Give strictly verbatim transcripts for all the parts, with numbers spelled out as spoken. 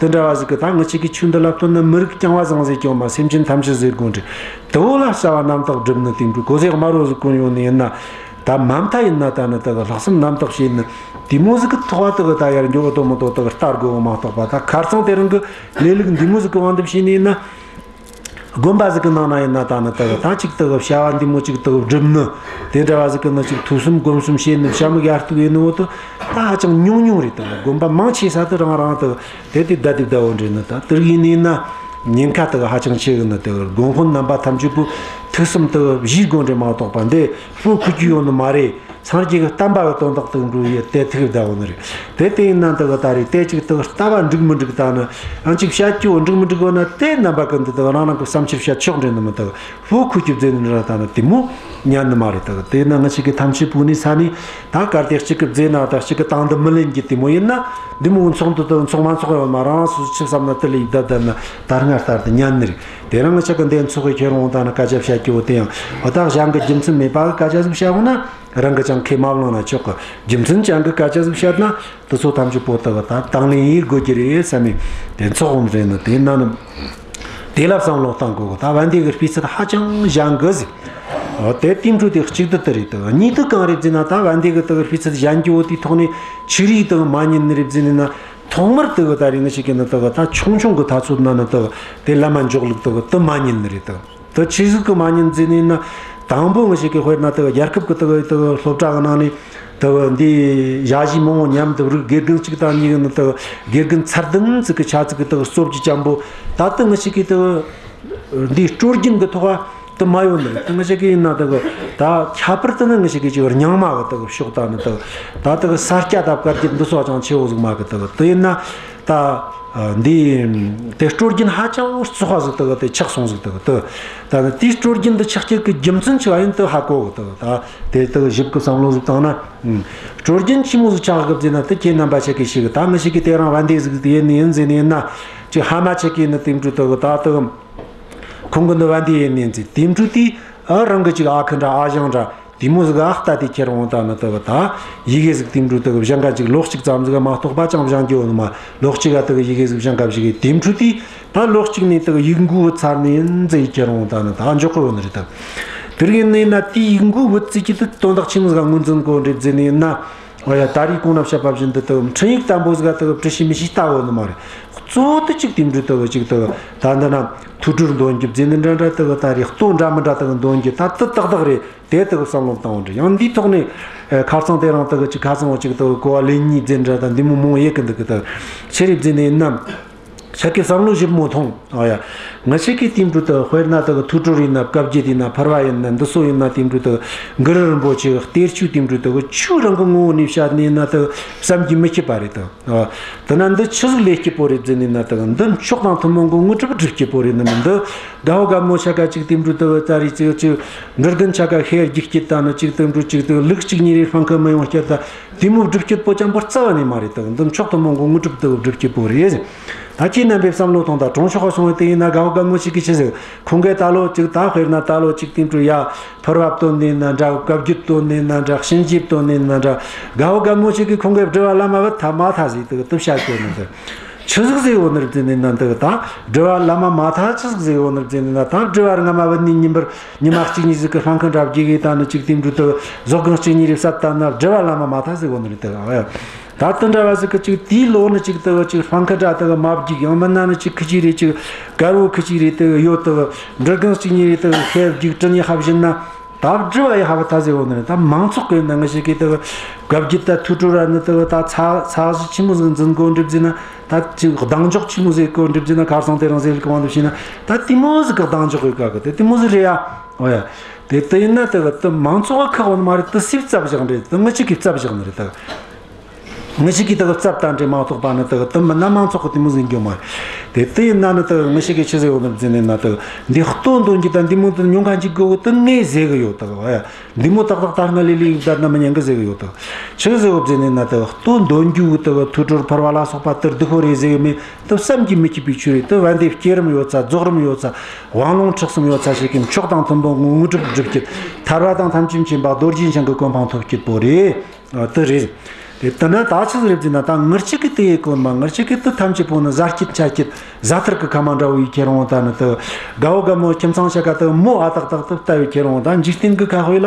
དེ་འདྲ་བ་ཟིག་གི་ད་ང་ཅག་གི་ཆོས་འདི་ལ་ལྟོས་ན་མི་རིགས་རྐྱང་བ་ཟིག་ཟེར་གྱི་ཡོད་མ། སེམས་ཅན་ཐམས་ཅད་ཟེར་དགོས་འདྲ། དེ་བོ་ལ་བྱ་བ་རྣམ་དག་སྒྲུབ་ནི་དེ་འདྲ་གོ་ཟེ་དམར་བོ་ཟིག་གོན་ཡོང་ནི་ཡིན་ན། ད་མ་མཐའ་ཡིན་ན་ད་ནི་དེ་གི་ལྷག་བསམ་རྣམ་དག་བྱེད་ནི་དེ་མོ་ཟིག་གི་ཐོག་བ་དེ་གི་ད་ཡར་འགྱོ་འོ་དོ་མོ་དོ་དེ་གི་ལྟ་དགོས་མ་གཏོགས་པ། ད་ཁ་རྩང་དེ་རིང་གི་ལས་ལུགས་འདི་མོ་ཟིག་གི་དབང་དུ་བྱས་ནི་ཡིན་ན། དགོན་པ་ཟིག་གི་ནང་ན་ཡིན་ན་ད་ནི་དེ་གི་ད་ཅིག་དེ་གི་བྱ་བ་འདི་མོ་ཅིག་དེ་གི་སྒྲུབ་ནི་དེ་འདྲ་བ་ཟིག་གི་ནི་ཅིག་ཐོས་བསམ་སྒོམ་གསུམ་བྱེད་ནི་བྱ་མི་ཡར་གཏུག་ཡིན་ནི་བོ་དེ་ད་ཧ་ཅང་ཉུང་ཉུང་རེད། དེ་གི་དགོན་པ་མང་ཆེ་ས་དེ་རང་རང་དེ་གི་དེ་དེ་བདའ་དེ་བདའ་བོ་འདྲེ་ནི་ད་དེར་ཡིན་ནི་ཡིན་ན་ཉེན་ཁ་དེ་གི་ཧ་ཅང་ཆེ་གི་ནི། དེ་གི་དགོན་དཔོན་རྣམ་པ་ཐམས་ཅད་པོ་ཐུགས་བསམ་དེ་གི་བཞེས་དགོས་འདྲེ་མ་གཏོགས་པ་འདི་ལྷོ་ཁུལ་གྱི་ཡོད་ནི་མ་རེད། སངས་རྒྱས་ཀྱི་བསྟན་པ་གི་དོན་དག་དེ་འགྲོ་ཡི་དེ་ཐུག་བསྡད་ཡོད་ནི་རེད། དེ་དེ་ཡིན་ན་དེ་གི་ད་རེས་དེ་ཅིག་དེ་གི་ལྟ་བ་འགྲིག་མི་འགྲིག་ད་ནི་ཡང་ཅིག་བཤད་རྒྱུ་འགྲིག་མི་འགྲིག་ཡོད་ན་དེ་རྣམ་པ་ཀུན་ཏུ་དེ་གི་རང་རང་གི་བསམ་འཆར་བཤད་ཆོག་འདྲེ་ནི་མི། དེ་གི་ལྷོ་ཁུལ་གྱི་བཟོས་ནི་ར་ད་ནི་དེ་མོ་ཉན་ནི་མ་རེད། དེ་གི་དེ་ན་ང་ཅག་གི་ཐམས་ཅད་པོ་ནི་ས་ནི་ད་གལ་ཏེ་གཅིག་གི་བཟོས་ན་ད་གཅིག་གི་དང་དུ་མི་ལེན་གྱི་དེ་མོ་ཡིན་ན་འདི་མོ་ཚོགས་འདུ་དེ་ཚོགས་མ་ཚོགས་ཡོད་མ། རང་སོ་སོ་ཆི་བསམ་ན་དེ་ལས་ཡིག་བརྡ་བརྡ་ན་ད་སྔར་ལྟར་དུ་ཉན་ནི་རེད། དེ་རིང་ང་ཅག་གི་འདི་ཚོགས་གི་ཁྱེད་རང་ད་ནི་སྐད་ཆ་བཤད་རྒྱུ་བོ་དེ་ཡང་འོ་ད་གཞན་གི་རྒྱུ་མཚན་མེད་པ་གི་སྐད་ཆ་ཟིག་བཤད་འོང་ན། རང་གི་ཅང་ཁས་མ་བླངས་ན་ཆོག་གི། རྒྱུ་མཚན་ཅན་གྱི་སྐད་ཆ་ཟིག་བཤད་ན་དེ་ཚོ་ཐམས་ཅད་པོ་དག་ད་དང་ལེན་ཡེད་དགོས་ཀྱི་རེད་བསམ་མི་དེ་ཚོགས་འོང་རེད་ནི། དེ་ན་ནི་དེ་ལ་བསམ་བློ་གཏང་དགོས་གི། ད་བན་དེ་གི་སྤུས་ཚད་ཧ་ཅང་ཞན་གི་ཟིག། འོ་དེ་དེ་འཕྲོ་དེ་གཅིག་དེ་དེ་རེད། དེ་གཉིས་དེ་གང་རེད་ཟེར་ན། ད་བན་དེ་གི་དེ་གི་སྤུས་ཚད་ཞན་རྒྱུ་བོ་དེའི་ཐོག་ནས་ཆི་རིགས་དེ་གི་མ་ཉན་ནི་རེད་ཟེར་ནི་ན། ཐོག་མར་དེ་གི་ད་རེས་ང་ཅག་གི་ནི་དེ་གི་ད་ཆུང་ཆུང་གི་དུས་ཚོད་ན་ནི་དེ་གི་དེ་བླ་མ་འཇོག་ལུགས་དེ་གི་དེ་མ་ཉན་ནི་རེད། དེ་དེ་ཆི་ཟིག་གི་མ་ཉན་ཟེར་ནི་ན། དང་པོ་ང་ཅག་གི་དཔེར་ན་དེ་གི་རྒྱལ་ཁབ་ཀྱི་དེ་གི་དེ་གི་སློབ་གྲྭ་གི་ནང་ནས་དེ་གི་འདི་ཞ་ཡིས་མང་བོ་མཉམ་དུ་རིགས་དགེ་རྒན་གཅིག་དང་གཉིས་ནི་དེ་གི་དགེ་རྒན་ཚད་ལྡན་ཟིག་གི་ཆ་ཟིག་གི་དེ་གི་སློབ་རྒྱུ་ཅན་པོ། ད་དེ་ང་ཅག་གི་དེ་གི་འདི་སྲོལ་རྒྱུན་གི་ཐོག་དེ་མ་ཡོད་ནི་རེད། དེ་ང་ཅག་གི་ཡིན་ན་དེ་གི་ད་ཁྱད་པར་དུ་ནི་ང་ཅག་གི་ཅིག་རྙིང་མ་གི་དེ་གི་ཕྱོགས་ད་ནི་དེ་གི་ད་དེ་གི་ས་སྐྱ་དང་བཀའ་བརྒྱུད་འདི་ཚོ་ཅང་ཆེ་བོ་ཟིག་མ་གི། དེ་གི་དེ་ཡིན་ན་ད་འདི་དེ་སྲོལ་རྒྱུན་ཧ་ཅང་བཙོག་པ་ཟིག་དེ་གི་དེ་ཆགས་སོང་ཟིག། དེ་གི་དེ་ད་ནི་དེའི་སྲོལ་རྒྱུན་འདི་ཆགས་རྒྱུ་གི་རྒྱུ་མཚན་ཆི་བ་ཡིན་དེ་ཧ་གོ་གི། དེ་གི་ད་དེ་དེ་གི་ཞིབ་གི་བསམ་བློ་ཟིག་བཏང་ན། སྲོལ་རྒྱུན་ཆི་མོ་ཟིག་ཆགས་གི་ཟེར་ན། དེ་ཁྱེད་རྣམ་པ་ཆ་གི་ཤེས་གི། ད་ང་ཅག་གི་དེ་རིང་བན་དེ་ཟིག་དེ་ཡིན་ནི་ཡིན་ཟེར་ནི་ཡིན་ན། ཅིག་ཕ་མ་ཆ་གི་ནི་དེ་འཕྲོ་དེ་གི་ད་དེ་གི་ཁོང་གི་ནི་བན་དེ་ཡིན་ནི་ཟེར། དེ་འཕྲོ་དེ་ཨ་རང་གི་ཅིག་ཨ་ཁུ་འདྲ་ཨ་ཞང་འདྲ་དེ་མོ་ཟིག་ཨ་ལྟ་དེ་ཁྱེར་འོང་ད་ནི་དེ་གི་ད་ཡི་གེ་ཟིག་དེ་འཕྲོ་དེ་གི་སྦྱང་ག་ཅིག་ལོ་གཅིག་ཙམ་ཟིག་མ་གཏོགས་པ་ཅང་སྦྱང་རྒྱུ་ཡོད་ནི་མ། ལོ་གཅིག་ག་དེ་གི་ཡི་གེ་ཟིག་སྦྱང་ག་བཞག་གི། དེ་འཕྲོ་དེ་ད་ལོ་གཅིག་ནས་དེ་གི་ཡིག་མགོ་བུད་ཚར་ནི་ཡིན་ཟེར་ཁྱེར་འོང་ད་ནི་ད་འཇོག་གི་ཡོད་ནི་རེད། ད་དེར་ཡིན་ནི་ན་དེའི་ཡིག་མགོ་བུད་ཟེར་རྒྱུ་དེ་དོན་དག་ཆི་མོ་ཟིག་ངོས་འཛིན་གོ་འདྲེ་ཟེར་ནི་ཡིན་ན། འོ་ཡ། ད་རེས་གོང་ན་བཤད་པ་བཞིན་དུ་དེ་གི་འཕྲིན་ཡིག་དམ་པོ་ཟིག་ག་དེ་གི་བྲི་ཤེས་མི་ཤེས་ལྟ་བོ་ནི་མ་རེད། གཙོ་བོ་དེ་ཅིག་དེ་འཕྲོ་དེ་གི་ཅིག་དེ་གི་ད་འདི་ན་ཐུགས་སྒྲུབ་འདོན་རྒྱུ་ཟེར་ནི་འདྲ་འདྲ། དེ་གི་ད་རེས་གཏོ་འདྲ་མི་འདྲ་དེ་གི་འདོན་རྒྱུ་ད་དེ་ཏག་ཏག་རེད། དེ་དེ་གི་བསམ་བློ་བཏང་བ་འདྲ། ཡང་འདིའི་ཐོག་ནས་ཨེ་ཁ་རྩང་དེ་རིང་དེ་གི་ཅིག་ཁ་རྩང་བ་ཅིག་དེ་གི་གོ་བ་ལེན་ནི་ཟེར་འདྲ་ད་འདི་མོ་མང་ཡེ་གི་འདུག་གི། ད་ཆི་རེད་ཟེར་ནི་ཡིན་ན། ཆ་གི་བསམ་བློ་ཞིབ་མོ་ཐོངས། ཨོ་ཡ། ང་ཆ་གི་དེ་འཕྲོ་དེ་དཔེར་ན་དེ་གི་ཐུགས་སྒྲུབ་ཡིན་ན། བཀའ་བརྒྱད་ཡིན་ན། ཕུར་པ་ཡིན་ན། འདི་ཚོ་ཡིན་ན་དེ་འཕྲོ་དེ་གི་གུ་རུ་རིན་པོ་ཆེ་གི་གཏེར་ཆོས་དེ་འཕྲོ་དེ་གི་ཆོས་རང་གི་ངོ་བོ་ནས་བཤད་ནས་ན་དེ་བསམ་གྱིས་མི་ཁྱབ་པ་རེད་དེ། ཨོ། དེ་ན་འདི་ཆི་ཟིག་ལས་སྐྱིད་པོ་རེད་ཟེར་ནས་ན། དེ་གི་འདི་མཆོག་དང་ཐུན་མོང་གི་དངོས་གྲུབ་སྒྲུབ་སྐྱིད་པོ་རེད་ནི་མིན། འདི་རྒད་པོ་རྒད་མོ་ཆ་ག་ཅིག་དེ་འཕྲོ་དེ་གི་ད་རེས་ཅིག་ཅིག་འབྲི་རྒན་ཆ་ག་ཤེས་རྒྱུག་སྐྱིད་ད་ནི་ཅིག་དེ་འཕྲོ་ཅིག་དེ་ལུག་གཅིག་གཉིས་རེ་སྤང་ཁ་མི་ཡོང་སྐྱིད་ད། དེ་མོ་སྒྲུབ་སྐྱིད་པོ་ཅན་པོ་རྩ་བ་ནས་མ་རེད་དེ། འདི་མཆོག་ཐུན་མོང་གི་དངོས་གྲུབ་དེ་སྒྲུབ་སྐྱིད་པོ་རེད། ད་ཁྱེད་རྣམ་པས་བསམ་བློ་ཐོངས་ད། གྲོང་ཆོག་ག་སོང་བའི་དེ་ཡིན་ན་རྒད་པོ་རྒད་མོ་ཞིག་གིས་ཆི་ཟེར། ཁོང་གིས་ད་ལོ་ཅིག་ད་དཔེར་ན་ད་ལོ་ཅིག་དེ་འཕྲོ་ཡ་ཕུར་པ་བཏོན་ནས་ན་འདྲ། བཀའ་བརྒྱད་བཏོན་ནས་ན་འདྲ། གཤིན་རྗེ་བཏོན་ནས་ན་འདྲ། རྒད་པོ་རྒད་མོ་ཞིག་གིས་ཁོང་གིས་སྒྲུབ་པ་བླ་མ་བུད་ཐལ་མ་ཐལ་ཟེར་དེ་གི་དེ་བཤད་གོ་ནི་དེ། ཆི་ཟིག་ཟེར་ཡོད་ནི་རེད་ཟེར་ནས་ན། དེ་གི་ད་སྒྲུབ་པ་བླ་མ་མ་ཐལ་ཆི་ཟིག་ཟེར་ཡོད་ནི་རེད་ཟེར་ནས་ན། ད་སྒྲུབ་པ་སྔ་མ་བུད་ནས་ཉིན་པར་ཉི་མ་གཅིག་གཉིས་ཟིག་གི་སྤང་ཁ་འདྲ་བརྒྱབ་གི་ད་ནི་ཅིག་དེ་འཕྲོ་དེ་གི་ཟོག་གང་གཅིག་གཉིས་རེ་བསད་ད་ན་སྒྲུབ་པ་བླ་མ་མ་ཐལ་ཟེར་གོ་ནི་རེད་དེ། ཨ་ཡ། ད་དེ་འདྲ་བ་ཟིག་གི་ཅིག་དེའི་ལོ་ནི་ཅིག་དེ་གི་ཅིག་སྤང་ཁ་འདྲ་དེ་གི་མ་བརྒྱུགས། ཡང་མིན་ན་ནི་ཅིག་ཁི་ཅིག་རེ་ཅིག་དཀར་བོ་ཁི་ཅིག་རེ་དེ་གི་ཡོད། དེ་གི་འབྲི་རྒན་གཅིག་གཉིས་རེ་དེ་གི་ཤེས་རྒྱུགས་དྲི་ཉེ་ཧ་བཞིན་ན། ད་སྒྲུབ་པ་ཡི་ཧ་བ་ཐལ་ཟེར་གོ་ནི་རེད། ད་མང་ཚོགས་གི་ན་ང་ཞིག་གིས་དེ་གི་བཀའ་བརྒྱད་ད་ཐུགས་སྒྲུབ་ར་ནི་དེ་གི་ད་ཚ་ཚ་གཞི་ཆི་མོ་ཟིག་འཛིན་གོ་འགྲུབ་ཟེར་ན། ད་ཅིག་གདེང་འཇོག་ཆི་མོ་ཟིག་གོ་འགྲུབ་ཟེར་ན། ཁ་སང་དེ་རིང་ཟེར་གི་དབང་དུ་བྱས་ན། ད་དེ་མོ་ཟིག་གི་གདེང་འཇོག་གི་ག་གི་དེ་དེ་མོ་ཟིག་རེད་ཡ། ཨོ་ཡ། དེ་དེ་ཡིན་ན་དེ་གི་དེ་མང་ཚོགས་གི་ཁག་པོ་ནི་མ་རེད། དེ་སུས་བཙབས་བཞག་ནི་རེད། དེ་ང་ཞིག་གིས་བཙབས་བཞག་ནི་རེད། དེ་གི་ང་ཞིག་གིས་དེ་གི་བཙབས་བཏང་འདྲེ་མ་གཏོགས་པ་ནི་དེ་གི་དེ་མིན་ན་མང་ཚོགས་གི་དེ་མོ་ཟིག་འགྱོ་མ་རེད། དེ་དེ་ཡིན་ན་ནི་དེ་གི་ང་ཞིག་གིས་ཆི་ཟེར་ཡོད་ནི་རེད་ཟེར་ནས་ན། དེ་གི་འདི་གཏོ་འདོན་རྒྱུ་དང་འདི་མོ་དེ་ཉུང་ཁ་འཇིག་དགོས་གི་དེ་ངས་ཟེར་གི་ཡོད། དེ་གི་ཨོ་ཡ། འདི་མོ་ཏག་ཏག་ད་སྔ་ལས་ལས་ཡིག་བརྡ་ན་མི་ཉན་གི་ཟེར་གི་ཡོད་དོ། ཆི་ཟེར་བོ་ཟེར་ནས་ན། དེ་གི་གཏོ་འདོན་རྒྱུ་དེ་གི་ཐུགས་སྒྲུབ་ཕུར་པ་ལ་སོགས་པ་དེར་སྡུག་པོ་རེད་ཟེར་གི་མེད། དེ་བསམ་གྱིས་མི་ཁྱབ་པའི་ཆོས་རེད། དེ་བན་དེ་བསྐྱེད་རིམ་ཡོད་ཚ། རྫོགས་རིམ་ཡོད་ཚ། དབང་ལུང་ཁྲིད་གསུམ་ཡོད་ཚ་ཞིག་གི་མཆོག་དང་ཐུན་མོང་གི་དངོས་གྲུབ་སྒྲུབ་སྐྱིད། ཐར་པ་དང་ཐམས་ཅད་མཁྱེན་པ་རྡོ་རྗེ་འཆང་གི་གོ་འཕང་ཐོབ་སྐྱིད་པོ་རེད། ཨ། དེ་རེད། དེ་ལྟ་ན་ད་ཆི་ཟིག་རེད་ཟེར་ན། ད་ངི་ཆི་གི་དེ་ཡེ་གོ་མ། ངི་ཆི་གི་དེ་ཐམས་ཅད་པོ་ནི་ཟ་སྐྱིད་ཆ་སྐྱིད་ཟ་ཐུར་གི་ཁ་མ་འདྲ་བོ་ཡེ་ཁྱེར་འོང་། ད་ནི་དེ་དགའ་བོ་དགའ་མོ་ཁྱིམ་ཚང་ཆ་ག་དེ་མོ་ཨ་ཏག་ཏག་དེ་ལྟ་བུ་ཁྱེར་འོང་། ད་འཇིག་རྟེན་གི་ཁ་དཔེ་ལ་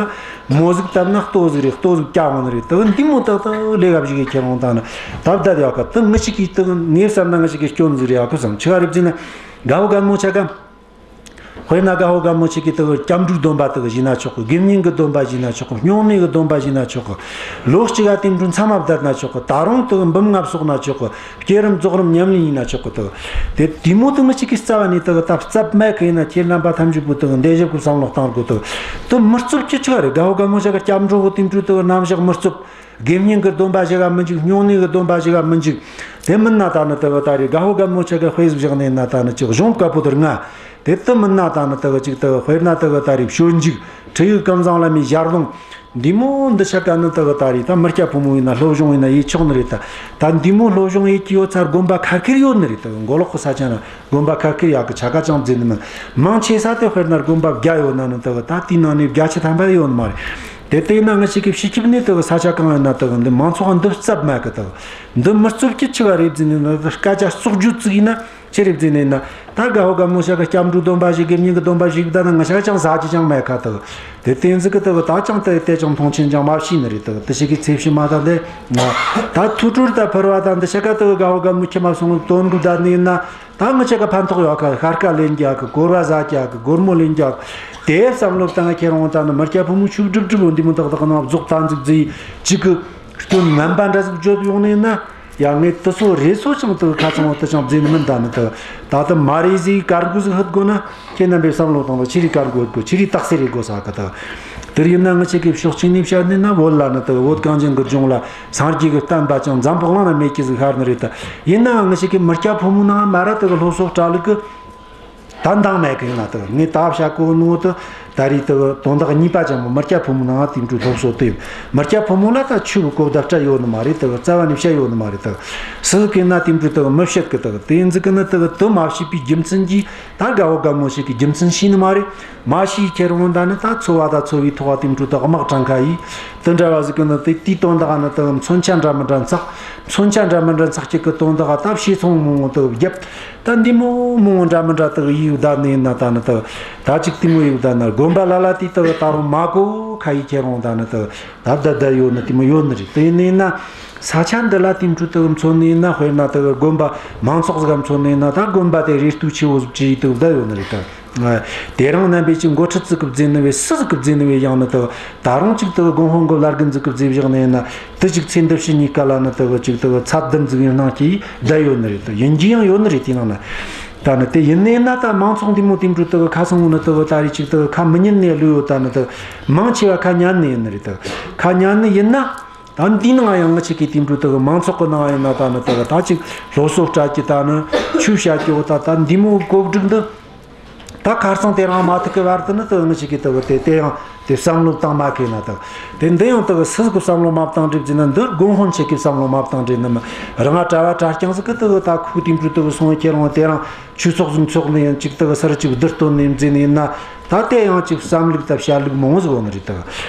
མོ་ཟིག་བཏབ་ན་ལྟོ་ཟིག་རེད། ལྟོ་ཟིག་བཀྱག་འོང་ནི་རེད། དེ་འདི་མོ་ཏག་ཏག་ལས་ཀ་བྱེད་གི་ཁྱེར་འོང་། ད་ནི་ད་བསྡད་ཡོད་ག། དེ་ངི་ཆི་གི་དེ་ངས་བསམ་ན་ངི་ཆི་གི་སྐྱོན་ཟིག་རེད་ཡ་གོ་བསམ། ཆི་ག་རེད་ཟེར་ན། དགའ་བོ་དགའ་མོ་ཆ་ག་དཔེར་ན་དགའ་བོ་དགའ་མོ་ཆ་གི་དེ་གི་སྐྱབས་འགྲོའི་སྡོམ་པ་དེ་གི་བཞེས་ན་ཆོག་གི། དགེ་བསྙེན་གི་སྡོམ་པ་བཞེས་ན་ཆོག་གི། སྨྱུང་གནས་གི་སྡོམ་པ་བཞེས་ན་ཆོག་གི། ལོ་གཅིག་ག་དེ་འཕྲོ་མཚམས་མ་བསྡད་ན་ཆོག་གི། ད་རུང་དེ་གི་འབུམ་ལྔ་བསགས་ན་ཆོག་གི། བསྐྱེད་རིམ་རྫོགས་རིམ་ཉམས་ལེན་ཡེ་ན་ཆོག་གི། དེ་གི་དེ་དེ་མོ་དེ་ངི་ཆི་གི་རྩ་བ་ནས་དེ་གི་ད་བསླབ་མེད་གི། ཡིན་ན་ཁྱེད་རྣམ་པ་ཐམས་ཅད་པོ་དེ་གི་འདི་ཞིབ་གི་བསམ་བློ་གཏང་དགོས། དེ་གི་དེ་མི་རྩུབ་ཀྱི་ཆི་ག་རེད། དགའ་བོ་དགའ་མོ་ཆ་གི་སྐྱབས་འགྲོ་གི་དེ་འཕྲོ་དེ་གི་རྣམ་གཞག་མི་རྩུབ། དགེ་བསྙེན་གྱི་སྡོམ་པ་བཞེས་ག་མི་འཇུག། སྨྱུང་གནས་ཀྱི་སྡོམ་པ་བཞེས་ག་མི་འཇུག། དེ་མིན་ན་ད་ནི་དེ་གི་ད་རེས་དགའ་བོ་དགའ་མོ་ཆ་གི་དཔེ་ཟིག་བཞག་ནས་ན། ད་ནི་ཅིག་གཞུང་བཀའ་པོད་ལྔ། དེ་དེ་མིན་ན་ད་ནི་དེ་གི་ཅིག་དེ་གི་དཔེར་ན་དེ་གི་ད་རེས་སྤྱོད་འཇུག། ཁྲིད་ཡིག་ཀུན་བཟང་བླ་མའི་ཞལ་ལུང་། འདི་མོ་འདི་ཆ་ག་ནི་དེ་གི་ད་རེས་ད་མི་སྐྱ་ཕོ་མོ་ཡིན་ན་སློབ་སྦྱོང་ཡེ་ན་ཡེ་ཆོག་ནི་རེད། ད་ད་འདི་མོ་སློབ་སྦྱོང་ཡེ་གི་ཡོད་ཚད་དགོན་པ་ཁ་ཁེར་ཡོད་ནི་རེད། དེ་གི་མགོ་ལོག་གི་ས་ཆ་ན། དགོན་པ་ཁ་ཁེར་ཡག་གི་ཆ་ག་ཅང་བརྩིས་ནི་མིན། མང་ཆེ་ས་དེ་དཔེར་ན་དགོན་པ་བརྒྱ་ཡོད་ན་ནི་དེ་གི་ད་དེའི་ནང་ནས་བརྒྱ་ཆ་ཐམ་པ་ཡོད་ནི་མ་རེད། དེ་ལྟ་ཡིན་ན་ངི་ཆི་གི་སྤྱི་ཁྱབ་ནས་དེ་གི་ས་ཆ་གང་ཡིན་ན་དེ་གི་འདི་མང་ཚོགས་འདི་བསླབ་མེད་གི། དེ་གི་འདི་མི་རྩུབ་ཀྱི་ཆི་ག་རེད་བརྩིས་ནས་ན། དེ་སྐད་ཆ་བཙོག་རྒྱུ་ཙིག་ཡིན་ན་ཆི་རེད་བརྩིས་ནས་ན། ད་དགའ་བོ་དགའ་མོ་ཆ་གི་སྐྱབས་འགྲོའི་སྡོམ་པ་བཞེས། དགེ་བསྙེན་གྱི་སྡོམ་པ་བཞེས་གི་བསྡད་ན་ངི་ཆ་ག་ཅང་ཟ་རྒྱུ་ཅང་མེད་ག། དེ་གི་དེ་བསྟན་འཛིན་གི་དེ་གི་ད་ཅང་དེ་དེ་ཅང་མཐོང་ཆེན་ཅང་མ་བྱས་ནི་རེད། དེ་གི་དེ་ཆི་གི་ཚེ་ཕྱི་མ་ད་འདི་ད་ཐུགས་སྒྲུབ་ད་ཕུར་བ་ད་འདི་ཆ་ག་དེ་གི་དགའ་བོ་དགའ་མོ་ཁྱིམ་མ་སོང་དོན་གི་བསྡད་ནི་ཡིན་ན། ད་ངི་ཆ་ག་ཕན་ཐོགས་ཡོད་ག། ཤར་ཀ་ལེན་རྒྱུ་གི། སྒོར་བ་ཟ་རྒྱུ་གི། སྒོར་མོ་ལེན་རྒྱུ་གི། དེ་བསམ་བློ་བཏང་ཁྱེར་འོང་། ད་ནི་མི་སྐྱ་ཕོ་མོ་ཆུ་སྒྲིབ་སྒྲིབ་འོ་འདི་མོ་ཏག་ཏག་ནང་རྫོགས་ད་འཛུགས་རྫི་ཅིག་གི་སྐྱོན་ངན་པ་འདྲ་ཟིག་བརྗོད་ཡོང་ནས་ན། ཡ་ངས་དེ་ཚོ་རེ་ཚོ་ཅང་དེ་གི་ཁ་ཚང་བོ་དེ་ཅང་བརྩིས་ནི་མིན། ད་ནི་དེ་ད་དེ་མ་རེད་ཟིག་དཀར་མགོ་ཟིག་ཕུད་དགོས་ན། ཁྱེད་རྣམ་པས་བསམ་བློ་བཏང་ན་ཆི་རེད་དཀར་མགོ་ཕུད་དགོས། ཆི་རེད་རྟགས་གསལ་རེད་དགོས་ས་གི། དེ་དེར་ཡིན་ན་ངི་ཆི་གི་ཕྱོགས་གཅིག་ནས་བཤད་ནས་ན། བོད་ལ་ནི་དེ་གི་བོད་གངས་ཅན་གི་ལྗོངས་ལ། སངས་རྒྱས་ཀྱི་བསྟན་པ་ཅང་འཛམ་བུ་གླིང་ན་མེད་ཀི་ཟིག་ཤར་ནི་རེད། ད་ཡིན་ནའང་ངི་ཆི་གི་མི་སྐྱ་ཕོ་མོ་ནང་མ་ར་དེ་གི་སློབ་གསོ་གྲ་ལུགས་གི་ད་འདང་མེད་གི། ཡིན་ན་དེ་གི་ངས་ད་བཤད་གོ་ནོ་དེ་ད་རེས་དེ་གི་དོན་དག་གཉིས་པ་ཅན་པོ་མི་སྐྱ་ཕོ་མོ་ནང་དེ་འདྲའི་སློབ་གསོ་དེ་ཡིན། མི་སྐྱ་ཕོ་མོ་ལ་ད་ཆོས་གི་གོ་བརྡ་སྤྲད་ཡོད་ནི་མ་རེད། དེ་གི་རྩ་བ་ནས་བཤད་ཡོད་ནི་མ་རེད། དེ་གི་སུ་ཟིག་གི་ན་དེ་འདྲའི་དེ་གི་མི་བཤད་གི། དེ་གི་དེ་ཡིན་ཟིག་གི་ནི་དེ་གི་དེ་མ་བཤད་པའི་རྒྱུ་མཚན་གྱིས། ད་དགའ་བོ་དགའ་མོ་ཞིག་གི་རྒྱུ་མཚན་ཤེས་ནི་མ་རེད། མ་ཤེས་ཁྱེར་འོང་ད་ནི་ད་འཚོ་བ་དང་འཚོ་བའི་ཐོག་ག་དེ་འཕྲོ་དག་དམག་དྲངས་ཁ་ཡིས། དེ་འདྲ་བ་ཟིག་གི་ནི་དེ་དེའི་དོན་དག་ནི་དེ་མཚོན་ཆ་འདྲ་མི་འདྲ་འཚག་མཚོན་ཆ་འདྲ་མི་འདྲ་འཚག་ཅིག་གི་དོན་དག་ག་ད་བྱས་ཚོང་མང་བོ་དེ་བརྒྱབ། ད་འདི་མོ་མང་བོ་འདྲ་མི་འདྲ་དེ་ཡིས་བསྡད་ནི་ཡིན་ན། ད་ནི་དེ་ད་ཅིག་དེ་མོ་ཡིས་བསྡད་ན་དགོན་པ་ལ་ལ་དེ་དེ་ད་རུང་མ་གོ་ཁ་ཡིས་ཁྱེར་འོང་ད་ནི་དེ་ད་བསྡད་བསྡད་ཡོད་ནི་དེ་མོ་ཡོད་ནི་རེད། དེ་ཡིན་ནི་ཡིན་ན་ས་ཆ་འདི་ལ་དེ་འཕྲོ་དེ་མཚོན་ནི་ཡིན་ན། དཔེར་ན་དེ་དགོན་པ་མང་ཚོགས་ཟིག་ག་མཚོན་ནི་ཡིན་ན། ད་དགོན་པ་དེ་རེ་ལྟོས་ཆེ་བོ་ཟིག་བྱས་ཡིས་དེ་བསྡད་ཡོད་ནི་རེད། ད། དེ་རིང་རྣམ་པས་ཅིག་འགོ་ཁྲིད་ཟིག་གིས་བརྫིས་ནི་བས། སུ་ཟིག་གིས་བརྫིས་ནི་བས། ཡང་ནི་དེ་ད་རུང་ཅིག་དེ་དགོན་དཔོན་གི་བླ་རྒན་ཟིག་གིས་བརྫིས་བཞག་ནི་ཡིན་ན། དེ་ཅིག་ཚེ་འདི་ཕྱི་གཉིས་ཀ་ལ་ནི་དེ་ཅིག་དེ་ཚད་ལྡན་ཟིག་ཡིན་སྣང་གིས་བསྡད་ཡོད་ནི་རེད། དེ་ཡིན་རྒྱུ་ཡང་ཡོད་ནི་རེད། དེ་ནང་ན་ད་ནི་དེ་ཡིན་ནི་ཡིན་ན། ད་མང་ཚོགས་འདི་མོ་དེ་འཕྲོ་དེ་ཁ་ཚང་བོ་ནི་དེ་ད་རེས་ཅིག་དེ་ཁ་མི་ཉན་ནས་ལུས་ཡོད། ད་ནི་དེ་མང་ཆེ་བ་ཁ་ཉན་ནི་ཡིན་ནི་རེད། དེ་ཁ་ཉན་ནི་ཡིན་ན། ད་འདིའི་ནང་ཡང་ངི་ཆི་གི་དེ་འཕྲོ་དེ་མང་ཚོགས་གི་ནང་ཡིན་ན། ད་ནི་དེ་ད་ཅིག་སློབ་གསོ་སྤྲད་ཀྱི། ད་ནི་ཆོས་བཤད་ཀྱི་འོ། ད་ད་འདི་མོ་གོ་སྒྲིག་འདི། ད་ཁ་སང་དེ་རིང་མ་ཐུག་གི་བར་དུ་ནི་དེ་ངི་ཆི་གི་དེ་དེ་དེ་ཡང་དེ་བསམ་བློ་བཏང་མ་གི་ན། དེ་དེ་འདི་ཡང་དེ་སུ་གི་བསམ་བློ་མ་བཏང་འདྲི་བརྫིས་ན། འདི་དགོན་དཔོན་ཆེ་གི་བསམ་བློ་མ་བཏང་འདྲི་ནི་མི་རང་ང་གྲྭ་བ་གྲྭ་རྐྱང་ཟིག་གི་དེ་ད་ཁུག་དེ་འཕྲོ་དེ་སོང་ཁྱེར་འོང་། དེ་རིང་ཆོས་ཚོགས་ཟིག་འཚོགས་ནི་ཡིན། ཅིག་དེ་སར་ཅིག་བསྡུ་སྟོན་ནི་ཡིན་བརྫིས་ནི་ཡིན་ན། ད་དེ་ཡང་ཅིག་བསམ་ལུགས་དང་བཤད་ལུགས་མང་བོ་ཟིག་ཡོད་ནི་རེད།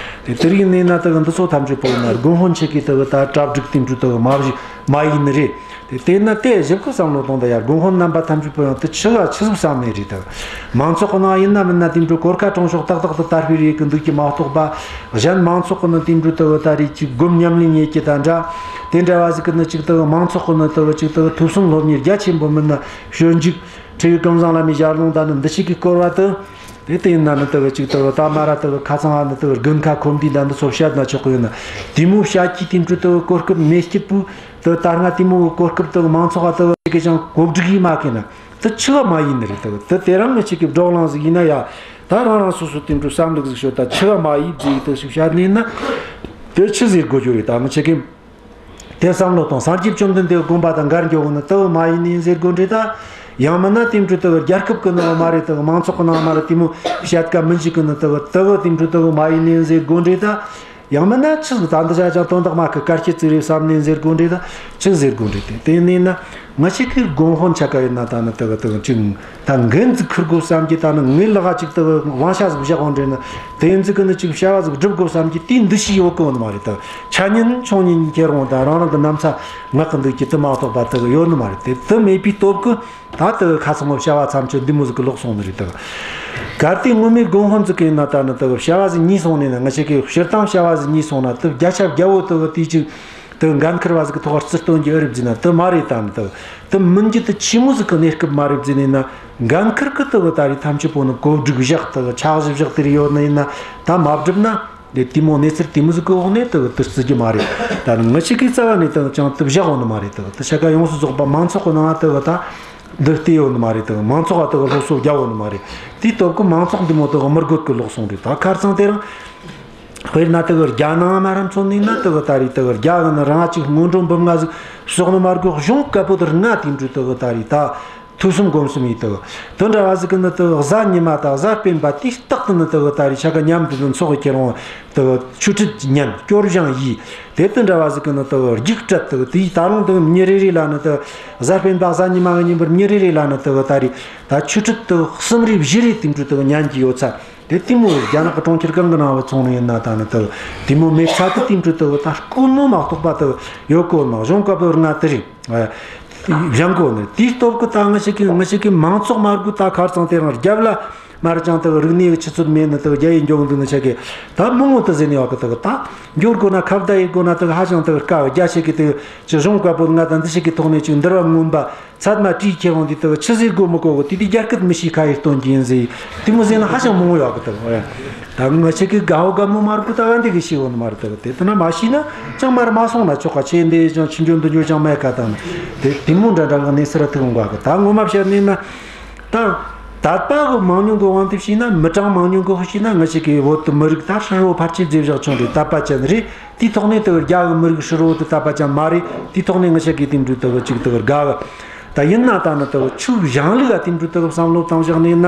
དེ་དེ་རིགས་ནི་ཡིན་ན་དེ་འདི་ཚོ་ཐམས་ཅད་པོ་ཡིན་ན་དགོན་དཔོན་ཆེ་གི་དེ་ད་གྲ་སྒྲིག་དེ་འཕྲོ་དེ་མ་བཞི་མ་ཡིན་ནི་རེད། དེ་དེ་ན་དེ་ཞིབ་གི་བསམ་བློ་གཏོང་ད་ཡ། དགོན་དཔོན་རྣམ་པ་ཐམས་ཅད་པོ་ཡང་དེ་ཆི་ག་ཆི་ཟིག་བསམ་ནི་རེད། ད་མང་ཚོགས་གི་ནང་ཡིན་ན་མིན་ན་དེ་འཕྲོ་གོར་ཁ་གྲོང་ཆོག་ཏག་ཏག་ཏུ་དར་སྤེལ་རེད་གི་འདུག་གི་མ་གཏོགས་པ། གཞན་མང་ཚོགས་གི་ནང་དེ་འཕྲོ་དེ་ད་རེས་ཅིག་སྒོམ་ཉམས་ལེན་ཡེད་ཀྱི་ད་འདྲ། དེ་འདྲ་བ་ཟིག་གི་ནི་ཅིག་དེ་མང་ཚོགས་གི་ནི་དེ་ཅིག་དེ་ཐོས་བསམ་སློབ་གཉེར་རྒྱ་ཆེན་པོ་མིན་ན། སྤྱོད་འཇུག་ཁྲིད་ཡིག་ཀུན་བཟང་བླ་མའི་ཞལ་ལུང་ད་ནི་འདི་ཞིག་གི་སྐོར་བ་དེ། དེ་དེ་ཡིན་ན་ནི་དེ་ཅིག་དེ་ད་མ་ར་དེ་ཁ་ཚང་བ་ནི་དེ་དགུན་ཁ་ཁོམ་དུས་ད་འདི་ཚོ་བཤད་ན་ཆོག་གི་ཡོད་ན། དེ་མོ་བཤད་ཀྱི་དེ་འཕྲོ་དེ་གོ་སྐབས་མེད་སྐྱིད་པོ། དེ་ད་སྔ་དེ་མོ་གི་གོ་སྐབས་དེ་མང་ཚོགས་བ་དེ་གི་ཅང་གོ་སྒྲིག་ཡིན་མ་གི་ན། དེ་ཆི་ག་མ་ཡིན་ནི་རེད། དེ་དེ་དེ་རང་ངི་ཆི་གི་བགྲོ་གླེང་ཟིག་ཡིན་ན་ཡ། ད་རང་རང་སོ་སོ་དེ་འཕྲོ་བསམ་ལུགས་ཟིག་ཤོད། ད་ཆི་ག་མ་ཡིན་ཟིག་དེ་ཞིག་བཤད་ནི་ཡིན་ན། དེ་ཆི་ཟེར་དགོས་རྒྱུ་རེད། ད་ངི་ཆི་གི་དེ་བསམ་བློ་གཏོང་། སངས་རྒྱས་བཅོམ་ལྡན་འདས་དགོངས་པ་དང་འགལ་འགྱོ་གོ་ནི་དེ་མ་ཡིན་ནི་ཟེར་དགོས་འདྲེ་ད། ཡང་མིན་ན་དེ་འཕྲོ་དེ་རྒྱལ་ཁབ་གི་ནང་མ་རེད། དེ་མང་ཚོགས་གི་ནང་མ་རེད། དེ་མོ་བཤད་ཀ་མི་འཇུག་གི་ནི་དེ་དེ་དེ་འཕྲོ་དེ་མ་ཡིན་ནི་ཟེར་དགོས་འདྲེ་ད། ཡང་མིན་ན་ཆི་ཟིག་ད་འདི་བྱ་ཅང་དོན་དག་མ་ཁི་དཀར་ཁྱི་ཙིག་རེད་བསམ་ནས་ཟེར་དགོས་འདྲེ། ད་ཆི་ཟེར་དགོས་འདྲེ། དེ་དེ་ནས་ན་ང་ཆེ་གི་དགོན་དཔོན་ཆ་ག་ཡིན་ན་ད་ནི་དག་དག་ཅིག་ད་འགན་ཟིག་འཁུར་དགོས་བསམ་གྱི། ད་ནི་ངའི་ལག་ཅིག་དག་དབང་ཆ་ཟིག་བཞག་འོང་འདྲེ་ན། དེ་ཡིན་ཟིག་གི་ནི་ཅིག་བྱ་བ་ཟིག་སྒྲུབ་དགོས་བསམ་གྱི་དེའི་འདུ་ཤེས་ཡོད་གི་ཡོད་ནི་མ་རེད། ད་ཆ་ཉན་ཆུང་ཉན་ཁྱེར་འོང་ད་རང་རང་གི་གནམ་ས་ངག་གི་འདུག་གི་དེ་མ་གཏོགས་པ་དག་ཡོད་ནི་མ་རེད། དེ་དེ་མེད་པའི་སྟོབས་གི། ད་ལྟ་ཁ་ཚང་མ་བྱ་བ་མཚམས་ཆད་འདི་མོ་ཟིག་གི་ལོག་སོང་ནི་རེད་ད། གལ་ཏེ་ངོ་མའི་དགོན་དཔོན་ཟིག་གི་ཡིན་ན་ད་ནི་ད་བྱ་བ་ཟིག་ཉེས་སོང་ནས་ན། ང་ཆེ་གི་སྤྱིར་བཏང་བྱ་བ་ཟིག་ཉེས་སོང་ན། ད་བརྒྱ་ཆ་བརྒྱ་བོ་ད་དེ་ཅིག་ད་འགན་འཁུར་བ་ཟིག་གི་ཐོག་རྩི་སྟོན་གྱི་ཨེ་རེད་ཟེར་ན་ད་མ་རེད། ད་ནི་ད་ད་མི་འགྱུར་ད་ཆི་མོ་ཟིག་གི་གནས་སྐབས་མ་རེད་ཟེར་ནས་ན། འགན་འཁུར་གི་ད་ད་རེས་ཐམས་ཅད་པོ་ནི་གོ་སྒྲིག་བཞག་ད་འཆར་གཞི་བཞག་དེ་རེ་ཡོད་ནི་ཡིན་ན། ད་མ་བསྒྲུབས་ན། དེ་དེ་མོ་གནས་ཚུལ་དེ་མོ་ཟིག་གི་འོག་ནས་དེ་གི་དེ་བརྩི་རྒྱུ་མ་རེད། ད་ནི་ང་ཆེ་གི་རྩ་བ་ནས་དེ་ཅང་དེ་བཞག་འོང་ནི་མ་རེད། དེ་གི་དེ་ཆ་ག་ཡོངས་སུ་རྫོགས་པ་མང་ཚོགས་གི་ནང་དེ་གི་ད་འདི་བལྟས་ཡོད་ནི་མ་རེད། དེ་གི་མང་ཚོགས་ལ་དེ་གི་སློབ་གསོ་རྒྱབ་འོང་ནི་མ་རེད། དེའི་སྟོབས་གི་མང་ཚོགས་འདི་མོ་དེ་གི་མི་དགོས་གི་ལོག་སོང་རེད། ད་ཁ་རྩང་དེ་རིང་དཔེར་ན་དེ་གི་རྒྱ་ནང་མ་ར་མཚོན་ནས་ན། དེ་གི་ད་རེད་དེ་གི་རྒྱ་གི་ནི་རང་ཅིག་སྔོན་འགྲོ་འབུམ་ལྔ་ཟིག་གསོག་ནི་མ་དགོས། གཞུང་བཀའ་པོད་ལྔ་དེ་འདྲ་དེ་གི་ད་རེད་ད། ཐོས་བསམ་སྒོམ་གསུམ་ཡིན་ད། དོན་འདྲ་བ་ཟིག་གི་ནི་ད་གཟའ་ཉི་མ་དང་གཟའ་སྤེན་པ་དུས་རྟག་ཏུ་ནི་ད་ད་རེས་ཆ་ག་མཉམ་དུ་འཚོགས་ཀྱི་རུང་། ད་ཆོས་ཁྲིད་ཉན། སྐྱོར་སྦྱང་ཡིས། དེ་དོན་འདྲ་བ་ཟིག་གི་ནི་ད་རྒྱུགས་སྤྲད། ད་དེའི་ད་རུང་ད་མི་རེ་རེ་ལ་ནི་ད་གཟའ་སྤེན་པ་གཟའ་ཉི་མ་གི་ཉིན་པར་མི་རེ་རེ་ལ་ནི་ད་ད་རེས་ད་ཆོས་ཁྲིད་ད་གསུམ་རེ་བཞི་རེ་དེ་འདྲ་ད་ཉན་གྱི་ཡོད་ཚ། དེ་དེ་མོ་རྒྱ་ནག་གི་གྲོང་ཁྱེར་གང་གི་ནང་བ་ཚོང་ནས་ཡིན་ན་ད་ནི་ད་དེ་མོ་མེད་ཚ། ད་དེ་འདྲ་ད་ད་དཀོན་མོ་མ་གཏོགས་པ་ད་ཡོད་གོ་མ། གཞུང་བཀའ་པོད་ལྔ་དེ་རེད། སྦྱང་གོ་ནི། དེའི་སྟོབས་ཀྱིས་ད་ང་ཞིག་གིས་ང་ཞིག་གིས་མང་ཚོགས་མ་དགོས། ད་ཁ་རྩང་དེ་རང་རྒྱབ་ལ་མར་ཅང་དག་རིག་གནས་ཀྱི་ཆུ་ཚད་མེད་ནི་དག་རྒྱ་ཡིས་མགྱོགས་འདུག་ནི་ཆ་གི། ད་མི་ངོ་དུ་ཟིན་ཡོད་གི། དག་ད་འགྱུར་དགོས་ན་ཁ་བརྡ་ཡེད་དགོས་ན་དག་ཧ་ཅང་དག་དཀའ་གི། རྒྱ་ཞིག་གིས་དག་ཅི་གཞུང་བཀའ་པོད་ལྔ་དང་འདི་ཞིག་གི་ཐོག་ནས་ཅིག་འདུལ་བ་མངོན་པ་ཚད་མ་བྲིས་ཁྱེར་འོང་དུས་དག་ཆི་ཟིག་དགོས་མི་དགོས་གི། དེ་དུས་རྒྱ་སྐད་མི་ཤེས་ཁ་ཡིས་སྟོན་གྱི་ཡིན་ཟེར། དེ་མོ་ཟིན་ན་ཧ་ཅང་མང་བོ་ཡོད་གི། དག་ད་ང་ཞིག་གིས་དགའ་བོ་དགའ་མོ་མ་དགོས། ད་བ་འདི་གི་ཤེས་འོང་ནི་མ་རེད། དག་དེ་ལྟ་ན་མ་ཤེས་ན་ཅང་མར་མ་སོང་ན་ཆོག་ག། ཆེ་འདི་ཅང་ཆི་འཇོན་འདི་འཇོན་ཅང་མེད་ག། ད་ནི་དེ་དེ་མོ་འདྲ་འདྲ་གི་གནས་ཚུལ་ཐུག་འོང་ག་གི། ད་ངོ་མ་བཤད་ནས་ན། ད་དད་པ་གི་མང་ཉུང་གི་དབང་དུ་བྱས་ན། མི་གྲངས་མང་ཉུང་གི་བྱས་ན། ང་ཞིག་གི་བོད་དུ་མི་རིགས་ད་ཧྲིལ་བོ་ཕལ་ཆེར་རྫས་བཞག་ཆུང་རེད། དད་པ་ཅན་རེད། དེའི་ཐོག་ནས་དེ་རྒྱ་གི་མི་རིགས་ཧྲིལ་བོ་དེ་དད་པ་ཅན་མ་རེད། དེའི་ཐོག་ནས་ང་ཞིག་གི་དེ་འདྲ་དེ་གཅིག་དེ་དགའ་གི། ད་ཡིན་ན་ད་ནི་དེ་ཆོས་སྦྱང་ལུགས་ལ་དེ་འདྲ་དེ་བསམ་བློ་བཏང་བཞག་ནས་ན།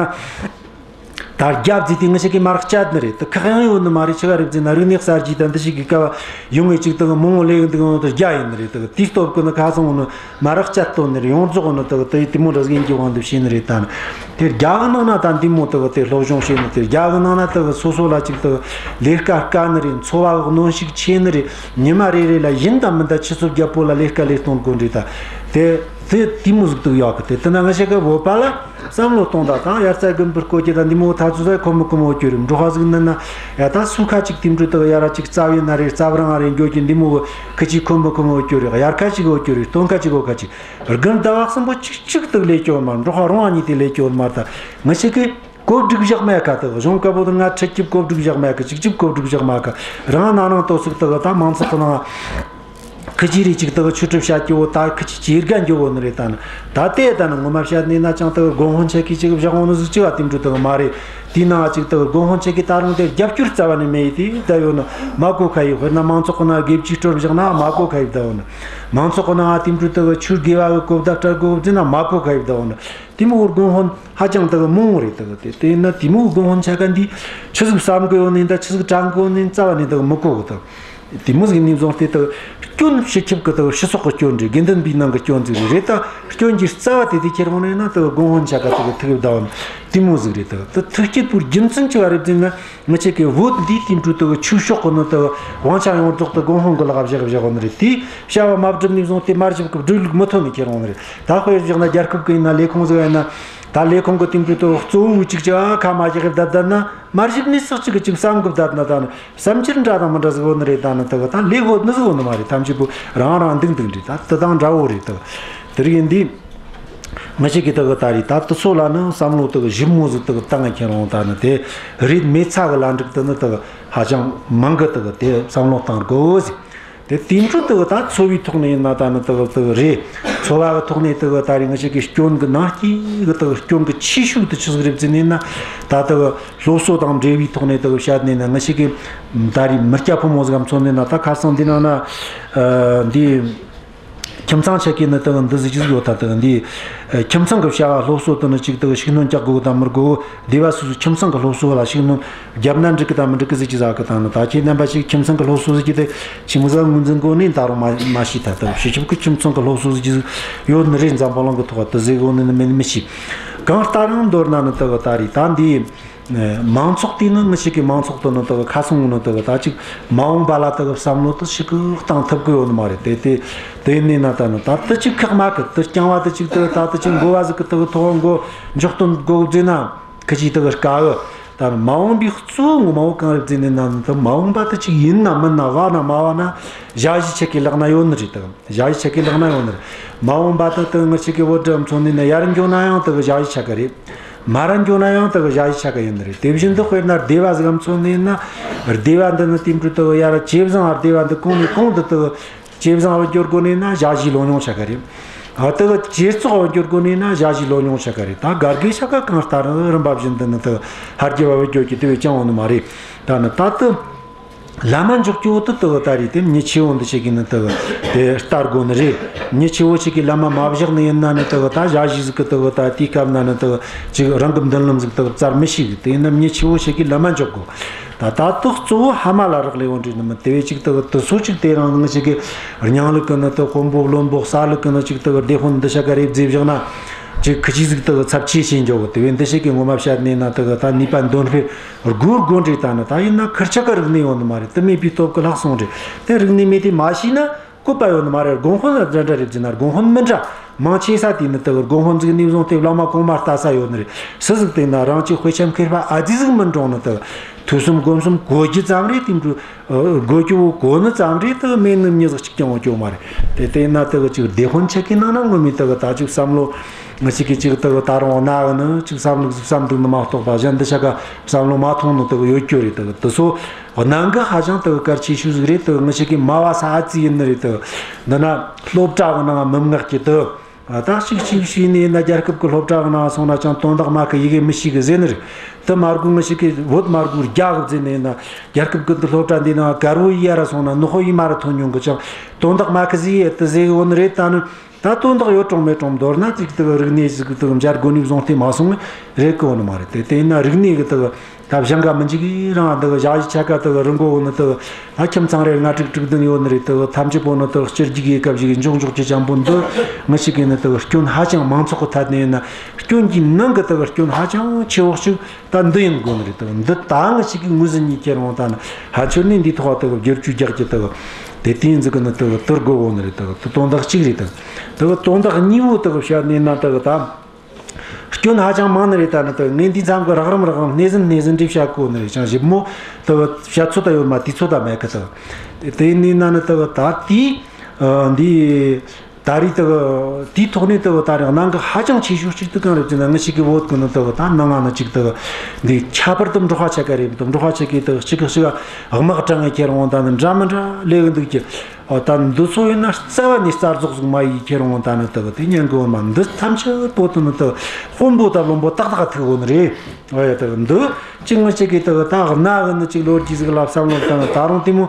ད་རྒྱ་བརྫིས་ཏེ་ང་ཞིག་གིས་མར་བཅད་ནི་རེད། དེ་ཁག་ཡང་ཡོད་ནི་མ་རེད། ཆི་ག་རེད་བརྫིས་ན་རིག་གནས་གསར་བརྗེ་དང་འདི་ཞིག་གི་སྐབས་ཡོང་ངེས་ཅིག་དེ་མང་བོ་ལས་གི་འདུག་ཡོང་དེ་རྒྱ་ཡིན་ནི་རེད། དེ་དེའི་སྟོབས་ཀྱིས་ནི་ཁ་སང་བོ་ནི་མ་རག་བཅད་གཏོང་ནི་རེད། ཡོངས་རྫོགས་ནི་དེ་དེ་དེ་མོ་འདྲ་ཟིག་ཡིན་གྱི་དབང་དུ་བྱས་ནི་རེད། ད་ནི་དེ་རྒྱ་གི་ནང་ན་ད་འདི་མོ་དེ་དེ་སློབ་སྦྱོང་བྱས་ནི་དེ། རྒྱ་གི་ནང་ན་དེ་སོ་སོ་ལ་ཅིག་དེ་ལས་ཀ་དཀའ་ནི་རེད། འཚོ་བ་གི་གནོན་ཤུགས་ཆེ་ནི་རེད། ཉི་མ་རེ་རེ་ལ་ཡིན་དང་མིན་དང་ཆུ་ཚོད་བརྒྱད་པོ་ལ་ལས་ཀ་ལས་གཏོང་དགོས་ནི་རེད། ད་དེ་དེ་དེ་མོ་ཟིག་དེ་ཡོད་གི། དེ་དེ་ན་ང་ཞིག་གི་བོད་པ་ལ་བསམ་བློ་གཏོང་ད་དང་། དབྱར་རྩྭ་དགུན་འབུ་བརྐོ་རྒྱུ་དང་འདི་མོ་ཐག་ཚོད་ཟ་ཁོམ་མི་ཁོམ་འོ་ཅོ་རེད། འབྲོག་པ་ཟིག་ནི་ན་ཡ་ད་སུ་ཁ་ཅིག་དེ་འདྲ་དག་ཡ་ར་ཅིག་རྩྭ་བས་ན་རེ་རྩྭ་བ་རང་རེ་འགྱོ་རྒྱུ་འདི་མོ་ཁི་ཅིག་ཁོམ་མི་ཁོམ་འོ་ཅོ་རེད། དབྱར་ཁ་ཅིག་འོ་ཅོ་རེད། སྟོན་ཁ་ཅིག་འོ་ཁ་ཅིག། དགུན་ཟླ་བ་གསུམ་པོ་ཅིག་ཅིག་དག་ལས་ཅོ་མ། འབྲོག་པ་རང་བ་ཉིད་དེ་ལས་ཅོ་མ། ད་ང་ཞིག་གི་གོ་སྒྲིག་བཞག་མེད་ག། དག་གཞུང་བཀའ་པོད་ལྔ་ཁྲིད་རྒྱུ་གོ་སྒྲིག་བཞག་མེད་ག། ཅིག་ཅིག་གོ་སྒྲིག་བཞག་མེད་ག། རང་ན་ནང་དོ་ཚིག་དག་ད་མང་ཚོགས་ནང་ཁི་ཅི་རེ་ཅིག་དག་ཆོས་ཁྲིད་བྱ་རྒྱུ་བོ་ད་ཁི་ཅི་ཇེ་དགའ་འགྱོ་བོ་ནི་རེད། ད་ནི་ད་ལྟའི་ད་ནི་ངོ་མ་བཤད་ནས་ན་ཅང་དག་དགོན་དཔོན་ཆ་གིས་ཅིག་བཞག་འོང་ནི་ཟིག་ཅིག་བ་དེ་འདྲ་དག་མ་རེད། དེའི་ནང་ཅིག་དག་དགོན་དཔོན་ཆ་གིས་ད་རུང་དེ་རྒྱབ་སྐྱོར་རྩ་བ་ནས་མེད་ཡི། དེ་ད་ཡོད་ནི་མ་གོ་ཁ་ཡི། དཔེར་ན་མང་ཚོགས་ཀྱི་ནང་དགེ་བཅུའི་སྲོལ་བཞག་ན་མ་གོ་ཁ་ཡི་ད་ཡོད་ནི། མང་ཚོགས་ཀྱི་ནང་དེ་འདྲ་དག་ཆོས་དགེ་བ་གི་གོ་བརྡ་སྤྲད་དགོས་ཟེར་ན་མ་གོ་ཁ་ཡི་ད་ཡོད་ནི། དེ་མོ་བོ་དགོན་དཔོན་ཧ་ཅང་དག་མང་བོ་རེད། དག་དེ་དེ་ཡིན་ན་དེ་མོ་བོ་དགོན་དཔོན་ཆ་ག་འདི་ཆི་ཟིག་བསམ་གི་ཡོད་ནི་ད་ཆི་ཟིག་དྲན་གི་ཡོད་ནི་རྩ་བ་ནས་དག་མི་གོ་གི། དག་དེ་མོ་ཟིག་ནས་བཟུང་སྟེ་དག་སྐྱོན་སྤྱི་ཁྱབ་གི་དག་སྤྱི་ཚོགས་གི་སྐྱོན་རེད། དགེ་འདུན་པའི་ནང་གི་སྐྱོན་ཟིག་རེད། རེད་ད་སྐྱོན་གྱི་རྩ་བ་དེ་དེ་ཁྱེར་འོང་ནས་ན་དག་དགོན་དཔོན་ཆ་ག་དག་ཐུག་བསྡད་ཡོད་ནི་དེ་མོ་ཟིག་རེད། དག་དེ་ཐུག་སྐྱེད་པོ་རྒྱུ་མཚན་ཆི་བ་རེད་ཟེར་ན། ང་ཆེ་གི་བོད་འདིའི་དེ་འདྲ་དག་ཆོས་ཕྱོགས་གི་ནི་དག་དབང་ཆ་ཡོངས་རྫོགས་དག་དགོན་དཔོན་གི་ལག་བཞག་བཞག་ཡོད་ནི་རེད། དེའི་བྱ་བ་མ་བསྒྲུབས་ནས་བཟུང་སྟེ་མར་ཞབས་གི་སྒྲིག་ལུགས་མི་ཐོན་ནི་ཁྱེར་འོང་ནི་རེད། ད་དཔེ་བཞག་ན་རྒྱལ་ཁབ་གི་ཡིན་ན་ལས་ཁུངས་ཟིག་ཡིན་ན། ད་ལས་ཁུངས་གི་དེ་འདྲ་དག་གཙོ་བོ་ཅིག་ཅིག་ཨ་ཁ་མ་བཞག་གི་བསྡད་བསྡད་ན། མར་ཞབས་ནས་སུ་གཅིག་གི་ཅིག་བསམ་གི་བསྡད་ན། ད་ནི་བསམ་འཆར་འདྲ་དང་མི་འདྲ་ཟིག་ཡོད་ནི་རེད། ད་ནི་དག་ད་ལས་ཡོད་ནི་ཟིག་ཡོད་ནི་མ་རེད། ཐམས་ཅད་པོ་རང་རང་འདུག་འདུག་འདྲ་ད་དེ་དང་འདྲ་བོ་རེད། དག་དེ་རིགས་ཡིན་དུས། ང་ཞིག་གིས་དག་ད་རེས་ད་དེ་ཚོ་ལ་ནི་བསམ་བློ་དག་ཞིབ་མོ་ཟིག་དག་བཏང་ཁྱེར་འོང་། ད་ནི་དེ་རེད་མེད་ཚ་གི་ལ་འགྲིག་དེ་ནི་དག་ཧ་ཅང་མང་གི། དག་དེ་བསམ་བློ་བཏང་དགོས་ཟིག། དེ་དེ་འཕྲོ་དག་ད་འཚོ་བའི་ཐོག་ནས་ཡིན་ན་ད་ནི་དག་དག་རེད། འཚོ་བ་གི་ཐོག་ནས་དག་ད་རེས་ང་ཞིག་གིས་སྐྱོན་གི་ནང་སྐྱེས་གི་དག་སྐྱོན་གི་ཆེ་ཤོས་དེ་ཆི་ཟིག་རེད་ཟེར་ནས་ན། ད་དག་སློབ་གསོ་དང་འབྲེལ་བའི་ཐོག་ནས་དག་བཤད་ནས་ན། ང་ཞིག་གིས་ད་རེས་མི་སྐྱ་ཕོ་མོ་ཟིག་ག་མཚོན་ནས་ན། ད་ཁ་སང་འདི་ནང་ན་ཨ་འདི། ཁྱིམ་ཚང་ཆ་གི་ནི་དག་འདི་ཟིག་ཅིག་ཡོད་ད། དག་འདི་ཁྱིམ་ཚང་གི་བྱ་བ་སློབ་གསོ་དེ་ནི་ཅིག་དག་ཤུགས་སྣོན་རྒྱག་དགོས་དང་མི་དགོས། སྡེ་བ་སོ་སོའི་ཁྱིམ་ཚང་གི་སློབ་གསོ་ལ་ཤུགས་སྣོན་བརྒྱབ་ན་འགྲིག་གི་དང་མི་འགྲིག་གི་ཟིག་ཅིག་ཟེར་གི། ད་ནི་ད་ཁྱེད་རྣམ་པ་ཞིག་ཁྱིམ་ཚང་གི་སློབ་གསོ་ཟིག་ཅིག་དེ་ཆི་མོ་ཟིག་ངོས་འཛིན་གོ་ནི་ད་རུང་མ་མ་ཤེས་ད། དག་སྤྱི་ཁྱབ་ཀྱི་ཁྱིམ་ཚང་གི་སློབ་གསོ་ཟིག་ཅིག་ཡོད་ནི་རེད། འཛམ་བུ་གླིང་གི་ཐོག་དེ་ཟིག་ཡོད་ནི་ནི་མིན་མི་ཤེས། གང་ལྟར་ཡང་མདོར་ན་ནི་དག་ད་རེད། ད་འདི་མང་ཚོགས་དེ་ནི་ངི་ཞིག་གི་མང་ཚོགས་དེ་ནི་དག་ཁ་སང་ནི་དག་ད་ཅིག་མ་འོངས་པ་ལ་དག་བསམ་བློ་དེ་ཞིག་གི་བཏང་ཐུབ་གི་ཡོད་ནི་མ་རེད། དེ་དེ་དེ་ནི་ན་ད་ནི་ད་དེ་ཅིག་ཁག་མ་གི། དེ་རྐྱང་བ་དེ་ཅིག་དག་ད་དེ་ཅིག་འགོ་བ་ཟིག་གི་དག་ཐོག་འགོ་འཇོག་སྟོན་དགོ་ཟེར་ན་ཁི་ཅིག་དག་དཀའ་གི། ད་ནི་མ་འོངས་པའི་གཙོ་བོ་ངོ་མ་བོ་གང་རེད་ཟེར་ནི་ན་ནི་དག་མ་འོངས་པ་དེ་ཅིག་ཡིན་ན་མིན་ན་བ་ན་མ་བ་ན་ཞ་ཞི་ཆ་གི་ལག་ན་ཡོད་ནི་རེད། དག་ཞ་ཞི་ཆ་གི་ལག་ན་ཡོད་ནི་རེད། མ་འོངས་པ་དེ་དག་ངི་ཆ་གི་བོད་འདྲ་མཚོན་ནི་ན་ཡར་འགྱོ་ན་ཡང་དག་ཞ་ཞི་ཆ་གི་རེད། མར་འགྱོ་ན་ཡང་དག་ཞ་ཞི་ཆ་གི་ཡིན་ནི་རེད། དེ་བཞིན་དུ་དཔེར་ན་སྡེ་བ་ཟིག་མཚོན་ནི་ན་སྡེ་བ་འདི་ནི་དེ་འཕྲོ་དག་ཡར་ཇེ་བཟང་ང་སྡེ་བ་འདི་གོང་ནས་གོང་དུ་དག་ཇེ་བཟང་བ་འགྱུར་དགོ་ནི་ན་ཞ་ཞི་ལོ་ཉུང་ཆ་གི་རེད། ཨ་དག་ཇེ་བཙོག་བ་འགྱུར་དགོ་ནི་ན་ཞ་ཞི་ལོ་ཉུང་ཆ་གི་རེད། ད་གར་གི་ཆ་ག་གང་ལྟར་རིམ་པ་བཞིན་དུ་ནི་དག་ཧར་རྒྱས་བ་བ་འགྱོ་གི་དེ་བས་ཀྱང་འོང་ནི་མ་རེད། ད་ནི་ད་དུ་ལམ་མ་འཇོག་རྒྱུ་བོ་དེ་དག་ད་རེད། དེ་མྱི་ཆེ་བོ་འདི་ཆ་གི་ནི་དག་དེ་ལྟ་དགོ་ནི་རེད། མྱི་ཆེ་བོ་ཆ་གི་ལམ་མ་མ་བཞག་ནི་ཡིན་ན་ནི་དག་ད་ཞ་ཞི་ཟིག་གི་དག་ད་དེའི་སྐབས་ན་ནི་དག་ཅིག་རང་གི་མདུན་ལམ་ཟིག་དག་བཙལ་མི་ཤེས་གི། དེ་ཡིན་ན་མྱི་ཆེ་བོ་ཆ་གི་ལམ་མ་འཇོག་དགོ། ད་ད་དུ་གཙོ་བོ་ཕ་མ་ལ་རག་ལས་ཡོང་འདྲི་ནི་མི་དེ་བས་ཅིག་དག་དུ་སོ་ཅིག་དེ་རང་ངི་ཆ་གི་སྙིང་ལུགས་གི་ནི་དག་དཔོན་པོ་བློན་པོ་གསར་ལུགས་གི་ནི་ཅིག་དག་སྡེ་དཔོན་འདི་ཆ་ག་རེ་བཟླས་བཞག་ན་ཅིག་ཁི་ཅིག་ཟིག་དག་ཚབས་ཆེ་ཆེ་འཇོག་གི། དེ་བས་འདི་ཆ་གི་ངོ་མ་བཤད་ནས་ན་དག་ད་ནུས་པ་འདོན་སྤེལ་དགོས་དགོས་འདྲི། ད་ནི་ད་ཡིན་ན་ཁིར་ཆ་ག་རིག་གནས་ཡོད་ནི་མ་རེད། དུ་མེད་པའི་སྟོབས་གི་ལྷག་སོང་འདྲི། དེ་རིག་གནས་མེད་དེ་མ་ཤེས་ན་བཀོད་པ་ཡོད་ནི་མ་རེད། དགོན་དཔོན་ལ་འདྲ་འདྲ་རེད་ཟེར་ན་དགོན་དཔོན་མི་འདྲ། མང་ཆེ་ས་དེ་ནི་དག་དགོན་དཔོན་ཟིག་ནས་བཟུང་སྟེ་བླ་མ་གོང་མ་ལྟ་ས་ཡོད་ནི་རེད། སུ་ཟིག་བལྟས་ན་རང་གི་དཔེ་ཆ་མཁས་པ་ཨ་ཙི་ཟིག་མིན་འགྲོ་ནི་དག་ཐོས་བསམ་སྒོམ་གསུམ་གོ་རྒྱུ་ཙམ་རེད། དེ་འདྲ་གོ་རྒྱུ་བོ་གོ་ནི་ཙམ་རེད། དག་མེད་ནི་མྱི་ཟིག་གཅིག་ཀྱང་ཡོད་རྒྱུ་མ་རེད། དེ་བལྟས་ན་དག་ཅིག་སྡེ་དཔོན་ཆ་གི་ནང་ན་ངོ་མའི་དག་ད་ཅིག་བསམ་བློ་ང་ཅིག་གི་ཅིག་དག་ད་རུང་ན་གི་ནི་ཅིག་བསམ་ལུགས་ཟིག་བསམ་འདུག་ནི་མ་གཏོགས་པ་གཞན་འདི་ཆ་ག་བསམ་བློ་མ་ཐོངས་ནི་དག་ཡོད་རྒྱུ་རེད། དག་དུ་སོ། གནད་འགག་ཧ་ཅང་དག་གལ་ཆེ་ཤོས་ཟིག་རེད། དག་ངི་ཆ་གི་མ་བ་ས་ཨ་ཙི་ཡིན་ནི་རེད། དག་འདི་ན་སློབ་གྲྭ་གི་ནང་མི་མངགས་ཀྱི་དག་ད་ཅིག་ཅིག་ཞུས་ནས་ཡིན་ན་རྒྱལ་ཁབ་ཀྱི་སློབ་གྲྭ་གི་ནང་སོང་ན་ཅང་དོན་དག་མ་གི་ཡི་གེ་མི་ཤེས་གི་ཟེར་ནི་རེད། དེ་མ་དགོས་ངི་ཆ་གི་བོད་མ་དགོས་རྒྱ་གི་ཟེར་ནས་ཡིན་ན་རྒྱལ་ཁབ་ཀྱི་འདི་སློབ་གྲྭ་འདི་ནང་དཀར་བོ་ཡི་ཡ་ར་སོང་ན་ནག་པོ་ཡི་མ་ར་ཐོན་མྱོང་གི། ཅང་དོན་དག་མ་གི་ཟེར་ཡི་དེ་ཟེར་གི་ཡོད་ནི་རེད། ད་ནི། ད་དོན་དག་ཡོད་རུང་མེད་རུང་མདོར་ན་ཅིག་དག་རིག་གནས་ཟིག་དག་འཇར་དགོན་ནས་བཟུང་སྟེ་མ་སོང་བས་རེད་གོ་ནི་མ་རེད། དེ་དེ་ཡིན་ན་རིག་གནས་གི་དག་ད་གཞན་ག་མི་འཇིག་གི་རང་དག་ཞ་ཡི་ཆ་ག་དག་རི་མགོ་བོ་ནི་དག་ད་ཁྱིམ་ཚང་རེ་ལྔ་དྲུག་དྲུག་བདུན་ཡོད་ནི་རེད། དག་ཐམས་ཅད་པོ་ནི་དག་སྤྱི་རྒྱུག་གི་སྐབས་ཤིག་འཇོག་འཇོག་གི་ཅང་པོ་འདི་ངི་ཆ་གི་ནི་དག་སྐྱོན་ཧ་ཅང་མང་ཚོགས་གི་ཐད་ནས་ཡིན་ན་སྐྱོན་གྱི་ནང་གི་དག་སྐྱོན་ཧ་ཅང་ཆེ་བོ་ཞིག་ད་འདི་ཡིན་དགོས་ནི་རེད། དག་འདི་ད་ངི་ཞིག་གི་ངོས་ཟིན་གཉིས་ཁྱེར་འོང་ད་ནི་ཕན་ཆོད་ནས་འདིའི་ཐོག་དག་བསྒྱུར་བཅོས་རྒྱག་གི་དག་དེ་དེ་ཡིན་ཟིག་གི་ནི་དག་དུར་དགོས་འོང་ནི་རེད། དག་དེ་དོན་དག་གཅིག་རེད། དག་དག་དོན་དག་གཉིས་པོ་དག་བཤད་ནས་ན་དག་ད་སྐྱོན་ཧ་ཅང་མང་ནི་རེད། ད་ནི་དག་ངས་འདི་མཚམས་གི་རགས་རིམ་རགས་རིམ་སྣེ་ཟིན་སྣེ་ཟིན་འདྲི་བཤད་གོ་ནི་རེད། ཅང་ཞིབ་མོ་དག་བཤད་ཚོད་ད་ཡོད་མ་དུས་ཚོད་ད་མེད་གི། དག་དེ་ནས་ན་ནི་དག་ད་དེ་འདི། ད་རེས་དག་དེའི་ཐོག་ནས་དག་ད་རེས་གནད་འགག་ཧ་ཅང་ཆེ་ཤོས་གཅིག་དེ་གང་རེད་ཟེར་ན། ངི་ཞིག་གི་བོད་གི་ནི་དག་ད་ནང་ང་ནི་ཅིག་དག་འདི་ཁྱད་པར་དུ་འབྲོག་པ་ཆ་ག་རེད། དུ་འབྲོག་པ་ཆ་གི་དག་གཅིག་གི་གཅིག་ག་དམག་དྲངས་ངེ་ཁྱེར་འོང་ད་ནི་འདྲ་མི་འདྲ་ལས་གི་འདུག་གི། ཨོ་ད་འདི་ཚོ་ཡིན་ན་རྩ་བ་ནས་རྩ་རྫོགས་ཟིག་མ་ཡི་ཁྱེར་འོང་ད་ནི་དག་དེ་ཉན་གི་འོ་མ། འདི་ཐམས་ཅད་པོ་དུ་ནི་དག་དཔོན་པོ་ད་བློན་པོ་ཏག་ཏག་ཐུག་འོ་ནི་རེད། ཨོ་ཡ་དག་འདི་གཅིག་ངི་ཞིག་གི་དག་ད་གནའ་གི་ནི་ཅིག་ལོ་རྒྱུས་ཟིག་ལ་བསམ་བློ་བཏང་ད་རུང་དེ་མོ།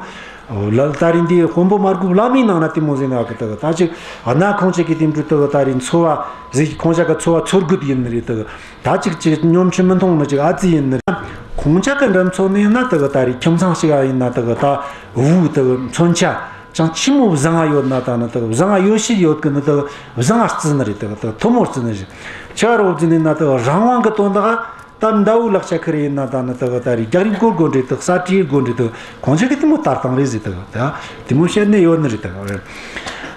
ལ་ད་རིང་འདི་དཔོན་པོ་མ་དགོས་བླ་མའི་ནང་ན་དེ་མོ་ཟེར་ན་གི་དག་ད་ཅིག་གནའ་ཁོང་ཅག་གི་དེ་འདྲ་དག་ད་རིང་འཚོ་བ་ཟིག་ཁོང་ཅག་གི་འཚོ་བ་འཚོ་དགོས་ཡིན་ནི་རེད། དག་ད་ཅིག་ཅིག་སྙོམ་ཆུང་མི་མཐོང་ནི་ཅིག་ཨ་ཙི་ཡིན་ནི་རེད། ཁོང་ཅག་གི་འགྲམ་ཚོ་ནས་ན་དག་ད་རིང་ཁྱིམ་ཚང་ཞིག་ཨ་ཡིན་ན་དག་ད་བུ་དག་མཚོན་ཆ་ཅང་ཆི་མོ་བཟང་ང་ཡོད་ན། ད་ནི་དག་བཟང་ང་ཡོད་ཤི་ཡོད་གི་ནི་དག་བཟང་ང་རྩི་ནི་རེད། དག་དག་མཐོ་མོ་རྩི་ནི་རེད། ཆ་རོགས་རྩི་ནི་ན་དག་རང་དབང་གི་དོན་དག་ད་མདའ་བོའི་ལག་ཆ་ཁེར་ཡིན་ན། ད་ནི་དག་ད་རེས་རྒྱག་རེས་སྒོར་སྒོར་འདྲེ་དག་ས་བྲིས་སྒོར་འདྲེ་དག་ཁོང་ཅག་གི་དེ་མོ་ལྟ་སྟངས་རེད་ཟེར། དག་ད་དེ་མོ་བཤད་ནི་ཡོད་ནི་རེད། དག་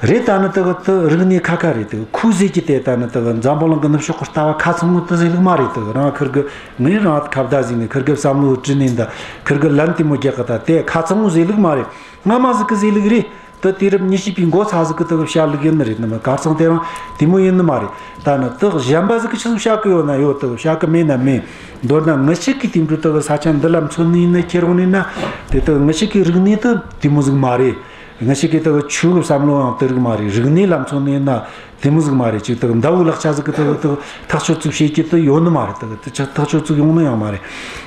རེད། ད་ནི་དག་དེ་རིག་གནས་ཁ་ཁ་རེད། དག་ཁོས་ཟེར་གྱི་དེ་ད་ནི་དག་འཛམ་བུ་གླིང་གི་ནུབ་ཕྱོགས་གི་ལྟ་བ་ཁ་ཚང་མོ་དེ་ཟེར་ལུགས་མ་རེད། དག་རང་ཁིར་གི་ངས་རང་ཁ་བརྡ་ཟིག་ནས་ཁིར་གི་བསམ་བློ་དྲིས་ནས་ད་ཁིར་གི་ལན་དེ་མོ་རྒྱག་གི། ད་དེ་ཁ་ཚང་མོ་ཟེར་ལུགས་མ་རེད། སྔ་མ་ཟིག་གི་ཟེར་ལུགས་རེད། དེ་དུས་རབས་ཉི་ཤུ་པའི་འགོ་ཚ་ཟིག་གི་དག་བཤད་ལུགས་ཡིན་ནི་རེད། ནི་མ་གར་ཚང་དེ་རང་དེ་མོ་ཡིན་ནི་མ་རེད། ད་ནི་དག་གཞན་པ་ཟིག་གི་ཆི་ཟིག་བཤད་གི་ཡོད་ན་ཡོད། དག་བཤད་གི་མེད་ན་མེད། མདོར་ན་ངི་ཞིག་གི་དེ་འདྲ་དག་ས་ཆ་འདི་ལ་མཚོན་ནི་ཡིན་ན་ཁྱེར་འོང་ནི་ན། དེ་དག་ངི་ཞིག་གི་རིག་གནས་དེ་དེ་མོ་ཟིག་མ་རེད། ངི་ཞིག་གི་དག་ཆོས་གི་བསམ་བློའང་དེ་རིགས་མ་རེད། རིག་གནས་ལ་མཚོན་ནི་ཡིན་ན། དེ་མོ་ཟིག་མ་རེད། ཅིག་དག་མདའ་བོའི་ལག་ཆ་ཟིག་གི་དག་དག་ཐག་ཆོད་ཅིག་བྱེད་རྒྱུ་དེ་ཡོད་ནི་མ་རེད། དག་དེ་ཆ་ཐག་ཆོད་ཅིག་ཡོང་ནི་ཡང་མ་རེད།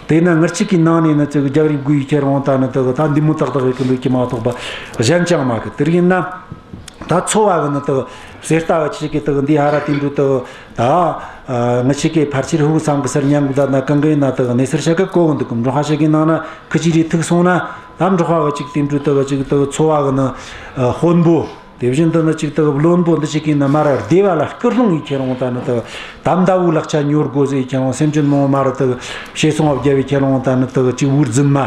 དེས་ན་ངི་ཅིག་གི་ནང་ནས་ནི་ཅིག་རྒྱག་རེས་དགོས་ཡི་ཁྱེར་འོང་ད་ནི་དག་ད་འདི་མོ་ཏག་ཏག་ཡོད་གི་འདུག་གི་མ་གཏོགས་པ་གཞན་ཅང་མ་གི། དེ་རིགས་ཡིན་ན་ ད་ཚོ་བ་གི་ནི་དག་གསེར་རྟ་གི་ཆི་གི་དག་འདི་ཧ་ར་དེ་འདྲ་དག་ད་ཨ་ང་ཆི་གི་ཕལ་ཆེར་ཧུ་སམ་གི་སར་ཉན་གི་ད་ན་གང་གི་ན་དག་གནས་སར་ཤ་གི་གོ་གི་འདུག་གི། འབྲོག་ཁ་ཤ་གི་ནང་ན་ཁི་ཅི་རེ་ཐུག་སོང་ན། ད་འབྲོག་ཁ་གི་ཅིག་དེ་འདྲ་དག་ཅིག་དག་ཚོ་བ་གི་ནི་ཨ་དཔོན་པོ། དེ་བཞིན་དུ་ནི་ཅིག་དག་བློན་པོ་འདི་ཅིག་གི་ནི་མར་ར་སྡེ་བ་ལ་སྐུལ་སློང་ཡེ་ཁྱེར་འོང་། ད་ནི་དག་དམ་ཟླ་བོའི་ལག་ཆ་ཉོ་དགོས་ཟེར་ཁྱེར་འོང་། སེམས་ཅན་མང་བོ་མར་ར་དག་བཤས་ཚོང་བརྒྱབ་ཡེ་ཁྱེར་འོང་། ད་ནི་དག་ཅིག་བུ་རྫུན་མ་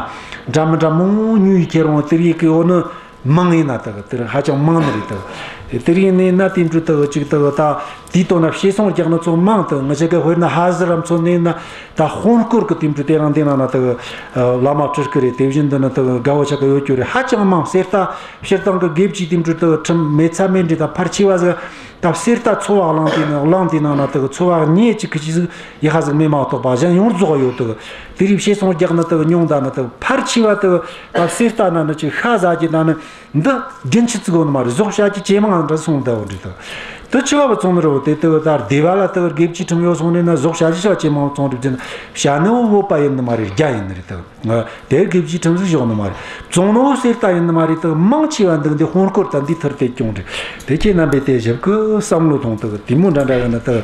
འདྲ་མི་འདྲ་མང་བོ་ཉོ་ཡེ་ཁྱེར་འོང་། དེ་རིགས་ཀྱི་འོ་ནི། མང་ཡིན་ན་དག་དེར་ཧ་ཅང་མང་ནི་རེད་དག་དེ་དེར་ཡིན་ནི་ན་དེ་འདྲ་དག་ཅིག་དག་ད་དེའི་དོན་ན་བཤས་ཚོང་རྒྱག་ནི་ཚོ་མང་དག་ང་ཅག་གི་དཔེར་ན་ཧ་ཟི་ར་མཚོན་ནི་ན་ད་དཔོན་སྐོར་གི་དེ་འདྲ་དེ་རང་དེ་ནང་ན་དག་བླ་མ་སྤྲུལ་སྐུ་རེད། དེ་བཞིན་དུ་ནི་དག་དགའ་བོ་ཆ་ག་ཡོད་རྒྱུ་རེད། ཧ་ཅང་མང་། གསེར་རྟ་སྤྱིར་བཏང་གི་དགེ་བཅུའི་དེ་འདྲ་དག་ཁྲིམས་མེད་ཚ་མེད་འདྲ་ད་ཕལ་ཆེ་བ་ཟིག་ད་གསེར་རྟ་ཚོ་བ་གླང་དེ་ནི་གླང་དེ་ནང་ན་དག་ཚོ་བ་གཉིས་ཅིག་ཁི་ཅི་ཟིག་ཡི་ཧ་ཟིག་མེད་མ་གཏོགས་པ་གཞན་ཡོངས་རྫོགས་ཡོད་དག་དེ་རིགས་བཤས་ཚོང་རྒྱག་ནི་དག་ཉུང་། ད་ནི་དག་ཕལ་ཆེ་བ་དག་ད་གསེར་རྟ་ན་ནི་ཅིག་ཤ་ཟ་རྒྱུ་ད་ནི་འདི་རྒྱུན་ཆད་ཅིག་ཡོད་ནི་མ་རེད། ཟོག་བཤའ་རྒྱུ་ཇེ་མང་འདྲ་སོང་བསྡད་ཡོད་རེད་དག་དེ་ཆི་བ་བ་བཙོང་ནི་རེད། དེ་དག་ད་སྡེ་བ་ལ་དག་དགེ་བཅུའི་ཁྲིམས་ཡོད་སོང་ནས་ན་ཟོག་བཤའ་རྒྱུ་ཆ་ཇེ་མང་བཙོང་རེད་ཟེར་ན་བཤའ་ནི་བོ་བོད་པ་ཡིན་ནི་མ་རེད། རྒྱ་ཡིན་ནི་རེད་དག་དེར་དགེ་བཅུའི་ཁྲིམས་ཟིག་བཞག་ནི་མ་རེད། བཙོང་ནོ་གསེར་རྟ་ཡིན་ནི་མ་རེད། དག་མང་ཆེ་བ་འདི་འདི་དཔོན་སྐོར་དང་འདི་ཐུར་དེ་སྐྱོང་རེད། དེ་ཁྱེད་རྣམ་པས་དེ་ཞིབ་གི་བསམ་བློ་ཐོངས། དག་དེ་མོ་འདྲ་འདྲ་གི་ནི་དག་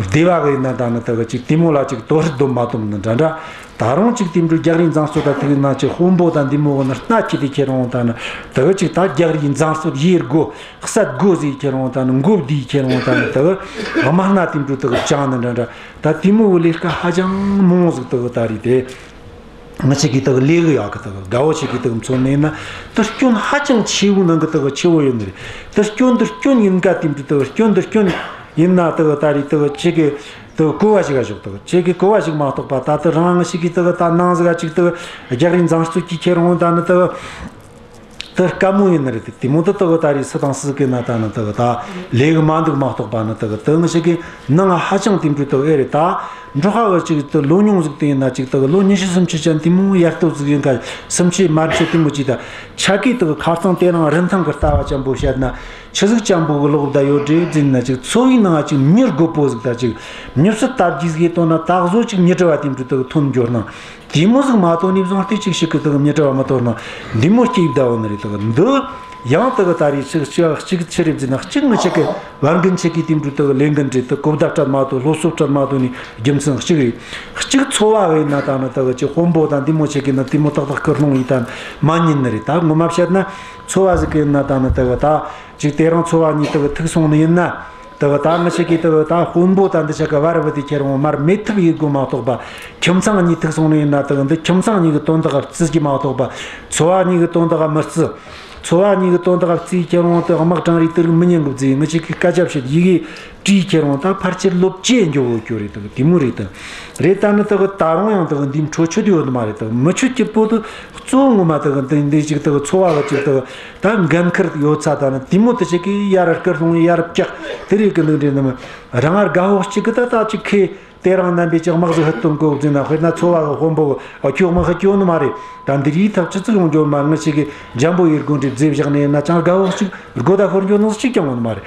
སྡེ་བ་གི་ཡིན་ན་ད་ནི་དག་ཅིག་དེ་མོ་ལ་ཅིག་དོ་ཧྲི་དོ་མ་དོམ་ནི་འདྲ་འདྲ། ད་རུང་ཅིག་དེ་འདྲ་རྒྱག་རེས་འཛིང་རྩོད་ད་ཐུག་ན་ཅིག་དཔོན་པོ་དང་འདི་མོ་གི་ནི་སྣ་ཁྱེར་དེ་ཁྱེར་འོང་། ད་ནི་དག་ཅིག་ད་རྒྱག་རེས་འཛིང་རྩོད་ཡེ་དགོས་བསད་དགོས་ཟེར་ཁྱེར་འོང་། ད་ནི་མགོ་བསྡུས་ཁྱེར་འོང་། ད་ནི་དག་དམག་སྣ་དེ་འདྲ་དག་བཅངས་ནི་འདྲ་འདྲ། ད་དེ་མོ་གི་ལས་ཀ་ཧ་ཅང་མང་ཟིག་དག་ད་རེད་དེ། ང་ཅག་གི་དག་ལས་གི་ཡག་གི་དག་དགའ་བོ་ཆེ་གི་དག་མཚོན་ནས་ན་དེ་སྐྱོན་ཧ་ཅང་ཆེ་བོ་ནང་གི་དག་ཆེ་བོ་ཡོད་ནི་རེད། དེ་སྐྱོན་དེ་སྐྱོན་ཡིན་ག་དེ་འདྲ་དག་སྐྱོན་དེ་སྐྱོན་ཡིན་ན་དག་ད་རེད་དག་ཆེ་གི་དག་གོ་བ་ཞིག་ག་ཞོག་དག་ཆེ་གི་གོ་བ་ཞིག་མ་གཏོགས་པ། ད་དེ་རང་ང་ཞིག་གི་དག་ད་ནང་ཟིག་ག་ཅིག་དག་རྒྱག་རེས་འཛིང་རྩོད་ཀྱི་ཁྱེར་འོང་། ད་ནི་དག་དེ་དཀའ་མོ་ཡིན་ནི་རེད། དེ་མོ་དེ་དག་ད་རེད་སུ་དང་སུ་གི་ན་ད་ནི་དག་ད་ལས་གི་མ་འདུག་མ་གཏོགས་པ། ནི་དག་དེ་ང་ཞིག་གི་ནང་ཧ་ཅང་དེ་འདྲ་དག་ཨེ་རེད། ད་འབྲོག་ཁ་བ་ཅིག་དེ་ལོ་ཉུང་ཟིག་དེ་ཡིན་ན་ཅིག་དག་ལོ་ཉི་ཤུ་སུམ་ཅུ་ཅན་དེ་མོ་ཡར་སྟོད་ཟིག་ཡིན་ག་སུམ་ཅུ་མར་ཅིག་དེ་མོ་ཅིག་ད་ཆ་གི་དག་ཁ་རྩང་དེ་རིང་རིན་ཐང་གི་ལྟ་བ་ཅན་པོ་བཤད་ན་ཆི་ཟིག་ཅན་པོ་གི་ལོག་ད་ཡོད་རེད་ཟེར་ན། ཅིག་ཚོ་བའི་ནང་ཅིག་མྱི་རྒོད་པོ་ཟིག་ད་ཅིག་མྱི་སུ་ལྟ་རྒྱུ་ཟིག་ཡོད་དོ་ན་ད་གཟོད་ཅིག་མྱི་གྲལ་བ་དེ་འདྲ་དག་ཐོན་འགྱོ་ན། དེ་མོ་ཟིག་མ་གཏོགས་ནས་བཟུང་སྟེ་ཅིག་ཞིག་གི་དག་མྱི་གྲལ་བ་མི་གཏོར་ན་འདི་མོ་སྐྱེས་བསྡད་ཡོད་ནི་རེད། དག་འདི་ཡང་དག་ད་རེས་ཅིག་ཅིག་ཅིག་ཆི་རེད་ཟེར་ན། གཅིག་ང་ཅག་གི་བན་རྒན་ཆེ་གི་དེ་འདྲ་དག་ལས་འགན་རེད། དག་གོ་བརྡ་སྤྲད་མ་ཐུབ། སློབ་གསོ་སྤྲད་མ་ཐུབ་ནི་རྒྱུ་མཚན་གཅིག་རེད། གཅིག་ཚོ་བ་བས་ན་ད་ནི་དག་ཅིག་དཔོན་པོ་དང་འདི་མོ་ཆེ་གི་ན་དེ་མོ་ཏག་ཏག་སྐུལ་སློང་ཡེ་ད་མ་ཉན་ནི་རེད། ད་ངོ་མ་བཤད་ན་ཚོ་བ་ཟིག་གི་ན་ད་ནི་དག་ད་ཅིག་དེ་རིང་ཚོ་བ་གཉིས་དག་ཐུག་སོང་ནི་ཡིན་ན། དག་ད་ང་ཅག་གི་དག་ད་དཔོན་པོ་དང་འདི་ཆ་ག་བར་བུད་དེ་ཁྱེར་འོང་མར་མེད་ཐབས་ཡེ་དགོས་མ་གཏོགས་པ། ཁྱིམ་ཚང་གཉིས་ཐུག་སོང་ནི་ཡིན་ན་དག་འདི་ཁྱིམ་ཚང་གཉིས་གི་དོན་དག་བརྩི་རྒྱུ་མ་གཏོགས་པ། ཚོ་བ་གཉིས་གི་དོན་དག་མི་བརྩི། ཚོ་བ་གཉིས་གི་དོན་དག་བརྩིས་ཁྱེར་འོང་དེ་དམག་དྲང་རེས་དེ་རིགས་མི་ཉན་གི་བརྩིས། ང་ཅག་གི་སྐད་ཆ་བཤད་ཡི་གེ་བྲིས་ཁྱེར་འོང་ད་ཕལ་ཆེར་ལོ་བརྒྱད་འགྱོ་གོ་རྒྱུ་རེད། དག་དེ་མོ་རེད། དག་རེད། ད་ནི་དག་ད་རུང་ཡང་དག་འདི་འཕྲོ་ཆོད་ཡོད་ནི་མ་རེད། དག་མི་ཆོད་རྒྱུ་པོ་དེ་གཙོ་བོ་ངོ་མ་དག་འདི་འདི་ཅིག་དག་ཚོ་བ་གི་ཅིག་དག་ད་འགན་ཁུར་ཡོད་ཚ་ད་ནི་དེ་མོ་དེ་ཅིག་གིས་ཡར་སྐུལ་སློང་ཡར་བཀྱག་དེ་རེད་གི་འདུག་འདྲེ་ནི་མི་རང་ང་དགའ་བོ་གཅིག་གི་ད་ད་ཅིག་ཁེ་དེ་རང་རྣམ་པས་ཅིག་དམག་ཟིག་ཧུད་སྟོན་གོ་ཟེར་ན། དཔེར་ན་ཚོ་བ་གི་དཔོན་པོ་གི་ཨ་ཁྱོད་དམག་ཧུད་སྐྱོ་ནི་མ་རེད། ད་འདི་རིགས་ཐག་ཆི་ཚིག་ཡོང་རྒྱུ་མ། ང་ཅག་གི་འཇམ་པོ་ཡེ་དགོས་འདྲེ་བཟེ་བཞག་ནས་ན་ཅང་དགའ་བོ་གཅིག་སྒོ་ད་ཤོར་རྒྱུ་ནི་གཅིག་ཀྱང་ཡོད་ནི་མ་རེད།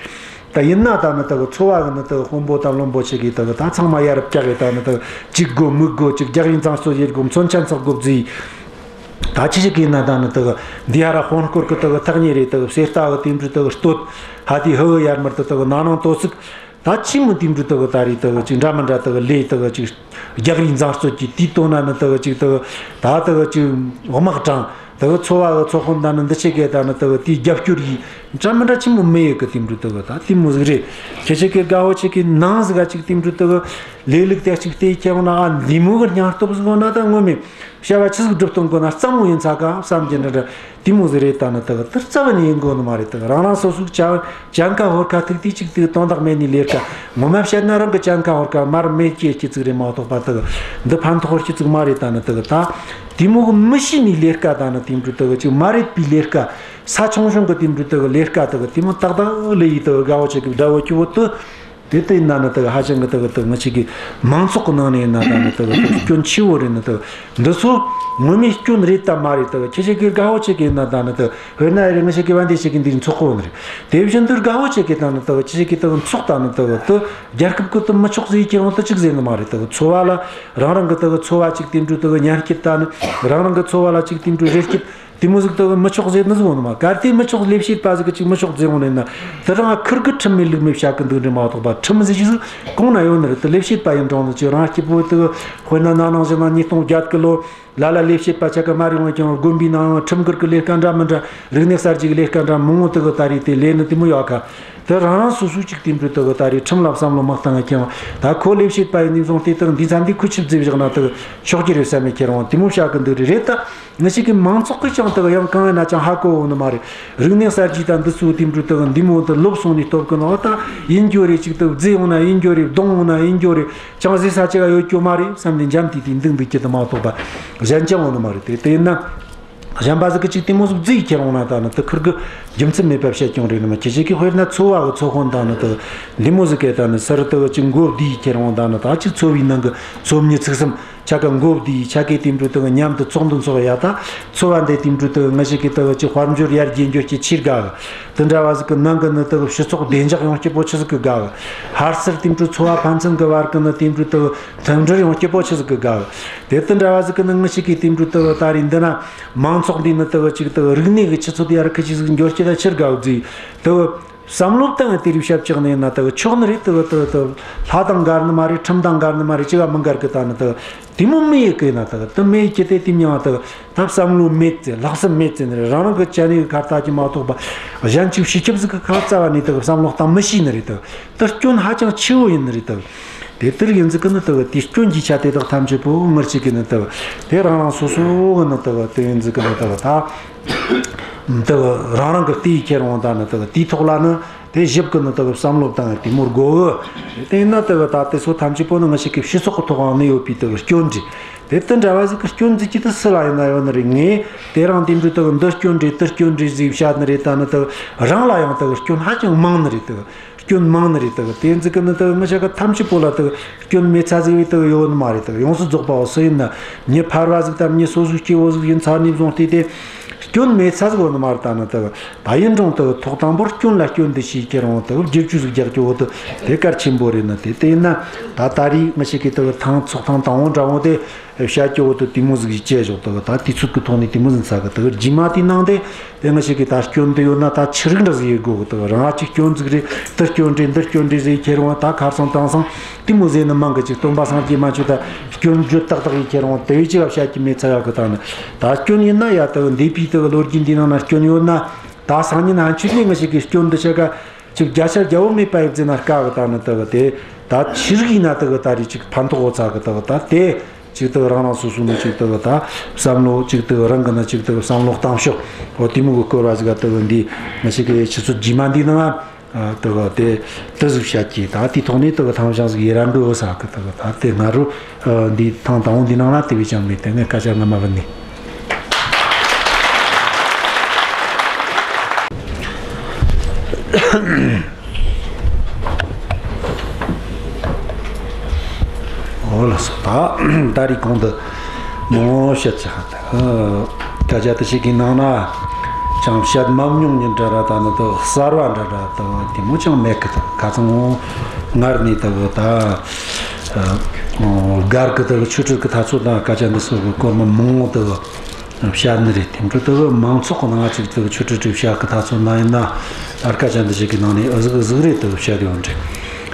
ད་ཡིན་ན་ད་ནི་དག་ཚོ་བ་གི་ནི་དག་དཔོན་པོ་དང་བློན་པོ་ཆེ་གི་དག་ད་ཚང་མ་ཡར་བཀྱག་གི་ད་ནི་དག་ཅིག་དགོས་མི་དགོས་ཅིག་རྒྱག་རེས་འཛིང་རྩོད་ཡེ་དགོས། མཚོན་ཆ་འཚག་དགོས་བརྩིས། ད་ཅི་ཞིག་གི་ན་ད་ནི་དག་འདི་ཧ་ར་དཔོན་སྐོར་གི་དག་ཐག་ཉེ་རེད། དག་གསེར་རྟ་གི་དེ་འདྲ་དག་སྟོད་ཧ་དེ་ཧུ་གི་ཡར་མར་དུ་དག་ན་ནང་དོ་ཚིག་ད་ཅི་མི་དེ་འདྲ་དག་ད་རེད། དག་ཅིག་འདྲ་མི་འདྲ་དག་ལས་དག་ཅིག་རྒྱག་རེས་འཛིང་རྩོད་ཀྱི་དེའི་དོན་ན་ནི་དག་ཅིག་དག་ད་དག་ཅིག་དམག་དྲང་དག་ཚོ་བ་གི་ཚོ་དཔོན་ད་ནི་འདི་ཆེ་གེ་ད་ནི་དག་དེའི་རྒྱབ་སྐྱོར་ཡིས་འདྲ་མི་འདྲ་ཅི་མི་མི་ཡོད་གི། དེ་འདྲ་དག་ད་དེ་མོ་ཟིག་རེད། ཁྱེད་ཆེ་གེ་དགའ་བོ་ཆེ་གེ་ནང་ཟིག་ག་ཅིག་དེ་འདྲ་དག་ལས་ལུགས་དེ་ཅིག་བལྟས་ཁྱེར་འོང་ན། ཨ་འདི་མོ་གི་སྙིང་སྟོབས་ཟིག་ཡོད་ན་ད་ངོ་མས་བྱ་བ་ཆི་ཟིག་སྒྲུབ་གཏོང་དགོས་ན་སླ་མོ་ཡིན་ཚ་ག་བསམ་གྱི་འདྲ་འདྲ་དེ་མོ་ཟིག་རེད། ད་ནི་དག་དེ་རྩ་བ་ནས་ཡིན་དགོས་ནི་མ་རེད། དག་རང་རང་སོ་སོའི་ཅ་ཅན་ཁ་ཧོར་ཁ་ཐུག་དུས་ཅིག་དེ་དོན་དག་མེད་ནི་ལས་ཀ། ངོ་མ་བཤད་ན་རང་གི་ཅན་ཁ་ཧོར་ཁ་མར་མེ་སྐྱེ་སྐྱེ་ཙིག་རེད་མ་གཏོགས་པ། དག་འདི་ཕན་ཐོགས་སྐྱེ་ཙིག་མ་རེད། ད་ནི་དག་ད་དེ་མོ་གི་མི་ཤེས་ནི་ལས་ཀ་ད་ནི་དེ་འདྲ་དག་ཅིག་མ་རེད་པའི་ལས་ཀ། ས་ཆུང་ཆུང་གི་དེ་འདྲ་དག་ལས་ཀ་དག་དེ་མོ་ཏག་ཏག་ལས་ཡི་དག་དགའ་བོ་ཆེ་གེ་དགྲ་བོ་སྐྱོ་བོ་དུ། དེ་ལྟ་ཡིན་ན་ནི་དག་ཧ་ཅང་གི་དག་དག་ང་ཅག་གི་མང་ཚོགས་ཀྱི་ནང་ནས་ཡིན་ན་ད་ནི་དག་དག་སྐྱོན་ཆེ་བོ་རེད། ནི་དག་འདི་ཚོ་ངོ་མའི་སྐྱོན་རེད་དམ་མ་རེད། དག་ཁྱེད་ཅག་གི་དགའ་བོ་ཆེ་གེ་ཡིན་ན་ད་ནི་དག་དཔེར་ན་ཨེ་རེད། ང་ཅག་གི་བན་དེ་ཅག་གི་འདིར་འཚོགས་གོ་ནི་རེད། དེ་བཞིན་དུ་དགའ་བོ་ཆེ་གེ་ད་ནི་དག་ཁྱེད་ཅག་གི་དག་འཚོགས་ད་ནི་དག་དུ་རྒྱལ་ཁབ་ཀྱི་དུ་མི་ཆོག་ཟེར་ཁྱེར་འོང་དུ་ཅིག་ཟེར་ནི་མ་རེད། དག་ཚོ་བ་ལ་རང་རང་གི་དག་ཚོ་བ་ཅིག་དེ་འདྲ་དག་ཉར་སྐྱིད་ད་ནི་རང་རང་གི་ཚོ་བ་ལ་ཅིག་དེ་འདྲ་རེ་སྐྱིད། དེ་མོ་ཟིག་དེ་གི་མི་ཆོག་ཟེར་ནི་ཟིག་ཡོད་ནི་མ། གལ་ཏེ་མི་ཆོག་ལས་བྱེད་པ་ཟིག་གིས་ཅིག་མི་ཆོག་ཟེར་འོང་ནི་ན། དེ་རང་ཁུར་གིས་ཁྲིམས་མེད་ལུགས་མེད་བཤད་གི་འདུག་རེད་མ་གཏོགས་པ། ཁྲིམས་ཟེར་རྒྱུ་ཟིག་གོང་ན་ཡོད་ནི་རེད། དེ་ལས་བྱེད་པ་ཡིན་རུང་ནི་ཅིག་རང་སྐྱིད་པོ་དེ་གི། དཔེར་ན་ན་ནིང་བཞིན་ན་ཉིས་སྟོང་བརྒྱད་གི་ལོ་ལ་ལ་ལས་བྱེད་པ་ཆ་ག་མ་རེད། འོན་ཀྱང་དགོན་པའི་ནང་ཁྲིམས་འགལ་གི་ལས་ཀ་འདྲ་མི་འདྲ། རིག་གནས་གསར་བརྗེ་གི་ལས་ཀ་འདྲ་མང་བོ་དེ་གི་ད་རེས་དེ་ལས་ནི་དེ་མོ་ཡོད་ཁ། དེ་རང་རང་སོ་སོའི་ཅིག་དེ་འདྲ་དེ་གི་ད་རེས་ཁྲིམས་ལ་བསམ་བློ་མ་བཏང་ང་ཀྱང་། ད་ཁོ་ལས་བྱེད་པ་ཡིན་ནས་བཟུང་སྟེ་དེ་གི་འདི་ཚ་འདི་ཁུ་ཆིབས་རྫི་བཞག་ན་དེ་གི་ཆོག་གི་རེད་བསམ་མེད་ཁྱེར་འོང་དེ་མོ་བཤད་གི་འདུག་རེད། རེད་ད། ང་ཞིག་གི་མང་ཚོགས་གི་ཅང་དག་ཡང་གང་ཡིན་ན་ཅང་ཧ་གོ་འོང་ནི་མ་རེད། རིག་གནས་གསར་བརྗེ་དང་འདི་ཚོའི་དེ་འདྲ་དག་འདི་མོ་དུ་ལོབས་སོང་ནས་སྟོབས་གི་ནོ་ད་ཡིན་རྒྱུ་རེད། ཅིག་དུ་བརྫི་ཡོང་ན་ཡིན་རྒྱུ་རེད། བརྡུང་ཡོང་ན་ཡིན་རྒྱུ་རེད། ཅང་ཟེར་ས་ཅི་ག་ཡོད་རྒྱུ་མ་རེད་བསམ་ནས་འཇམ་ཏིག་ཏིག་འདུག་འདུག་གི་དུ་མ་གཏོགས་པ་གཞན་ཅང་འོང་ནི་མ་རེད། དེ་དེ་ཡིན་ན་གཞན་པ་ཟིག་གི་ཅིག་དེ་མོ་ཟིག་བརྫི་ཁྱེར་འོང་ན་ད་ནི་དུ་ཁུར་གི་རྒྱུ་མཚན་མེད་པ་བཤད་ཀྱང་རེད་ནི་མ། ཁྱེད་ཅག་གི་དཔེར་ན་ཚོ་བ་གི་ཚོ་དཔོན་ད་ནི་དུ་འདི་མོ་ཟིག་གི་ད་ནི་སར་དུ་ཅིག་མགོ་བསྡུས་ཁྱེར་འོང་ད་ནི་ད་ཅིག་ཚོ་བའི་ནང་གི་ཚོ་མྱི་ཚིག་གསུམ། ཆ་ག་མགོ་བསྡུས་ཆ་གའི་དེ་འདྲ་དེ་གི་མཉམ་དུ་ཚོགས་འདུ་འཚོགས་ཡ་ད། ཚོ་བ་འདི་དེ་འདྲ་དེ་གི་ང་ཞིག་གི་དེ་གི་ཅིག་དཔལ་འབྱོར་ཡར་རྒྱས་འགྱོ་རྒྱུ་ཆེར་དགའ་གི། དེ་འདྲ་བ་ཟིག་གི་ནང་གི་ནི་དེ་གི་སྤྱི་ཚོགས་བདེ་འཇགས་ཡོང་རྒྱུ་པོ་ཆི་ཟིག་གི་དགའ་གི། ཧར་སར་དེ་འདྲ་ཚོ་བ་ཕན་ཚུན་གི་བར་གི་ནི་དེ་འདྲ་དེ་གི་མཐུན་སྒྲིལ་ཡོང་རྒྱུ་པོ་ཆི་ཟིག་གི་དགའ་གི། དེ་དེ་འདྲ་བ་ཟིག་གི་ནི་ང་ཞིག་གི་དེ་འདྲ་དེ་གི་ད་རེས་འདི་ན་མང་ཚོགས་འདི་ནི་དེ་གི་ཅིག་དེ་གི་རིག་གནས་གི་ཆུ་ཚད་ཡར་ཁི་ཆི་ཟིག་འགྱོ་རྒྱུ་ད་ཆེར་དགའ་གི་ཟིག་དེ་གི། བསམ་བློ་བཏང་དེ་རིགས་ཞབས་ཆགས་ནས་ན་དག་ཆོག་ནི་རེད། དག་དག་དག་ལྷ་དང་འགལ་ནི་མ་རེད། ཁྲིམས་དང་འགལ་ནི་མ་རེད། ཅི་ག་མི་འགལ་གི། ད་ནི་དག་དེ་མོ་མི་ཡི་གི་ན་དག་དེ་མི་ཡི་གི་དེ་དེ་མྱང་དག་ད་བསམ་བློ་མེད་ཚེ་ལྷག་བསམ་མེད་ཚེ་ནི་རེད། རང་རང་གི་ཅ་ནི་གི་ཁ་ལྟ་གི་མ་གཏོགས་པ་གཞན་ཅིག་སྤྱི་ཁྱབ་ཟིག་གི་ཁ་རྩ་བ་ནས་དག་བསམ་བློ་བཏང་མི་ཤེས་ནི་རེད། དག་དེ་སྐྱོན་ཧ་ཅང་ཆེ་བོ་ཡིན་ནི་རེད། དག་དེ་དེར་ཡིན་ཟིག་གི་ནི་དག་དེ་སྐྱོན་གྱི་ཆ་དེ་དག་ཐམས་ཅད་པོ་ངར་ཅིག་གི་ནི་དག་དེ་རང་རང་སོ་སོ་གི་ནི་དག་དེ་ཡིན་ཟིག་གི་ནི་དག་ད། དེ་རང་རང་གི་ལྟས་ཁྱེར་འོང་ད་ནི་དེ་དེའི་ཐོག་ལ་ནི་དེ་ཞིབ་ཀྱི་ནི་དེ་བསམ་བློ་བཏང་དེ་མོ་དགོ་གི། དེ་ཡིན་ན་དེ་ད་དེ་ཚོ་ཐམས་ཅད་པོ་ནི་ང་ཞིག་གི་སྤྱི་ཚོགས་ཀྱི་ཐོག་ནས་ཡོད་པའི་དེ་སྐྱོན་རེད། དེ་དེ་འདྲ་བ་ཟིག་གི་སྐྱོན་འཛུགས་ཀྱི་དེ་སུ་ལ་ཡིན་ན་ཡོད་ནི་རེད། ངས་དེ་རང་དེ་འདྲ་དེ་འདི་སྐྱོན་རེད་དེ་སྐྱོན་རེད་ཟིག་བཤད་ནི་རེད། ད་ནི་དེ་རང་ལ་ཡང་དེ་སྐྱོན་ཧ་ཅང་མང་ནི་རེད། དེ་སྐྱོན་མང་ནི་རེད། དེ་དེ་འཛུགས་གི་ནི་དེ་ང་ཞིག་གི་ཐམས་ཅད་པོ་ལ་དེ་སྐྱོན་མེད་ཚ་ཟིག་བས་དེ་ཡོད་ནི་མ་རེད། དེ་ཡོངས་སུ་རྫོགས་པ་བོ་སུ་ཡིན་ན་མྱི་ཕལ་བ་ཟིག་དང་མྱི་སོ་སོའི་སྐྱེ་བོ་ཟིག་ཡིན་ཚར་ནས་བཟུང་སྟེ་དེ་སྐྱོན་མེད་ཚ་ཟིག་ཡོད་ནི་མ་རེད། ད་ནི་དེ་ད་ཡིན་རུང་དེ་ཐོག་དང་པོར་སྐྱོན་ལ་སྐྱོན་དུ་ཤེས་ཁྱེར་འོང་དེ་བསྒྱུར་བཅོས་ཟིག་རྒྱག་རྒྱུ་བོ་དེ་དེ་གལ་ཆེན་པོ་རེད། ནི་དེ་དེ་ཡིན་ན་ད་ད་རེས་ང་ཞིག་གི་དེ་ཐེངས་ཚོགས་ཐེངས་དང་པོ་འདྲ་བོ་དེ་བཤད་རྒྱུ་བོ་དེ་དེ་མོ་ཟིག་ཅིག་བྱས་ཞོག་དེ་ད་དུས་ཚོད་ཀྱི་ཐོག་ནས་དེ་མོ་ཟིག་ཚ་གི། དེ་རྗེས་མ་དེའི་ནང་དེ་དེ་ང་ཞིག་གི་ད་སྐྱོན་དེ་ཡོད་ན་ད་ཆི་རིགས་འདྲ་ཟིག་ཡེད་དགོ་གི། དེ་རང་ཅིག་སྐྱོན་ཟིག་རེད། དེ་སྐྱོན་རེད། འདི་སྐྱོན་རེད་ཟེར་ཁྱེར་འོང་ད་ཁར་སང་དེང་སང་དེ་མོ་ཟེར་ནི་མང་གི། ཅིག་སྟོན་པ་སངས་རྒྱས་མ་ཆོད་ད་སྐྱོན་བརྗོད་ཏག་ཏག་ཡེད་ཁྱེར་འོང་དེ་བས་ཅི་ག་བཤད་ཀྱི་མེད་ཚ་ཡག་གི། ད་ནི་ད་སྐྱོན་ཡིན་ན་ཡ་དེ་འདས་པའི་དེ་ལོ་རྒྱུས་འདིའི་ནང་ན་སྐྱོན་ཡོད་ན་ད་སང་ཉིན་ཕན་ཆོད་ནས་ང་ཞིག་གི་སྐྱོན་འདི་ཆ་ག་ཅིག་བརྒྱ་ཆ་བརྒྱ་བོ་མེད་པ་ཡེད་ཟེར་ན་དཀའ་གི། ད་ནི་དེ་གི་དེ་ད་ཆི་རིགས་ཡིན་ན་དེ་གི་ད་རེས་ཅིག་ཕན་ཐོགས་ཡོད་ཚ་གི། དེ་གི་ད་དེ་ཅིག་དེ་གི་རང་རང་སོ་སོ་ནས་ཅིག་དེ་གི་ད་བསམ་བློ་ཅིག་དེ་གི་རང་གི་ནི་ཅིག་དེ་གི་བསམ་བློ་བཏང་ཕྱོགས་འོ་དེ་མོ་གི་སྐོར་བ་ཟིག་ག་དེ་གི་འདི་ང་ཞིག་གི་ཆུ་ཚོད་རྗེས་མ་འདིའི་ནང་ང་དེ་གི་དེ་དེ་ཟིག་བཤད་ཀྱི། ད་དེའི་ཐོག་ནས་དེ་གི་ཐང་ཞང་ཟིག་ཡེ་ར་འགྲོ་ས་གི། དེ་གི་ད་དེ་ང་རུ་འདི་ཐེངས་དང་པོ་འདི་ནང་ལ་དེ་བས་ཀྱང་མེད། དེ་ངས་སྐད་ཆ་སྔ་མ་བུད་ནས། འོ་ལགས་སོ། ད་ད་རེས་གོང་དུ་མང་བཤད་ཚར། ད་སྐད་ཆ་དེ་ཞིག་གི་ནང་ན་ཅང་བཤད་མ་མྱོང་ཉིན་འདྲ་ར་ད་ནི་དེ་གསར་བ་འདྲ་འདྲ་དེ་དེ་མོ་ཅང་མེད་གི། ད་ཁ་ཚང་སྔར་ནས་དེ་ད་སྒར་གི་དེ་ཆོས་ཁྲིད་ཀྱི་ཐ་ཚོད་དང་སྐད་ཆ་འདི་ཚོ་གི་སྐོར་མ་མང་བོ་དེ་བཤད་ནི་རེད། དེ་འཕྲོ་དེ་མང་ཚོགས་ཀྱི་ནང་ཅིག་དེ་ཆོས་ཁྲིད་ཁྲིད་བཤད་གི་ཐ་ཚོད་ན་ཡིན་ན་ཨར་སྐད་ཆ་འདི་ཞིག་གི་ནང་ནས་ཨ་ཟིག་ཨ་ཟིག་རེད་དེ་བཤད་ཡོད་འདྲ།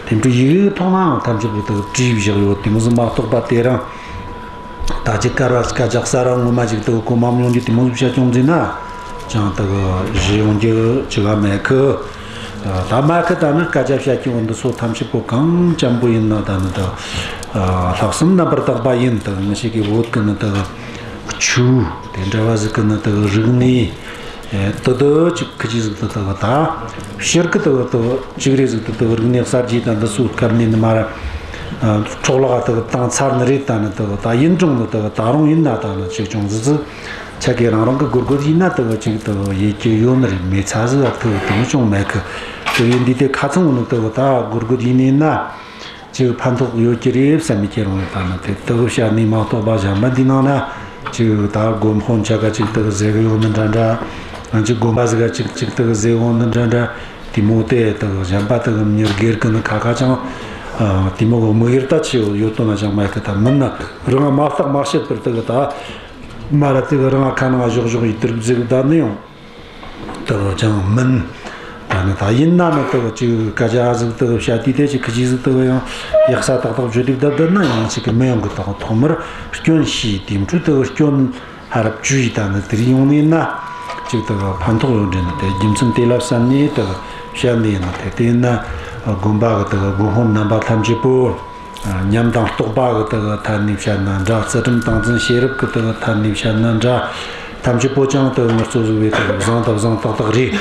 དེ་འཕྲོ་ཡིག་ཡིག་ཐོག་ནའང་ཐམས་ཅད་པོ་དེ་བྲིས་བཞག་ཡོད། དེ་མོ་ཟིག་མ་གཏོགས་པ་དེ་རིང་ད་ཅིག་སྐར་བ་སྐད་ཆ་གསར་བ་ངོ་མ་ཅིག་དེ་གོ་མ་མྱོང་རྒྱུ་དེ་མོ་ཟིག་བཤད་ཀྱང་འཛིན་ན་ཅང་དེ་གི་ཞུ་ཡོང་རྒྱུ་ཅི་ག་མེད་གི། ད་མ་གི་ད་ནི་སྐད་ཆ་བཤད་ཀྱི་འོ་འདི་ཚོ་ཐམས་ཅད་པོ་གང་ཅན་པོ་ཡིན་ན་ད་ནི་ད་ལྷག་བསམ་རྣམ་པར་དག་པ་ཡིན། ད་ང་ཞིག་གི་བོད་ཀྱི་ནི་ད་ཆོས་དེ་འདྲ་བ་ཟིག་གི་ནི་ད་རིག་གནས་དེ་དེ་ཅིག་གི་ཅིག་ཟིག་ད་ད་ད་ཕྱིར་གི་ད་ད་ཅིག་རེ་ཟིག་ད་ད་རིག་གནས་གསར་བརྗེ་དང་འདི་ཚོའི་སྐབས་ནས་ནི་མར་འཕྲོ་བརླག་ད་བཏང་ཚར་ནི་རེད། ད་ནི་ད་ད་ཡིན་རུང་ནི་ད་ད་རུང་ཡིན་ན་ད་ནི་ཅིག་ཅུང་ཟིག་ཟིག་ཆ་གི་རང་རང་གི་སྒུར་སྒུར་ཡིན་ན་དེ་གི་ཅིག་དེ་གི་ཡེད་རྒྱུ་ཡོད་ནི་རེད། མེད་ཚ་ཟིག་ཨ་ཐུག་དེ་མོ་ཅང་མེད་གི། དེ་ཡིན་དུས་དེ་ཁ་ཚང་བོ་ནི་དེ་གི་ད་སྒུར་སྒུར་ཡིན་ནི་ན་ཅིག་ཕན་ཐོགས་ཡོད་ཀྱི་རེད་བསམ་མི་ཁྱེར་འོང་། ད་ནི་དེ་དེ་གི་བཤད་ནི་མ་གཏོགས་པ་གཞན་པ་འདི་ནང་ན་ཅིག་ད་དགོན་དཔོན་ཆ་ག་ཅིག་དེ་གི་ཟེར་གི་ཡོད་ནི་འདྲ་འདྲ། ང་ཅིག་དགོན་པ་ཟིག་ག་ཅིག་ཅིག་དེ་གི་ཟེར་འོང་ནི་འདྲ་འདྲ། དེ་མོ་དེ་དེ་གི་གཞན་པ་དེ་གི་མྱི་སྒེར་གི་ནི་ཁ་ཁ་ཅང་དེ་མོ་གི་དམིགས་ཡུལ་ད་ཆེ་ཡོད་དོ་ན་ཅང་མེད་གི། ད་མིན་ན་རང་མ་བརྟག་མ་དཔྱད་པར་དེ་གི་ད། མ་ར་དེ་གི་རང་ཁ་ནང་བཞག་བཞག་ཡི་དུར་ཟིག་ད་ནི་ཡང་དེ་གི་ཅང་མིན། ད་ནི་ད་ཡིན་ན་ནི་དེ་གི་ཅིག་སྐད་ཆ་ཟིག་དེ་གི་བཤད་དུས་དེ་ཅིག་ཁི་ཅིག་ཟིག་དེ་གི་ཡང་ཡག་ས་ཏག་ཏག་བརྗོད་དུས་ད་བསྡད་ན་ཡང་ཅིག་གི་མི་ཡོང་གི། ད་གི་ཐོག་མར་སྐྱོན་ཤེས། དེ་འཕྲོ་དེ་གི་སྐྱོན་ཧ་ར་བཅོས་ཡི་ད་ནི་དེ་རིགས་ཡོང་ནི་ཡིན་ན་ཅིག་དེ་གི་ཕན་ཐོགས་ཡོད་འདྲ་ནི། དེ་རྒྱུ་མཚན་དེ་ལ་བསམ་ནས་དེ་གི་བཤད་ནི་ཡིན་ནི། དེ་དེ་ཡིན་ན་དགོན་པ་གི་དེ་གི་དགོན་དཔོན་རྣམ་པ་ཐམས་ཅད་པོ། ཉམས་དང་རྟོགས་པ་གི་དེ་གི་ཐད་ནས་བཤད་ན་འདྲ། ཚུལ་ཁྲིམས་ཏིང་འཛིན་ཤེས་རབ་གི་དེ་གི་ཐད་ནས་བཤད་ན་འདྲ། ཐམས་ཅད་པོ་ཅང་དེ་གི་ངར་གཙོ་བཟོ་བའི་དེ་གི་བཟང་དང་བཟང་ཏག་ཏག་རེད།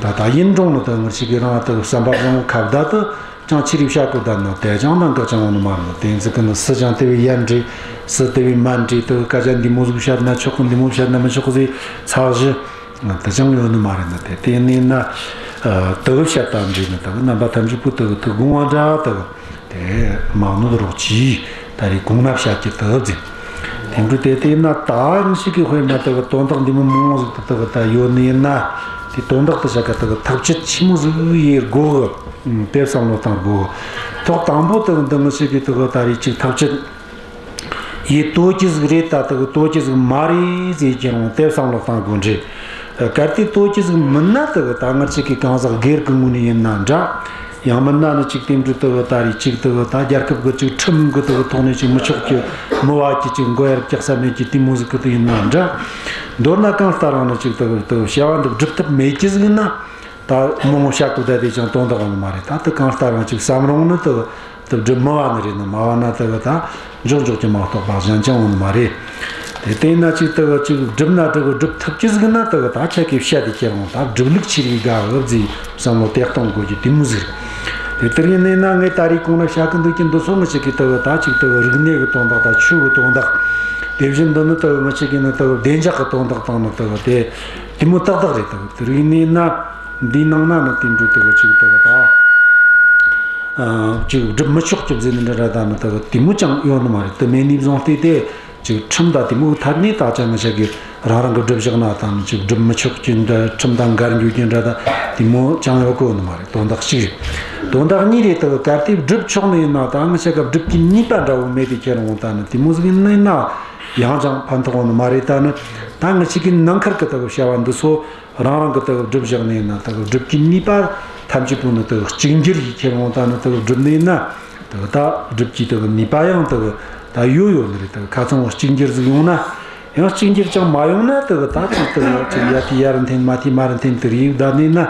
ད་ད་ཡིན་རུང་ནི་དེ་གི་ངར་ཞིག་གི་རང་དེ་གི་བསམ་པ་བཟང་བོ་ཁ་བརྡ་དེ་ཅང་ཆི་རིགས་བཤད་གོ་ད་ནི་དེ་ཅང་ནང་གི་ཅང་ཡོང་ནི་མ་རེད། དེ་ཚིག་གི་ནི་སུ་ཅང་དེ་བས་ཡར་འདྲི། སུ་དེ་བས་མར་འདྲི། དེ་གི་སྐད་ཆ་འདི་མོ་ཟིག་བཤད་ན་ཆོག་གི། འདི་མོ་བཤད་ན་མི་ཆོག་གི་ཟེར་ཚད་གཞི། དེ་ཅང་ཡོད་ནི་མ་རེད་ན། དེ་དེ་ནས་ན་དེ་གི་བཤད་སྟངས་འདྲ་ནི་དེ་གི་རྣམ་པ་ཐམས་ཅད་པོ་དེ་གི་ཐུགས་དགོངས་པ་འདྲ། དེ་གི་དེ་མ་ནོར་རོགས་གྱིས་ད་རེས་གོང་ན་བཤད་ཀྱི་དེ་གི་ཟིན། དེ་འདྲ་དེ་དེ་ན་ད་ང་ཞིག་གི་དཔེར་ན་དེ་གི་དོན་དག་འདི་མོ་མང་ཟིག་དེ་དེ་གི་ད་ཡོད་ནི་ཡིན་ན། དེ་དོན་དག་དེ་བཤད་ག་དེ་གི་ཐག་གཅོད་ཆི་མོ་ཟིག་ཡེད་དགོས་གི། དེ་བསམ་བློ་བཏང་དགོས་གི། ཐོག་དང་པོ་དེ་གི་འདི་ང་ཞིག་གི་དེ་གི་ད་རེས་ཅིག་ཐག་གཅོད། ཡེད་ཐུབ་རྒྱུ་ཟིག་རེད། ད་དེ་གི་ཐུབ་རྒྱུ་ཟིག་མ་རེད་ཟེར་གྱི་རུང་དེ་བསམ་བློ་བཏང་དགོས་འདྲ། གལ་ཏེ་ཐུབ་རྒྱུ་ཟིག་མིན་ན་དེ་གི་ད་ང་ཅིག་གི་གང་ཟག་སྒེར་གི་ངོས་ནས་ཡིན་ན་འདྲ། ཡང་མིན་ན་ནི་ཅིག་དེ་འདྲ་དེ་གི་ད་རེས་ཅིག་དེ་གི་ད་རྒྱལ་ཁབ་གི་ཅིག་ཁྲིམས་གི་དེ་གི་ཐོག་ནས་ཅིག་མི་ཆོག་གི། མི་བ་གི་ཅིག་མགོ་ཡར་བཀྱག་ས་མེད་གི་དེ་མོ་ཟིག་གི་དེ་ཡིན་ན་འདྲ། མདོར་ན་གང་ལྟར་རང་ནི་ཅིག་དེ་གི་དེ་གི་བྱ་བ་འདི་སྒྲུབ་ཐབས་མེད་རྒྱུ་ཟིག་ཡིན་ན། ད་མང་བོ་བཤད་གོ་ད་དེ་ཅང་དོན་དག་ཡོད་ནི་མ་རེད། ད་དེ་གང་ལྟར་རང་ཅིག་བསམ་རུང་ནི་དེ་དེ་སྒྲུབ་མི་བ་ནི་རེད་ནི། མ་བ་ན་དེ་གི་ད་འཇོག་འཇོག་གི་མ་གཏོགས་པ་གཞན་ཅང་ཡོད་ནི་མ་རེད། དེ་བལྟས་ན་ཅིག་དེ་གི་ཅིག་སྒྲུབ་ན་དེ་གི་སྒྲུབ་ཐུབ་རྒྱུ་ཟིག་ན་དེ་གི་ད་ཁྱེད་ཀྱིས་བཤད་དེ་ཁྱེར་འོང་། ད་སྒྲུབ་ལུགས་ཆི་རིགས་དགའ་འོབ་ཟིག་བསམ་བློ་དེ་གཏོང་དགོས་ཀྱི་དེ་མོ་ཟིག་རེད། དེ་ལྟར་ཡིན་ནི་ན་ངས་ད་རེས་གོང་ན་བཤད་གི་འདུག་ཀྱི་འདི་ཚོ་ང་ཅིག་གི་དེ་གི་ད་ཅིག་དེ་གི་རིག་གནས་གི་དོན་དག་དང་ཆོས་གི་དོན་དག། དེ་བཞིན་འདི་ནི་དེ་གི་ང་ཅིག་གི་ནི་དེ་གི་བདེ་འཇགས་གི་དོན་དག་དང་ནི་དེ་གི་དེ་དེ་མོ་ཏག་ཏག་རེད། དེ་གི་དེ་རིགས་ནས་ན་འདིའི་ནང་ན་ནི་དེ་འདྲ་དེ་གི་ཅིག་དེ་གི་ད་ཨ་ཅིག་སྒྲུབ་མི་ཆོག་གི་ཟེར་ནི་འདྲ་ར་ད་ནི་དེ་གི་དེ་མོ་ཅང་ཡོད་ནི་མ་རེད། དེ་མེད་ནི་བཟུང་སྟེ་དེ་ཅིག་ཁྲིམས་དང་དེ་མོ་ཐད་ནས་ད་ཅང་ང་ཅག་གི་རང་རང་གི་སྒྲུབ་བཞག་ན་ད་ནི་ཅིག་སྒྲུབ་མི་ཆོག་གི་འདྲ། ཁྲིམས་དང་འགལ་འགྱོ་གི་འདྲ་ད་དེ་མོ་ཅང་ཡོད་གོ་ནི་མ་རེད། དོན་དག་གཅིག་རེད། དོན་དག་གཉིས་རེད། དེ་གི་གལ་ཏེ་སྒྲུབ་ཆོག་ནི་ཡིན་ན་ད་ང་ཅག་གི་སྒྲུབ་ཀྱི་ནུས་པ་འདྲ་བོ་མེད་དེ་ཁྱེར་འོང་ད་ནི་དེ་མོ་ཟིག་ཡིན་ནི་ཡིན་ན། ཡང་ཅང་ཕན་ཐོགས་ཡོང་ནི་མ་རེད། ད་ནི་ད་ང་ཅག་གི་ནང་ཁུལ་གི་དེ་གི་བྱ་བ་འདི་ཚོ་རང་རང་གི་དེ་གི་སྒྲུབ་བཞག་ནི་ཡིན་ན། དེ་གི་སྒྲུབ་ཀྱི་ནུས་པ་ཐམས་ཅད་པོ་ནི་དེ་གི་གཅིག་འགྱུར་ཡེད་ཁྱེར་འོང་ད་ནི་དེ་གི་སྒྲུབ་ནི་ཡིན་ན། དེ་གི་ད་སྒྲུབ་ཀྱི་དེ་གི་ནུས་པ་ཡང་དེ་གི་ད་ཡོད་ཡོད་ནི་རེད། དེ་གི་ཁ་ཚང་བ་གཅིག་འགྱུར་ཟིག་ཡོང་ན། ཡང་གཅིག་འགྱུར་ཅང་མ་ཡོང་ན་དེ་གི་ད་ཅིག་དེ་གི་ཅིག་ཡ་དེ་ཡར་འཐེན་མ་དེ་མར་འཐེན་དེ་རེད་བསྡད་ནི་ཡིན་ན།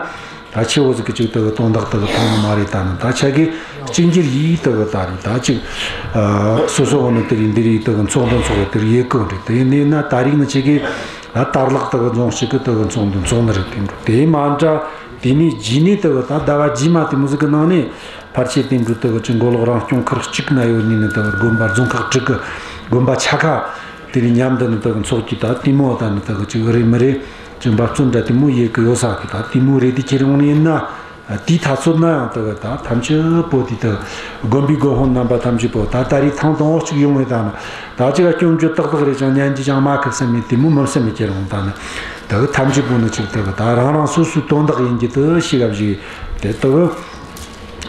ད་ཆེ་བོ་ཟིག་གི་ཅིག་དེ་གི་དོན་དག་དེ་གི་མཐོང་ནི་མ་རེད། ད་ནི་ད་ཆ་གི་གཅིག་འགྱུར་ཡེད་དེ་གི་ད་རེད། ད་ཅིག་ཨ་སོ་སོ་བོ་ནི་དེ་རེད་འདི་རེད་དེ་གི་ཚོགས་འདུ་འཚོགས་དེ་རེད་ཡེད་གོ་རེད། དེ་ཡིན་ནི་ན་ད་རིག་ནི་ཆ་གི་ཨ་དར་ལག་དེ་གི་རྫོང་གཅིག་གི་དེ་གི་ཚོགས་འདུ་འཚོགས་ནི་རེད། དེ་འདྲ་དེ་མ་འདྲ། དེ་ནས་རྗེས་ནས་དེ་གི་ད་ཟླ་བ་རྗེས་མ་དེ་མོ་ཟིག་གི་ནང་ནས་ཕལ་ཆེར་དེ་འདྲ་དེ་གི་ཅིག་མགོ་ལོག་རང་སྐྱོང་ཁུལ་གཅིག་ན་ཡོད་ནི་ནི་དེ་གི་དགོན་པ་རྫོང་ཁག་དྲུག་གི་དགོན་པ་ཆ་ཁ་དེ་ནས་མཉམ་དུ་ནི་དེ་གི་འཚོགས་ཀྱི་ད་དེ་མོ་ད་ནི་དེ་གི་ཅིག་རེད་མི་རེད། ཅིག་འབབ་ཚུགས་འདྲ་དེ་མོ་ཡེད་གི་ཡོད་ས་གི། ད་དེ་མོ་རེད། དེ་ཁྱེར་ཡོང་ནི་ཡིན་ན། དེའི་ཐ་ཚོད་ན་ཡང་དེ་གི་ད་ཐམས་ཅད་པོ་དེ་དེ་དགོན་པའི་དགོན་དཔོན་རྣམ་པ་ཐམས་ཅད་པོ་ད་ད་རེས་ཐེངས་དང་པོ་གཅིག་ཡོང་བས་ད་ནི་ད་ཅིག་སྐྱོན་བརྗོད་ཏག་ཏག་རེད། ཅང་ཉན་རྒྱུ་ཅང་མ་ཁུབ་ས་མེད། དེ་མོ་མི་བསམ་མི་ཁྱེར་ཡོང་ད་ནི་དེ་གི་ཐམས་ཅད་པོ་ནི་ཅིག་དེ་གི་ད་རང་རང་སོ་སོའི་དོན་དག་ཡིན་གྱི་དེ་ཤེས་ག་བཞིན་དེ་དེ་གི་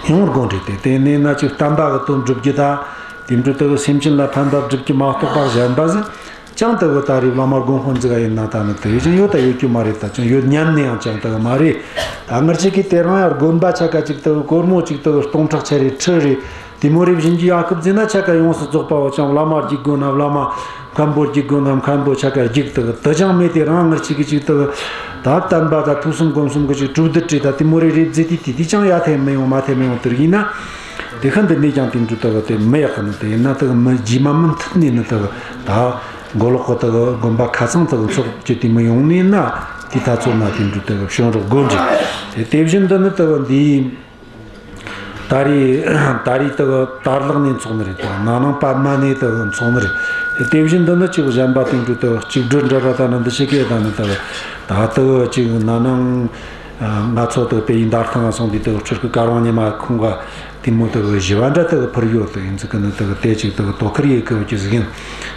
ཡོང་དགོས་རེད། དེ་དེ་ནས་ན་ཅིག་བསྟན་པ་གི་དོན་སྒྲུབ་རྒྱུ་ད། དེ་འདྲ་དེ་གི་སེམས་ཅན་ལ་ཕན་པ་སྒྲུབ་རྒྱུ་མ་གཏོགས་པ་གཞན་པ་ཟིག་ཅང་དེ་གི་ད་རེས་བླ་མ་དགོན་དཔོན་ཟིག་ག་ཡིན་ན་ད་ནི་དེ་ཅང་ཡོད་ད་ཡོད་རྒྱུ་མ་རེད། ད་ཅང་ཡོད་སྙམ་ནས་ཡང་ཅང་དེ་གི་མ་རེད། ད་ང་ཅག་གི་དེ་རིང་ཡར་དགོན་པ་ཆ་ག་ཅིག་དེ་གི་སྒོར་མོ་ཅིག་དེ་གི་སྟོང་ཕྲག་ཆ་རེ་ཁྲི་རེ་དེ་མོ་རེ་བྱིན་གྱི་ཡ་ཁུབ་ཟིན་ན་ཆ་ག་ཡོངས་སུ་རྫོགས་པ་བོ་ཅང་བླ་མ་རྒྱུག་དགོས་ན་བླ་མ། མཁན་པོ་རྒྱུག་དགོས་ན་མཁན་པོ་ཆ་ག་རྒྱུག་དེ་གི་དེ་ཅང་མེད། དེ་རིང་ང་ཅག་གི་ཅིག་དེ་གི་ད་བསྟན་པ་ད་ཐོས་བསམ་སྒོམ་གསུམ་གི་ཅིག་གྲོས་བསྡུར་བྱས་ད་དེ་མོ་རེ་རེ་བརྩིས་ཏེ་དེ་དེ་ཅང་ཡ་ཐེ་མི་ཡོང་མ་ཐེ་མི་ཡོང་དེ་རིགས་ཡིན་ན། དེ་ཤིན་ཏུ་ནས་ཀྱང་དེ་འདྲ་དག་དེ་མི་ཡག་གི་ནི། དེ་ཡིན་ན་དག་མི་རྗེས་མ་མུ་མཐུད་ནས་ནི་དག་ད་མགོ་ལོག་གི་དག་དགོན་པ་ཁ་ཚང་དག་འཚོགས་རྒྱུ་དེ་མི་ཡོང་ནས་ན། དེ་ད་ཚོད་ན་དེ་འདྲ་དག་བྱུང་རོགས་དགོས་འདྲ། དེ་དེ་བཞིན་དུ་ནི་དག་འདི་ད་རེས་ད་རེས་དག་དར་ལག་ནས་འཚོགས་ནི་རེད། དག་ན་ནིང་པདྨ་ནས་དག་འཚོགས་ནི་རེད། དེ་དེ་བཞིན་དུ་ནི་ཅིག་གཞན་པ་དེ་འདྲ་དག་གཅིག་སྒྲིལ་འདྲ་ར་ད་ནི་འདི་ཞིག་གི་ད་ནི་དག་ད་དག་ཅིག་ན་ནིང་ང་ཚོ་དག་དཔལ་ཡུལ་དར་ཐང་སོང་དུས་དག་སྤྲུལ་སྐུ་གར་དབང་ཉི་མ་ཁོང་ག་དེ་མོ་དག་བཞི་བ་འདྲ་དག་ཕུལ་ཡོད། དེ་ཡིན་ཟིག་གི་ནི་དག་དེ་ཅིག་དག་དོ་ཁུར་ཡེད་གི་ཡོད་ཀྱི་ཟིག་ཡིན།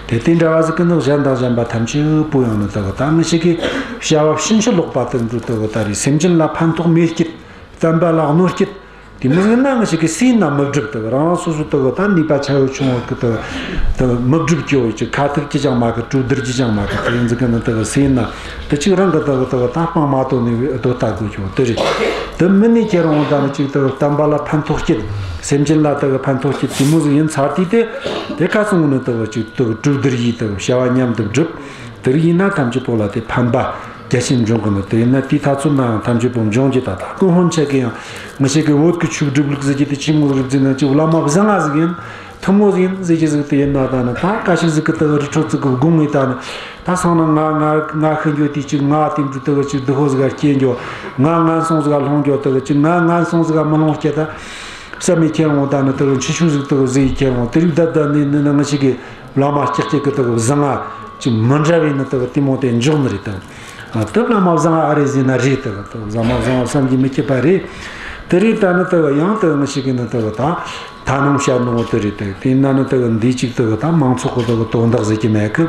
དེ་དེ་འདྲ་བ་ཟིག་གི་ནི་གཞན་དང་གཞན་པ་ཐམས་ཅད་པོ་ཡང་ནི་དག་ད་ང་ཞིག་གི་བྱ་བ་ཕྱིན་ཅི་ལོག་པ་དེ་འདྲ་དག་ད་རེད། སེམས་ཅན་ལ་ཕན་ཐོགས་མེད་སྐྱིད། བསྟན་པ་ལ་གནོད་སྐྱིད། དེ་མོ་ཡིན་ན་ང་ཞིག་གི་སུ་ཡིན་ན་མི་སྒྲུབ་དག། རང་རང་སོ་སོ་དག་ད་ནུས་པ་ཆ་ཡོད་ཆུང་བ་གི་དག་དག་མི་སྒྲུབ་ཀྱི་ཡོད་ཀྱི། ཁ་ཐུག་ཀྱི་ཅང་མ་གི། གྲོས་བསྡུར་གྱི་ཅང་མ་གི། དེ་ཡིན་ཟིག་གི་ནི་དག་སུ་ཡིན་ན་དེ་གཅིག་རང་གི་དག་དག་ད་སྤང་མ་དོ་ནི་སྡོད་ལྟ་དགོས་ཀྱི་ཡོད། དེ་རེད། དེ་མིན་ནི་ཁྱེད་རང་ད་ནི་གཅིག་དག་བསྟན་པ་ལ་ཕན་ཐོགས་སྐྱེད། སེམས་ཅན་ལ་དག་ཕན་ཐོགས་སྐྱེད་དེ་མོ་ཟིག་ཡིན་ཚར་དུས་དེ་དེ་ཁ་སང་ནི་དག་གཅིག་དག་གྲོས་བསྡུར་ཡིས་དག་བྱ་བ་མཉམ་དུ་སྒྲུབ། དེ་རིགས་ཡིན་ན་ཐམས་ཅད་པོ་ལ་དེ་ཕན་པ་རྒྱ་ཆེན་འབྱུང་གི་ནི། དེ་ཡིན་ན་དེའི་ཐ་ཚོད་ནའང་ཐམས་ཅད་པོ་འབྱུང་རྒྱུ། ད་ལྟ་ཀུན་སློང་ཆེ་གི་ཡང་ང་ཞིག་གི་བོད་ཀྱི་ཆོས་སྒྲུབ་ལུགས་ཟེར་རྒྱུ་དེ་ཆི་མོ་རིགས་ཟེར་ན་ཅིག་བླ་མ་བཟང་ང་ཟིག་ཡིན། ཐུན་མོང་ཟིག་ཡིན་ཟེར་རྒྱུ་ཟིག་དེ་ཡིན་ན། ད་ནི་ད་ག་ཞིག་ཟིག་གི་དེ་རི་ཁྲོད་ཟིག་གི་དགོངས་ངེས། ད་ནི་ད་སང་ན་ང་ང་ང་ཤི་འགྱོ་དུས་ཅིག་ང་དེ་འདྲ་དེ་གི་ཅིག་སྡུག་པོ་ཟིག་ག་སྐྱེ་འགྱོ། ང་ངན་སོང་ཟིག་ག་ལྷུང་འགྱོ། དེ་གི་ཅིག་ང་ངན་སོང་ཟིག་ག་མི་ལྷུང་སྐྱེ། ད་བསམ་མེད་ཁྱེར་འོང་། ད་ནི་དེ་གི་འཆི་ཆོས་ཟིག་དེ་གི་ཟེར་ཁྱེར་འོང་། དེ་རིགས་ད་ད་ནི་ནི་ནི་ང་ཞིག་གི་བླ་མ་སྐྱག་སྐྱག་གི་དག་བཟང་ང་ཅིག་མི་འདྲ་བའི་ནི་དག་དེ་མོ་དེ་འཇོག་ནི་རེད་དག། ཨ། དེ་བླ་མ་བཟང་ང་ཨེ་རེད་ཟེར་ན་རེད་དག། དེ་བཟང་མ་བཟང་བ་བསམ་གྱིས་མི་ཁྱབ་པ་རེད། དེ་རེད། ད་ནི་དག་ཡང་དག་ང་ཞིག་གི་ནི་དག་ད་ད་ནང་བཤད་ནོ་དེ་རེད་དག། དེ་ན་ནི་དག་འདི་གཅིག་དག་ད་མང་ཚོགས་གི་དག་དོན་དག་ཟེར་གྱི་མེད་གི།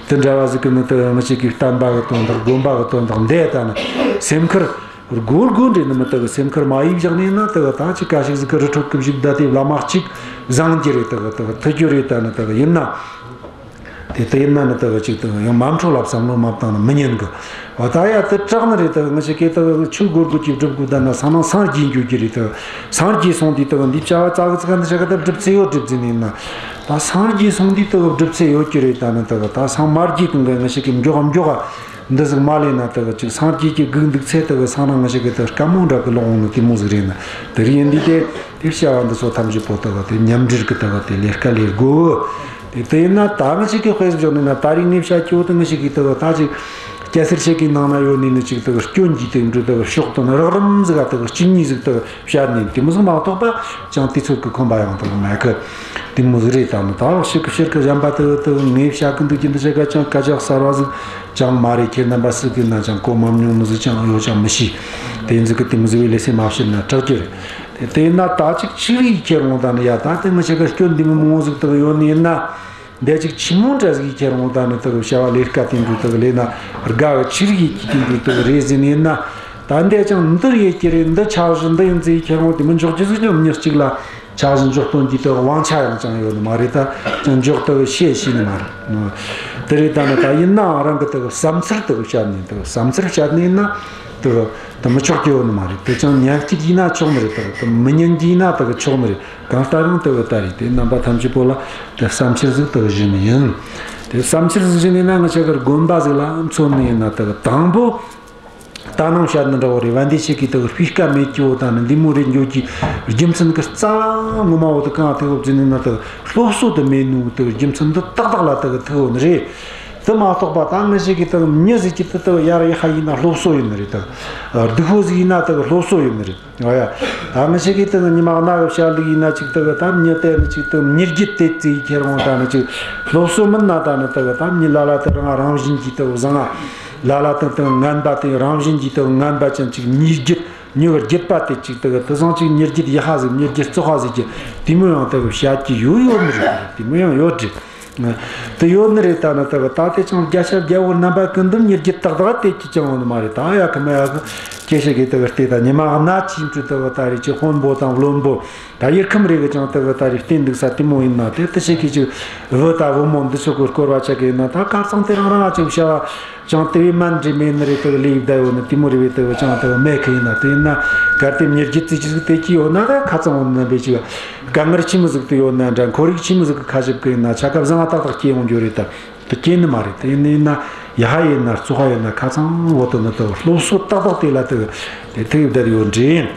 དེ་འདྲ་བ་ཟིག་གི་ནི་དག་ང་ཞིག་གི་བསྟན་པ་གི་དོན་དག། དགོན་པ་གི་དོན་དག་འདི་ད་ནི་སེམས་ཁུར། སྒོར་སྒོར་འདྲེ་ནི་མི་དག་སེམས་ཁུར་མ་ཡིས་བཞག་ནས་ན། དག་ད་ཅིག་ག་ཞིག་ཟིག་གི་རི་ཁྲོད་ཀི་བཞུགས་བསྡད་དེ་བླ་མ་གཅིག་བཟང་རྒྱུ་རེད། དག་དག་ཐུ་རྒྱུ་རེད། ད་ནི་དག་ཡིན་ན། དེ་ལྟ་ཡིན་ན་ནི་དག་ཅིག་དག་ཡང་མ་འཕྲོ་ལ་བསམ་བློ་མ་བཏང་ན་མི་ཉན་གི། འོ་ད་ཡ་དེ་དྲག་ནི་རེད། དག་ང་ཞིག་གི་དག་ཆོས་སྒོར་སྒོར་གྱི་སྒྲུབ་དགོས། ད་ན་སང་ན་སངས་རྒྱས་འགྱོ་རྒྱུ་རེད། དག་སངས་རྒྱས་སོང་དུས་དག་འདི་བྱ་བ་ཙག་གི་ཙག་འདི་བྱ་གི་ད་སྒྲུབ་ཚེ་ཡོད་སྒྲུབ་ཚེ་ནི་ཡིན་ན། ད་སངས་རྒྱས་སོང་དུས་དག་སྒྲུབ་ཚེ་ཡོད་རྒྱུ་རེད། ད་ནི་དག་ད་སངས་མ་རྒྱས་གོང་གི་ང་ཞིག་གི་མགྱོགས་མགྱོགས་འདི་ཟིག་མ་ལས་ན། དག་ཅིག་སངས་རྒྱས་ཀྱི་སྒུག་འདུག་ཚེ་དག་སང་ན་ང་ཞིག་གི་དག་དཀའ་མོ་འདྲ་གི་ལོག་འོང་ནི་དེ་མོ་ཟིག་རེད་ན། དེ་རིགས་ཡིན་དུས་དེ་དེ་བྱ་བ་འདི་ཚོ་ཐམས་ཅད་པོ་དག་དེ་མཉམ་འབྲེལ་གི་དག་དེ་ལས་ཀ་ལས་དགོས། དེ་དེ་ཡིན་ན་ད་ང་ཞིག་གི་དཔེ་བཞག་ནས་ན། ད་རིང་ངས་བཤད་རྒྱུ་དེ་ང་ཞིག་གི་དག་ད་ཅིག་སྐྱ་སེར་ཆེ་གི་ནང་ན་ཡོད་ནི་ནི་ཅིག་དག་སྐྱོན་གྱི་དེ་འདྲ་དག་ཕྱོགས་དང་རགས་རིམ་ཟིག་ག་དག་གཅིག་གཉིས་ཟིག་དག་བཤད་ནས་དེ་མོ་ཟིག་མ་གཏོགས་པ་ཅང་དུས་ཚོད་ཀྱི་ཁོམ་པ་ཡང་དག་མེད་གི། དེ་མོ་ཟིག་རེད། ད་ནི་ད་ཕྱི་གི་ཕྱིར་གི་གཞན་པ་དག་དག་ངས་བཤད་གི་འདུག་རྒྱུ་འདི་ཆ་ག་ཅང་སྐད་ཆ་གསར་བ་ཟིག་ཅང་མ་རེད། ཁྱེད་རྣམ་པ་སུ་གི་ན་ཅང་གོ་མ་མྱོང་ནི་ཟིག་ཅང་ཡོད་ཅང་མི་ཤེས། དེ་ཟིག་གི་དེ་མོ་ཟིག་བའི་ལས་སེམས་མ་བཤད་ན་དྲག་གི་རེད། དེ་དེ་ན་ད་ཅིག་ཆི་རིགས་ཁྱེར་འོང་། ད་ནི་ཡ་ད་དེ་ང་ཆ་ག་སྐྱོན་འདི་མོ་མང་བོ་ཟིག་དག་ཡོད་ནི་ཡིན་ན། འདི་ཅིག་ཆི་མོ་འདྲ་ཟིག་ཁྱེར་འོང་། ད་ནི་དག་བྱ་བ་ལས་ཀ་དེ་འདྲ་དག་ལས་ན་དགའ་བ་ཆི་རིགས་ཡིན་གྱི་དེ་འདྲ་དག་རེད་ཟེར་ནི་ཡིན་ན། ད་འདི་ཅང་འདི་རེད་ཀྱི་རེད། འདི་ཆགས་གཞི་འདི་ཡིན་ཟེར་ཁྱེར་འོང་དེ་མོ་འཇོག་རྒྱུ་ཟིག་ཀྱང་མྱི་གཅིག་ལ་ཆགས་གཞི་འཇོག་སྟོན་གྱི་དག་དབང་ཆ་ཡང་ཅང་ཡོད་ནི་མ་རེད། ད་ཅང་འཇོག་དག་བཤད་ཤེས་ནི་མ་རེད། དེ་རེད། ད་ནི་ད་ཡིན་ནའང་རང་གི་དག་བསམ་ཚུལ་དག་བཤད་ནས་དག་བསམ་ཚུལ་བཤད་ནི་ཡིན་ན་དག་ད་མི་ཆོག་གི་ཡོད་ནི་མ་རེད། དེ་ཅང་ཉན་གྱི་ཡིན་ན་ཆོག་ནི་རེད། དག་ད་མི་ཉན་གྱི་ཡིན་ན་དག་ཆོག་ནི་རེད། གང་ལྟར་ཡང་དེ་བ་ད་རེད། དེ་རྣམ་པ་ཐམས་ཅད་པོ་ལ་དེ་བསམ་འཆར་ཟིག་དེ་བཞིན་ཡིན། དེ་བསམ་འཆར་ཟིག་བཞིན་ཡིན་ན་ང་ཆ་གར་དགོན་པ་ཟིག་ལ་མཚོན་ནི་ཡིན་ན། དེ་དང་པོ་ད་ནང་བཤད་ནི་འདྲ་བོ་རེད། བན་དེ་ཆེ་གི་དེ་སྤུས་ཀ་མེད་ཀྱི་བོ་ད་ནི་འདི་མོ་རེད་འགྱོ་གི་རྒྱུ་མཚན་གི་རྩ་བ་ངོ་མ་བོ་དེ་གང་དེ་བོ་བརྫིས་ནི་ན། དེ་སློབ་གསོ་དེ་མེད་ནོ་དེ་རྒྱུ་མཚན་འདི་ཏག་ཏག་ལ་དེ་གི་ཐུག་བོ་ནི་རེད། དེ་མ་གཏོགས་པ་ད་ང་ཆ་གི་དེ་མྱི་ཟིག་གི་དེ་དེ་ཡར་ཡི་ཧ་ཡིན་ན་སློབ་གསོ་ཡིན་ནི་རེད། དེ་སྡུག་པོ་ཟིག་ཡིན་ན་དེ་སློབ་གསོ་ཡིན་ནི་རེད། ཨ་ཡ། ད་ང་ཆ་གི་དེ་ཉི་མ་གནའ་གི་བཤད་ལུགས་ཡིན་ན་ཅིག་དེ་གི་ད་མྱི་དེ་ནི་ཅིག་དེ་མྱི་རྒྱུད་དེ་བརྩིས་ཁྱེར་འོང་། ད་ནི་ཅིག་སློབ་གསོ་མིན་ན་ད་ནི་དེ་གི་ད་མྱི་ལ་ལ་དེ་རང་རང་བཞིན་གྱིས་དེ་བཟང་ང་། ལ་ལ་དེ་དེ་ངན་པ་དེ་རང་བཞིན་གྱིས་དེ་ངན་པ་ཅན་ཅིག་མྱི་རྒྱུད་མྱི་གི་རྒྱུད་པ་དེ་ཅིག་དེ་གི་དེ་བཟང་ཅིག་མྱི་རྒྱུད་ཡག་པ་ཟིག་མྱི་རྒྱུད་བཙོག་པ་ཟིག་གི་དེ་མོ་ཡང་དེ་གི་བཤད་ཀྱི་ཡོད་ཡོད་ནི་རེད། དེ་མོ་ཡང་ཡོད་རེད། དེ་ཡོད་ནི་རེད། ད་ནི་དེ་གི་ད་དེ་ཅང་རྒྱ་ཤ་རྒྱ་བོ་རྣམ་པ་ཀུན་འདུམ་མྱི་རྒྱུད་ཏག་ཏག་དེ་ཅི་ཅང་ཡོད་ནི་མ་རེད། ད་ཡ་གི་མ་ཡ་གི་སྐྱེ་ཤི་གི་དེ་གི་སྟེ་ད་ཉི་མ་གནའ་ཆིན་ཅུ་དེ་གི་ད་རེད་ཅི་དཔོན་པོ་དང་བློན་པོ་ད་ཡུལ་ཁམས་རེ་གི་ཅང་དེ་གི་ད་རེད་བསྟེན་འདུག་ས་དེ་མོ་ཡིན་ན། དེ་དེ་ཤི་གི་ཅིག་བུ་ད་བུ་མོ་འདི་ཚོ་གི་སྐོར་བ་ཆ་གི་ཡིན་ན། ད་ཁ་སང་དེ་རང་རང་ཅིག་བྱ་བ་ཅང་དེ་བས་མན་འདྲེ་མེད་ནི་རེད། དེ་གི་ལས་ཡུལ་ད་ཡོད་ནི་དེ་མོ་རེད་བས། དེ་གི་ཅང་དེ་གི་མེད་གི་ཡིན་ན། དེ་ཡིན་ན་གལ་ཏེ་མྱི་རྒྱུད་ཙི་ཅི་ཟིག་དེ་ཅི་ཡོད་ན། ད་ཁ་ཚང་བོ་ནི་རྣམ་པས་ཅིག་དཀའ་ངལ་ཆི་མོ་ཟིག་དེ་ཡོད་ན་འདྲ། ཁོར་ཡུག་ཆི་མོ་ཟིག་གི་ཁ་ཞིབ་གི་ཡིན་ན། ཆ་སྐབས་བཟང་ང་ཏག་ཏག་སྐྱེ་ཡོང་རྒྱུ་རེད། ད་དེ་སྐྱེ་ནི་མ་རེད། དེ་ཡིན་ནི་ཡིན་ན་ཡ་ཧ་ཡིན་ན་བཙོག་པ་ཡིན་ན་ཁ་ཚང་བོ་དེ་ནི་དེ་སློབ་གསོ་ཏག་ཏག་དེ་ལ་དེ་དེ་ཐུག་བསྡད་ཡོད་འདྲ་ཡིན།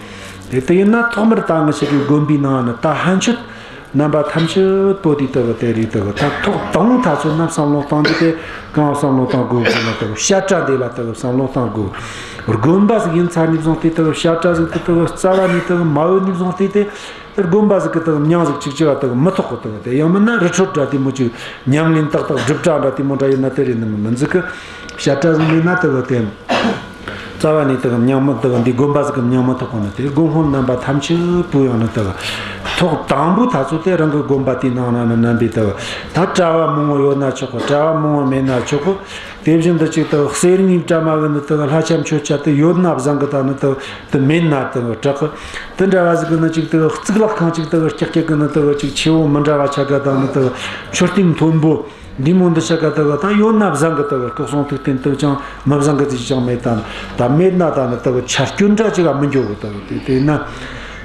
དེ་དེ་ཡིན་ན་ཐོག་མར་ད་ང་ཞིག་གི་དགོན་པའི་ནང་ནི་ད་ཕན་ཆད་རྣམ་པ་ཐམས་ཅད་པོ་དེ་དེ་དེ་རེད། དེ་ད་ཐོག་དང་ཐ་ཚོད་ན་བསམ་བློ་གཏོང་རྒྱུ་དེ་གང་བསམ་བློ་གཏོང་དགོས་ཟེར་ན། དེ་བཤད་གྲྭ་འདི་ལ་དེ་བསམ་བློ་གཏོང་དགོས། དགོན་པ་ཟིག་ཡིན་ཚར་ནས་བཟུང་སྟེ་དེ་བཤད་གྲྭ་ཟིག་དེ་དེ་རྩ་བ་ནས་དེ་མ་ཡོད་ནས་བཟུང་སྟེ་དེ། དེར་དགོན་པ་ཟིག་གི་དག་མྱིང་ཟིག་ཅིག་ཅིག་བ་དག་མི་ཐོགས་གི། དག་དེ་ཡང་མིན་ན་རི་ཁྲོད་འདྲ་དེ་མོ་ཅིག་ཉམས་ལེན་ཏག་ཏག་སྒྲུབ་གྲྭ་འདྲ་དེ་མོ་འདྲ་ཡིན་ན་དེ་རེད་ནི་མི་ཟིག་གི། བཤད་གྲྭ་ཟིག་མིན་ན་དེ་བ་དེ་རྩ་བ་ནས་དག་མྱིང་མི་དག་འདི་དགོན་པ་ཟིག་གི་མྱིང་མི་ཐོགས་གི་ནི། དེ་དགོན་དཔོན་རྣམ་པ་ཐམས་ཅད་པོ་ཡང་ནི་དག་ ཐོག་དང་པོ་ད་ཚོ་དེ་རང་གི་དགོན་པ་དེའི་ནང་ན་ནི་རྣམ་པའི་དུ་ད་གྲྭ་བ་མང་བོ་ཡོད་ན་ཆོག་གི། གྲྭ་བ་མང་བོ་མེད་ན་ཆོག་གི། དེ་བཞིན་དུ་ཅིག་དུ་གསེར་དངུལ་བཀྲ་མ་གི་ནི་དུ་ལྷ་ཆས་མཆོད་ཆས་དུ་ཡོད་ན་བཟང་གི། ད་ནི་དུ་དུ་མེད་ན་དུ་དྲག་གི། དུ་འདྲ་བ་ཟིག་གི་ནི་ཅིག་དུ་གཙུག་ལག་ཁང་ཅིག་དུ་ཀྱག་ཀྱག་གི་ནི་དུ་ཅིག་ཆེ་བོ་མི་འདྲ་བ་ཆ་ག་དང་ནི་དུ་མཆོད་རྟེན་མཐོན་པོ་འདི་མོ་འདི་ཆ་ག་དུ་ད་ཡོད་ན་བཟང་གི། དུ་སྐུ་གསུང་ཐུགས་རྟེན་དུ་ཅང་མི་བཟང་གི་ཅིག་ཅང་མེད། ད་ད་མེད་ན་ད་ནི་དུ་ཆར་སྐྱོན་འདྲ་ཅིག་ག་མི་འགྱོ་གི། དུ་དེ་དེ་ན་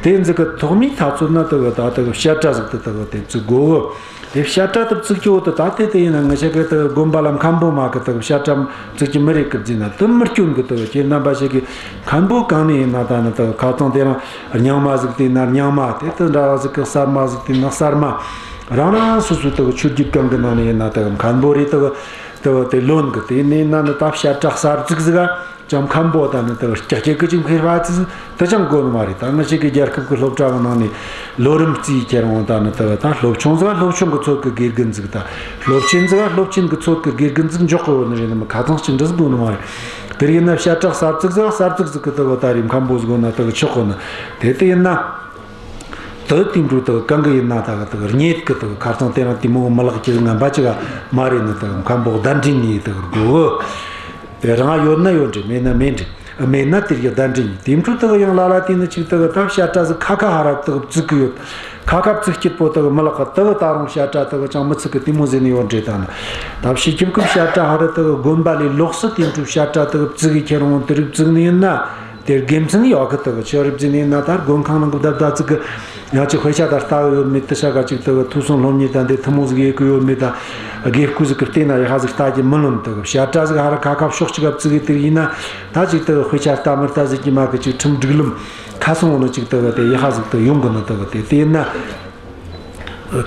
དེ་ཟིག་གི་ཐོག་མའི་ད་ཚོད་ན་དུ་ད་དུ་བཤད་གྲྭ་ཟིག་དུ་དུ་དེ་བཙུགས་དགོ་གི། དེ་བཤད་གྲྭ་དུ་བཙུགས་ཀྱི་འོ་དུ་ད་དེ་དེ་ཡིན་ན་ང་ཆ་གི་དུ་དགོན་པ་ལ་མཁན་པོ་མ་གི་དུ་བཤད་གྲྭ་བཙུགས་ཀྱི་མི་རེད་གི་བཟླས་ན་དུ་མི་སྐྱོན་གི། དུ་ཁྱེད་རྣམ་པ་ཞིག་གི་མཁན་པོ་གང་ནས་ཡིན་ན་ད་ནི་དུ་ཁ་ཚང་དེ་རང་རྙིང་མ་ཟིག་དེ་ན་རྙིང་མ། དེ་དུ་འདྲ་བ་ཟིག་གི་གསར་མ་ཟིག་དེ་ན་གསར་མ། རང་རང་སོ་སོའི་དུ་ཆོས་བརྒྱུད་གང་གི་ནང་ནས་ཡིན་ན་དུ་མཁན་པོ་རེད། དུ་དུ་དེ་ལོན་གི། དེ་ནས་ན་ནི་ད་བཤད་གྲྭ་གསར་བཙུགས་ཟིག་ག་ཅང་མཁན་པོ་ད་ནི་དུ་ཀྱག་ཀྱག་གི་ཅིག་འཁེལ་བ་ཙི་དུ་ཅང་དགོས་ནི་མ་རེད། ད་ང་ཞིག་གི་རྒྱལ་ཁབ་ཀྱི་སློབ་གྲྭ་གི་ནང་ནས་ལོ་རིམ་བརྩིས་ཁྱེར་འོང་། ད་ནི་དུ་ད་སློབ་ཆུང་ཟིག་ག་སློབ་ཆུང་གི་ཚོད་ཀྱི་དགེ་རྒན་ཟིག་ད་སློབ་ཆེན་ཟིག་ག་སློབ་ཆེན་གྱི་ཚོད་ཀྱི་དགེ་རྒན་ཟིག་འཇོག་གི་ཡོད་ནི་རེད། ནི་མི་ཁ་ཚང་གཅིག་འདྲ་ཟིག་དགོས་ནི་མ་རེད། དེར་ཡིན་ན་བཤད་གྲྭ་གསར་བཙུགས་ཟིག་ག་གསར་བཙུགས་ཟིག་གི་དུ་ད་རེས་མཁན་པོ་ཟིག་དགོས་ན་དུ་ཆོག་གོ་ནི། དེ་དུ་ཡིན་ན། དུ་དེ་འཕྲོ་དུ་གང་གི་ཡིན་ན་ད་གི་དུ་རྙེད་གི། དུ་ཁ་ཚང་དེ་རང་དེ་མོ་མི་ལག་གི་ངན་པ་ཅིག་ག་མ་རེད། ནི་དུ་མཁན་པོ་གདན་འདྲེན་ནི་དུ་དགོ་གི། དེ་རང་ཡོད་ན་ཡོད་འདྲ། མེད་ན་མེད་འདྲ། མེད་ན་དེར་གི་གདན་འདྲེན་ནི། དེ་འཕྲོ་དུ་ཡང་ལ་ལ་དེ་ནི་ཅིག་དུ་ད་བཤད་གྲྭ་ཟིག་ཁ་ཁ་ཧ་ར་དུ་བཙུགས་གི་ཡོད། ཁ་ཁ་བཙུགས་སྐྱིད་པོ་དུ་མི་ལག་གི་དུ་ད་རུང་བཤད་གྲྭ་དུ་ཅང་མི་ཚུགས་གི། དེ་མོ་ཟེར་ནི་ཡོད་འདྲ། ད་ནི་ད་ཕྱི་ཁྱིམ་གི་བཤད་གྲྭ་ཧ་ར་དུ་དགོན་པ་ལས་ལོགས་སུ་དེ་འཕྲོ་བཤད་གྲྭ་དུ་བཙུགས་གི་ཁྱེར་འོང་དུ་རིགས་བཙུགས་ནི་ཡིན་ན། དེར་དགེ་མཚན་ཡོད་གི། དུ་ཆོས་རིག་བརྩིས་ནས་ན་ད་དགོན་ཁང་ནང་གི་བདག་བདག་ཅིག་གི་ཡང་ཅིག་དཔེ་ཆ་ད་ལྟ་གི་ཡོད་མེད། དུ་ཤ་ག་ཅིག་དུ་ཐོས་བསམ་སློབ་གཉེར་ད་འདི་ཐུན་མོང་ཟིག་ཡེད་གི་ཡོད་མེད། ད་དགེ་བསྐོས་ཟིག་གི་བལྟས་ན་ཡག་པ་ཟིག་ལྟ་རྒྱུ་མི་ལོན། དུ་བཤད་གྲྭ་ཟིག་ཧ་ར་ཁ་ཁ་ཕྱོགས་གཅིག་ག་བཙུགས་གི། དེར་ཡིན་ན་ད་ཅིག་དུ་དཔེ་ཆ་ལྟ་མི་ལྟ་ཟིག་གི་མ་གི་ཅིག་ཁྲིམས་སྒྲིག་ལམ་ཁ་སོང་ནི་ཅིག་དུ་དེ་ཡག་པ་ཟིག་དུ་ཡོང་གི་ནི། དུ་དེ་དེ་ཡིན་ན།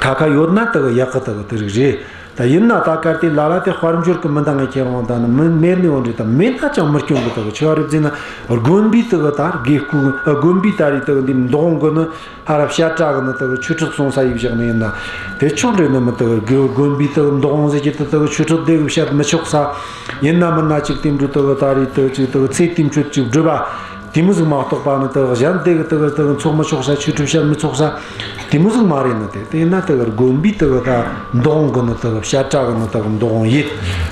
ཁ་ཁ་ཡོད་ན་དུ་ཡག་གི། དུ་དེ་རིགས་རེད། ད་ཡིན་ན་ད་གལ་ཏེ་ལ་ལ་དེ་དཔལ་འབྱོར་གི་མི་འདང་ངེ་ཁྱེད་རང་ད་ནི་མི་མེད་ནི་འོན་འདྲ། ད་མེད་ན་ཅང་མི་སྐྱོན་གི། དུ་ཆོས་རིག་བརྩིས་ན་དགོན་པའི་དུ་ད་དགེ་བསྐོས་དགོན་པའི་ད་རེས་དུ་འདི་འདུ་ཁང་གི་ནི་ཧ་ར་བཤད་གྲྭ་གི་ནི་དུ་ཆོས་ཁྲིད་གསུང་ས་ཡེ་བཞག་ནི་ཡིན་ན་དེ་ཆོག་འདྲ། ནི་མི་དུ་དགོན་པའི་དུ་འདུ་ཁང་ཟེར་གྱི་དུ་དུ་ཆོས་ཁྲིད་དེ་གི་བཤད་མི་ཆོག་ས་ཡིན་ན། མིན་ན་ཅིག་དེ་འདྲ་དུ་ད་རེས་དུ་ཅིག་དུ་ཚེ་དེ་འཕྲོད་ཅིག་སྒྲུབ་པ། དེ་མོ་ཟིག་མ་གཏོགས་པ་ནི་དུ་གཞན་དེ་གི་དུ་དུ་འཚོགས་མི་ཆོག་ས། ཆོས་ཁྲིད་བཤད་མི་ཆོག་ས་དེ་མོ་ཟིག་མ་རེད། ནི་དེ་དེ་ཡིན་ན་དུ་དགོན་པའི་དུ་ད་འདུ་ཁང་གི་ནི་དུ་བཤད་གྲྭ་གི་ནི་དུ་འདུ་ཁང་ཡེད།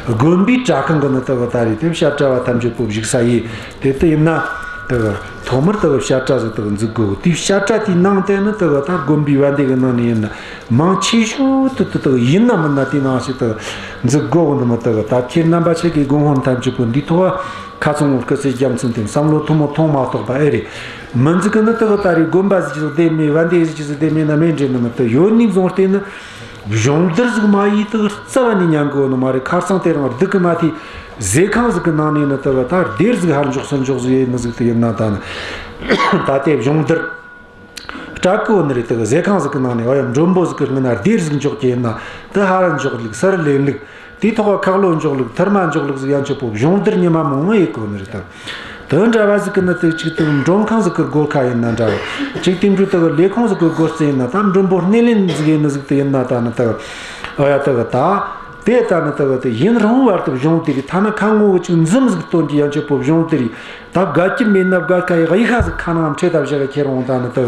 དགོན་པའི་གྲྭ་ཁང་གི་ནི་དུ་ད་རེས་དེ་བཤད་གྲྭ་བ་ཐམས་ཅད་པོ་བཞུགས་ས་ཡེད། དེ་དུ་ཡིན་ན་དུ་ཐོག་མར་དུ་བཤད་གྲྭ་ཟིག་དུ་འཛུགས་དགོས། དེ་བཤད་གྲྭ་དེའི་ནང་དེ་ནི་དུ་ད་དགོན་པའི་བན་དེ་གི་ནང་ནས་ཡིན་ན་མང་ཆེ་ཤོས་དུ་དུ་དུ་ཡིན་ན་མིན་ན་དེའི་ནང་ཞིག་དུ་འཛུགས་དགོས། ནི་མི་དུ་ད་ཁྱེད་རྣམ་པ་ཆ་གི་དགོན་དཔོན་ཐམས་ཅད་པོ་འདིའི་ཐོག་ཁ་ཚང་སྐུ་ཚེ་རྒྱ་མཚན་དེ་བསམ་བློ་ཐུན་མོང་ཐོངས་མ་གཏོགས་པ་ཨེ་རེད། མི་འཛུགས་གི་ནི་དུ་ད་རེས་དགོན་པ་ཟིག་ཅིག་བསྡད་མེད། བན་དེ་ཟིག་ཅིག་བསྡད་མེད་ན་མེད་འདྲ། ནི་མི་དུ་ཡོད་ནི་བཟུང་སྟེ་ནི་སྦྱོང་བརྡར་ཟིག་མ་ཡེད་དུ་རྩ་བ་ནས་ཉན་གི་ཡོད་ནི་མ་རེད། ཁ་སང་དེ་རིང་སྡུག་གི་མ་ཐེ་ཟས་ཁང་ཟིག་གི་ནང་ནས་ནི་དུ་ད་སྡེར་ཟིག་ཧར་འཇོག་ཚུར་འཇོག་ཟིག་ཡེད་ནི་ཟིག་དུ་ཡིན་ན་ད་ནི་ད་དེ་སྦྱོང་བརྡར་སྤྲད་གི་ཡོད་ནི་རེད། དུ་ཟས་ཁང་ཟིག་གི་ནང་ནས་ཨོ་ཡ་མགྲོན་པོ་ཟིག་གི་སྔུན་ན་སྡེར་ཟིག་འཇོག་གི་ཡིན་ན་དུ་ཧར་འཇོག་ལུགས་ཚུར་ལེན་ལུགས། དེའི་ཐོག་ཁ་ལོ་འཇོག་ལུགས་ཐུར་མ་འཇོག་ལུགས་ཟིག་ཡན་ཆོད་པོ་སྦྱོང་བརྡར་ཉི་མ་མང་བོ་ཡེད་གོ་ནི་རེད་དམ། དོན་འདྲ་བ་ཟིག་གི་ནི་དུ་གཅིག་དུ་མགྲོན་ཁང་ཟིག་གི་སྒོ་ཁ་ཡིན་ན་འདྲ་བ། གཅིག་དེ་འཕྲོ་དུ་ལས་ཁུངས་ཟིག་གི་སྒོ་རྩེ་ཡིན་ན་ད་མགྲོན་པོ་སྣེ་ལེན་ཟིག་ཡིན་ནི་ཟིག་དུ་ཡིན་ན་ད་ནི་དུ་ཨོ་ཡ་དུ་གི་ད་དེ་ད་ནི་དུ་གི་དུ་ཡུན་རིང་བར་དུ་སྦྱོང་བརྡར་ཡེད། ཐ་ན་ཁ་ངོ་བོ་གཅིག་འཛུམ་ཟིག་སྟོན་གྱི་ཡན་ཆོད་པོ་སྦྱོང་བརྡར་ཡེད། ད་དགའ་སྐྱིད་མེད་ན་དགའ་ཁ་ཡི་གཡུ་ཁ་ཟིག་ཁ་ནང་ཁྲིད་ད་བཞག་གི་ཁྱེར་འོང་། ད་ནི་དུ་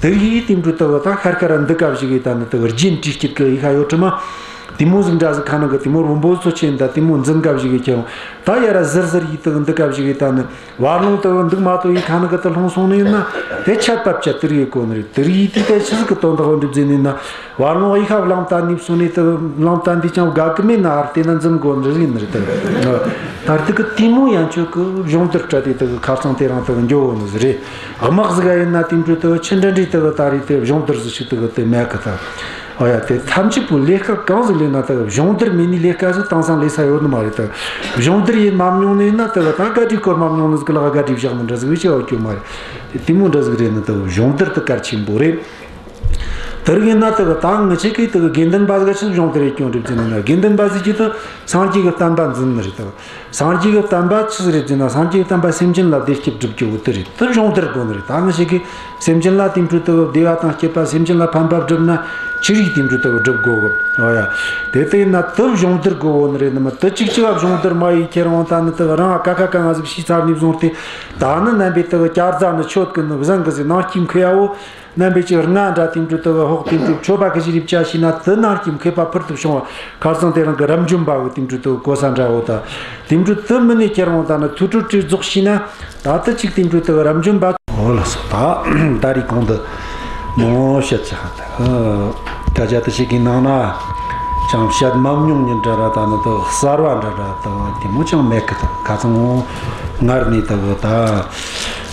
དུ་ཡི་དེ་འཕྲོ་དུ་གི་ད་ཤར་ཁ་ར་འདི་ཀ་བཞག་གི་ད་ནི་དུ་རྒྱན་དྲིས་སྐྱིད་གི་གཡུ་ཁ་ཡོད་དྲི་མ། དེ་མོ་ཟིག་འདྲ་ཟིག་ཁ་ནང་གི་དེ་མོ་རོམ་པོ་ཚོ་ཆེན་ད་དེ་མོ་འཛིན་ག་བཞག་གི་ཁྱེར་འོང་། ད་ཡ་ར་ཟིར་ཟིར་ཡི་དུ་གི་འདི་ཀ་བཞག་གི་ད་ནི་བར་ལོང་དུ་གི་འདུག་མ་གཏོགས་ཡི་ཁ་ནང་གི་དུ་ལྷུང་སོང་ནི་ཡིན་ན་དེ་ཆད་པ་བཅད་དུ་རིག་གོ་ནི་རེད། དུ་རིག་ཡི་དེ་ད་ཆི་ཟིག་གི་དོན་དག་འགྲུབ་ཟིན་ནི་ན། བར་ལོང་གཡུ་ཁ་བླངས་ད་ནི་སོང་ནས་དུ་བླངས་ད་འདི་ཅང་དགའ་གི་མེད་ན་ཨར་དེ་ན་འཛུམ་དགོས་འདྲ་ཟིག་ཡིན་ནི་རེད་དུ། ད་དུ་གི་དེ་མོ་ཡན་ཆོད་གི་སྦྱོང་བརྡར་སྤྲད་དེ་དུ་གི་ཁ་སང་དེ་རིང་དུ་གི་འགྱོ་འོ་ནི་ཟིག་རེད། དམག་ཟིག་ག་ཡིན་ན་དེ་འཕྲོ་དུ་ཆི་འདྲ་འདྲའི་དུ་གི་ད་རེས་དུ་སྦྱོང་བརྡར་ཟིག་ཞིག་དུ་གི་དུ་མེད་གི་ད། ཨོ་ཡ་དེ་ཐམས་ཅད་པོ་ལས་ཀ་གང་ཟིག་ལས་ན་དུ་གི་སྦྱོང་བརྡར་མེད་ནི་ལས་ཀ་ཟིག་དེང་སང་ལས་ས་ཡོད་ནི་མ་རེད་དུ། སྦྱོང་བརྡར་ཡེད་མ་མྱོང་ནི་ཡིན་ན་དུ་གི་ད་ག་དྲི་སྐོར་མ་མྱོང་ནི་ཟིག་གི་ལ་ག་དྲི་བཞག་ནི་འདྲ་ཟིག་བེད་སྤྱོད་བ་སྐྱོ་མ་རེད། དེ་དེ་མོ་འདྲ་ཟིག་རེད། ནི་དུ་གི་སྦྱོང་བརྡར་དུ་གལ་ཆེན་པོ་རེད། དེ་རིགས་ཡིན་ན་དེ་གི་ད་ངི་ཆེ་གི་དེ་གི་དགེ་འདུན་པ་ཟིག་ཆི་སྦྱོང་དེ་རེད་སྐྱོང་རེད་ཟེར་ན། དགེ་འདུན་པ་ཟིག་གི་དེ་སངས་རྒྱས་ཀྱི་བསྟན་པ་འཛིན་ནི་རེད་དེ། སངས་རྒྱས་ཀྱི་བསྟན་པ་ཆི་ཟིག་རེད་ཟེར་ན། སངས་རྒྱས་ཀྱི་བསྟན་པ་སེམས་ཅན་ལ་བདེ་སྐྱིད་སྒྲུབ་རྒྱུ་བོ་དེ་རེད། དེ་སྦྱོང་བརྡར་དགོས་ནི་རེད། ད་ངི་ཆེ་གི་སེམས་ཅན་ལ་དེ་འཕྲོ་དེ་གི་བདེ་བ་དང་སྐྱིད་པ། སེམས་ཅན་ལ་ཕན་པ་བསྒྲུབ་ན་ ཅི་རིགས་དེ་འདྲ་དག་སྒྲུབ་དགོས་གི། ཨོ་ཡ། དེ་ལྟ་ཡིན་ན་དུ་སྦྱོང་བརྡར་དགོས་བོ་ནི་རེད་ནི་མི་དུ་གཅིག་གཅིག་ག་སྦྱོང་བརྡར་མ་ཡེད་ཁྱེར་འོང་ད་ནི་དུ་རང་ཀ་ཁ་ག་ང་ཟིག་ཤེས་ཚར་ནས་བཟུང་སྟེ། ད་ནི་རྣམ་པའི་དུ་བསྐྱར་རྫ་ནི་ཆོད་གི་ནི་བཟང་གི་ཟིག་ནང་སྐྱིད་མཁས་ཡ་བོ། རྣམ་པའི་ཅིག་རྔ་འདྲ་དེ་འདྲ་དུ་ཧོག་དེ་འདྲ་མཆོད་པ་གི་ཞིག་རིབ་ཅ་ཤེས་ན་དུ་ནང་སྐྱིད་མཁས་པ་ཕུལ་དུ་བྱུང་བ། ཁར་སང་དེ་རིང་གི་རབ་འབྱམས་པ་བོ་དེ་འདྲ་དུ་གོ་ས་འདྲ་བོ་ད། དེ་འདྲ་དུ་མི་ནས་ཁྱེར་འོང་ད་ནི་ཐུགས་སྤྲོ་སྤྲོ་རྫོགས་ཤེས་ན། ད་ལྟ་ཅིག་དེ་འདྲ་དུ་རབ་འབྱམས་པ། འོ་ལགས་སོ། ད་ད་རེས་གོང་དུ་མང་བོ་བཤད་ཅི་ཧ་ད། སྐད་ཆ་དུ་ཞིག་གི་ནང་ན་ཅང་བཤད་མ་མྱོང་ཉིན་འདྲ་ར་ད་ནི་དུ་གསར་བ་འདྲ་འདྲ་དུ་དེ་མོ་ཅང་མེད་གི། དུ་ཁ་ཚང་ངོ་ངར་ནས་དུ་ད་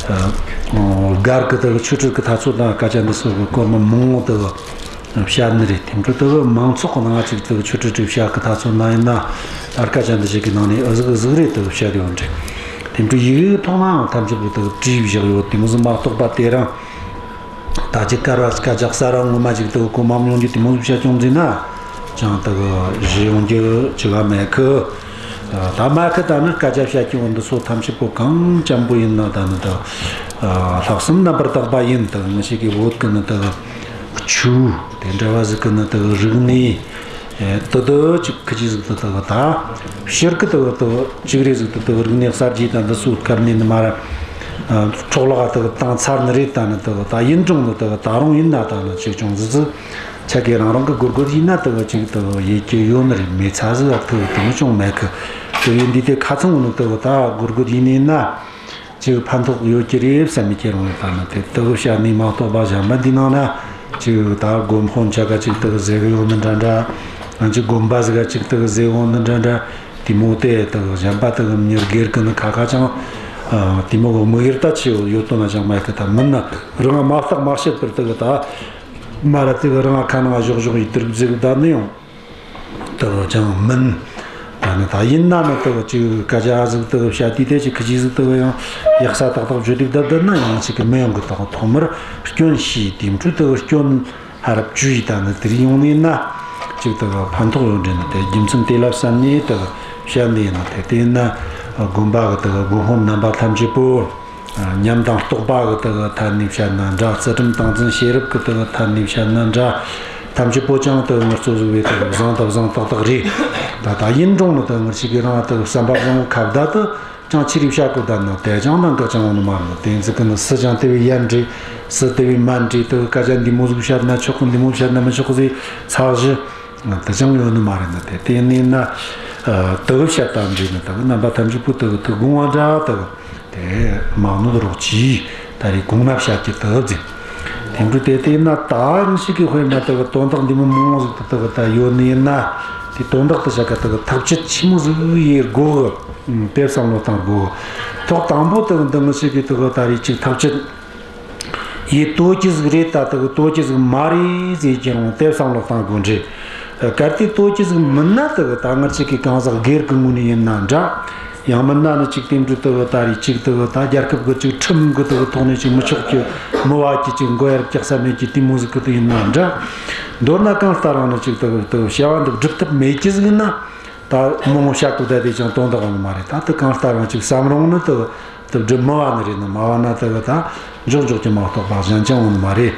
སྒར་གི་དུ་ཆོས་ཁྲིད་གི་ཐ་ཚོད་དང་སྐད་ཆ་འདི་ཚོ་གི་སྐོར་མ་མང་བོ་དུ། བཤད་ནི་རེད། དེ་འཕྲོ་དུ་མང་ཚོགས་ཀྱི་ནང་ཅིག་དུ་ཆོས་ཁྲིད་ཁྲིད་བཤད་གི་ཐ་ཚོད་ན་ཡིན་ན། ཨར་ཀ་ཅན་དུ་ཞིག་གི་ནང་ནས་ཨུ་ཟིག་ཨུ་ཟིག་རེད་དུ་བཤད་ཡོད་འདྲ། དེ་འཕྲོ་ཡིག་ཡིག་ཐོག་ནའང་ཐམས་ཅད་པོ་དུ་བྲིས་བཞག་ཡོད། དེ་མོ་ཟིག་མ་གཏོགས་པ་དེ་རིང་ད་ཅིག་ཀར་བ་སྐད་ཆ་གསར་བ་ངོ་མ་ཅིག་དུ་གོ་མ་མྱོང་རྒྱུ་དེ་མོ་ཟིག་བཤད་ཀྱང་ཟིན་ན་ཅང་དུ་གི་གཞི་ཡོང་རྒྱུ་ཅི་ག་མེད་གི། ད་མ་གི་ད་ནི་སྐད་ཆ་བཤད་ཀྱི་འོ་འདི་ཚོ་ཐམས་ཅད་པོ་གང་ཅན་པོ་ཡིན་ན་ད་ནི་ད་ལྷག་བསམ་རྣམ་པར་དག་པ་ཡིན། ད་ངི་ཞིག་གི་བོད་གི་ནི་ད་ཆུ་དེ་འདྲ་བ་ཟིག་གི་ནི་དག་རིག་གནས། ཨེ། དེ་དག་ཅིག་ཁི་ཅི་ཟིག་དེ་དག་ད་ཕྱིར་གི་དག་དག་ཅིག་རེ་ཟིག་དེ་དག་རིག་གནས་གསར་བརྗེ་དང་འདི་ཚོའི་སྐབས་ནས་ནི་མར་འཕྲོ་བརླག་དག་བཏང་ཚར་ནི་རེད། ད་ནི་དག་ད་ཡིན་རུང་ནི་དག་ད་རུང་ཡིན་ན་ད་ནི་ཅིག་ཅུང་ཟིག་ཟིག་ཆ་གི་རང་རང་གི་སྒོར་སྒོར་ཡིན་ན་དག་ཅིག་དག་ཡེད་ཀྱི་ཡོད་ནི་རེད། མེད་ཚ་ཟིག་ཨ་དག་དེ་མོ་ཅུང་མེད་གི། དེ་ཡིན་དུས་དེ་ཁ་ཚང་བོ་ནི་དག་ད་སྒོར་སྒོར་ཡིན་ནི་ན། ཅིག་ཕན་ཐོགས་ཡོད་ཀྱི་རེད་བསམ་མི་ཁྱེར་འོང་། ད་ནི་དེ་དག་བཤད་ནས་མ་གཏོགས་པ་གཞན་པ་འདི་ནང་ན་ཅིག་ད་དགོན་དཔོན་ཆ་ག་ཅིག་དག་ཟེར་གི་ཡོད་ནི་འདྲ་འདྲ། ང་ཅིག་དགོན་པ་ཟིག་ག་ཅིག་དག་ཟེར་ཡོད་ནི་འདྲ་འདྲ། དེ་མོ་དེ་དག་གཞན་པ་དག་མྱི་སྒེར་གི་ནི་ཁ་ཁ་ཅང་དེ་མོ་གི་དམིགས་ཡུལ་ད་ཆེ་བོ་ཡོད་དོ་ན་ཅང་མེད་གི། ད་མིན་ན་རང་མ་བརྟག་མ་དཔྱད་པར་དག་ད་མ་ར་དག་རང་ཁ་ནང་བཞག་བཞག་ཡི་དུར་ཟིག་ད་ནི་ཡང་། དག་ཅང་མིན། ད་ནི་ད་ཡིན་ན་ནི་དག་ཅིག་སྐད་ཆ་ཟིག་དག་བཤད་དུས་དེ་ཅིག་ཁི་ཅི་ཟིག་དག་ཡང་ཡག་ས་ཏག་ཏག་བརྗོད་དུས་བསྡད་བསྡད་ན་ཡང་ཅིག་གི་མི་ཡོང་གི། དག་ཐོག་མར་སྐྱོན་ཤེས། དེ་འཕྲོ་དག་སྐྱོན་ཧ་རབ་བཅོས་ཡི་ད་ནི་དེ་རིགས་ཡོང་ནས་ན་ཅིག་དག་ཕན་ཐོགས་ཡོད་འདྲེ་ནི། དེ་རྒྱུ་མཚན་དེ་ལ་བསམ་ནས་དག་བཤད་ནི་ཡིན་ནི། དེ་དེ་ཡིན་ན་དགོན་པ་གི་དག་དགོན་དཔོན་རྣམ་པ་ཐམས་ཅད་པོ། ཉམས་དང་རྟོགས་པ་གི་དག་ཐད་ནས་བཤད་ན་འདྲ། ཚུལ་ཁྲིམས་ཏིང་འཛིན་ཤེས་རབ་གི་དག་ཐད་ནས་བཤད་ན་འདྲ། ཐམས་ཅད་པོ་ཅང་དག་ངར་གཙོ་བཟུང་བའི་དག་བཟང་དང་བཟང་ཏག་ཏག་རེད། ད་ད་ཡིན་རུང་ནི་དག་ངར་ཞིག་གི་རང་དག་བསམ་པ་བཟང་བོ་ཁ་བརྡ་དུ་ཅང་ཆི་རིགས་བཤད་གོ་ད་ནི་དེ་ཅང་ནང་གི་ཅང་བོ་ནི་མ་རེད། དེ་ཚིག་གི་ནི་སུ་ཅང་དེ་བས་ཡར་འདྲེ་སུ་དེ་བས་མར་འདྲེ། དག་སྐད་ཆ་འདི་མོ་ཟིག་བཤད་ན་ཆོག་གི། འདི་མོ་བཤད་ན་མི་ཆོག་གི་ཟེར་ཚགས་གཞི། དེ་ཅང་ཡོད་ནི་མ་རེད་ན། དེ་དེ་ནས་ན་དག་བཤད་དམ་འདྲེ་ནི་དག་རྣམ་པ་ཐམས་ཅད་པོ་དག་ཐུགས་དགོངས་པ་འདྲ་དག་དེ་མ་ནོར་རོགས་གྱིས། ད་རེས་གོང་ན་བཤད་ཀྱི་དག་ཟིན། དེ་འདྲ་དེ་དེ་ན་ད་ངི་ཞིག་གི་དཔེར་ན་དག་དོན་དག་འདི་མོ་མང་ཟིག་དག་དག་ད་ཡོད་ནི་ཡིན་ན། དེ་དོན་དག་དུ་བྱ་ཀ་དག་ཐག་གཅོད་ཆི་མོ་ཟིག་ཡེད་དགོ་གི། དེ་བསམ་བློ་བཏང་དགོ། ཐོག་དང་པོ་དག་འདི་ངི་ཞིག་གི་དག་ད་རེས་ཅིག་ཐག་གཅོད། ཡེ་ལྟོ་ཅི་ཟིག་རེད་ད་དག་ལྟོ་ཅི་ཟིག་མ་རེད་ཟེར་གྱི་རུང་དེ་བསམ་བློ་བཏང་དགོས་འདྲ། གལ་ཏེ་ལྟོ་ཅི་ཟིག་མིན་ན་དག་ད་ངར་ཅིག་གི་གང་ཟག་སྒེར་གི་ངོས་ནས་ཡིན་ན་འདྲ། ཡང་མིན་ན་ནི་ཅིག་དེ་འདྲ་དག་ད་རེས་ཅིག་དག་ད་རྒྱལ་ཁབ་གི་ཅིག་ཁྲིམས་གི་དག་ཐོག་ནས་ཅིག་མི་ཆོག་གི་མི་བ་གི་ཅིག་མགོ་ཡར་བཀྱག་ས་མེད་ཀྱི་དེ་མོ་ཟིག་གི་དག་ཡིན་ན་འདྲ། མདོར་ན་གང་ལྟར་རང་ནི་ཅིག་དག་དག་བྱ་བ་འདི་སྒྲུབ་ཐབས་མེད་ཀྱི་ཟིག་ཡིན་ན། ད་མང་བོ་བཤད་གོ་ད་དེ་ཅང་དོན་དག་ཡོད་ནི་མ་རེད། ད་དེ་གང་ལྟར་རང་ཅིག་བསམ་རུང་ནི་དེ་དེ་སྒྲུབ་མི་བ་ནི་རེད་ནི་མ་བ་ན་དེ་ད་འཇོག་འཇོག་གི་མ་གཏོགས་པ་གཞན་ཅང་ཡོད་ནི་མ་རེད།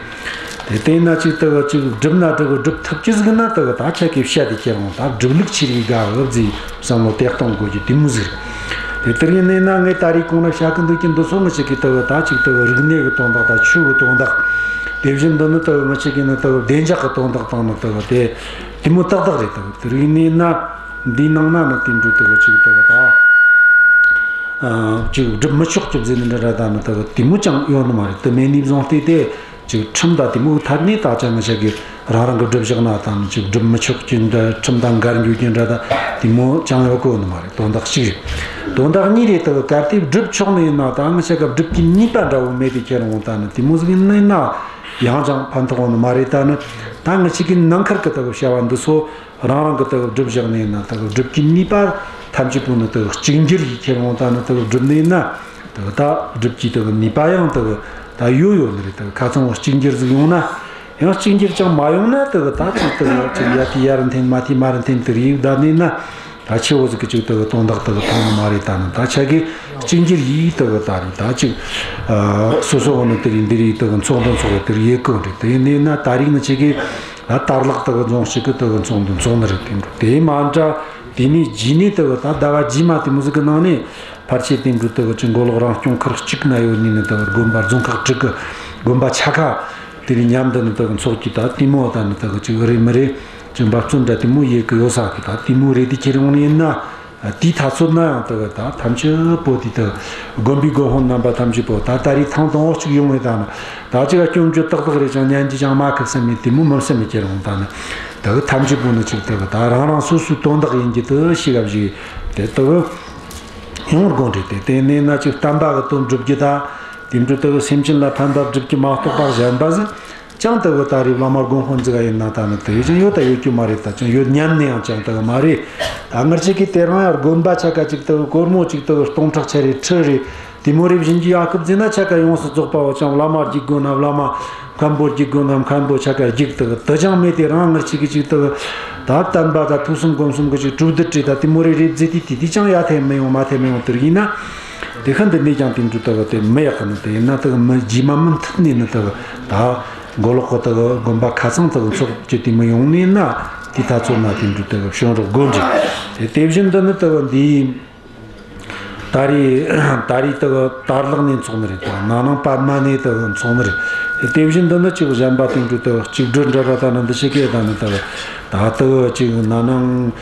དེ་བལྟས་ན་ཅིག་དེ་ཅིག་སྒྲུབ་ན་དེ་སྒྲུབ་ཐུབ་ཀྱི་ཟིག་ན་དེ་ད་ཁྱེད་ཀྱིས་བཤད་དེ་ཁྱེར་འོང་། ད་སྒྲུབ་ལུགས་ཆི་རིགས་དགའ་འོབ་ཟིག་བསམ་བློ་དེ་གཏོང་དགོས་ཀྱི་དེ་མོ་ཟིག་རེད། དེ་ལྟར་ཡིན་ནས་ན་ངས་ད་རེས་གོང་ན་བཤད་གི་འདུག་ཀྱི་འདི་ཚོ་ངི་ཅིག་གི་དེ་ད་ཅིག་དེ་རིག་གནས་གི་དོན་དག་དང་ཆོས་གི་དོན་དག། དེ་བཞིན་འདི་ནི་དེ་ངི་ཅིག་གི་ནི་དེ་བདེ་འཇགས་གི་དོན་དག་དང་ནི་དེ་དེ་དེ་མོ་ཏག་ཏག་རེད། དེ་དེ་རིགས་ནས་ན། འདིའི་ནང་ན་ནི་དེ་འདྲ་དེ་གི་ཅིག་དེ་གི་ད། ཨ། ཅིག་སྒྲུབ་མི་ཆོག་གི་ཟེར་ནི་འདྲ་འདྲ་ད་ནི་དེ་གི་དེ་མོ་ཅང་ཡོད་ནི་མ་རེད། དེ་མེད་ནི་བཟུང་སྟེ་དེ་ཅིག་ཁྲིམས་དང་དེ་མོ་ཐད་ནས་ད་ཅང་ང་ཅག་གི་རང་རང་གི་སྒྲུབ་བཞག་ན་ད་ནི་ཅིག་སྒྲུབ་མི་ཆོག་གི་འདྲ། ཁྲིམས་དང་འགལ་འགྱོ་གི་འདྲ་ད་དེ་མོ་ཅང་ཡོད་གོ་ནི་མ་རེད། དོན་དག་གཅིག་རེད། དོན་དག་གཉིས་རེད། དེ་གི་གལ་ཏེ་སྒྲུབ་ཆོག་ནི་ཡིན་ན་ད་ང་ཅག་གི་སྒྲུབ་ཀྱི་ནུས་པ་འདྲ་བོ་མེད་དེ་ཁྱེར་འོང་ད་ནི་དེ་མོ་ཟིག་ཡིན་ནི་ཡིན་ན་ཡང་ཅང་ཕན་ཐོགས་ཡོད་ནི་མ་རེད། ད་ནི་ད་ང་ཅག་གི་ནང་ཁུལ་གི་དེ་གི་བྱ་བ་འདི་ཚོ། རང་རང་གི་དག་སྒྲུབ་བཞག་ནས་ན་དག་སྒྲུབ་ཀྱི་ནུས་པ་ཐམས་ཅད་པོ་ནི་དག་གཅིག་འགྱུར་ཡིས་ཁྱེར་འོང་ད་ནི་དག་སྒྲུབ་ནས་ན། དག་ད་སྒྲུབ་ཀྱི་དག་ནུས་པ་ཡང་དག་ད་ཡོད་ཡོད་ནི་རེད། དག་ཁ་ཚང་བ་གཅིག་འགྱུར་ཟིག་ཡོང་ན། ཡང་གཅིག་འགྱུར་ཅང་མ་ཡོང་ན་དག་ད་ཅིག་དག་ཅིག་ཡ་དེ་ཡར་འཐེན་མ་དེ་མར་འཐེན་དེ་རིགས་ད་ནས་ན། ད་ཆེ་བོ་ཟིག་གི་ཅིག་དག་དོན་དག་དག་མཐོང་ནི་མ་རེད། ད་ནི་ད་ཆ་གི་གཅིག་འགྱུར་ཡིས་དག་ད་རེད། ད་ཅིག་ཨ་སོ་སོ་བ་ནི་དེ་རིགས་འདི་རིགས་དག་ཚོགས་འདུ་ཚོགས་དེ་རིགས་ཡེ་གོ་རེད། དེ་ཡིན་ནས་ན་ད་རིགས་ནི་ཆ་གི། ད་དར་ལག་དེ་གི་རྫོང་གཅིག་གི་དེ་གི་ཚོགས་འདུ་འཚོགས་ནི་རེད། དེ་འདྲ་དེ་མ་འདྲ། དེ་ནས་རྗེས་ནས་དེ་གི་ད་ཟླ་བ་རྗེས་མ་དེ་མོ་ཟིག་གི་ནང་ནས་ཕལ་ཆེར་དེ་འདྲ་དེ་གི་ཅིག་མགོ་ལོག་རང་སྐྱོང་ཁུལ་གཅིག་ན་ཡོད་ནི་ནི་དེ་གི་དགོན་པ་རྫོང་ཁག་དྲུག་གི་དགོན་པ་ཆ་ཁ་དེ་རིགས་མཉམ་དུ་ནི་དེ་གི་འཚོགས་ཀྱི། ད་དེ་མོ་ད་ནི་དེ་གི་ཅིག་རེད་མི་རེད་ཅིག་འབབ་བརྩོན་འདྲ་དེ་མོ་ཡེད་གི་ཡོད་ས་གི། ད་དེ་མོ་རེད། དེ་ཁྱེར་ཡོང་ནི་ཡིན་ན། དེའི་ཐ་ཚོད་ན་ཡང་དེ་གི་ད་ཐམས་ཅད་པོ་དེ་དེ་དགོན་པའི་དགོན་དཔོན་རྣམ་པ་ཐམས་ཅད་པོ་ད་ད་རེས་ཐེངས་དང་པོ་གཅིག་ཡོང་བས། ད་ནི་ད་ཅིག་སྐྱོན་བརྗོད་ཏག་ཏག་རེད། ཅང་ཉན་རྒྱུ་ཅང་མ་ཁུབ་བསམ་མེད། དེ་མོ་མི་བསམ་མེད། ཁྱེར་ཡོང་ད་ནི་དེ་གི་ཐམས་ཅད་པོ་ནི་ཅིག་དེ་གི་ད་རང་རང་སོ་སོའི་དོན་དག་ཡིན་གྱི་དེ་ཤེས་ག་བཞིན་དེ་དེ་གི་ཡོང་དགོས་རེད། དེ་དེ་ནས་ན་ཅིག་བསྟན་པ་གི་དོན་སྒྲུབ་རྒྱུ་ད་དེ་འདྲ་དེ་གི་སེམས་ཅན་ལ་ཕན་པ་སྒྲུབ་རྒྱུ་མ་གཏོགས་པ་གཞན་པ་ཟིག་ཅང་དེ་གི་ད་རེས་བླ་མ་དགོན་དཔོན་ཟིག་ག་ཡིན་ན་ད་ནི་དེ་ཅང་ཡོད་ད་ཡོད་རྒྱུ་མ་རེད། ད་ཅང་ཡོད་སྙམ་ནས་ཡང་ཅང་དེ་གི་མ་རེད། ད་ངར་ཅིག་གིས་དེ་རང་ཡང་དགོན་པ་ཆ་ཁ་ཅིག་དེ་གི་སྒོར་མོ་ཅིག་དེ་གི་སྟོང་ཕྲག་ཆ་རེ་ཁྲི་རེ་དེ་མོ་རེ་བྱིན་གྱི་ཡ་ཁུབ་ཟིན་ན་ཆ་ཁ་ཡོངས་སུ་རྫོགས་པ་བོ་ཅང་བླ་མ་རྒྱུག་དགོས་ན་བླ་མ། མཁན་པོ་རྒྱུག་དགོས་ན་མཁན་པོ་ཆ་ཁ་རྒྱུག་དེ་གི་དེ་ཅང་མེད། དེ་རང་ངར་ཅིག་གིས་ཅིག་དེ་གི་ད་བསྟན་པ་ད་ཐོས་བསམ་སྒོམ་གསུམ་གི་ཅིག་གྲོས་བསྡུར་བྱས་ད་དེ་མོ་རེ་རེ་བརྩིས་ཏེ་དེ་དེ་ཅང་ཡ་ཐེ་མི་ཡོང་མ་ཐེ་མི་ཡོང་། དེ་རིགས་ཡིན་ན། དེ་ཤིན་ཏུ་ནས་ཀྱང་དེ་འདྲ་དེ་གི་དེ་མི་ཡག་གི་ནི། དེ་ཡིན་ན་དེ་གི་མི་རྗེས་མ་མུ་མཐུད་ནས་ནི་དེ་གི་ད་མགོ་ལོག་གི་དེ་གི་དགོན་པ་ཁ་ཚང་དེ་གི་འཚོགས་རྒྱུ་དེ་མི་ཡོང་ནི་ཡིན་ན། དེའི་ཐ་ཚོད་ན་དེ་འདྲ་དེ་གི་བྱུང་རོགས་དགོས་འདྲ། དེ་དེ་བཞིན་དུ་ནི་དེ་གི་འདི་ད་རེས་ད་རེས་དེ་གི་དར་ལག་ནས་འཚོགས་ནི་རེད། ད་ན་ནིང་པདྨ་ནས་དེ་གི་འཚོགས་ནི་རེད། དེ་བཞིན་དུ་ནི་ཅིག་གཞན་པ་དེ་འདྲ་དེ་གི་གཅིག་སྒྲིལ་འདྲ་ར་ད་ནི་འདི་ཞིག་གི་ད་ནི་དེ་གི་ད་དེ་གི་ཅིག་ན་ནིང་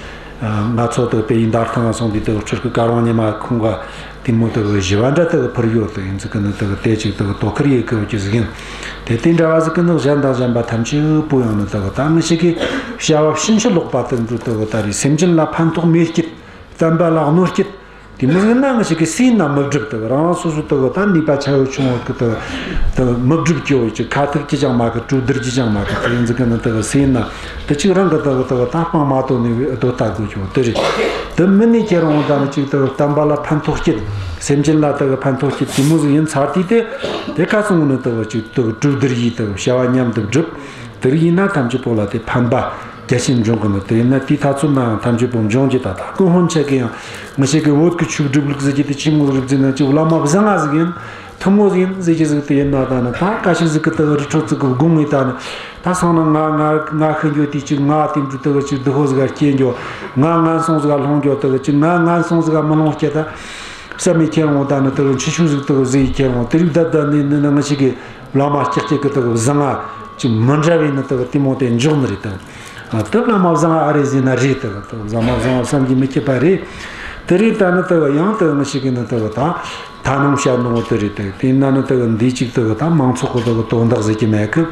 ང་ཚོ་དེ་གི་དཔལ་ཡུལ་དར་ཐང་སོང་དུས་དེ་གི་སྤྲུལ་སྐུ་གར་དབང་ཉི་མ་ཁོང་ག་དེ་མོ་དེ་གི་བཞི་བ་འདྲ་དེ་གི་ཕུལ་ཡོད། དེ་ཡིན་ཟིག་གི་ནི་དེ་གི་དེ་ཅིག་དེ་གི་དོ་ཁུར་ཡེད་གི་ཡོད་རྒྱུ་ཟིག་ཡིན། དེ་དེ་འདྲ་བ་ཟིག་གི་ནི་གཞན་དང་གཞན་པ་ཐམས་ཅད་པོ་ཡང་ནི་དེ་གི་ད་ངེད་ཅག་གི་བྱ་བ་ཕྱིན་ཅི་ལོག་པ་དེ་འདྲ་དེ་གི་ད་རེས་སེམས་ཅན་ལ་ཕན་ཐོགས་མེད་རྒྱུ། བསྟན་པ་ལ་གནོད་རྒྱུ། དེ་མོ་ཟིག་ན་ངེད་ཅག་གི་སུ་ཡིན་ན་མི་སྒྲུབ། དེ་གི་རང་རང་སོ་སོ་དེ་གི་ད་ནུས་པ་ཆེ་ཡོད་ཆུང་ཡོད་གི་དེ་གི་དེ་གི་མི་སྒྲུབ་རྒྱུ་ཡོད་ཀྱི། ཁ་ཐུག་གི་ཅང་མ་གི། གྲོས་བསྡུར་གི་ཅང་མ་གི། དེ་ཡིན་ཟིག་གི་ནི་དེ་གི་སུ་ཡིན་ན། དེ་གཅིག་རང་གི་དེ་གི་དེ་གི་ད་སྤང་མ་དོ་ནི་སྡོད་ལྟ་དགོས་ཀྱི་དེ་རེད། དེ་མིན་ནས་ཁྱེར་འོང་ད་ནི་ཅིག་དེ་གི་བསྟན་པ་ལ་ཕན་ཐོགས་རྒྱུ། སེམས་ཅན་ལ་དེ་གི་ཕན་ཐོགས་རྒྱུ་དེ་མོ་ཟིག་ཡིན་ཚར་དུས་དེ་དེ་ཁ་སང་ནི་དེ་གི་ཅིག་དེ་གི་གྲོས་བསྡུར་ཡེད། དེ་གི་བྱ་བ་མཉམ་དུ་སྒྲུབ། དེ་རིགས་ཡིན་ན་ཐམས་ཅད་པོ་ལ་དེ་ཕན་པ་རྒྱ་ཆེན་འབྱུང་གི་ནི། དེ་ཡིན་ན་དེའི་ཐ་ཚོད་ནའང་ཐམས་ཅད་པོ་འབྱུང་རྒྱུ། ད་ད་དགོན་དཔོན་ཆ་གིས་ཡང་ངེད་ཅག་གི་བོད་ཀྱི་ཆོས་སྒྲུབ་ལུགས་ཟེར་རྒྱུ་དེ་ཆི་མོ་རེད་ཟེར་ན། ཅིག་བླ་མ་བཟང་ང་ཟིག་ཡིན། ཐུན་མོང་ཟིག་ཡིན་ཟེར་རྒྱུ་ཟིག་དེ་ཡིན་ན། ད་ནི་ད་ག་ཞིག་ཟིག་གི་དེ་རི་ཁྲོད་ཟིག་གི་སྒོ་ངས་ད་ནི་ད་སང་ན་ང་ང་ང་ཤི་འགྱོ་དུས་ཅིག་ང་དེ་འདྲ་དེ་གི་ཅིག་སྡུག་ཧོ་ཟིག་ག་སྐྱེ་འགྱོ། ང་ངན་སོང་ཟིག་ག་ལྷུང་འགྱོ། དེ་གི་ཅིག་ང་ངན་སོང་ཟིག་ག་མི་ལྷུང་སྐྱེ་ད། བསམ་མེད་ཁྱེར་འོང་ད་ནི་དེ་གི་འཆི་ཆོས་ཟིག་དེ་གི་ཟེར་ཡི་ཁྱེར་འོང་། དེ་རིགས་ད་ད་ནི་ནི་ནི་ངེད་ཅག་གི་བླ་མ་སྐྱག་སྐྱག་གི་དེ་གི་བཟང་ང་ཅིག་མི་འདྲ་བའི་ནི་དེ་གི་དེ་མོ་དེ་འཇོག་ནི་རེད་དེ། ཨ་དེ་བླ་མ་བཟང་ང་ཨ་རེད་ཟེར་ན་རེད། དེ་གི་དེ་གི་བཟང་མ་བཟང་བ་བསམ་གྱིས་མི་ཁྱབ་པ་རེད། དེ་རེད། ད་ནི་དེ་གི་ཡང་དེ་གི་ངེད་ཅག་གི་ནི་དེ་གི་ད་ད་ནང་བཤད་ནོ་དེ་རེད། དེ་དེ་ན་ནི་དེ་གི་འདི་ཅིག་དེ་གི་ད་མང་ཚོགས་གི་དེ་གི་དོན་དག་ཟེར་གྱི་མེད་གི།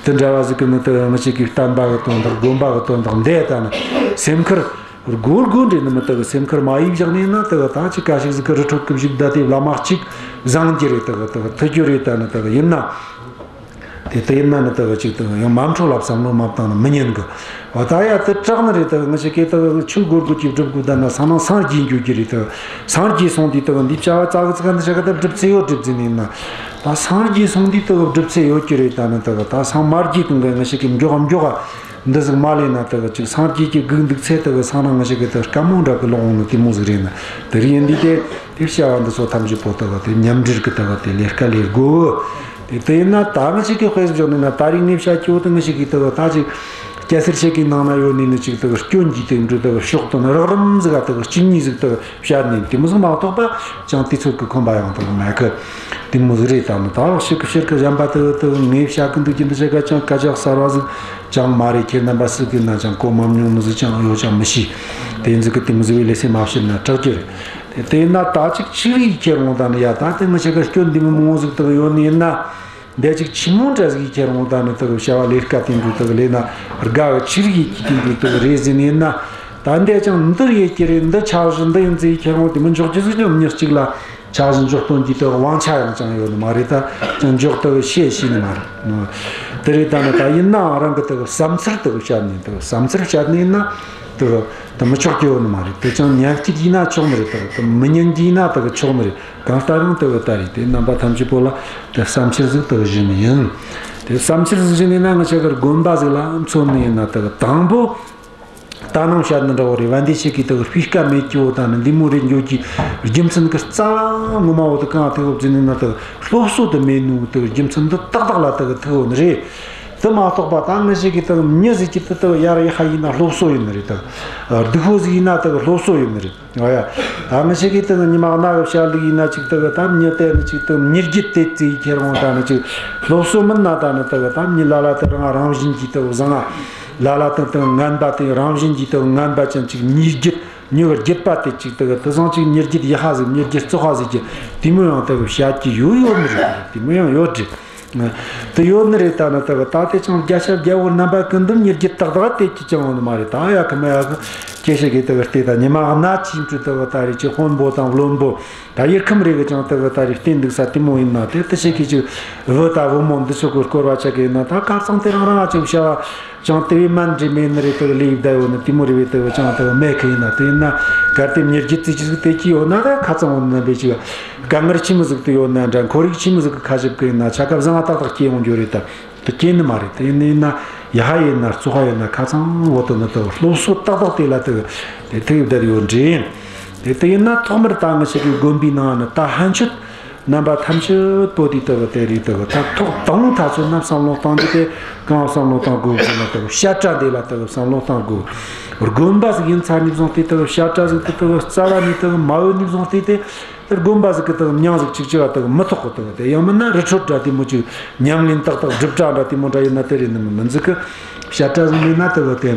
དེ་འདྲ་བ་ཟིག་གི་ནི་དེ་གི་ངེད་ཅག་གི་བསྟན་པ་གི་དོན་དག་དགོན་པ་གི་དོན་དག་འདི་ད་ནི་སེམས་ཁུར་སྒོར་སྒོར་འདྲེ་ནི་མི་དེ་གི་སེམས་ཁུར་མ་ཡིབ་བཞག་ནས་ན། དེ་གི་ད་ཅིག་ག་ཞིག་ཟིག་གི་རི་ཁྲོད་གི་བཞུགས་བསྡད་དེ་བླ་མ་གཅིག་བཟང་རྒྱུ་རེད། དེ་གི་དེ་གི་ཐུག་རྒྱུ་རེད། ད་ནི་དེ་གི་ཡིན་ན། དེ་དེ་ཡིན་ན་ནི་དེ་གི་ཅིག་དེ་གི་ཡང་མ་འཕྲོ་ལ་བསམ་བློ་མ་བཏང་ན་མི་ཉན་གི། འོ་ད་ཡ་དེ་དྲག་ནི་རེད། དེ་གི་ངེད་ཅག་གི་དེ་གི་ཆོས་སྒོར་སྒོར་གྱི་སྒྲུབ་དགོས་ད་ན་སང་ནང་སངས་རྒྱས་འགྱོ་རྒྱུ་རེད། དེ་གི་སངས་རྒྱས་སོང་དུས་དེ་གི་འདི་བྱ་བ་ཙག་གི་ཙག་འདི་བྱ་གི་ད་སྒྲུབ་ཚེ་ཡོད་སྒྲུབ་ཚེ་ནི་ཡིན་ན། ད་སངས་རྒྱས་སོང་དུས་དེ་གི་སྒྲུབ་ཚེ་ཡོད་རྒྱུ་རེད། ད་ནི་དེ་གི་ད་སངས་མ་རྒྱས་གོང་གི་ངེད་ཅག་གི་མགྱོགས་མགྱོགས་འདི་ཟིག་མ་ལས་ན། དེ་གི་ཅིག་སངས་རྒྱས་ཀྱི་སྒུག་འདུག་ཚེ་དེ་གི་སང་ན་ངེད་ཅག་གི་དེ་དཀའ་མོ་འདྲ་གི་ལོག་འོང་ནི་དེ་མོ་ཟིག་རེད་ན། དེ་རིགས་ཡིན་དུས་དེ་དེ་བྱ་བ་འདི་ཚོ་ཐམས་ཅད་པོ་དེ་གི་དེ་མཉམ་འབྲེལ་གི་དེ་གི་དེ་ལས་ཀ་ལས་དགོས། དེ་དེ་ཡིན་ན་ད་ངེད་ཅག་གི་དཔེ་བཞག་ནས་ན། ད་རིང་ངས་བཤད་རྒྱུ་བོ་དེ་ངེད་ཅག་གི་དེ་གི་ད་ཅིག་སྐྱ་སེར་ཆེ་གི་ནང་ན་ཡོད་ནི་ནི་ཅིག་དེ་གི་སྐྱོན་གྱི་དེ་འདྲ་དེ་གི་ཕྱོགས་དེ་ནི་རགས་རིམ་ཟིག་ག་དེ་གི་གཅིག་གཉིས་ཟིག་དེ་གི་བཤད་ནས་དེ་མོ་ཟིག་མ་གཏོགས་པ་ཅང་དུས་ཚོད་ཀྱི་ཁོམ་པ་ཡང་དག་མེད་གི། དེ་མོ་ཟིག་རེད། ད་ནི་ད་ལོག་ཤིག་གི་ཕྱིར་གི་གཞན་པ་དེ་དེ་ངས་བཤད་གི་འདུག་རྒྱུ་འདི་ཆ་ག་ཅང་སྐད་ཆ་གསར་བ་ཟིག་ཅང་མ་རེད། ཁྱེད་རྣམ་པ་སུ་གི་ན་ཅང་གོ་མ་མྱོང་ནི་ཟིག་ཅང་ཡོད་ཅང་མི་ཤེས། དེ་ཟིག་གི་དེ་མོ་ཟིག་བའི་ལས་སེམས་མ་བཤད་ན་དྲག་རྒྱུ་རེད། དེ་དེ་ན་ད་ཅིག་ཆི་རིགས་ཁྱེར་འོང་ད་ནི་ཡ། ད་དེ་ངེད་ཅག་གི་སྐྱོན་འདི་མོ་མང་ཟིག་དག་ཡོད་ནི་ཡིན་ན། འདི་ཅིག་ཆི་མོ་འདྲ་ཟིག་ཁྱེར་འོང་ད་ནི་དག་བྱ་བ་ལས་ཀ་དེ་འདྲ་དག་ལས་ན་དགའ་གི། ཆི་རིགས་ཡེད་རྒྱུ་དེ་འདྲ་དག་རེད་ཟེར་ནི་ཡིན་ན། ད་འདི་ཅང་འདི་ཡེད་རྒྱུ་རེད། འདི་འཆར་གཞི་འདི་ཡིན་ཟེར་ཁྱེར་འོང་དེ་མི་འཇོག་རྒྱུ་ཟིག་ཀྱང་མྱི་གཅིག་ལ་འཆར་གཞི་འཇོག་སྟོན་གྱི་དག་དབང་ཆ་ཡང་ཅང་ཡོད་ནི་མ་རེད། ད་ཅང་འཇོག་དག་བཤད་ཤེས་ནི་མ་རེད། དེ་རེད། ད་ནི་ད་ཡིན་ནའང་རང་གི་དག་བསམ་ཚུལ་དག་བཤད་ནི་དག་བསམ་ཚུལ་བཤད་ནི་ཡིན་ན་དག་ད་མི་ཆོག་རྒྱུ་ཡོད་ནི་མ་རེད། དེ་ཅང་ཉན་རྒྱུ་ཡིན་ན་ཆོག་ནི་རེད། དག་ད་མི་ཉན་རྒྱུ་ཡིན་ན་དག་ཆོག་ནི་རེད། གང་ལྟར་ཡང་དེ་བས་ད་རེས་དེ་རྣམ་པ་ཐམས་ཅད་པོ་ལ་དེ་བསམ་འཆར་ཟིག་དེ་བཞིན་ཡིན། དེ་བསམ་འཆར་ཟིག་བཞིན་ཡིན་ན་ང་ཅག་གི་དགོན་པ་ཟིག་ལ་མཚོན་ནས་ཡིན་ན། དེ་དང་པོ་ད་ནང་བཤད་ནི་འདྲ་བོ་རེད། བན་དེ་ཆེ་གི་དེ་སྤུས་ཀ་མེད་ཀྱི་འོ་ད་ནི་འདི་མོ་རེད་འགྱོ་གི་རྒྱུ་མཚན་གི་རྩ་བ་ངོ་མ་འོ་དེ་གང་ཐུག་འོ་བརྫིས་ནི་ན། དེ་སློབ་གསོ་དེ་མེད་ནོ་དེ་རྒྱུ་མཚན་འདི་ཏག་ཏག་ལ་དེ་གི་ཐུག་འོ་ནི་རེད། དེ་མ་གཏོགས་པ་ད་ང་ཞིག་གིས་དེ་མྱི་ཟིག་གི་དེ་དེ་ཡར་ཡག་ཡིན་ན་སློབ་གསོ་ཡིན་ནི་རེད། དེ་སྡུག་པོ་ཟིག་ཡིན་ན་དེ་སློབ་གསོ་ཡིན་ནི་རེད། ཨ་ཡ། ད་ང་ཞིག་གིས་དེ་ཉི་མ་གནའ་གི་བཤད་ལུགས་ཡིན་ན་ཅིག་དེ་ད་མྱི་དེ་ནི་ཅིག་དེ་མྱི་རྒྱུད་དེ་བརྩིས་ཁྱེར་འོང་ད་ནི་ཅིག་སློབ་གསོ་མིན་ན་ད་ནི་དེ་ད་མྱི་ལ་ལ་དེ་རང་རང་བཞིན་གྱིས་དེ་བཟང་ང་། ལ་ལ་དེ་དེ་ངན་པ་དེ་རང་བཞིན་གྱིས་དེ་ངན་པ་ཅན་ཅིག་མྱི་རྒྱུད་མྱི་གི་རྒྱུད་པ་དེ་ཅིག་དེ་དེ་བཟང་ཅིག་མྱི་རྒྱུད་ཡག་པ་ཟིག་མྱི་རྒྱུད་བཙོག་པ་ཟིག་གི་དེ་མོ་ཡང་དེ་བཤད་ཀྱི་ཡོད་ཡོད་ནི་རེད། དེ་མོ་ཡང་ཡོད་རེད། དེ་ཡོད་ནི་རེད། ད་ནི་དེ་གི་ད་དེ་ཅང་རྒྱལ་ཞབས་རྒྱལ་པོ་རྣམ་པ་ཀུན་འདུམ་མྱི་རྒྱུད་ཏག་ཏག་དེ་ཅི་ཅང་ཡོད་ནི་མ་རེད། ད་ཡ་གི་མ་ཡ་གི་ཁྱེད་ཞིག་གིས་དེ་གི་བལྟས་ད་ཉི་མ་གནའ་ཆེན་པོའི་དེ་གི་ད་རེད་ཅི་དཔོན་པོ་དང་བློན་པོ་ད་ཡུལ་ཁམས་རེ་གི་ཅང་དེ་གི་ད་རེད་བལྟས་འདུག་ས་དེ་མོ་ཡིན་ན། དེ་དེ་ཞིག་གིས་ཅིག་བུ་ད་བུ་མོ་འདི་ཚོ་གི་སྐོར་བ་ཆ་གི་ཡིན་ན་ད་ཁ་སང་དེ་རང་རང་ཅིག་བྱ་བ་ཅང་དེ་བས་མན་འདྲེ་མེད་ནི་རེད། དེ་གི་ལས་བསྡད་ཡོད་ནི་དེ་མོ་རེད་བས། དེ་གི་ཅང་དེ་གི་མེད་གི་ཡིན་ན། དེ་ཡིན་ན་གལ་ཏེ་མྱི་རྒྱུད་རྩིས་ཅིག་དེ་ཅི་ཡོད་ན་ད་ཁ་ཚང་བོ་ནི་རྣམ་པས་ཅིག་དཀའ་ངལ་ཆི་མོ་ཟིག་དེ་ཡོད་ན་འདྲ། ཁོར་ཡུག་ཆི་མོ་ཟིག་གི་ཁ་ཞིབ་གི་ཡིན་ན་ཆ་ཁ་བཟང་ང་ཏག་ཏག་སྐྱེ་ཡོང་རྒྱུ་རེད། ད་དེ་སྐྱེ་ནི་མ་རེད། དེ་ཡིན་ན་ཡག་པ་ཡིན་ན་བཙོག་པ་ཡིན་ན་ཁ་ཚང་བོ་དེ་ནི་དེ་སློབ་གསོ་ཏག་ཏག་དེ་ལ་དེ་དེ་ཐུག་བསྡད་ཡོད་འདྲ་ཡིན། དེ་དེ་ཡིན་ན་ཐོག་མར་ད་ང་ཞིག་གི་དགོན་པའི་ནང་ནི་ད་ཕན་ཆད་རྣམ་པ་ཐམས་ཅད་པོ་དེ་དེ་དེ་རེད། དེ་ད་ཐོག་དང་པོ་ད་ཚོད་ན་བསམ་བློ་བཏང་རྒྱུ་དེ་གང་བསམ་བློ་བཏང་དགོས་ཟེར་ན། དེ་བཤད་གྲྭ་འདི་ལ་དེ་བསམ་བློ་བཏང་དགོས། དགོན་པ་ཟིག་ཡིན་ཚར་ནས་བཟུང་སྟེ་དེ་བཤད་གྲྭ་ཟིག་དེ་དེ་རྩ་བ་ནས་དེ་མ་ཡོད་ནས་བཟུང་སྟེ་དེ། དེར་དགོན་པ་ཟིག་གི་དག་མྱིང་ཟིག་ཅིག་ཅིག་ག་དག་མི་ཐོགས་གི། དག་དེ་ཡང་མིན་ན་རི་ཁྲོད་འདྲ་དེ་མོ་ཅིག་ཉམས་ལེན་ཏག་ཏག་སྒྲུབ་གྲྭ་འདྲ་དེ་མོ་འདྲ་ཡིན་ན་དེ་རེད་ནི་མི་འཛི་གི། བཤད་གྲྭ་ཟིག་མིན་ན་དག་དེ་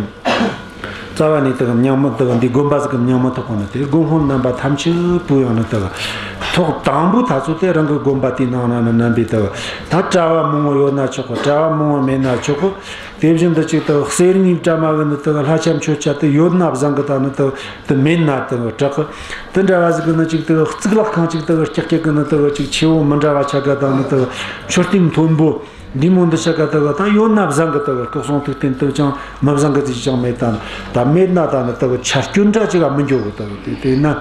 རྩ་བ་ནས་དག་མྱིང་མི་དག་འདི་དགོན་པ་ཟིག་གི་མྱིང་མི་ཐོགས་གི་ནི། དེ་དགོན་དཔོན་རྣམ་པ་ཐམས་ཅད་པོ་ཡང་ནི་དག་ཐོག་དང་པོ་ད་ཚོད་དེ་རང་གི་དགོན་པ་དེའི་ནང་ན་ནི་རྣམ་པའི་དག་ད་གྲྭ་བ་མང་བོ་ཡོད་ན་ཆོག་གི། གྲྭ་བ་མང་བོ་མེད་ན་ཆོག་གི། དེ་བཞིན་དུ་ཅིག་དག་གསེར་དངུལ་བཀྲ་མ་གི་ནི་དག་ལྷ་ཆས་མཆོད་ཆས་དེ་ཡོད་ན་བཟང་གི། ད་ནི་དག་དེ་མེད་ན་དག་དྲག་གི། དེ་འདྲ་བ་ཟིག་གི་ནི་ཅིག་དག་གཙུག་ལག་ཁང་ཅིག་དག་ཀྱག་ཀྱག་གི་ནི་དག་ཅིག་ཆེ་བོ་མི་འདྲ་བ་ཆ་ག་དང་ནི་དག་མཆོད་རྟེན་མཐོན་པོ་འདི་མོ་འདི་ཆ་ག་དག་ད་ཡོད་ན་བཟང་གི། དག་སྐུ་གསུང་ཐུགས་རྟེན་དུ་ཅང་མི་བཟང་གི་ཅིག་ཅང་མེད། ད་ད་མེད་ན་ད་ནི་དག་ཆ་སྐྱོན་འདྲ་ཅིག་ག་མི་འགྱོ་གི། དག་དེ་དེ་ན་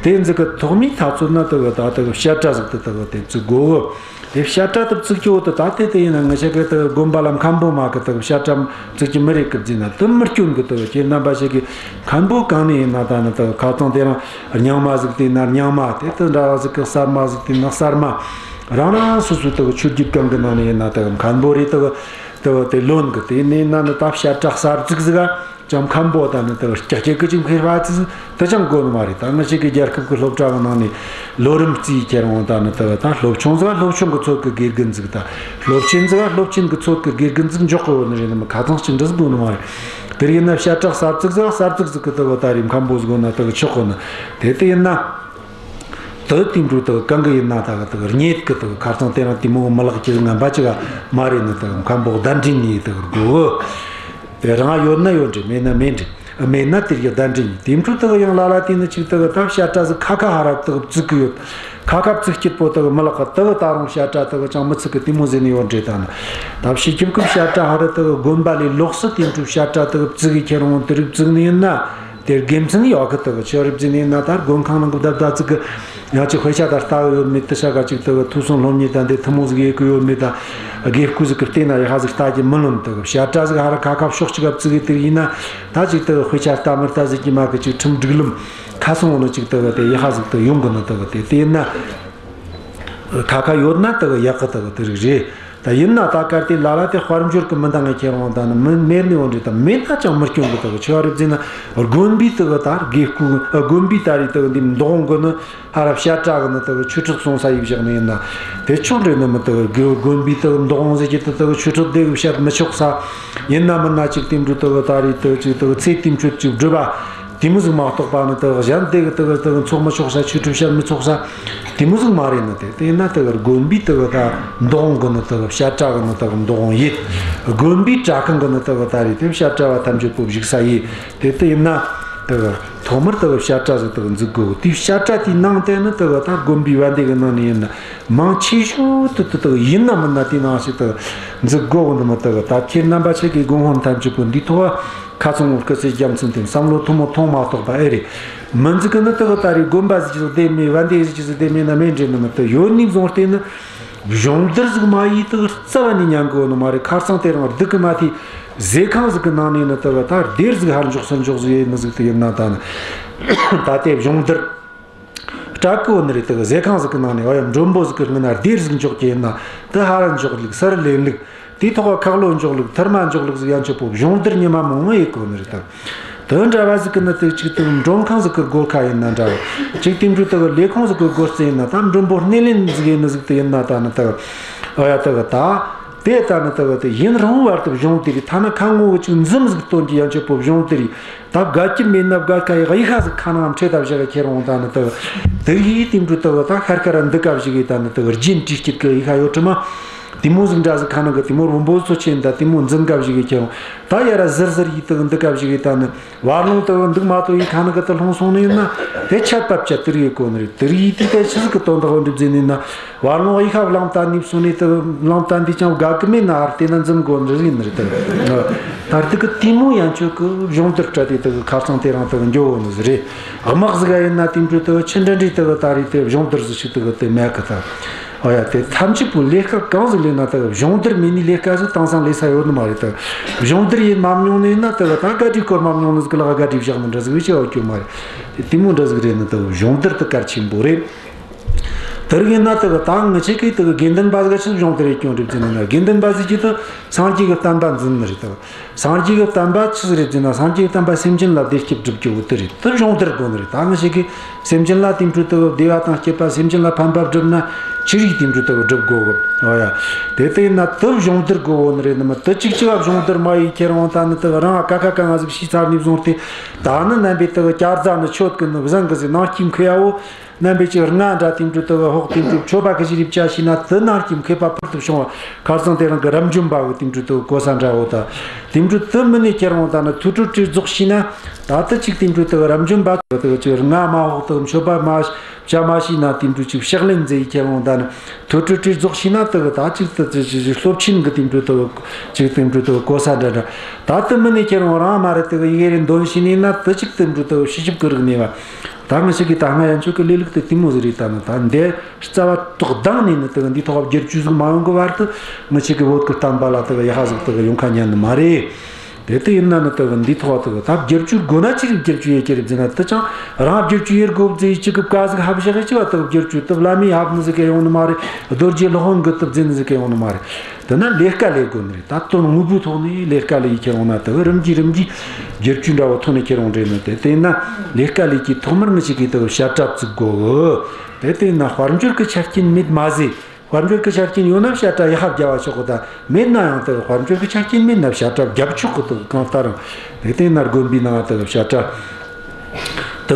དེ་ཟིག་གི་ཐོག་མའི་ད་ཚོད་ན་དག་ད་དག་བཤད་གྲྭ་ཟིག་དེ་དག་དེ་བཙུགས་དགོས་གི། དེ་བཤད་གྲྭ་དེ་བཙུགས་རྒྱུ་བོ་དེ་ད་དེ་དེ་ཡིན་ན་ང་ཞིག་གི་དེ་དགོན་པ་ལ་མཁན་པོ་མ་གི་དེ་བཤད་གྲྭ་བཙུགས་རྒྱུ་མི་རེད་གི་བཟླས་ན་དེ་མི་སྐྱོན་གི། དེ་ཁྱེད་རྣམ་པ་ཞིག་གི་མཁན་པོ་གང་ནས་ཡིན་ན་ད་ནི་དེ་ཁ་ཚང་དེ་རང་རྙིང་མ་ཟིག་དེ་ན་རྙིང་མ། དེ་དེ་འདྲ་བ་ཟིག་གི་གསར་མ་ཟིག་དེ་ན་གསར་མ། རང་རང་སོ་སོའི་དེ་ཆོས་བརྒྱུད་གང་གི་ནང་ནས་ཡིན་ན་དེ་མཁན་པོ་རེད། དེ་དེ་དེ་ལོན་གི། དེ་ནས་ཡིན་ན་ནི་ད་བཤད་གྲྭ་གསར་བཙུགས་ཟིག་ག་ཅང་མཁན་པོ་ད་ནི་དེ་ཀྱག་ཀྱག་གི་ཅིག་འཁེལ་བ་ཙི་དེ་ཅང་དགོས་ནི་མ་རེད། ད་ང་ཞིག་གི་རྒྱལ་ཁབ་ཀྱི་སློབ་གྲྭ་གི་ནང་ནས་ལོ་རིམ་བརྩིས་ཁྱེར་འོང་། ད་ནི་དེ་ད་སློབ་ཆུང་ཟིག་སློབ་ཆུང་གི་ཚོད་ཀྱི་དགེ་རྒན་ཟིག་ད་སློབ་ཆེན་ཟིག་སློབ་ཆེན་གྱི་ཚོད་ཀྱི་དགེ་རྒན་ཟིག་འཇོག་གི་ཡོད་ནི་རེད། ནི་མི་ཁ་ཚང་གཅིག་འདྲ་ཟིག་དགོས་ནི་མ་རེད། དེར་ཡིན་ན་བཤད་གྲྭ་གསར་བཙུགས་ཟིག་གསར་བཙུགས་ཟིག་གི་དེ་ད་རེད་མཁན་པོ་ཟིག་དགོས་ན་དེ་ཆོག་གི། ནི་དེ་དེ་ཡིན་ན། དེ་དེ་འགྲོ་དེ་གང་གི་ཡིན་ན་ད་གི་དེ་རྙེད་གི། དེ་ཁ་ཚང་དེ་རང་དེ་མོ་མི་ལག་གི་ངན་པ་ཅིག་མ་རེད། ནི་དེ་མཁན་པོ་གདན་འདྲེན་ནི་དེ་དགོས། དེ་རང་ཡོད་ན་ཡོད་འདྲ། མེད་ན་མེད་འདྲ། མེད་ན་དེ་གི་གདན་འདྲེན་ནི་དེ་འགྲོ་དེ་ཡང་ལ་ལ་དེ་ནི་ཅིག་དེ་ད་བཤད་གྲྭ་ཟིག་ཁ་ཁ་ཧ་ར་དེ་བཙུགས་གི་ཡོད། ཁ་ཁ་བཙུགས་སྐྱིད་པོ་དེ་མི་ལག་གི་དེ་ད་རུང་བཤད་གྲྭ་དེ་ཅང་མི་ཚུགས་གི་དེ་མོ་ཟེར་ནི་ཡོད་འདྲ། ད་ནི་ད་ཕྱི་ཁྱིམ་གི་བཤད་གྲྭ་ཧ་ར་དེ་དགོན་པ་ལས་ལོགས་སུ་དེ་འགྲོ་བཤད་གྲྭ་དེ་བཙུགས་གི་ཁྱེར་འོང་དེ་རིགས་བཙུགས་ནི་ཡིན་ན། དེར་དགེ་མཚན་ཡོད་གི། དེ་གི་ཆོས་རིག་འཛིན་ཡིན་ན་ད་དགོན་ཁང་ནང་གི་བདག་བདག་ཅིག་གི་ཡང་ཅིག་དཔེ་ཆ་ད་ལྟ་གི་ཡོད་མེད། དེ་ཆ་ག་ཅིག་དེ་གི་ཐོས་བསམ་སློབ་གཉེར་ད་འདི་ཐུན་མོང་ཟིག་ཡེད་གི་ཡོད་མེད། ད་དགེ་བསྐོས་ཟིག་གི་བལྟས་ན་ཡ་ཧ་ཟིག་ལྟ་རྒྱུ་མི་ལོན། དེ་གི་བཤད་གྲྭ་ཟིག་ཧ་ར་ཁ་ཁ་ཕྱོགས་གཅིག་ག་བཙུགས་གི་དེ་ཡིན་ན་ད་ཅིག་དེ་གི་དཔེ་ཆ་ལྟ་མི་ལྟ་ཟིག་གི་མ་གི་ཅིག་ཁྲིམས་སྒྲིག་ལམ་ཁ་སང་བོ་ནི་ཅིག་དེ་གི་དེ་ཡ་ཧ་ཟིག་དེ་ཡོང་གི། ནི་དེ་གི་དེ་དེ་ཡིན་ན། ཁ་ཁ་ཡོད་ན་དེ་གི་ཡག་གི། དེ་གི་དེ་རིགས་རེད། ད་ཡིན་ན་ད་གལ་ཏེ་ལ་ལ་དེ་དཔལ་འབྱོར་གི་མི་འདང་ངེ་ཁྱེར་འོང་ད་ནི་མི་མེད་ནི་འོན་འདྲ། ད་མེད་ན་ཅང་མི་སྐྱོན་གི། དེ་གི་ཆོས་རིག་འཛིན་ན་དགོན་པའི་དེ་གི་ད་དགེ་བསྐོས་དགོན་པའི་ད་རེད། དེ་གི་འདི་འདུ་ཁང་གི་ནི་ཧ་ར་བཤད་གྲྭ་གི་ནི་དེ་གི་ཆོས་ཁྲིད་གསུང་ས་ཡེ་བཞག་ནི་ཡིན་ན་དེ་ཆོག་འདྲ། ནི་མི་དེ་གི་དགོན་པའི་དེ་གི་འདུ་ཁང་ཟེར་གྱི་དེ་དེ་གི་ཆོས་ཁྲིད་དེ་གི་བཤད་མི་ཆོག་ས་ཡིན་ན། མིན་ན་ཅིག་དེ་འདྲ་དེ་གི་ད་རེད། དེ་ཅིག་དེ་གི་ཚེ་དེ་མཆོད་ཅིག་སྒྲུབ་པ། དེ་མོ་ཟིག་མ་གཏོགས་པ་ནི་དེ་གཞན་དེ་གི་དེ་གི་དེ་གི་འཚོགས་མི་ཆོག་ས། ཆོས་ཁྲིད་བཤད་མི་ཆོག་ས་དེ་མོ་ཟིག་མ་རེད། ནི་དེ་དེ་ཡིན་ན་དེ་གི་དགོན་པའི་དེ་གི་ད་འདུ་ཁང་གི་ནི་དེ་གི་བཤད་གྲྭ་གི་ནི་དེ་གི་འདུ་ཁང་ཡེད། དགོན་པའི་གྲྭ་ཁང་གི་ནི་དེ་གི་ད་རེད། དེ་བཤད་གྲྭ་བ་ཐམས་ཅད་པོ་བཞུགས་ས་ཡེད། དེ་དེ་ཡིན་ན་དེ་གི་ཐོག་མར་དེ་གི་བཤད་གྲྭ་ཟིག་དེ་གི་འཛུགས་དགོས། དེ་བཤད་གྲྭ་དེའི་ནང་དེ་ནི་དེ་གི་ད་དགོན་པའི་བན་དེ་གི་ནང་ནས་ཡིན་ན་མང་ཆེ་ཤོས་དེ་དེ་དེ་གི་ཡིན་ན་མིན་ན་དེའི་ནང་ཞིག་དེ་གི་འཛུགས་དགོས་གི། ནི་མི་དེ་གི་ད་ཁྱེད་རྣམ་པ་ཆེ་གི་དགོན་དཔོན་ཐམས་ཅད་པོ་འདིའི་ཐོག་ཁ་ཚང་བོ་སྐུ་ཚེ་རྒྱ་མཚན་དེ་བསམ་བློ་ཐུན་མོང་ཐོངས་མ་གཏོགས་པ་ཨེ་རེད། མི་འཛུགས་གི། ནི་དེ་གི་ད་རེས་དགོན་པ་ཟིག་ཅིག་བསྡད་མེད། བན་དེ་ཟིག་ཅིག་བསྡད་མེད་ན་མེད་འདྲ། ནི་མི་དེ་ཡོད་ནི་བཟུང་སྟེ་ནི་སྦྱོང་བརྡར་ཟིག་མ་ཡེད་དེ་རྩ་བ་ནས་ཉན་གི་ཡོད་ནི་མ་རེད། ཁ་སང་དེ་རིང་སྡུག་གི་མ་ཐེ་ཟས་ཁང་ཟིག་གི་ནང་ནས་ནི་དེ་གི་ད་སྡེར་ཟིག་ཧར་འཇོག་ཚུར་འཇོག་ཟིག་ཡེད་ནི་ཟིག་དེ་ཡིན་ན་ད་ནི་ད་དེ་སྦྱོང་བརྡར་སྤྲད་གི་ཡོད་ནི་རེད། དེ་གི་ཟས་ཁང་ཟིག་གི་ནང་ནས་ཨོ་ཡ་མགྲོན་པོ་ཟིག་གི་སྔུན་ན་སྡེར་ཟིག་འཇོག་གི་ཡིན་ན་དེ་ཧར་འཇོག་ལུགས་སར་ལེན་ལུགས། དེའི་ཐོག་ཁ་ལོ་འཇོག་ལུགས། ཐུར་མ་འཇོག་ལུགས་ཟིག་ཡན་ཆོད་པོ་སྦྱོང་བརྡར་ཉི་མ་མང་བོ་ཡེད་གོ་ནི་རེད་དམ། དེ་འདྲ་བ་ཟིག་གི་ནི་དེ་གཅིག་དེ་མགྲོན་ཁང་ཟིག་གི་སྒོ་ཁ་ཡིན་ན་འདྲ་བོ། གཅིག་དེ་འདྲ་དེ་ལས་ཁུངས་ཟིག་གི་སྒོ་རྩ་ཡིན་ན། ད་མགྲོན་པོ་སྣེ་ལེན་ཟིག་ཡིན་ནི་ཟིག་དེ་ཡིན་ན། ད་ནི་དེ་ཨོ་ཡ་དེ་གི་ད་དེ་ད་ནི་དེ་གི་དེ་ཡུན་རིང་བར་དུ་སྦྱོང་བརྡར་ཡེད། ཐ་ན་ཁ་ངོ་བོ་གཅིག་འཛུམ་ཟིག་སྟོན་རྒྱུ་ཡན་ཆོད་པོ་སྦྱོང་བརྡར་ཡེད། ད་དགའ་སྐྱིད་མེད་ན་དགའ་ཁ་ཡི་གཡུ་ཤ་ཟིག་ཁ་ནང་ཁྲིད་ད་བཞག་གི་ཁྱེར་འོང་། ད་ནི་དེ་དེ་ཡིས་དེ་འདྲ་དེ་ད་ཤར་ཁ་ར་འདི་ཀ་བཞག་གི་ད་ནི་དེ་རྒྱན་དྲིས་སྐྱིད་གི་གཡུ་ཤ་ཡོད་དྲི་མ། དེ་མོ་ཟིག་འདྲ་ཟིག་ཁ་ནང་གི་དེ་མོ་རོམ་པོ་ཚོ་ཆེན་ད་དེ་མོ་འཛིན་ཀ་བཞག་གི་ཁྱེར་འོང་། ད་ཡ་ར་ཟིར་ཟིར་ཡིས་དེ་འདི་ཀ་བཞག་གི་ད་ནི་བར་ལོང་དེ་འདུག་མ་གཏོགས་ཡིས་ཁ་ནང་གི་དེ་ལྷུང་སོང་ནི་ཡིན་ན། དེ་ཆད་པ་བཅད་དེ་རིག་གོ་ནི་རེད། དེ་ཡིས་དེ་དེ་ཆི་ཟིག་གི་དོན་དག་འགྲུབ་ཟིན་ནི་ཡིན་ན། བར་ལོང་གཡུ་ཤ་བླངས་ད་ནི་སོང་ནས་དེ་བླངས་ད་འདི་ཅང་དགའ་གི་མེད་ན། ཨར་དེ་ན་འཛུམ་གོ་འདྲ་ཟིག་ཡིན་ནི་རེད། དེ་ད་དེ་གི་དེ་མོ་ཡན་ཆོད་གི་སྦྱོང་བརྡར་སྤྲད་དེ་དེ་གི་ཁ་རྩང་དེ་རིང་དེ་གི་འགྱོ་འོ་ནི་ཟིག་རེད། དམག་ཟིག་ཡིན་ན་དེ་འདྲ་དེ་གི་ཆི་འདྲ་འདྲའི་དེ་གི་ད་རེས་དེ་སྦྱོང་བརྡར་ཟིག་ཞིག་དེ་གི་དེ་མེད་གི་ད། ཨོ་ཡ། དེ་ཐམས་ཅད་པོ་ལས་ཀ་གང་ཟིག་ལས་ན་དེ་གི་སྦྱོང་བརྡར་མེད་ནི་ལས་ཀ་ཟིག་དེང་སང་ལས་ས་ཡོད་ནི་མ་རེད། དེ་གི་སྦྱོང་བརྡར་ཡེད་མ་མྱོང་ནི་ཡིན་ན། དེ་གི་ད་ག་དྲིས་སྐོར་མ་མྱོང་ནི་ཟིག་གི་ལག་ག་དྲིས་བཞག་ནི་འདྲ་ཟིག་བྱས་ཡོད་རྒྱུ་མ་རེད། དེ་དེ་མོ་འདྲ་ཟིག་རེད། ནི་དེ་གི་སྦྱོང་བརྡར་དེ་གལ་ཆེན་པོ་རེད། དེ་རིགས་ཡིན་ན་དེ་གི་ད་ང་ཆེ་གི་དེ་གི་དགེ་འདུན་པ་ཟིག་ག་ཆི་སྦྱོང་བརྡར་ཡེད་རྒྱུ་རེད་ཟེར་ན། དགེ་འདུན་པ་ཟིག་གིས་དེ་སངས་རྒྱས་ཀྱི་བསྟན་པ་འཛིན་ནི་རེད། དེ་གི་སངས་རྒྱས་ཀྱི་བསྟན་པ་ཆི་ཟིག་རེད་ཟེར་ན། སངས་རྒྱས་ཀྱི་བསྟན་པ་སེམས་ཅན་ལ་བདེ་སྐྱིད་སྒྲུབ་རྒྱུ་བོ་དེ་རེད། དེ་སྦྱོང་བརྡར་དགོས་ནི་རེད། ད་ང་ཆེ་གི་སེམས་ཅན་ལ་དེ་འདྲ་དེ་གི་བདེ་བ་དང་སྐྱིད་པ། སེམས་ཅན་ལ་ཕན་པ་སྒྲུབ་ན་ཆི་རིགས་དེ་འདྲ་དེ་གི་སྒྲུབ་དགོས་གི། ཨོ་ཡ། དེ་དེ་ཡིན་ན་དེ་སྦྱོང་བརྡར་དགོས་བོ་ནི་རེད། ནི་མི་དེ་གཅིག་གཅིག་བ་སྦྱོང་བརྡར་མ་ཡེད་ཁྱེར་འོང་། ད་ནི་དེ་གི་རང་ཀ་ཁ་གང་ང་ཟིག་ཤེས་ཚར་ནས་བཟུང་སྟེ། ད་ནི་རྣམ་པའི་དེ་གི་བསྐྱར་རྫ་ནི་ཆོད་གི་ནི་བཟང་གི་ཟིག་ནང་སྐྱིད་མཁས་ཡ་བོ། རྣམ་པའི་ཅིག་རྔ་འདྲ་དེ་འདྲ་དེ་གི་ཧོག་དེ་འདྲ་མཆོད་པ་གི་ཞིག་རིབ་ཅག་ཤེས་ན། དེ་ནང་སྐྱིད་མཁས་པ་ཕུལ་དུ་བྱུང་བ། ཁ་རྩང་དེ་རིང་གི་རབ་འབྱམས་པ་གི་དེ་འདྲ་དེ་གི་གོ་ས་འདྲ་བོ། ད་དེ་འདྲ་དེ་མིན་ནས་ཁྱེར་འོང་། ད་ནི་ཐོས་གྲོལ་གྱི་རྫོགས་ཤེས་ན། ད་དེ་ཅིག་དེ་འདྲ་དེ་གི་རབ་འབྱམས་པ་དེ་གི་ཅིག་རྔ་མ་ཧོག་དེ་གི་མཆོད་པ་མ་བྱ་མ་ཤེས་ན། དེ་འདྲ་ཅིག་ཕྱག་ལེན་མཛད་ཡི་ཁྱེར་འོང་། ད་ནི་ཐོས་གྲོལ་གྱི་རྫོགས་ཤེས་ན། དེ་གི་ད་ཅིག་དེ་ཅིག་ཅིག་སློབ་ཆེན་གི་དེ་འདྲ་དེ་གི་ཅིག་དེ་འདྲ་དེ་གི་གོ་ས་འདྲ་འདྲ། ད་དེ་མིན་ནས་ཁྱེར་འོང་རང་མ་རེད། དེ་གི་ཡི་གེ་རེ་འདོན་ཤེས་ནས་ན། དེ་ཅིག་དེ་འདྲ་དེ་གི་ཕྱི་ཞིབ་གི་རིག་གནས་བ། ད་ང་ཞིག་གིས་ད་སྔ་ཡན་ཆོད་ཀྱི་ལས་ལུགས་དེ་དེ་མོ་ཟིག་རེད། ད་ནི་ད་འདི་རྩ་བ་ཐོག་དང་ནས་ནི་དེ་གི་འདིའི་ཐོག་བསྒྱུར་བཅོས་ཟིག་མ་ཡོང་གི་བར་དུ། ང་ཞིག་གི་བོད་ཀྱི་བསྟན་པ་ལ་དེ་གི་ཡག་པ་ཟིག་དེ་གི་ཡོང་ཁ་ཉན་ནི་མ་རེད། དེ་དེ་ཡིན་ན་ནི་དེ་གི་འདིའི་ཐོག་དེ་གི་ད་བསྒྱུར་བཅོས་དགོས་ན་ཆི་རིགས་བསྒྱུར་བཅོས་ཡེད་རྒྱུ་རེད་ཟེར་ན། དེ་ཅང་རང་བསྒྱུར་བཅོས་ཡེད་དགོས་ཟེར་ཅིག་གི་བཀའ་ཟིག་ཕབ་བཞག་གི་ཅི་བ་དེ་གི་བསྒྱུར་བཅོས་དེ་བླ་མས་ཕབ་ནི་ཟིག་གི་ཡོང་ནི་མ་རེད། རྡོ་རྗེ་སློབ་དཔོན་གིས་དེ་མཛད་ནི་ཟིག་གི་ཡོང་ནི་མ་རེད། དེ་ན་ལས་ཀ་ལས་དགོས་ནི་རེད། ད་དོན་དངོས་པོའི་ཐོག་ནས་ལས་ཀ་ལས་ཡི་ཁྱེར་འོང་ན། དེ་གི་རིམ་གྱིས་རིམ་གྱིས་བསྒྱུར་བཅོས་འདྲ་བོ་ཐོན་ནས་ཁྱེར་འོང་རེད། ནི་དེ་དེ་ན་ལས་ཀ་ལས་ཀྱི་ཐོག་མར་ང་ཞིག་གིས་དེ་གི་བཤད་གྲྭ་བཙུགས་དགོས་གི། དེ་དེ་ན་དཔལ་འབྱོར་གི་ཆ་རྐྱེན་མེད་མ་ཟད། དཔལ་འབྱོར་གི་ཆ་རྐྱེན་ཡོད་ན་བཤད་གྲྭ་ཡག་པ་བརྒྱབ་བ་ཆོག་གི། ད་མེད་ན་ཡང་དེ་གི་དཔལ་འབྱོར་གི་ཆ་རྐྱེན་མེད་ན་བཤད་གྲྭ་བརྒྱབ་ཆོག་གི། དེ་གི་གང་ལྟར་རང་དེ་དེ་ན་དགོན་པའི་ནང་དེ་གི་བཤད་གྲྭ་དེ་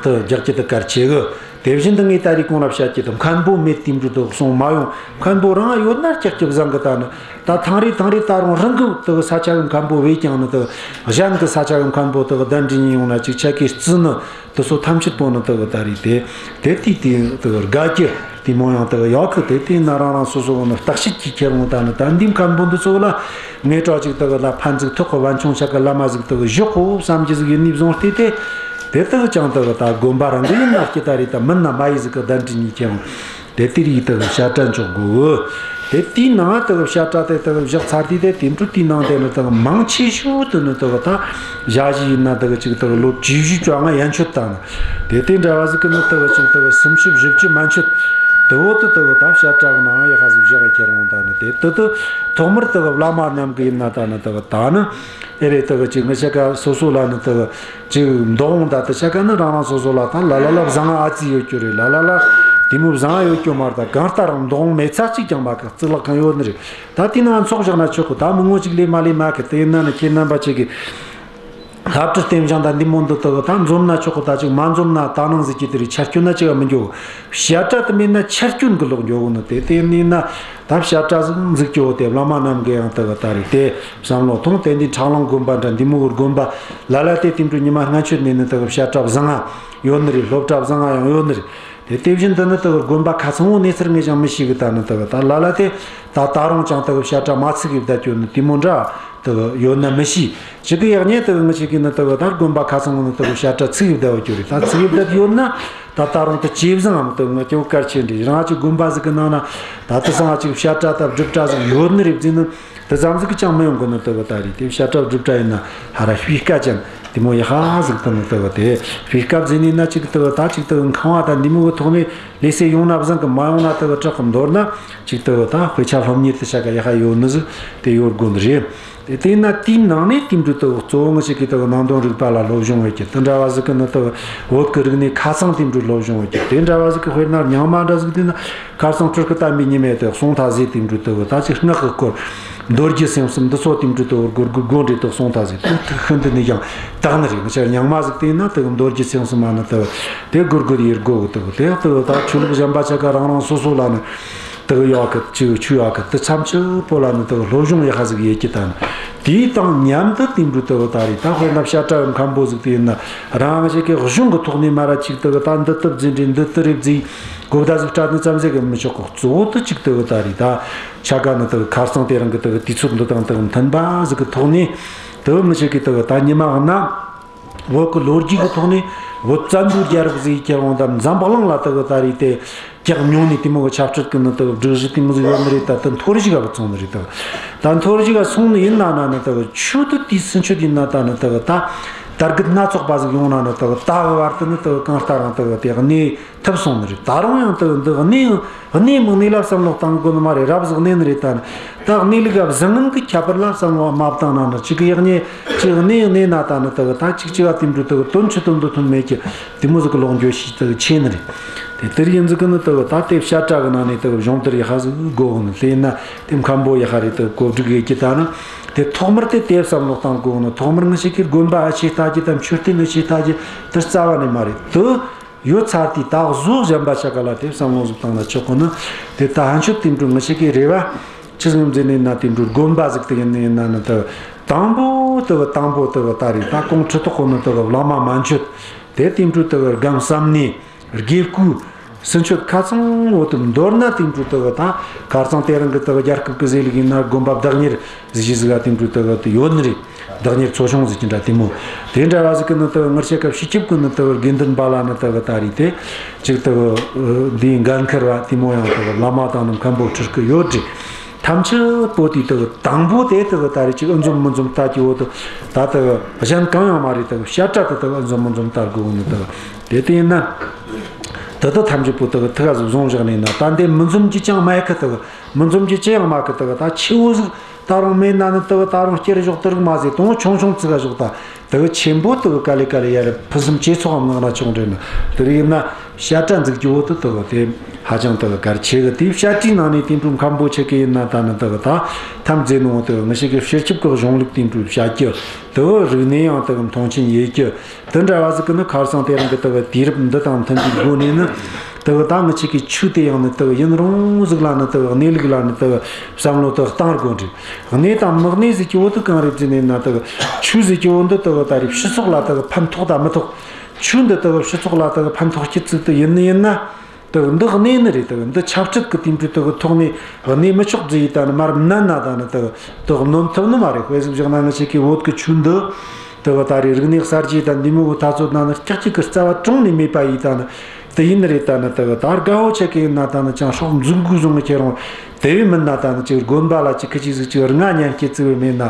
དེ་རྒྱག་རྒྱུ་དེ་གལ་ཆེ་གི། དེ་བཞིན་དུ་ངས་ད་རེས་གོང་ལ་བཤད་རྒྱུ་དེ་མཁན་པོ་མེད་དེ་འདྲ་དེ་གི་སོང་མ་ཡོང་། མཁན་པོ་རང་ཡོད་ན་ཀྱག་ཀྱག་བཟང་གི། ད་ནི་ད་ཐེངས་རེ་ཐེངས་རེ་ད་རུང་རང་གི་དེ་གི་ས་ཆ་གི་མཁན་པོ་བས་ཀྱང་ནི། དེ་གི་གཞན་གི་ས་ཆ་གི་མཁན་པོ་དེ་གི་གདན་འདྲེན་ཡོང་ན་ཅིག་ཆ་གི་རྩི་ནི། དེ་ཚོ་ཐམས་ཅད་པོ་ནི་དེ་གི་ད་རེས་དེ་དེ་དུས་དེ་དེ་གི་དགའ་རྒྱུ་དེ་མོ་ཡང་དེ་གི་ཡོད་གི། དེ་དེ་ན་རང་རང་སོ་སོ་གི་ནི་བརྟག་དཔྱད་ཀྱིས་ཁྱེར་འོང་། ད་ནི་ད་འདི་མཁན་པོ་འདི་ཚོ་ལ་ངས་གྲོགས་ཅིག་དེ་གི་ལ་ཕན་ཟིག་ཐོགས་གི། པཎ་ཆེན་ཆ་གི་བླ་མ་ཟིག་དེ་གི་བཞུགས་གོ་བསམ་རྒྱུ་ཟིག་ཡིན་ནི་བཟུང་སྟེ། དེ་དེ་དེ་གི་ཅང་དེ་གི་ད་དགོན་པ་རང་གི་ཡིན་ན་སྐྱིད་ད་རེད། ད་མིན་ན་མ་ཡི་ཟིག་གི་གདན་འདྲེན་ཡེད་ཁྱེར་འོང་། དེ་དེ་རིགས་དེ་གི་བཤད་གྲྭ་འཇོག་དགོས། དེ་དེའི་ནང་དེ་གི་བཤད་གྲྭ་དེ་དེ་གི་བཞག་ཚར་དུས། དེ་དེ་འདྲ་དེའི་ནང་དེ་ནི་དེ་གི་མང་ཆེ་ཤོས་དེ་ནི་དེ་གི་ད་ཞ་ཞི་ཡིན་ན་དེ་གི་ཅིག་དེ་གི་ལོ་བཅུ་བཞི་བཅོ་ལྔ་ཡན་ཆོད། ད་ནི་དེ་དེ་འདྲ་བ་ཟིག་གི་ནི་དེ་གི་ཅིག་དེ་གི་སུམ་ཅུ་བཞི་བཅུ་མན་ཆད། དེ་བོ་དེ་དེ་གི་ད་བཤད་གྲྭ་གི་ནང་ཡག་པ་ཟིག་བཞག་གི་ཁྱེར་འོང་། ད་ནི་དེ་དེ་དེ་ཐོག་མར་དེ་གི་བླ་མ་རྣམས་གི་ཡིན་ན། ད་ནི་དེ་གི་ད་ནི་ཨེ་རེད། དེ་གི་ཅིག་ངི་ཆ་ག་སོ་སོ་ལ་ནི་དེ་གི་ཅིག་འདུ་ཁང་ད་དེ་ཆ་ག་ནི་རང་རང་སོ་སོ་ལ་ད་ལ་ལ་ལ་བཟང་ང་ཨ་ཙི་ཡོད་རྒྱུ་རེད། ལ་ལ་ལ་དེ་མོ་བཟང་ང་ཡོད་རྒྱུ་མ་རེད། ད་གང་ལྟར་རང་འདུ་ཁང་མེད་ཚ་གཅིག་ཀྱང་མེད་གི། གཙུག་ལག་ཁང་ཡོད་ནི་རེད། ད་དེའི་ནང་ཚོགས་བཞག་ན་ཆོག་གི། ད་མི་ངོ་གཅིག་ལས་མ་ལས་མེད་གི། དེ་ཡིན་ན་ནི་ཁྱེད་རྣམ་པ་ཅིག་གིས་ལྷ་བྲིས་རྟེན་བཞེངས་ད་འདི་མོ་འདི་དག་ད་འཛོམས་ན་ཆོག་གི། ད་ཅིག་མ་འཛོམས་ན་ད་ནང་ཟིག་གི་དེ་རིགས་ཆ་སྐྱོན་ན་ཅིག་མི་འགྱོ། བཤད་གྲྭ་དེ་མེད་ན་ཆ་སྐྱོན་གི་ལོག་འགྱོ་གི་ནི། དེ་དེ་ཡིན་ན་ད་བཤད་གྲྭ་ཟིག་འཛུགས་རྒྱུ་བོ་དེ་བླ་མ་རྣམས་གི་ཡང་དག་ད་རེད། དེ་བསམ་བློ་ཐོངས། དེ་འདི་ཁྲ་གླིང་དགོན་པ་འདྲ་འདི་མོ་གི་དགོན་པ་ལ་ལ་དེ་དེ་འདྲ་ཉི་མ་སྔ་ཆོད་ནས་ནི་དག་བཤད་གྲྭ་བཟང་ང་ཡོད་ནི་རེད། སློབ་གྲྭ་བཟང་ང་ཡང་ཡོད་ནི་རེད། དེ་དེ་བཞིན་དུ་ནི་དག་དགོན་པ་ཁ་ཚང་བོ་གནས་ཚུལ་ངས་ཀྱང་མི་ཤེས་གི། ད་ནི་དག་ད་ལ་ལ་དེ་ད་ད་རུང་ཀྱང་དག་བཤད་གྲྭ་མ་ཚུགས་གི་བསྡད་རྒྱུ་ནི་དེ་མོ་འདྲ་དག་ཡོད་ན་མི་ཤེས། ཅིག་གི་ཡག་ཉེས་དག་ངི་ཅིག་གི་ནི་དག་ད་དགོན་པ་ཁ་ཚང་བོ་ནི་དག་བཤད་གྲྭ་ཚུགས་གི་བསྡད་ཡོད་རྒྱུ་རེད། ད་ཚུགས་གི་བསྡད་ཡོད་ན་ད་ད་རུང་དེ་ཇེ་བཟང་ངམ་དག་ངི་སྐྱོ་གལ་ཆེན་རེད། རང་ཅིག་དགོན་པ་ཟིག་གི་ནང་ན་ད་དེ་སང་ཅིག་བཤད་གྲྭ་ད་སྒྲུབ་གྲྭ་ཟིག་ཡོད་ནི་རེད་ཟེར་ནི། དེ་ཙམ་ཟིག་གིས་ཅང་མི་ཡོང་གི་ནི་དེ་བ་ད་རེད། དེ་བཤད་གྲྭ་སྒྲུབ་གྲྭ་ཡིན་ན་ཧ་ར་སྤུས་ཀ་ཅན། དེ་མོ་ཡག་པ་ཟིག་དེ་ནི་དེ་གི་དེ་སྤུས་ཀ་ཟིག་ནས་ན་ཅིག་དེ་གི་ད་ཅིག་དེ་གི་ཁང་བ་ད་འདི་མོ་གི་ཐོག་ནས་ལས་སེ་ཡོང་ན་བཟང་གི། མ་ཡོང་ན་དེ་གི་དྲག་གི། མདོར་ན་ཅིག་དེ་གི་ད་དཔེ་ཆ་སློབ་གཉེར་དེ་བྱ་ག་ཡག་པ་ཡོད་ནི་ཟིག་དེ་ཡོད་དགོས་ནི་རེད། དེ་དེས་ན་དེའི་ནང་ནས་དེ་འདྲ་དེ་གི་གཙོ་བོ་ངེད་ཅག་གི་དེ་གི་ནང་དོན་རིག་པ་ལ་སློབ་སྦྱོང་ཡོད་ཀྱི། དེ་འདྲ་བ་ཟིག་གི་ནི་དེ་གི་བོད་ཀྱི་རིག་གནས་ཁ་ཚང་དེ་འདྲ་སློབ་སྦྱོང་ཡོད་ཀྱི། དེ་འདྲ་བ་ཟིག་གི་དཔེར་ན་རྙིང་མ་འདྲ་ཟིག་དེ་ན། ཁ་སང་སྤྲུལ་སྐུ་བསྟན་པའི་ཉི་མས་དེ་གསུངས་ཐལ་ཟིག། དེ་འདྲ་དེ་གི་ད་ཅིག་སྔགས་ཀྱི་སྐོར། མདོ་རྒྱུད་སེམས་གསུམ་འདི་ཚོ་དེ་འདྲ་དེ་གི་སྒོར་སྒོར་སྒོར་འདྲ་དེ་གསུངས་ཐལ་ཟིག། དེ་ཐུགས་ཤིན་ཏུ་ནས་ཀྱང་དག་ནི་རེད། ང་ཅག་རྙིང་མ་ཟིག་དེ་ན་དེ་གི་མདོ་རྒྱུད་སེམས་གསུམ་མ་ནི་དེ་གི་དེ་སྒོར་སྒོར་ཡེ་སྒོར་གི་དེ་གི་དེ་དེ་གི་ད་ཆོས་ལུགས་གཞན་པ་ཆ་ག་རང་རང་སོ་སོ་ལ་ནི་དེ་གི་ཡོད་གི། ཅིག་ཆོས་ཡོད་གི། དེ་ཐམས་ཅད་པོ་ལ་ནི་དེ་གི་སློབ་སྦྱོང་ཡག་པ་ཟིག་ཡེ་རྒྱུ་ད་ནི། དེའི་དང་མཉམ་དུ་དེ་འདྲ་དེ་གི་ད་རེད། ད་དཔེར་ན་བཤད་གྲྭ་གི་མཁན་པོ་ཟིག་དེ་ཡིན་ན་རང་ཅག་གི་གཞུང་གི་ཐོག་ནས་མ་ར་ཅིག་དེ་གི་ད་འདི་ལྟར་བཟླས་རེད། འདི་ལྟར་རེད་བཟླས། གོ་བརྡ་ཟིག་སྤྲད་ནི་ཙམ་ཟིག་གིས་མི་ཆོག་གི། གཙོ་བོ་དེ་ཅིག་དེ་གི་ད་རེད། ད་ཆ་ག་ནི་དེ་གི་ཁ་སང་དེ་རིང་གི་དེ་གི་དུས་ཚོད་འདི་དང་དེ་གི་མཐུན་པ་ཟིག་གི་ཐོག་ནས་དེ་གི་མི་ཆོག་གི། དེ་གི་ད་ཉི་མ་ན་བོད་ཀྱི་ལོ་རྒྱུས་ཀྱི་ཐོག་ནས་བོད་བཙན་པོའི་རྒྱལ་རབས་ཟིག་ཁྱེར་འོང་དང་། འཛམ་བུ་གླིང་ལ་དེ་གི་ད་རེད་དེ་ཀྱག་མྱོང་ནས་དེ་མོ་གི་ཆབ་སྲིད་ཀྱི་ནི་དེ་གི་སྒྲིག་གཞི་དེ་མོ་ཟིག་ཡོད་ནི་རེད། ད་དེ་འཐོར་ཞིག་ག་བུད་སོང་ནི་རེད། དེ་གི་ད་འཐོར་ཞིག་ག་སོང་ནི་ཡིན་ན་ན་ནི་དེ་གི་ཆོས་དེ་དུས་སུ་ཆོས་དེ་ཡིན་ན་ད་ནི་དེ་གི་ད་དར་རྒུད་སྣ་ཚོགས་པ་ཟིག་ཡོང་ན་ནི་དེ་གི་ད་གི་བར་དུ་ནི་དེ་གི་གང་ལྟར་རང་དེ་གི་དེ་གནས་ཐུབ་སོང་ནི་རེད། ད་རུང་ཡང་དེ་འདི་གནས་གནས་མི་གནས་ལ་བསམ་བློ་བཏང་དགོས་ནི་མ་རེད། རབ་ཟིག་གནས་ནི་རེད། ད་ནི་ད་གནས་ལུགས་ག་བཟང་ངན་གྱི་ཁྱད་པར་ལ་བསམ་བློ་མ་བཏང་ན་ནི་ཅིག་གི་ཡག་ཉེས་ཅིག་གནས་གནས་ན་ད་ནི་དེ་གི་ད་ཅིག་ཅིག་ག་དེ་འདྲ་དེ་གི་དོན་ཆུ་དོན་དུ་ཐོན་མེད་ཀྱི་དེ་མོ་ཟིག་གི་ལོག་འགྱོ་ཤས་དེ་གི་ཆེ་ནི་རེད། དེ་དེར་ཡིན་ཟིག་གི་ནི་དེ་གི་ད་དེ་བཤད་གྲྭ་གི་ནང་ནས་དེ་གི་སྦྱོང་བརྡར་ཡག་པ་ཟིག་དགོས་གི་ནི། དེ་ཡིན་ན་དེ་མཁན་པོ་ཡག་པ་རེད། དེ་གི་བཀོད་སྒྲིག་ཡེད་རྒྱུ་ད་ནི་དེ་ཐོག་མར་དེ་དེ་བསམ་བློ་བཏང་དགོས་གི་ནི། ཐོག་མར་ངེད་ཅག་གི་དགོན་པ་ཨེ་ཆེ་ལྟ་རྒྱུ་དང་མཆོད་རྟེན་ཨེ་ཆེ་ལྟ་རྒྱུ་དེ་རྩ་བ་ནས་མ་རེད། དེ་ཡོད་ཚར་དུས་ད་གཟོད་གཞན་པ་ཆ་ག་ལ་དེ་བསམ་བློ་ཟིག་བཏང་ན་ཆོག་གི་ནི། དེ་ད་ཕན་ཆོད་དེ་འདྲ་ངེད་ཅག་གི་རེ་བ་ཆི་ཟིག་མཛད་ནས་ན། དེ་འདྲ་དགོན་པ་ཟིག་དེ་ཡིན་ནི་ཡིན་ན་ནི་དེ་དང་པོ་དེ་གི་དང་པོ་དེ་གི་ད་རེད། ད་ཁོང་ཁྲི་ཐོག་གི་ནི་དེ་གི་བླ་མ་མན་ཆད་དེ་དེ་འདྲ་དེ་གི་སྒམ་བསམ་ནས་དགེ་བསྐོས་སུམ་ཅུ་ཁ་ཚང་བོ་དེ། མདོར་ན་དེ་འདྲ་དེ་གི་ད་ཁ་སང་དེ་རིང་གི་དེ་གི་རྒྱལ་ཁབ་ཀྱི་ཟེར་ལུགས་ཡིན་ན་དགོན་པ་བདག་གཉེར་གཞི་ཟིག་ག་དེ་འདྲ་དེ་གི་དེ་ཡོད་ནི་རེད། བདག་གཉེར་ཚོ་ཆུང་ཟེར་གྱི་འདྲ་དེ་མོ། དེ་འདྲ་བ་ཟིག་གི་ནི་དེ་གི་ངེད་ཅག་གི་སྤྱི་ཁྱབ་ཀྱི་ནི་དེ་གི་དགེ་འདུན་པ་ལ་ནི་དེ་གི་ད་རེད་དེ་ཅིག་དེ་གི་འདིའི་འགན་འཁུར་བ་དེ་མོ་ཡང་དེ་གི་བླ་མ་དང་ནི་མཁན་པོ་ཁྲི་སྐུ་ཡོད་རེད། ཐམས་ཅད་པོ་དེ་དེ་གི་དང་པོ་དེ་དེ་གི་ད་རེད་ཅིག་ཨེ་འཛོམས་མི་འཛོམས་ལྟ་རྒྱུ་བོ་དེ་ད་དེ་གི་གཞན་གང་ཡང་མ་རེད། དེ་གི་བཤད་གྲྭ་དེ་དེ་གི་ཨེ་འཛོམས་མི་འཛོམས་ལྟ་དགོས་གི་ནི། དེ་གི་དེ་དེ་ཡིན་ན་དེ་དེ་ཐམས་ཅད་པོ་དེ་གི་ཐུགས་ཀ་ཟིག་བཟུང་བཞག་ནས་ན། ད་འདི་མི་འཛོམས་རྒྱུ་ཅང་མེད་གི། དེ་གི་མི་འཛོམས་རྒྱུ་ཅི་ཡང་མེད་གི། དེ་གི་ད་ཆེ་བོ་ཟིག་ད་རུང་མེད་ན་ནི་དེ་གི་ད་རུང་སྐྱེར་ཞོག་དེ་རིགས་མ་ཟེར། དང་ཆུང་ཆུང་ཙིག་ག་ཞོག་ད། དེ་གི་ཆེན་པོ་དེ་གི་ག་ལེ་ག་ལེ་ཡར་ཕུན་སུམ་ཇེ་ཚོགས་ངང་ན་ཆུང་རེད་ན། དེ་རིགས་ཡིན་ན་བཤད་གྲྭ་འཛུགས་རྒྱུ་བོ་དེ་དེ་གི་དེ་ཧ་ཅང་དེ་གི་གལ་ཆེ་གི། དེའི་བཤད་གྲྭའི་ནང་ནས་དེ་འདྲ་མཁན་པོ་ཆེ་གི་ཡིན་ན་ད་ནི་དེ་གི་ད་ཐམས་ཅད་ནང་དེ་གི་ངེད་ཅག་གི་སྤྱི་ཁྱབ་ཀྱི་གཞུང་ལུགས་དེ་འདྲ་བཤད་རྒྱུ། དེ་གི་རིག་གནས་ཡང་དེ་གི་མཐོང་ཆེན་ཡེད་རྒྱུ། དེ་འདྲ་བ་ཟིག་གི་ནི་ཁ་སང་དེ་རིང་གི་དེ་གི་དུས་རབས་འདི་དང་མཐུན་པའི་སྒོ་ནས་ནི་དེ་གི་ད་ངེད་ཅག་གི་ཆོས་དེ་ཡང་ནི་དེ་གི་ཡུན་རིང་ཟིག་ལ་ནི་དེ་གི་གནས་ལུགས་ལ་ནི་དེ་གི་བསམ་བློ་དེ་གི་བཏང་དགོས་འདྲ། གནས་དང་མི་གནས་ཟེར་རྒྱུ་བོ་དེ་གང་རེད་ཟེར་ནས་ན། དེ་གི་ཆོས་ཟེར་རྒྱུ་བོ་འདི་དེ་གི་ད་རེད་སྤྱི་ཚོགས་ལ་དེ་གི་ཕན་ཐོགས་དང་མི་ཐོགས། ཆོས་འདི་དེ་གི་སྤྱི་ཚོགས་ལ་དེ་གི་ཕན་ཐོགས་རྒྱུ་ཟིག་དེ་ཡིན་ནི་ཡིན་ན། དེ་གི་འདི་གནས་ནི་རེད། དེ་གི་འདི་ཆབ་སྲིད་ཀྱི་དེ་འདྲ་དེ་གི་ཐོག་ནས་གནས་མི་ཆོག་ཟེར་ཡི་ད་ནི་མར་མནན་ན་ད་ནི་དེ་གི་དེ་གི་གནོན་ཐུབ་ནི་མ་རེད། དཔེ་ཟིག་བཞག་ན་ངེད་ཅག་གི་བོད་ཀྱི་ཆོས་འདི་དེ་གི་ད་རེད་རིག་གནས་གསར་བརྗེ་དང་འདི་མོ་གི་དུས་ཚོད་ན་ནི་ཀྱག་ཀྱིག་གི་རྩ་བ་དྲུང་ནས་མེད་པ་ཡི་ད་ནི་དེ་ཡིན་ནི་རེད། ད་ནི་དེ་གི་ད་དགའ་བོ་ཆེ་གི་ཡིན་ན་ད་ནི་ཅང་སྲོག་འཛུགས་དགོས་བཟུང་གི་ཁྱེར་འོང་། དེ་བས་མིན་ན་ད་ནི་ཅིག་དགོན་པ་ལ་ཅིག་ཁི་ཅིག་ཟིག་ཅིག་རྔ་ཉན་སྐྱེ་བཙུགས་བས་མེད་ན།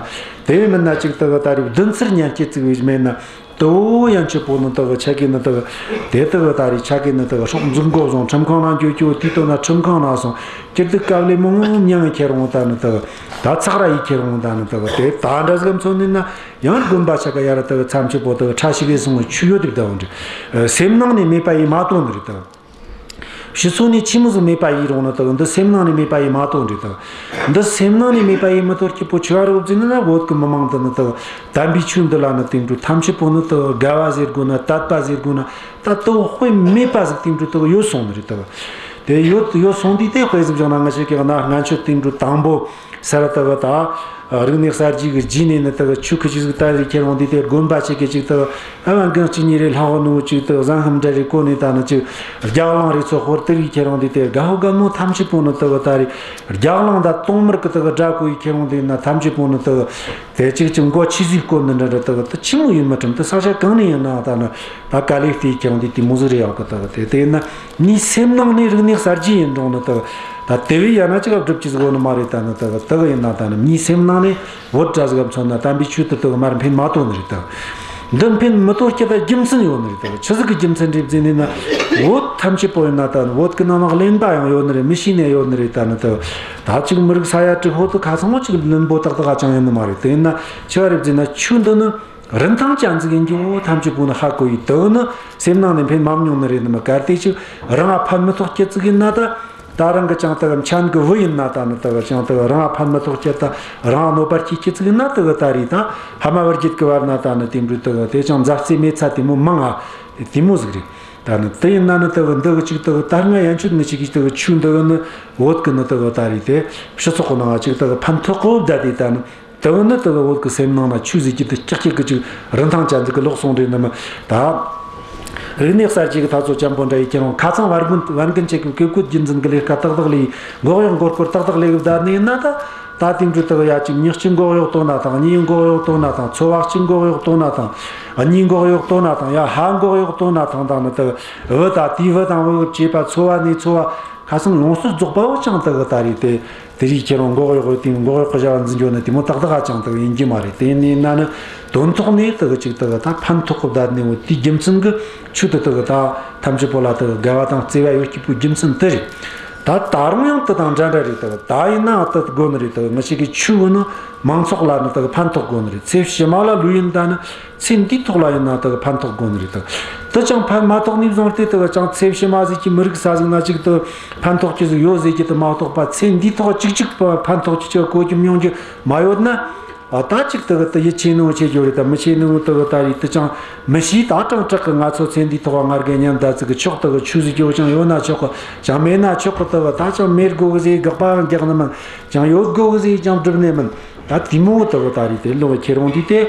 དེ་བས་མིན་ན་ཅིག་དེ་གི་ད་རེད་བདུན་ཚར་ཉན་སྐྱེ་བཙུགས་བས་མེད་ན། དོ་ཡང་ཆི་པོ་ནི་དག་ཆ་གི་ནི་དག་དེ་དག་ད་རེས་ཆ་གི་ནི་དག་སྲོག་འཛིན་གོ་བཟུང་ཁྲིམས་ཁང་ནང་འགྱོ་རྒྱུ་དེ་དོ་ན་ཁྲིམས་ཁང་ནང་སོང་། ཁྱེར་དུ་དཀའ་ལས་མང་ངམ་མྱངས་ཁྱེར་འོང་ད་ནི་དག་ད་ཚགས་ར་ཡི་ཁྱེར་འོང་ད་ནི་དག་དེ་ད་འདྲ་ཟིག་མཚོན་ནི་ན་ཡང་དགོན་པ་ཆ་ག་ཡ་ར་དག་མཚམས་ཆི་པོ་དག་ཁྲ་ཞིག་གི་སོང་ཆུ་ཡོད་དེ་བདག་འདྲི། སེམས་ནང་ནས་མེད་པ་ཡི་མ་དོ་ནི་རེད་དག། ཕྱི་སོ་ནས་ཆི་མོ་ཟིག་མེད་པ་ཡིན་རུང་ནི་དག་འདི་སེམས་ནང་ནས་མེད་པ་ཡིན་མ་གཏོགས་འདྲི་དག། འདི་སེམས་ནང་ནས་མེད་པ་ཡིན་མི་གཏོགས་སྐྱིད་པོ་ཆི་བ་རོབ་ཟིན་ན་བོད་ཀྱི་མི་མང་འདི་ནི་དག་དམ་པའི་ཆོས་འདི་ལ་ནི་དེང་དུས་ཐམས་ཅད་པོ་ནི་དག་དགའ་བ་ཟེར་དགོས་ན་དད་པ་ཟེར་དགོས་ན་ད་དོ་དཔེ་མེད་པ་ཟིག་དེང་དུས་དག་ཡོད་སོང་ནི་རེད་དག། དེ་ཡོད་ཡོད་སོང་དུས་དེ་དཔེ་ཟིག་བཞག་ན་ང་ཆོ་གི་ན་སྔན་ཆད་དེང་དུས་དང་པོ་སར་དག་ད། རིག་གནས་གསར་བརྗེ་གི་རྗེས་ནས་ནི་དག་ཆོས་ཁུ་ཅིག་ཟིག་ད་རེ་ཁྱེར་འོང་དུས་དེ་དགོན་པ་ཅིག་གི་ཅིག་དག་ཨ་བ་འགན་གཅིག་གཉིས་རེ་ལྷག་ནོ་ཅིག་དག་བཟང་ཁམས་འདྲ་རེ་གོ་ནས་ད་ནི་ཅིག་རྒྱ་གླིང་རེ་ཚོ་ཧོར་དེ་རིགས་ཁྱེར་འོང་དུས་དེ་དགའ་བོ་དགའ་མོ་ཐམས་ཅད་པོ་ནི་དག་ད་རེ་རྒྱ་གླིང་ད་དུང་དམར་གི་དག་དགྲ་གོ་ཡི་ཁྱེར་འོང་དུས་ན་ཐམས་ཅད་པོ་ནི་དག་དེ་ཅིག་ཅིག་མགོ་ཆི་ཟིག་བསྐོར་ནི་འདྲ་འདྲ་དག་ད་ཆི་མོ་ཡིན་མི་ཁྲིམས་དེ་ས་ཆ་གང་ནས་ཡིན་ན་ད་ནི་ད་དཀའ་ལས་དེ་ཁྱེར་འོང་དུས་དེ་མོ་ཟིག་རེ་ཡག་གི་དག་དེ་དེ་ན་མིའི་སེམས་ནང་ནས་རིག་གནས་གསར་བརྗེ་ཡིན་རུང་ནི་དག་ད་དེ་བས་ཡང་ན་ཅི་ག་སྒྲུབ་ཀྱི་ཟིག་ཡོད་ནི་མ་རེད། ད་ནི་དག་དག་ཡིན་ན་ད་ནི་མིའི་སེམས་ནང་ནས་བོད་འདྲ་ཟིག་ག་མཚོན་ན་དམ་པའི་ཆོས་དེ་དག་མར་འཕེན་མ་གཏོང་ནི་རེད་དག། འདི་ཕན་མི་ཐོགས་རྒྱུ་ད་རྒྱུ་མཚན་ཡོད་ནི་རེད། ད་ཆི་ཟིག་གི་རྒྱུ་མཚན་རེད་ཟེར་ནས་ན། བོད་ཐམས་ཅད་པོ་ཡིན་ན་ད་བོད་གི་ནང་ན་གླེན་པ་ཡང་ཡོད་ནི་རེད། མི་ཤེས་ནི་ཡོད་ནི་རེད། ད་ནི་ད་ད་ཅིག་མི་རིགས་ས་ཡ་དྲུག་པོ་དེ་ཁ་ཚང་མ་ཅིག་བླུན་པོ་ཏག་ཏག་ཅང་ཡིན་ནི་མ་རེད། དེ་ཡིན་ན་ཆི་བ་རེད་ཟེར་ན། ཆོས་འདི་ནི་རིན་ཐང་ཅན་ཟིག་ཡིན་རྒྱུ་བོ་ཐམས་ཅད་པོ་ནི་ཧ་གོ་ཡི། དེ་ནི་སེམས་ནང་ནས་ཕན་མ་མྱོང་ནི་རེད། ནི་མི་གལ་ཏེ་ཅིག་རང་ང་ཕན་མི་ཐོགས་རྒྱུ་ཟིག་ཡིན་ན་ད། ད་རང་གི་ཅང་ད་གི་མཆན་གི་བུ་ཡིན་ན་ད་ནི་ད་གི་ཅང་ད་གི་རང་ང་ཕན་མི་ཐོགས་རྒྱུ་ད། རང་ང་གནོད་པ་སྐྱེལ་རྒྱུ་ཟིག་ཡིན་ན་ད་གི་ད་རེད། ད་ཕ་མ་བུ་རྒྱུད་གི་བར་ན་ད་ནི་དེ་འདྲ་ད་གི་དེ་ཅང་མཛའ་བརྩེ་མེད་ཚ་དེ་མོ་མང་ང་དེ་མོ་ཟིག་རེད། ད་ནི་དེ་ཡིན་ན་ནི་ད་གི་འདི་གི་ཅིག་ད་གི་ད་སྔ་ཡན་ཆོད་ནི་ཅིག་གིས་ད་གི་ཆོས་འདི་གི་ནི་བོད་གི་ནི་ད་གི་ད་རེད། དེ་སྤྱི་ཚོགས་གི་ནང་ང་ཅིག་ད་གི་ཕན་ཐོགས་གོ་བསྡད་དེ། ད་ནི་དེ་བོ་ནི་དེ་བོ་བོད་ཀྱི་སེམས་ནང་ན་ཆོས་ཟེར་རྒྱུ་དེ་ཀྱག་ཀྱག་གི་ཅིག་རིན་ཐང་ཅན་ཟིག་གི་ལོག་སོང་རེད། ནི་མི་ད། རིག་གནས་གསར་བརྗེ་གི་འཐབ་རྩོད་ཅན་པོ་འདྲ་ཡི་ཁྱེད་རང་ཁ་ཚང་བར་རྒན་བར་རྒན་ཆེ་གི་བཀས་བཀོད་རྒྱུད་འཛིན་གི་ལས་ཀ་ཏག་ཏག་ལས། མགོ་གཡོག་མགོ་སྐོར་ཏག་ཏག་ལས་གི་བསྡད་ནི་ཡིན་ན་ད། ད་དེང་དུས་དེ་གི་ཡ་ཅིག་མྱི་གཅིག་མགོ་གཡོག་གཏོང་ན་དང་། གཉིས་མགོ་གཡོག་གཏོང་ན་དང་། ཚོ་བ་གཅིག་མགོ་གཡོག་གཏོང་ན་དང་། གཉིས་མགོ་གཡོག་གཏོང་ན་དང་། ཡ་ཧ་མགོ་གཡོག་གཏོང་ན་དང་། ད་ནི་དེ་བུ་ད་དེའི་བུ་དང་བུ་གི་བཅས་པ། ཚོ་བ་ནས་ཚོ་བ། ཁ་སང་ཡོངས་སུ་རྫོགས་པ་བོ་ཅང་དེ་གི་ད་རེད། དེ་དེ་རིགས་ཁྱེད་རང་མགོ་གཡོག་གི་དེ་མགོ་གཡོག་གི་བྱ་བ་འཛིན་རྒྱུ་ནི་དེ་མོ་ཏག་ཏག་ཅང་དེ་གི་ཡིན་རྒྱུ་མ་རེད། དེ་ཡིན་ན་ནི་དོན་ཐོག་ནས་དེ་གི་ཅིག་དེ་གི་ད་ཕན་ཐོགས་གི་བསྡད་ནས་བོ་དེའི་རྒྱུ་མཚན་གི་ཆོས་དེ་དེ་གི་ད་ཐམས་ཅད་པོ་ལ་དེ་གི་དགའ་བ་དང་བརྩེ་བ་ཡོད་རྒྱུ་བོའི་རྒྱུ་མཚན་དེ་རེད། ད་ད་རུང་ཡང་དེ་དང་འདྲ་འདྲ་རེད། དེ་གི་ད་ཡིན་ན་དེ་དགོས་ནི་རེད། དེ་གི་ང་ཅག་གི་ཆོས་བོ་ནི་མང་ཚོགས་ལ་ནི་དེ་གི་ཕན་ཐོགས་དགོས་ནི་རེད། ཚེ་ཕྱི་མ་ལ་ལོས་ཡིན་ད་ནི། ཚེ་འདིའི་ཐོག་ལ་ཡིན་ན་དེ་གི་ཕན་ཐོགས་དགོས་ནི་རེད། དེ་དེ་ཅང་ཕན་མ་ཐོགས་ནས་བཟུང་སྟེ་དེ་གི་ཅང་ཚེ་ཕྱི་མ་ཟིག་གི་མི་རིགས་ས་ཟིག་ན་ཅིག་དེ་ཕན་ཐོགས་རྒྱུ་ཟིག་ཡོད་ཟེར་རྒྱུ་དེ་མ་གཏོགས་པ། ཚེ་འདིའི་ཐོག་ཅིག་ཅིག་ཕན་ཐོགས་རྒྱུ་ཅིག་གོ་རྒྱུ་མྱོང་རྒྱུ་མ་ཡོད་ན། ཨ་ད་ཅིག་དེ་གི་དེ་ཡིད་ཆེས་ནོ་ཆེ་རྒྱུ་རེད། ད་མི་ཆེས་ནོ་དེ་གི་ད་རེད། དེ་ཅང་མི་ཤེས། ད་དྲང་དྲག་གི་ང་ཚོ་ཚེ་འདིའི་ཐོག་ང་རྒན་མཉམ་ད་ཟིག་གི་ཆོག་དེ་གི་ཆོས་ཟིག་གི་ཅང་ཡོད་ན་ཆོག་གི། ཅང་མེད་ན་ཆོག་གི། དེ་གི་ད་ཅང་མེད་དགོས་གི་ཟེར་དགག་པའང་རྒྱག་ནི་མིན། ཅང་ཡོད་དགོས་གི་ཟེར་ཅང་སྒྲུབ་ནི་མིན། ད་དེ་མོ་དེ་གི་ད་རེད། དེ་ལོག་ཁྱེར་འོང་དུས་དེ།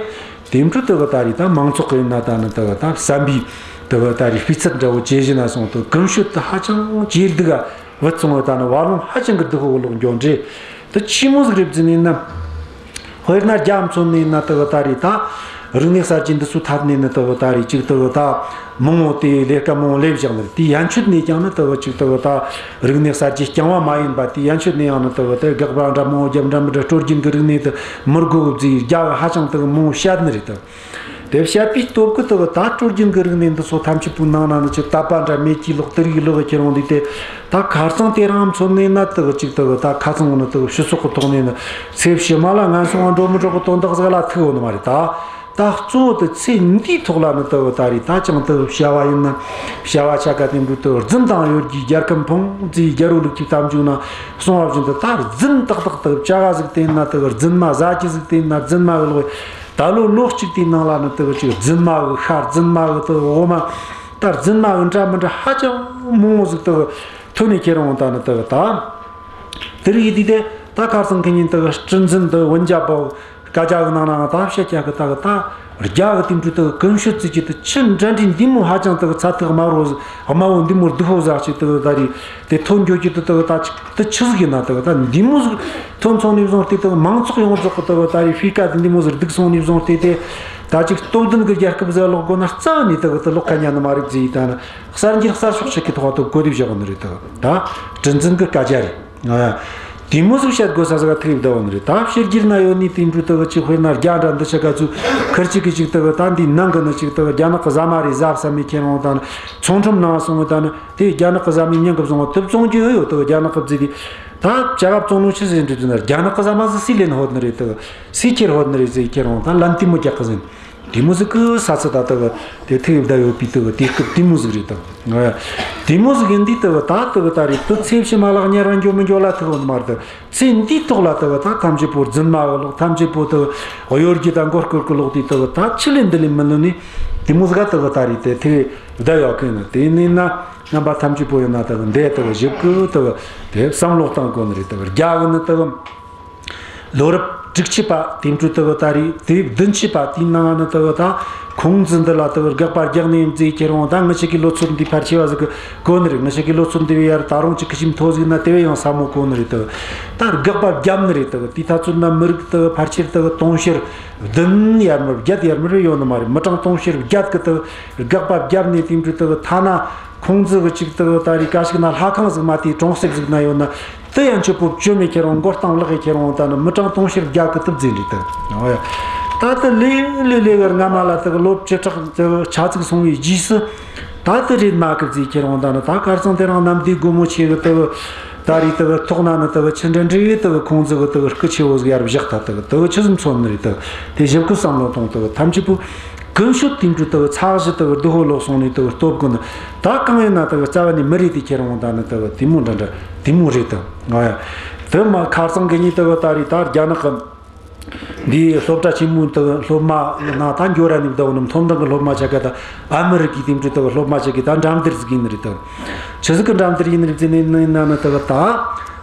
དེ་འཕྲོ་དེ་གི་ད་རེད། ད་མང་ཚོགས་གི་ཡིན་ན་ད་ནི་དེ་གི་ད་བསམ་པའི་དེ་གི་ད་རེད། སྤུས་ཚད་འདྲ་བོ་ཇེ་ཞན་ན་སོང་དུས་ཀུན་སྤྱོད་དེ་ཧ་ཅང་ཇེ་སྡུག་ག་བུད་སོང་བ། ད་ནི་བར་ལོང་ཧ་ཅང་གི་སྡུག་པོ་ལོག་འགྱོ་འདྲེ། དེ་ཆི་མོ་ཟིག་རེད་ཟེར་ནས་ན། དཔེར་ན་རྒྱ་མཚོན་ནས་ན་དེ་གི་ད་རེད། ད་རིག་གནས་གསར་བརྗེ་འདི་ཚོའི་ཐད་ནས་ནི་དེ་གི་ད་རེད། ཅིག་དེ་གི་ད་མང་བོ་དེ་ལས་ཀ་མང་བོ་ལས་བཞག་ནི་རེད། དེ་ཡན་ཆོད་ནས་ཀྱང་ནི་དེ་གི་ཅིག་དེ་གི་ད་རིག་གནས་གསར་བརྗེ་རྐྱང་བ་མ་ཡིན་པ། དེ་ཡན་ཆོད་ནས་ཡང་ནི་དེ་གི་དེ་དགག་པ་འདྲ་མང་བོ་རྒྱབ། འདྲ་མི་འདྲ་སྲོལ་རྒྱུན་གྱི་རིག་གནས་དེ་མི་དགོས་གི་བཟླས། རྒྱ་གི་ཧ་ཅང་དེ་གི་མང་བོ་བཤད་ནི་རེད། དེ་དེ་བཤད་པའི་སྟོབས་ཀྱིས་དེ་གི་ད་སྲོལ་རྒྱུན་གྱི་རིག་གནས་འདི་ཚོ་ཐམས་ཅད་པོའི་ནང་ན་ནི་ཅིག་དད་པ་འདྲ་མེད་ཀྱི་ལོག་དེ་རིགས་ལོག་ཁྱེར་འོང་དུས་དེ། ད་ཁ་སང་དེ་རིང་མཚོན་ནས་ན་དེ་གི་ཅིག་དེ་གི་ད་ཁ་ཚང་ནི་དེ་གི་སྤྱི་ཚོགས་ཀྱི་ཐོག་ནས་ནི་ཚེ་ཕྱི་མ་ལ་ངན་སོང་ང་འགྲོ་མི་འགྲོ་གི་དོན་དག་ཟིག་ལ་ཐུག་ཡོད་ནི་མ་རེད། ད་ད་གཙོ་བོ་དེ་ཚེ་འདིའི་ཐོག་ལ་ནི་དེ་གི་ད་རེད། ད་ཅང་དེ་གི་བྱ་བ་ཡིན་ན་བྱ་བ་ཆ་ག་དེ་འདྲ་དེ་གི་རྫུན་དང་གཡོ་སྒྱུའི་རྒྱལ་ཁམས་ཕུང་ཟེར་རྒྱལ་པོ་ལུགས་ཀྱི་གཏམ་རྒྱུད་ན་གསུངས་པ་བཞིན་དུ། ད་རྫུན་ཏག་ཏག་དེ་གི་བྱ་བ་ཟིག་དེ་ཡིན་ན་དེ་གི་རྫུན་མ་ཟ་རྒྱུ་ཟིག་དེ་ཡིན་ན་རྫུན་མ་གི་ལོག་ད་ལོ་ལོ་གཅིག་དེའི་ནང་ལ་ནི་དེ་གི་ཅིག་རྫུན་མ་གི་ཤ། རྫུན་མ་གི་དེ་གི་འོ་མ། ད་རྫུན་མ་གི་འདྲ་མི་འདྲ་ཧ་ཅང་མང་བོ་ཟིག་དེ་གི་ཐོན་ནས་ཁྱེར་འོང་། ད་ནི་དེ་གི་ད་དེ་རིགས་ཡིན་དུས་དེ། ད་ཁ་སང་ཁེ་ཉིན་དེ་གི་སྲིད་འཛིན་དེ་གི་ཝུན་ཅཱ་པའོ་སྐད་ཆ་གི་ནང་ན་ད་བཤད་རྒྱུ་གི་ད་གི་ད་རྒྱ་གི་དེ་འདྲ་དེ་གི་ཀུན་སྤྱོད་ཟེར་རྒྱུ་དེ་ཆི་འདྲ་འདྲའི་འདི་མོ་ཧ་ཅང་དེ་གི་ཚད་ཐིག་དམའ་བོ་ཟིག་དམའ་བོ། འདི་མོ་སྡུག་པོ་ཟིག་ཅིག་དེ་གི་ད་རེད། དེ་ཐོན་འགྱོ་རྒྱུ་དེ་དེ་གི་ད་ཅིག་དེ་ཆི་ཟིག་ཡིན་ན། དེ་གི་ད་འདི་མོ་ཟིག་ཐོན་སོང་ནས་བཟུང་སྟེ་དེ་གི་མང་ཚོགས་ཡོངས་རྫོགས་གི་དེ་གི་ད་རེད། སྤུས་ཀ་དེ་འདི་མོ་ཟིག་སྡུག་སོང་ནས་བཟུང་སྟེ་དེ། ད་ཅིག་སྟོབས་ལྡན་གི་རྒྱལ་ཁབ་ཟིག་ལོག་དགོས་ན་རྩ་བ་ནས་དེ་གི་དེ་ལོག་ཁ་ཉན་ནི་མ་རེད་ཟེར། ད་ནི་གསར་འགྱུར་གསར་ཤོག་ཞིག་གི་ཐོག་ཏུ་གོ་དེ་བཞག་ནི་རེད། དེ་གི་ད་སྲིད་འཛིན་གི་སྐད་ཆ་རེད། ཨ། དེ་མོ་ཟིག་བཤད་དགོས་ས་ཟིག་ག་ཐུག་བསྡད་ཡོད་ནི་རེད། ད་ཕྱི་རྒྱལ་ན་ཡོད་ནི་དེ་འདྲ་དེ་གི་ཅིག་དཔེར་ན་རྒྱ་འདྲ་འདི་ཆ་ག་ཚོད་ཁུར་ཅིག་གི་ཅིག་དེ་གི་ད་འདི་ནང་གི་ནི་ཅིག་དེ་གི་རྒྱ་ནག་གི་ཟ་མ་རེད་ཟ་བསམ་མི་ཁྱེར་འོང་། ད་ནི་ཚོང་ཁྲོམ་ནང་སོང་བ། ད་ནི་དེ་རྒྱ་ནག་གི་ཟ་མའི་མྱིང་གི་བཟུང་བ་དེ་བཙོང་རྒྱུ་ཡོད་ཡོད། དེ་གི་རྒྱ་ནག་གི་བཟས་དེ། ད་ཅ་ག་བཙོང་ནོ་ཆི་ཟིག་འདྲ་ཟེར་ན། རྒྱ་ནག་གི་ཟ་མ་ཟིག་སུས་ལེན་ཧོད་ནི་རེད། དེ་གི་སུས་ཁྱེར་ཧོད་ནི་རེད་ཟེར་ཁྱེར་འོང་། ད་ལན་དེ་མོ་རྒྱག་གི་ཟིན། དེ་མོ་ཟིག་གི་ས་ཚིགས་ད་དེ་གི་དེ་ཐུག་བསྡད་ཡོད་པའི་དེ་གི་དུས་སྐབས་དེ་མོ་ཟིག་རེད། དེ་གི་དེ་མོ་ཟིག་ཡིན་དུས་དེ་གི་ད་དེ་གི་ད་རེད། དེ་ཚེ་ཕྱི་མ་ལ་དམྱལ་བ་འགྱོ་མི་འགྱོ་ལ་ཐུག་ཡོད་ནི་མ་རེད། དེ་ཚེ་འདིའི་ཐོག་ལ་དེ་གི་ད་ཐམས་ཅད་པོ་རྫུན་མ་གི་ལོག་ཐམས་ཅད་པོ་དེ་གི་གཡོ་སྒྱུ་དང་མགོ་སྐོར་གི་ལོག་དེ་དེ་གི་ད་ཆི་ལེན་འདི་ལེན་མི་ལོན་ནི། དེ་མོ་ཟིག་ག་དེ་གི་ད་རེད། དེ་ཐུག་བསྡད་ཡོད་གི་ནི། དེ་ཡིན་ན་རྣམ་པ་ཐམས་ཅད་པོ་ཡིན་ན་དེ་གི་འདི་དེ་གི་ཞིབ་གི་དེ་གི་དེ་བསམ་བློ་གཏང་དགོས་ནི་རེད། དེ་གི་རྒྱ་གི་ནི་དེ་གི་ལོ་རབས་དྲུག་ཅུ་པ་དེ་འདྲ་དེ་གི་ད་རེད། དེ་བདུན་ཅུ་པ་དེའི་ནང་ནི་དེ་གི་ད་ཁུང་ཙི་འདི་ལ་དེ་གི་དགག་པ་རྒྱག་ནི་ཡིན་ཟེར་ཁྱེར་འོང་། ད་ང་ཅག་གི་ལོ་ཚོད་འདི་ཕལ་ཆེ་བ་ཟིག་གི་གོ་ནི་རེད། ང་ཅག་གི་ལོ་ཚོད་འདི་བས་ཡར་ད་རུང་ཅིག་གི་ཞིབ་མཐོ་ཟིག་ན་དེ་བས་ཡང་ཟབ་མོ་གོ་ནི་རེད། དེ་གི་ད་དགག་པ་བརྒྱབ་ནི་རེད། དེ་གི་དེའི་ཐ་ཚོད་ན་མི་རིགས་དེ་གི་ཕལ་ཆེར་དེ་གི་དུང་ཕྱུར་བདུན་ཡར་མར་བརྒྱད་ཡར་མར་ཡོད་ནི་མ་རེད། མི་གྲངས་དུང་ཕྱུར་བརྒྱད་གི་དེ་གི་དགག་པ་བརྒྱབ་ནས་དེ་འདྲ་དེ་གི་ཐ་ན། ཁུང་ཙི་གི་ཅིག་དེ་གི་ད་རེད། ག་ཞིག་ན་ལྷ་ཁང་ཟིག་མ་དེའི་གྲོང་གསེབ་ཟིག་ན་ཡོད་ན། དེ་ཡན་ཆོད་པོ་བཅོས་མེད་ཁྱེར་འོང་། མགོ་བཏང་ལག་གིས་ཁྱེར་འོང་། ད་ནི་མི་གྲངས་དུང་ཕྱུར་བརྒྱད་གི་དེ་བཟས་འདྲ་དེ་གི། འོ་ཡ། ད་དེ་ལས་ལས་ལས་གི་སྔ་མ་ལ་དེ་གི་ལོ་བཅུ་ཕྲག་དེ་གི་ཆ་ཙིག་སོང་བའི་རྗེས་སུ། ད་དེ་རེད་མ་གི་ཟེར། ཁྱེད་རང་ད་ནི་ད་ཁར་སང་དེ་རིང་གནམ་བདེ་སྒོ་མོ་ཆེ་གི་དེ་གི་ད་རེད། དེ་གི་ཐོག་ན་ནི་དེ་གི་ཆི་འདྲ་འདྲ་གི་དེ་གི་ཁོང་ཚོ་གི་དེ་གི་སྐུ་ཆེ་བོ་ཟིག་ཡར་བཞག་ད། དེ་གི་དེ་གི་ཆི་ཟིག་མཚོན་ནི་རེད། དེ་གི་དེ་ཞིབ་གི་བསམ་བློ་གཏོང་། དེ་གི་ཐམས་ཅད་པོ་ཀུན་སྤྱོད་དེ་འདྲ་དེ་གི་ཚད་གཞི་དེ་གི་བདེ་བོ་ལོག་སོང་ནི་དེ་གི་སྟོབས་གི་ནི། ད་གང་ཡིན་ན་དེ་གི་རྩ་བ་ནས་མི་རེད། དེ་ཁྱེད་རང་ད་ནི་དེ་གི་དེ་མོ་འདྲ་འདྲ་དེ་མོ་རེད། དེ་གི་ཨ་ཡ། དེ་མ་ཁར་སང་གི་ཉིན་དེ་གི་ད་རེད། ད་རྒྱ་ནག་གི་འདིའི་སློབ་གྲྭ་ཆེན་མོའི་དེ་གི་སློབ་མ་ན་ད་འགྱོ་ར་ནི་བདག་ནི་མཐོ་འབྲིང་གི་སློབ་མ་ཆ་ག་ད་ཨ་མི་རི་ཀའི་དེ་འདྲ་དེ་གི་སློབ་མ་ཆ་གི་ད་འགྲན་བསྡུར་ཟིག་ཡིན་ནི་རེད། དེ་གི་ཆི་ཟིག་གི་འགྲན་བསྡུར་ཡིན་ནི་རེད་ཟེར་ནི་ཡིན་ན་ནི་དེ་གི་ད་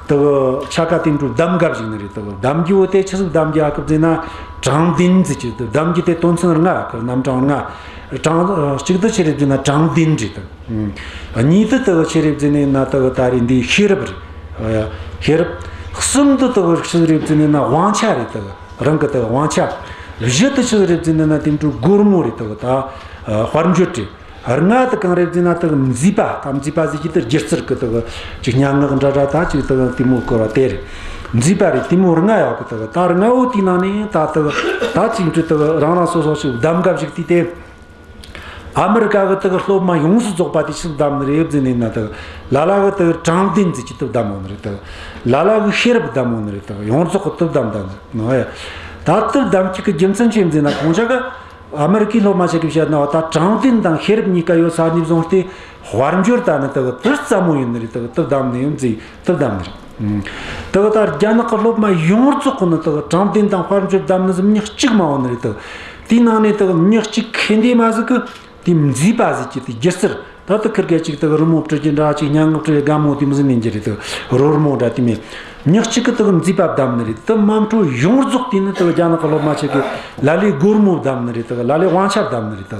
དེ་གི་ཆ་ག་དེ་འདྲ་གདམ་ག་ཞིག་ནི་རེད། དེ་གི་གདམ་རྒྱུ་བོ་དེ་ཆི་ཟིག་གདམ་རྒྱུ་ཨ་ཁུ་ཟེར་ན། དྲང་བདེན་ཟེར་གི། དེ་གདམ་རྒྱུ་དེ་དོན་ཚན་ལྔ་ཨ་ཁུ། རྣམ་གྲངས་ལྔ། དྲང་གཅིག་དེ་ཆི་རེད་ཟེར་ན་དྲང་བདེན་རེད། དེ་གཉིས་དེ་དེ་གི་ཆི་རེད་ཟེར་ནི་ཡིན་ན་དེ་གི་ད་རེད་འདི་ཤེས་རབ་རེད། ཤེས་རབ། གསུམ་དེ་དེ་གི་ཆི་རེད་ཟེར་ནི་ཡིན་ན་དབང་ཆ་རེད། དེ་གི་རང་གི་དེ་གི་དབང་ཆ། བཞི་དེ་ཆི་རེད་ཟེར་ནི་ཡིན་ན་དེ་འདྲ་སྒོར་མོ་རེད། དེ་གི་ད་དཔལ་འབྱོར་རེད། ལྔ་དེ་གང་རེད་ཟེར་ན་དེ་གི་མཛེས་པ། ད་མཛེས་པ་ཟེར་གི་དེ་སྒྱུ་རྩལ་གི་དེ་གི་ཅིག་སྙན་ངག་འདྲ་འདྲ་ད་ཅིག་དེ་གི་དེ་མོ་སྐོར་བ་དེ་རེད། མཛེས་པ་རེད། དེ་མོ་ལྔ་ཡོད་གི། དེ་གི་ད་ལྔ་བོ་དེའི་ནང་ནས་ད་དེ་གི་ད་ཅིག་འདྲ་དེ་གི་རང་རང་སོ་སོ་ཅིག་གདམ་ག་ཞིག་དེ་དེ། ཨ་མི་རི་ཀ་གི་དེ་གི་སློབ་མ་ཡོངས་སུ་རྫོགས་པ་དེ་ཆི་གདམ་ནི་རེད་ཟེར་ནས་ན། དེ་གི་ལ་ལ་གི་དེ་གི་དྲང་བདེན་ཟེར་གི་དེ་གདམ་འོང་ནི་རེད། དེ་གི་ལ་ལ་གི་ཤེས་རབ་གདམ་འོང་ནི་རེད། དེ་གི་ཡོངས་རྫོགས་གི་དེ་གདམ་ད་ནི་ནོ་ཡ། ད་དེ་གདམ་རྒྱུ་གི་རྒྱུ་མཚན་ཅི་ཡིན་ཟེར་ན། ཁོང་ཅག་གི་ཨ་མི་རི་ཀའི་སློབ་མ་ཞིག་གིས་བཤད་ན། ད་དྲང་བདེན་དང་ཤེས་རབ་གཉིས་ཀ་ཡོད་ས་ནས་བཟུང་སྟེ། དཔལ་འབྱོར་ད་ནི་དེ་གི་དེ་རྩ་མོ་ཡིན་ནི་རེད། དེ་གི་དེ་གདམ་ནི་ཡིན་ཟེར། དེ་གདམ་ནི་རེད། དེ་གི་ད་རྒྱ་ནག་གི་སློབ་མ་ཡོངས་རྫོགས་གི་ནི་དེ་གི་དྲང་བདེན་དང་དཔལ་འབྱོར་གདམ་ནི་ཟིག་མྱི་གཅིག་མ་འོང་ནི་རེད། དེ་གི་དེའི་ནང་ནས་དེ་གི་མྱི་གཅིག་ཁེ་འདི་མ་ཟིག་གི་དེ་མཛེས་པ་ཟེར་གི་དེ་སྒྱུ་རྩལ། ད་དེ་ཁིར་གེ་ཅིག་དེ་གི་རི་མོ་བྲི་རྒྱུ་འདྲ། ཅིག་སྙན་ངག་བྲི་རྒྱུ་དགའ་མོ་དེ་མོ་ཟིག་ནས་འགྱུར་རེད། དེ་གི་རོལ་མོ་འདྲ་དེ་མོ་མྱི་གཅིག་གིས་དེ་གི་མཛེས་པ་གདམ་ནི་རེད། དེ་མ་འཕྲོ་ཡོངས་རྫོགས་དེ་ནི་དེ་གི་རྒྱ་ནག་གི་སློབ་མ་ཞིག་གིས་ལ་ལས་སྒོར་མོ་གདམ་ནི་རེད། དེ་གི་ལ་ལས་དབང་ཆ་གདམ་ནི་རེད། དེ་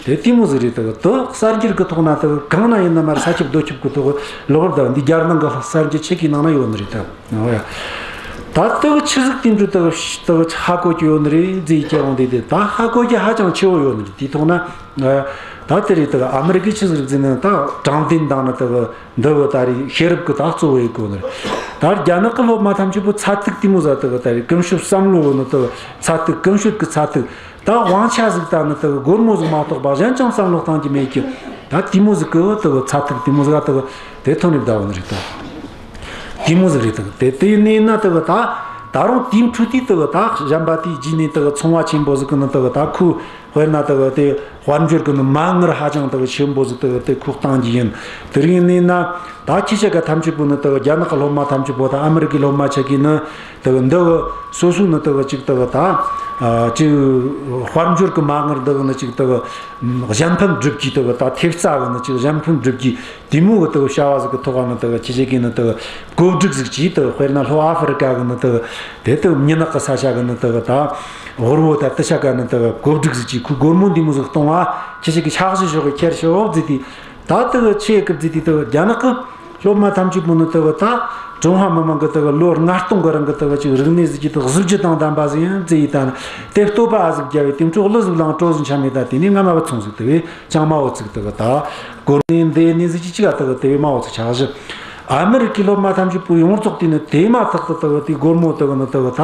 གི་དེ་དེ་མོ་ཟིག་རེད། དེ་གི་དེ་གསར་འགྱུར་གི་ཐོག་ན་དེ་གི་གང་ན་ཡིན་ན་མར་ས་ཁྱབ་རྡོ་ཁྱབ་གི་དེ་གི་ལོག་ར་ད། འདི་རྒྱལ་ནང་གི་གསར་འགྱུར་ཆེ་གི་ནང་ན་ཡོད་ནི་རེད། དེ་གི་ཨོ་ཡ། ད་དེ་གི་ཆི་ཟིག་དེ་འདྲ་དེ་གི་དེ་གི་ཧ་གོ་གི་ཡོད་ནི་རེད་ཟེར་གི་འོང་དེ། དེ་ད་ཧ་གོ་གི་ཧ་ཅང་ཆེ་བོ་ཡོད་ནི་རེད། དེ་ཐོག་ན་ད་དེ་རེད། དེ་གི་ཨ་མི་རི་ཀས་ཆི་ཟིག་ཟེར་ན། ད་དྲང་བདེན་དང་ནི་དེ་གི་འདི་གི་ད་རེད་ཤེས་རབ་གི་ད་གཙོ་བོ་ཡེ་གོ་ནི་རེད། ད་རྒྱ་ནག་གི་སློབ་མ་ཐམས་ཅད་པོ་ཚད་ཐིག་དེ་མོ་ཟིག་དེ་གི་ད་རེད་ཀུན་སྤྱོད་བསམ་བློ་གི་ནི་དེ་གི་ཚད་ཐིག་ཀུན་སྤྱོད་གི་ཚད་ཐིག་ད་དབང་ཆ་ཟིག་ད་ནི་དེ་གི་སྒོར་མོ་ཟིག་མ་གཏོགས་པ་གཞན་ཅང་བསམ་བློ་གཏང་གི་མེད་གི། ད་དེ་མོ་ཟིག་གི་དེ་གི་ཚད་ཐིག་དེ་མོ་ཟིག་དེ་གི་དེ་ཐོན་ནས་བསྡད་ཡོད་ནི་རེད། ད་དེ་མོ་ཟིག་རེད། དེ་གི་དེ་དེ་ཡིན་ནི་ན་དེ་གི་ད་ད་རུང་དེའི་འཕྲོས་དེ་དེ་གི་ད་གཞན་པ་དེའི་རྗེས་ནས་དེ་གི་ཚོང་བ་ཆེན་པོ་ཟིག་གི་ནི་དེ་གི་ད་ཁོའི་དཔེར་ན་དེ་གི་དེ་དཔལ་འབྱོར་གི་ནི་མ་དངུལ་ཧ་ཅང་དེ་གི་ཆེན་པོ་ཟིག་དེ་གི་དེ་ཁོ་གཏང་རྒྱུ་ཡིན། དེ་རིང་ནས་ན་ད་ཁྱེད་ཆ་ག་ཐམས་ཅད་པོ་ནི་དེ་གི་རྒྱ་ནག་གི་སློབ་མ་ཐམས་ཅད་པོ་དང་ཨ་མི་རི་ཀའི་སློབ་མ་ཆ་གིས་ནི་དེ་གི་འདི་གི་སོ་སོ་ནི་དེ་གི་ཅིག་དེ་གི་ད་ཨ་ཅིག་དཔལ་འབྱོར་གི་མ་དངུལ་འདི་གི་ནི་ཅིག་དེ་གི་གཞན་ཕན་སྒྲུབ་རྒྱུ། དེ་གི་ད་ཐེབས་རྩ་གི་ནི་ཅིག་གཞན་ཕན་སྒྲུབ་རྒྱུ། དེ་མོ་གི་དེ་གི་བྱ་བ་ཟིག་གི་ཐོག་ནི་དེ་གི་ཁྱེད་ཆ་གིས་ནི་དེ་གི་གོ་སྒྲིག་ཟིག་གྱིས། དེ་གི་དཔེར་ན་ལྷོ་ཨ་ཧྥེ་རི་ཀ་གི་ནི་དེ་གི་དེ་དེ་གི་མྱི་ནག་གི་ས་ཆ་གི་ནི་དེ་གི་ད་དབུལ་བོ་ད་དེ་ཆ་ག་ནི་དེ་གི་གོ་སྒྲིག་ཟིག་གྱིས། ཁོས་སྒོར་མོ་འདི་མོ་ཟིག་གཏོང་བ་ཁྱེད་ཆ་གིས་ཕྱག་བཞེས་ཞོག་གི་ཁྱེར་ཤོག་ཟེར་དུས། ད་དེ་གི་ཆི་ཡེ་གི་ཟེར་དུས། དེ་གི་རྒྱ་ནག་གི་སློབ་མ་ཐམས་ཅད་པོ་ནི་དེ་གི་ད་ཀྲུང་ཧྭ་མི་དམངས་གི་དེ་གི་ལོ་ལྔ་སྟོང་གི་རིང་གི་དེ་གི་ཅིག་རིག་གནས་ཟིག་གི་དེ་གི་གཟི་བརྗིད་དང་ལྡན་པ་ཟིག་ཡིན་ཟེར་ཡེ་ད་ནི། དེ་བསྟོད་པ་ཨ་ཟིག་རྒྱབ་བས། དེ་འཕྲོ་གླུ་ཟིག་བླངས། བྲོ་ཟིག་འཆམ་ཡེ་ད། དེ་ནས་ང་མ་བུ་ཚོང་ཟིག་དེ་བས་ཅང་མ་བོ་ཚིག་དེ་གི་ད་གོ་ནས་འདི་ནས་ཟིག་ཅིག་ཅིག་ཨ་དེ་གི་དེ་བས་མ་བོ་ཚིག་ཆག་བཞི། ཨ་མི་རི་ཀའི་སློབ་མ་ཐམས་ཅད་པོ་ཡོངས་རྫོགས་དེ་ནི་དེ་མ་ཐག་ཏུ་དེ་གི་དེ་སྒོར་མོ་དེ་གི་ནི་དེ་གི་ད་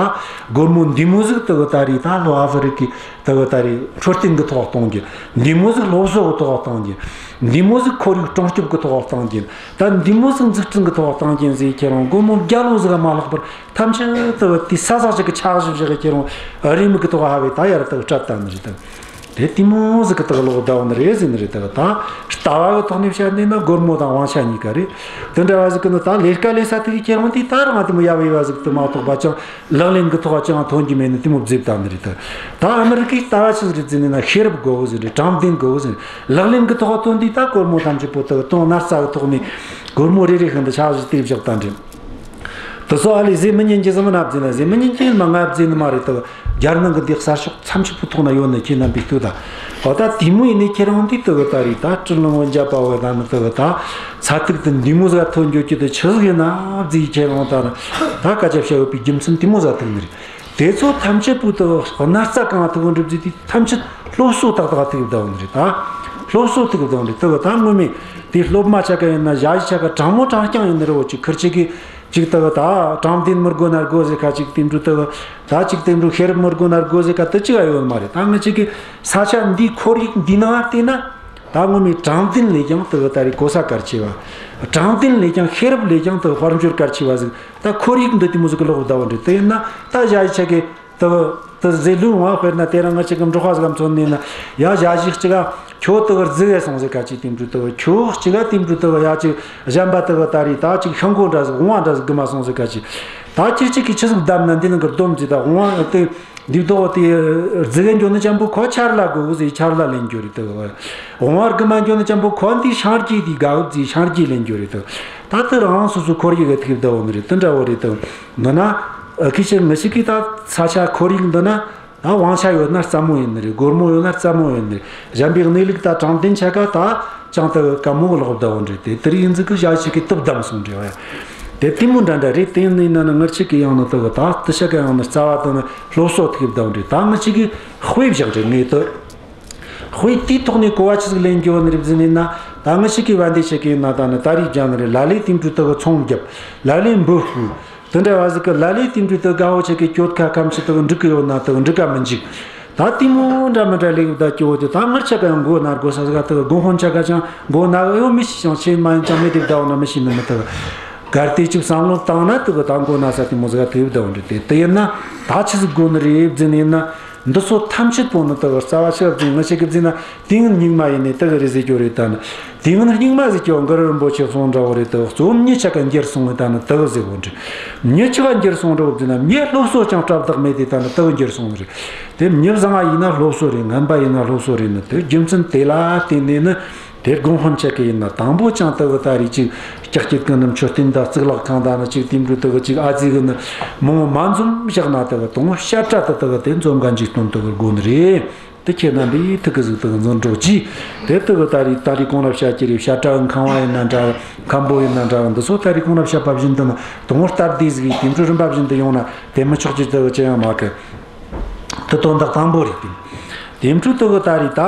སྒོར་མོ་འདི་མོ་ཟིག་དེ་གི་ད་རེད། ད་ལྷོ་ཨ་ཧྥེ་རི་ཀའི་དེ་གི་ད་རེད་འཕྲོད་བསྟེན་གི་ཐོག་གཏོང་རྒྱུ། འདི་མོ་ཟིག་སློབ་གསོ་གི་ཐོག་གཏོང་རྒྱུ། འདི་མོ་ཟིག་ཁོར་ཡུག་སྲུང་སྐྱོབ་གི་ཐོག་གཏོང་རྒྱུ། ད་འདི་མོ་ཟིག་འཛུགས་སྐྲུན་གི་ཐོག་གཏོང་རྒྱུ་ཟེར། ཁྱེད་རང་སྒོར་མོ་བརྒྱ་ལོ་ཟིག་མ་ལྷག་པར་ཐམས་ཅད་དེ་གི་དེ་ས་ཟག་ཅིག་གི་ཆག་བཞི་བཞག་གི། ཁྱེད་རང་རེའུ་མིག་གི་ཐོག་ཧ་བས་ད་ཡར་དེ་གི་སྤྲད་བཏང་ནི་རེད། ད་དེ་དེ་མོ་ཟིག་གི་དེ་གི་ལོག་བསྡད་ཡོད་ནི་རེད་ཟེར་ནི་རེད། ད་གི་ད་ལྟ་བ་གི་ཐོག་ནས་བཤད་ནས་ན་སྒོར་མོ་དང་དབང་ཆ་གཉིས་ཀ་རེད། དེ་འདྲ་བ་ཟིག་གི་ནི་ད་ལས་ཀ་ལས་ས་དེ་གི་ཁྱེད་རང་དེ་ད་རང་དེ་མོ་ཡ་བའི་བ་ཟིག་དེ་མ་གཏོགས་པ་ཅང་ལག་ལེན་གི་ཐོག་ཅང་ཐོན་རྒྱུ་མེད་ནི་དེ་མོ་བཟོས་བཏང་ནི་རེད། ད་ད་ཨ་མི་རི་ཀའི་ལྟ་བ་ཆི་ཟིག་རེད་ཟེར་ནས་ན། ཤེས་རབ་དགོས་གི་ཟེར་རེད། དྲང་བདེན་དགོས་གི་ཟེར་རེད། ལག་ལེན་གི་ཐོག་ཐོན་དུས་ད་སྒོར་མོ་ཐམས་ཅད་པོ་དེ་གི་དོན་གནད་རྩ་གི་ཐོག་ནས་སྒོར་མོ་རེ་རེ་བཞིན་དུ་ཆག་བཞི་དེ་བཞག་བཏང་རེད། དེ་ཚོ་ཨ་ལས་ཟེར་མི་ཉན་གི་ཟེར་མི་ན་བཟེ་ན། ཟེར་མི་ཉན་གི་མ་ང་བཟེ་ནི་མ་རེད། དེ་གི་རྒྱལ་ནང་གི་འདི་གསར་ཤོག་ཐམས་ཅད་པོ་ཐོག་ན་ཡོད་ནི་ཁྱེད་རྣམ་པས་ལྟོས་ད། འོ་ད་དེ་མོ་ཡིན་ནི་ཁྱེད་རང་འདི་དེ་གི་ད་རེད། ད་སྤྲིན་ལང་བོ་འཇབ་པ་བོ་ད་ནི་དེ་གི་ད་ཚ་ཐིག་དེ་འདི་མོ་ཟིག་ཐོན་འགྱོ་རྒྱུ་དེ་ཆི་ཟིག་ཡིན་ན་བཟེ་ཁྱེད་རང་ད་ནི་ད་སྐད་ཆ་བཤད་ཡོད་པའི་རྒྱུ་མཚན་དེ་མོ་ཟིག་ཐུག་ནི་རེད། དེ་ཚོ་ཐམས་ཅད་པོ་དེ་གི་གནད་རྩ་གང་ཐུག་འགྲུབ་ཟིག་དེ་ཐམས་ཅད་སློབ་གསོ་ཏག་ཏག་ཐུག་བསྡད་ཡོད་ནི་རེད། ད་སློབ་གསོ་ཐུག་བསྡད་ཡོད་ནི་རེད། དེ་གི་ད་ངོ་མས་དེ་སློབ་མ་ཆ་ག་ཡིན་ན་ཞ་ཡི་ཆ་ག་དྲང་མོ་དྲང་རྐྱང་ཡིན་ནི་རེད། འོ་ཅིག་ཁིར་ཆེ་གི་ཅིག་དག་ད་དྲང་བདེན་མི་དགོས་ན་དགོས་ཟེར་ཁ། ཅིག་དེ་འདྲ་དག་ད་ཅིག་དེ་འདྲ་ཤེས་རབ་མི་དགོས་ན་དགོས་ཟེར་ཁ་དེ་ཅིག་ཡོད་མ་རེད། ད་ང་ཅིག་གི་ས་ཆ་འདིའི་ཁོར་ཡུག་འདི་ནང་བལྟས་ན། ད་ངོ་མའི་དྲང་བདེན་ལས་ཀྱང་དག་ད་རེས་གོ་ས་གལ་ཆེ་བ། དྲང་བདེན་ལས་ཀྱང་ཤེས་རབ་ལས་ཀྱང་དག་དཔལ་འབྱོར་གལ་ཆེ་བ་ཟིག་ད་ཁོར་ཡུག་འདི་དེ་མོ་ཟིག་གི་ལོག་བསྡད་པ་འདྲ། དེ་ཡིན་ན་ད་ཞ་ཡི་ཆ་གི་དག་དེ་ཟེར་ལུགས་ངོ་དཔེར་ན་དེ་རིང་ང་ཅིག་གི་འབྲོག་པ་ཟིག་ག་མཚོན་ནས་ན། ཡ་ཞ་ཡི་གཅིག་ག་ཁྱོད་དག་རྫི་གེ་སོང་ཟེར་ཁ། ཅིག་དེ་འདྲ་དག་ཁྱོད་གཅིག་ག་དེ་འདྲ་དག་ཡ་ཅིག་གཞན་པ་དག་ད་རེས་ད་ཅིག་ཤིང་སྒོ་འདྲ་ཟིག་བོང་བ་འདྲ་ཟིག་རྒུད་མ་སོང་ཟེར་ཁ། ཅིག་ད་ཁྱེད་ཅིག་གིས་ཆི་ཟིག་བསྡམས་ན་འདི་ནང་གི་སྡོམ་ཟིག་ད་བོང་བ་དེ། འདི་ལྟོ་དེ་རྫི་གེ་འགྱོ་ནི་ཅན་པོ་ཁོ་ཆར་ལ་དགོས་གི་ཟེར། ཆར་ལ་ལེན་རྒྱུ་རེད་དོ། བོང་བ་རྒུད་མ་འགྱོ་ནི་ཅན་པོ་ཁོ་འདི་ཤིང་རྒྱུ་དེ་དགའ་གི་ཟེར། ཤིང་རྒྱུ་ལེན་རྒྱུ་རེད་དོ། ད་དེ་རང་སོ་སོ་ཁོར་ཡུག་གི་ཐུག་བསྡད་ཡོད་ནི་རེད། དེ་འདྲ་བོ་རེད་དོ། འདི་ན་ཨ་ཁི་ཆེ་ངི་ཞིག་གིས་ད་ས་ཆ་ཁོར་ཡུག་འདི་ན་ད་དབང་ཆ་ཡོད་ན་རྩ་མོ་ཡིན་ནི་རེད། སྒོར་མོ་ཡོད་ན་རྩ་མོ་ཡིན་ནི་རེད། གཞན་པའི་གནས་ལུགས་ད་དྲང་བདེན་ཆ་ག་ད་ཅང་ད་གི་དཀའ་མོ་གི་ལོག་བསྡད་ཡོད་རེད། དེ་དེ་རིགས་ཡིན་ཟིག་གི་ཞ་ཡི་ཆ་གིས་དེ་བསྡམས་སོང་རེད་བ། དེ་དེ་མོ་འདྲ་འདྲ་རེད། དེ་ཡིན་ན་ནི་ངི་ཆ་གིས་ཡང་ནི་ད་གི་ད་དེ་ཆ་ག་ཡང་ནི་རྩ་བ་དེ་ནི་སློབ་གསོ་ཐུག་བསྡད་ཡོད་རེད། ད་ངི་ཆ་གིས་དཔེ་བཞག་རེད། ངས་དེ་དཔེ་དེའི་ཐོག་ནས་གོ་བ་ཆི་ཟིག་ལེན་རྒྱུ་ཡོད་ནི་རེད་ཟེར་ནས་ན། ད་ངི་ཆ་གིས་བན་དེ་ཆ་གིས་ཡིན་ན་ད་ནི་ད་རེས་རྒྱ་ནི་རེད། ལ་ལས་དེ་འདྲ་ད་གི་ཚོང་རྒྱབ། ལ་ལས་འབུ་རྐོ། དེ་འདྲ་བ་ཟིག་གི་ལ་ལས་དེ་འདྲ་ད་དགའ་བོ་ཆ་གི་གྱོད་ཁ་ཁམས་ཆུ་ད་གི་འགྲིག་གི་ཡོད་ན་ད་གི་འགྲིག་ག་མི་འཇིག་ད་དེ་མོ་འདྲ་མི་འདྲ་ལས་གི་བསྡད་ཀྱི་ཡོད་དེ། ད་ངར་ཆ་ག་ཡང་མགོ་ན་དགོས་ས་ཟིག་ག་ད་གི་དགོན་དཔོན་ཆ་ག་ཅང་མགོ་ན་གི་ཡོད་མི་ཤེས། ཅང་ཆེ་མ་ཡིན་ཅང་མེད་དེ་བསྡད་ཡོད་ན་མི་ཤེས་ནི་མི་ད་གི། གལ་ཏེ་ཅིག་བསམ་བློ་བཏང་ན་ད་གི་ད་མགོ་ན་ས་དེ་མོ་ཟིག་ག་ད་གི་བསྡད་ཡོད་རེད། དེ་དེ་ཡིན་ན་ད་ཆི་ཟིག་དགོས་ནི་རེད་ཟེར་ནས་ན། འདི་ཚོ་ཐམས་ཅད་པོ་ནི་ད་གི་རྩ་བ་ཆི་ཟིག་ང་ཆ་གི་ཟེར་ན། དུས་ཡུན་སྙིགས་མ་ཡིན་ནི་ད་གི་རེད་ཟེར་རྒྱུ་རེད། ད་ནི་དུས་ཡུན་སྙིགས་མ་ཟེར་རྒྱུ་གུ་རུ་རིན་པོ་ཆེ་གསུངས་འདྲ་བོ་རེད། ད་གི་གཙོ་བོ་མྱི་ཆ་ག་འགྱུར་སོང་ངི་ད་ནི་ད་གི་ཟེར་བོ་འདྲ། མྱི་ཆ་ག་འགྱུར་སོང་འདྲ་བོ་ཟེར་ན། མྱི་སློབ་གསོ་ཅང་སྤྲད་བདག་མེད་དེ་ད་ནི་ད་གི་འགྱུར་སོང་ནི་རེད། དེ་མྱི་བཟང་བ་ཡིན་ན་སློབ་གསོ་རེད། ངན་པ་ཡིན་ན་སློབ་གསོ་རེད་ནི། དེ་རྒྱུ་མཚན་དེ་ལ་བརྟེན་ནས་ནི། དེ་དགོན་དཔོན་ཆ་གི་ཡིན་ན་དང་པོ་ཅང་ད་གི་ད་རེས་ཅིག་ལྕགས་སྐྱིད་གི་ནི་མཆོད་རྟེན་དང་གཙུག་ལག་ཁང་དང་ནི་ཅིག་དེ་འདྲ་ད་གི་ཅིག་ཨ་ཙི་གི་ནི་མང་བོ་མ་འཛོམས་བཞག་ན། ད་གི་དང་པོ་བཤད་གྲྭ་དེ་ད་གི་དེ་འཛོམས་ག་འཇུག་དོན་ད་གི་དགོས་ནི་རེད། དེ་ཁྱེད་རྣམ་པས་ཐུགས་ཀྱི་གཟིགས་དང་འཛིན་གྲོགས་ཀྱིས། དེ་ལྟ་བུ་ད་རེས་ད་རེས་གོང་ལ་བཤད་ཀྱི་རེད། བཤད་གྲྭ་ཁང་བ་ཡིན་ན་འདྲ། མཁན་པོ་ཡིན་ན་འདྲ། འདི་ཚོ་ད་རེས་གོང་ལ་བཤད་པ་བཞིན་དུ་ནི་དང་པོ་སྟབས་བདེ་ཟིག་ཡིན། དེ་འཕྲོ་རིམ་པ་བཞིན་དུ་ཡོང་ན་དེ་མི་ཆོག་ཅིག་ལྟ་བུ་ཅི་ཡང་མ་གི། དེ་དོན་དག་དང་པོ་རེད། དེ་དེ་འཕྲོ་ལྟ་བུ་ད་རེས་ད་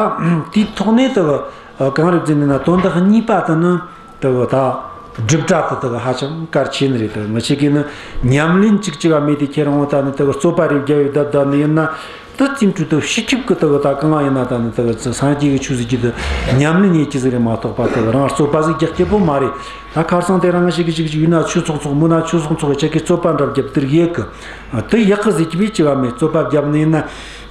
དེའི་ཐོག་ནས་ལྟ་བུ་གང་རེད་ཟེར་ན། དོན་དག་གཉིས་པ་དེ་ནི། དེ་གི་ད་སྒྲུབ་གྲྭ་དེ་དེ་གི་ཧ་ཅང་གལ་ཆེ་ནི་རེད། དེ་ངི་ཆ་གི་ནི་ཉམས་ལེན་ཅིག་ཅིག་ག་མེད་དེ་ཁྱེད་རང་ད་ནི་དེ་གི་རྩོད་པ་རེ་བརྒྱབ་བས་བསྡད་བསྡད་ནི་ཡིན་ན། དེ་ཙམ་དུ་དེ་སྤྱི་ཁྱབ་ཀྱི་དེ་གི་ད་གང་ཡིན་ན་ད་ནི་དེ་གི་སངས་རྒྱས་ཀྱི་ཆོས་ཟེར་རྒྱུ་དེ་ཉམས་ལེན་ཡེད་རྒྱུ་ཟིག་རེད་མ་གཏོགས་པ། དེ་གི་རང་རྩོད་པ་ཟིག་རྒྱག་རྒྱུ་པོ་མ་རེད། ད་ཁ་སང་དེ་རིང་ངི་ཆ་གི་ཅིག་ཅིག་ཡུལ་ན་ཆོས་ཚོགས་ཚོགས། མོ་ན་ཆོས་ཚོགས་ཚོགས་ཆ་གི་རྩོད་པ་འདྲ་བརྒྱབ་དེར་ཡེད་གི། དེ་ཡག་གི་ཟེར་རྒྱུ་བས་ཅི་ག་མེད། རྩོད་པ་བརྒྱབ་ནི་ཡིན་ན།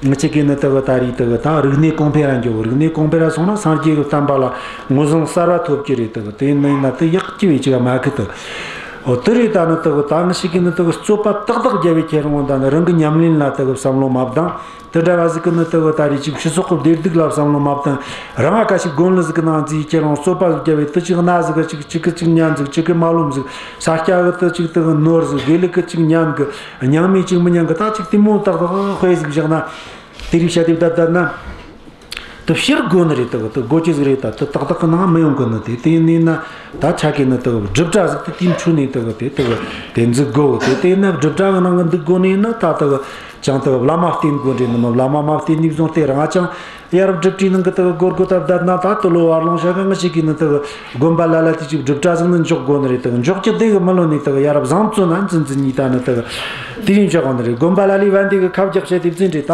ངི་ཆ་གི་ནི་དེ་གི་ད་རེས་དེ་གི་ད་རིག་གནས་གོང་འཕེལ་ར་འགྱོ། རིག་གནས་གོང་འཕེལ་ར་སོང་ན་སངས་རྒྱས་ཀྱི་བསྟན་པ་ལ་ངོས་བཟུང་གསར་བ་ཐོབ་ཀྱི་རེད། དེ་གི་དེ་ཡིན་ན་ཡིན་ན་དེ་ཡག་གི་བས་ཅི་ག་མེད་གི། དེ་འོ་དེ་རེད། ད་ནི་དེ་གི་ད་ངི་ཆ་གི་ནི་དེ་གི་རྩོད་པ་ཏག་ཏག་བརྒྱབ་བས་ཁྱེད་རང་ད་ནི་རང་གི་ཉམས་ལེན་ལ་དེ་གི་བསམ་བློ་མ་བཏང་། དེ་འདྲ་བ་ཟིག་གི་ནི་དེ་གི་ད་རེས་ཅིག་སྤྱི་ཚོགས་ཀྱི་བདེ་སྡུག་ལ་བསམ་བློ་མ་བཏང་། རང་ང་ཁ་ཤས་དགོན་ལི་ཟིག་གི་ནང་འཛུལ་ཁྱེད་རང་རྩོད་པ་ཟིག་བརྒྱབ་བས། དེ་ཅིག་གནའ་ཟིག་གི་ཅིག་ཅིག་གི་ཅིག་ཉན་ཟིག་ཅིག་གི་མ་ལོམ་ཟིག་ས་སྐྱ་གི་དེ་ཅིག་དེ་གི་ནོར་ཟིག་དགེ་ལུགས་གི་ཅིག་ཉན་གི། རྙིང་མའི་ཅིག་མི་ཉན་གི། ད་ཅིག་དེ་མོ་ཏག་ཏག་དཔེ་ཟིག་བཞག་ན། དེ་རིགས་བཤད་དེ་བསྡད་བསྡད་ན། དེ་ཕྱིར་དགོས་ནི་རེད། དེ་དེ་དགོས་ཀྱི་ཟིག་རེད། ད་དེ་ཏག་ཏག་གི་ནང་མི་ཡོང་གི་ནི། དེ་དེ་ཡིན་ན་ད་ཆ་གི་ནི་དེ་སྒྲུབ་གྲྭ་ཟིག་དེ་དེའི་འཕྲོ་ནས་དེ་དེ་དེ་དེ་འཛུགས་དགོས། དེ་དེ་ཡིན་ན་སྒྲུབ་གྲྭ་གི་ནང་གི་འདུག་དགོས་ནི་ཡིན་ན། ད་དེ་ཅང་དེ་བླ་མ་བསྟེན་དགོས་འདྲ་ནི་མོ། བླ་མ་མ་བསྟེན་ནས་བཟུང་སྟེ་རང་ཅང་ཡ་རབས་སྒྲུབ་གྲྭའི་ནང་གི་དེ་སྒོར་སྒོར་ད་བསྡད་ན། ད་དེ་ལོ་བར་ལོང་ཤ་ག་ངི་ཆ་གི་ནི་དེ་དགོན་པ་ལ་ལ་དེ་ཅིག་སྒྲུབ་གྲྭ་ཟིག་ནི་འཇོག་དགོས་ནི་རེད། དེ་འཇོག་རྒྱུ་དེ་གི་མི་ལོ་ནས་དེ་ཡ་རབས་བཟང་བཙོན་ན་འཛིན་འཛིན་ནི་ད་ནི་དེ་དེ་རིང་འཇོག་གོ་ནི་རེད། དགོན་པ་ལ་ལའི་བན་དེ་གི་ཁ་རྒྱག་བྱས་དེ་འཛིན་རེད། ད་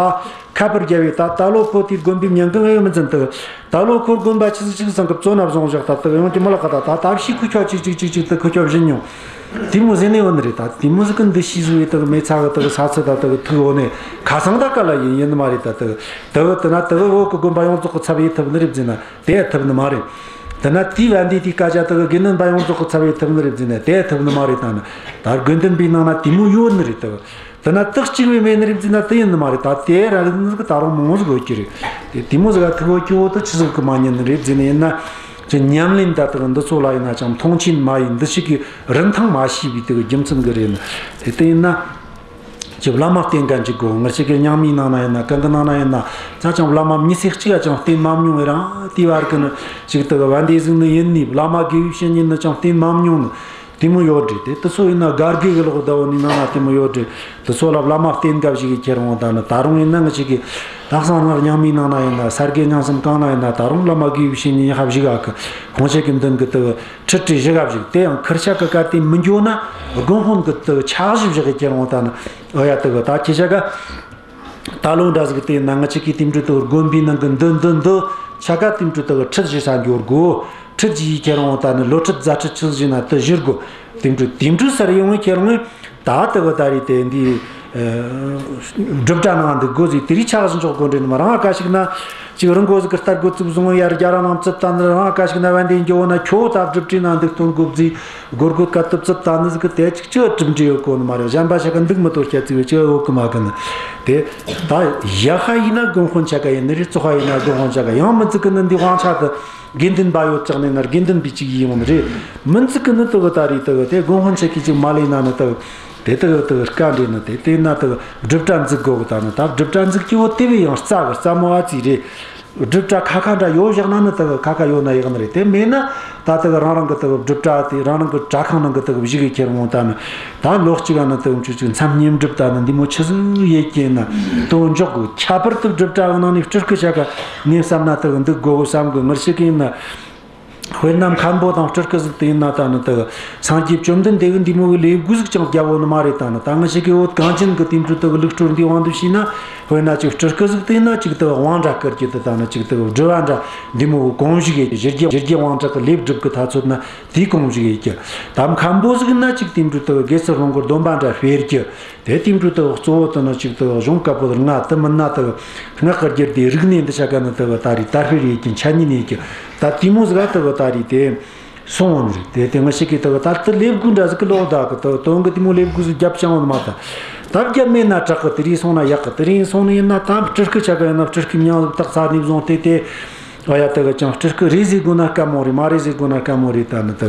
ཁ་པར་རྒྱབ་བས། ད་ད་ལོ་ཁོ་དེའི་དགོན་པའི་མྱིང་གི་ངེས་ཡོད་མི་འཛིན་དེ། ད་ལོ་ཁོ་དགོན་པ་ཆི་ཟིག་ཆི་ཟིག་ཚང་གི་བཙོན་ན་བཟུང་བཞག་ད་དེ་ཡོང་གི་མི་ལ་ཁ། ད་ད་ད་ཕྱིས་ཁུ་ཁྱོ་ཅིག་ཅིག་ཅིག་ཅིག་དེ་ཁུ་ཁྱོ་བཞིན་མྱོང་། དེ་མོ་ཟེར་ནས་ཡོད་ནི་རེད། ད་དེ་མོ་ཟིག་གི་འདུ་ཤེས་ཟིག་ཡོད་དེ་མེ་ཚ་གི་དེ་ས་ཚི་ད་དེ་ཐུག་ཡོད་ནས་ཁ་སང་ད་ག་ལ་ཡིན་ཡིན་ནི་མ་རེད། ད་དེ་དེ་དེ་ན་དེ་བོད་གི་དགོན་པ་ཡོངས་རྫོགས་གི་ཚབ་ཡེད་ཐུབ་ནི་རེད་ཟེར་ན་དེ་ཐུབ་ནི་མ་རེད། དེ་ན་དེའི་བན་དེ་དེའི་སྐད་ཆ་དེ་དགེ་འདུན་པ་ཡོངས་རྫོགས་གི་ཚབ་ཡེད་ཐུབ་ནི་རེད་ཟེར་ན་དེ་ཐུབ་ནི་མ་རེད། ད་ནི་ད་དགེ་འདུན་པའི་ནང་ན་དེ་མོ་ཡོད་ནི་རེད། དེ། དེ་ན་དེ་གཅིག་བས་མེད་ནི་རེད་ཟེར་ན་དེ་ཡིན་ནི་མ་རེད། ད་དེ་ར་ནི་ད་རུང་མང་བོ་ཟིག་ཡོད་ཀྱི་རེད། དེ་དེ་མོ་ཟིག་ག་ཐུག་ཡོད་ཀྱི་བོ་དེ་ཆི་ཟིག་གི་མ་ཉན་ནི་རེད་ཟེར་ནི་ཡིན་ན། ཅི་ཉམས་ལེན་ད་དེ་འདི་ཚོ་ལ་ཡིན་ན་ཅང་མཐོང་ཆེན་མ་ཡིན། འདི་ཞིག་གི་རིན་ཐང་མ་ཤེས་པའི་དེ་གི་རྒྱུ་མཚན་གི་རེད་ནི། དེ་དེ་ཡིན་ན། ཅི་བླ་མ་བསྟེན་ག་འཇུག་དགོས། ངི་ཆ་གི་རྙིང་མའི་ནང་ན་ཡིན་ན། གང་གི་ནང་ན་ཡིན་ན། ད་ཅང་བླ་མ་མི་སེར་གཅིག་ག་ཅང་བསྟེན་མ་མྱོང་བས། རང་དེའི་བར་གི་ནི་ཅིག་དེ་གི་བན་དེ་ཟིག་ནི་ཡིན་ནི། བླ་མ་དགེ་བའི་བཤེས་གཉེན་ནི་ཅང་བསྟེན་མ་མྱོང་ནི། དེ་མོ་ཡོད་རེད། དེ་དེ་ཚོ་ཡིན་ན་སྒར་གི་གི་ལོག་ཟླ་བོ་ནི་ནང་ན་དེ་མོ་ཡོད་རེད། དེ་ཚོ་ལ་བླ་མ་བསྟེན་དགའ་བཞིག་གི་ཁྱེར་འོང་ད་ནི། ད་རུང་ཡིན་ན་ང་ཅིག་གི་ད་གསང་སྔགས་རྙིང་མའི་ནང་ན་ཡིན་ན། ས་དགེ་རྙིང་གསུམ་གང་ན་ཡིན་ན། ད་རུང་བླ་མ་དགེ་བའི་བཤེས་གཉེན་ཡག་ག་བཞིག་ག་གི། ཁོང་ཆ་གི་མདུན་གི་དེ་ཁྲིད་ཁྲིད་བཞི་ག་བཞིག། དེ་ཡང་ཁུར་ཆ་གི་ག་དེ་མི་འགྱོ་ན་དགོན་དཔོན་གི་དེ་ཕྱག་བཞི་བཞག་གི་ཁྱེར་འོང་ད་ནི། ཨོ་ཡ། དེ་གི་ད་ཁྱེད་ཆ་ག་ད་ལོ་འདྲ་ཟིག་དེ་ན་ང་ཅིག་གིས་དེ་འདྲ་དུ་དགོན་པའི་ནང་གི་འདི་འདི་འདི་ཆ་ག་དེ་འདྲ་དུ་ཁྲིད་བཞི་ས་འགྱོ་དགོ། ཁྲིད་བཞི་ཡི་ཁྱེར་འོང་ད་ནི་ལོ་ཁྲིད་ཟླ་ཁྲིད་ཆི་ཟིག་ན་དེ་བཞི་དགོ། དེ་འདྲ་དེ་འདྲ་སར་ཡོང་བའི་ཁྱེར་འོང་ད་དེ་གི་ད་རེས་དེ་འདི་སྒྲུབ་གྲྭ་ནང་འདུག་དགོ་ཟིག། དེ་རིགས་ཆག་ཟིན་ཆོག་དགོ་འདྲེ་ནི་མ། རང་ཨ་ཀ་ཞིག་ན་ཅིག་རང་འགོ་ཟིག་གི་ལྟར་དགོ་ཙུག་བཟུང་ཡར་རྒྱ་ར་ནང་བཙུབས་ད་ནི། རང་ཨ་ཀ་ཞིག་ན་བན་དེ་འགྱོ་ན་ཁྱོ་ད་སྒྲུབ་གྲྭའི་ནང་འདུག་སྟོན་དགོ་ཟིག། སྒོར་སྒོར་ཀ་ཏུབ་ཙུབ་ད་ནི་ཟིག་གི་དེ་ཅིག་ཅི་གྲུབ་འབྲས་ཡོད་གོ་ནི་མ་རེད། གཞན་པ་ཞིག་ག་འདུག་མི་གཏོར་ཁྱད་ཚིག་བས་ཅི་ཡོད་གི་མ་གི་ནི། དེ་ད་ཡག་ཧ་ཡིན་ན་དགོན་དཔོན་ཆ་ག་ཡིན་ནི་རེད། བཙོག་ཧ་ཡིན་ན་དགོན་དཔོན་ཆ་ག་ཡང་མི་ཚིག་གི་ནི། འདི་དབང་ཆ་དེ་དགེ་འདུན་པ་ཡོད་ཅག་ནས་ན་དགེ་འདུན་པའི་ཅིག་ཡིན་ཡོང་ནི་རེད། མི་ཚིག་གི་ནི་དེ་གི་ད་རེས་དེ་གི་དེ་དགོན་དཔོན་ཆ་གི་ཅིག་མ་ལས་ན་ནི་དེ་གི་དེ་དེ་གི་དེ་གི་དཀའ་འདྲེ་ནི། དེ་དེ་ན་དེ་གི་སྒྲུབ་གྲྭ་འཛུགས་དགོ་གི། ད་ནི་ད་སྒྲུབ་གྲྭ་འཛུགས་ཀྱི་བོ་དེ་བས་ཡང་རྩ་གི་རྩ་མོ་ཨ་ཙི་རེད། སྒྲུབ་གྲྭ་ཁ་ཁ་འདྲ་ཡོད་བཞག་ན་ནི་དེ་གི་ཁ་ཁ་ཡོད་ན་ཡག་ནི་རེད། དེ་མེད་ན་ད་དེ་གི་རང་རང་གི་དེ་གི་སྒྲུབ་གྲྭ་དེ་རང་རང་གི་གྲྭ་ཁང་ནང་གི་དེ་གི་བཞུགས་གི་ཁྱེར་འོང་ད་ནི། ད་ལོ་གཅིག་ག་ནི་དེ་གི་ཆུ་ཆུ་མཚམས་བསྙེན་སྒྲུབ་ད་ནི་འདི་མོ་ཆི་ཟིག་ཡེད་ཀྱི་ཡིན་ན་དོན་འཇོག་གི། ཁྱད་པར་དུ་སྒྲུབ་གྲྭ་གི་ནང་ནས་སྤྲུལ་སྐུ་ཆ་ག་ངས་བསམ་ན་དེ་གི་འདུག་དགོ་གི་བསམ་གི། ངར་ཞིག་གི་ཡིན་ན། དཔེར་ན་མཁན་པོ་དང་སྤྲུལ་སྐུ་ཟིག་དེ་ཡིན་ན་ད་ནི་དེ་སངས་རྒྱས་བཅོམ་ལྡན་འདས་གི་འདི་མོ་གི་ལས་བགོ་ཟིག་ཅང་རྒྱབ་བོ་ནི་མ་རེད། ད་ནི་ད་ང་ཞིག་གི་བོད་གངས་ཅན་གི་དེ་འཕྲོ་དེ་གི་ལུགས་སྲོལ་འདི་དབང་དུ་བྱས་ན། དཔེར་ན་ཅིག་སྤྲུལ་སྐུ་ཟིག་དེ་ཡིན་ན་ཅིག་དེ་དབང་འདྲ་བསྐུར་རྒྱུ་དེ། ད་ནི་ཅིག་དེ་སྒྲུབ་པ་འདྲ་འདི་མོ་གི་གོང་བཞུགས་ཡེད་རྒྱུ། ཞི་རྒྱས་ཞི་རྒྱས་དབང་དྲག་གི་ལས་སྒྲུབ་གི་ཐ་ཚོད་ན་དེའི་གོང་བཞུགས་ཡེད་རྒྱུ། ད་མཁན་པོ་ཟིག་ཡིན་ན་ཅིག་དེ་འཕྲོ་དེ་གི་དགེ་ཚུལ་སློང་གི་སྡོམ་པ་འདྲ་སྤེལ་རྒྱུ། དེ་དེ་འཕྲོ་དེ་གཙོ་བོ་དེ་ནི་ཅིག་དེ་གཞུང་བཀའ་པོད་ལྔ་དེ་མིན་ན་དེ་སྔགས་ཀྱི་རྒྱུད་སྡེ་རིག་གནས་འདི་ཆ་ག་ནི་དེ་ད་རེས་དར་སྤེལ་ཡེད་རྒྱུ། འཆད་ཉན་ཡེད་རྒྱུ། ད་དེ་མོ་ཟིག་ག་དེ་ད་རེས་དེ་སོང་བ་ནི་རེད། དེ་དེ་ང་ཞིག་གིས་དེ་ད་དེ་ལས་བགོ་འདྲ་ཟིག་གི་ལོག་ད་གི་དེ་དོན་གི་དེ་མོ་ལས་བགོ་ཟིག་རྒྱབ་ཅང་བ་ནི་མ། ད་ད་རྒྱབ་མེད་ན་དྲག་གི། དེ་རིང་སོང་ན་ཡག་གི། དེ་རིང་སོང་ནི་ཡིན་ན་ད་སྤྲུལ་སྐུ་ཆ་ག་ཡིན་ན་སྤྲུལ་སྐུ་མྱིང་ཟིག་བཏགས་ཚར་ནས་བཟུང་སྟེ་དེ། ཨ་ཡ། དེ་གི་ཅང་སྤྲུལ་སྐུ་རེད་ཟེར་དགོས་ན་དཀའ་མོ་རེད། མ་རེད་ཟེར་དགོས་ན་དཀའ་མོ་རེད། ད་ནི་དེ་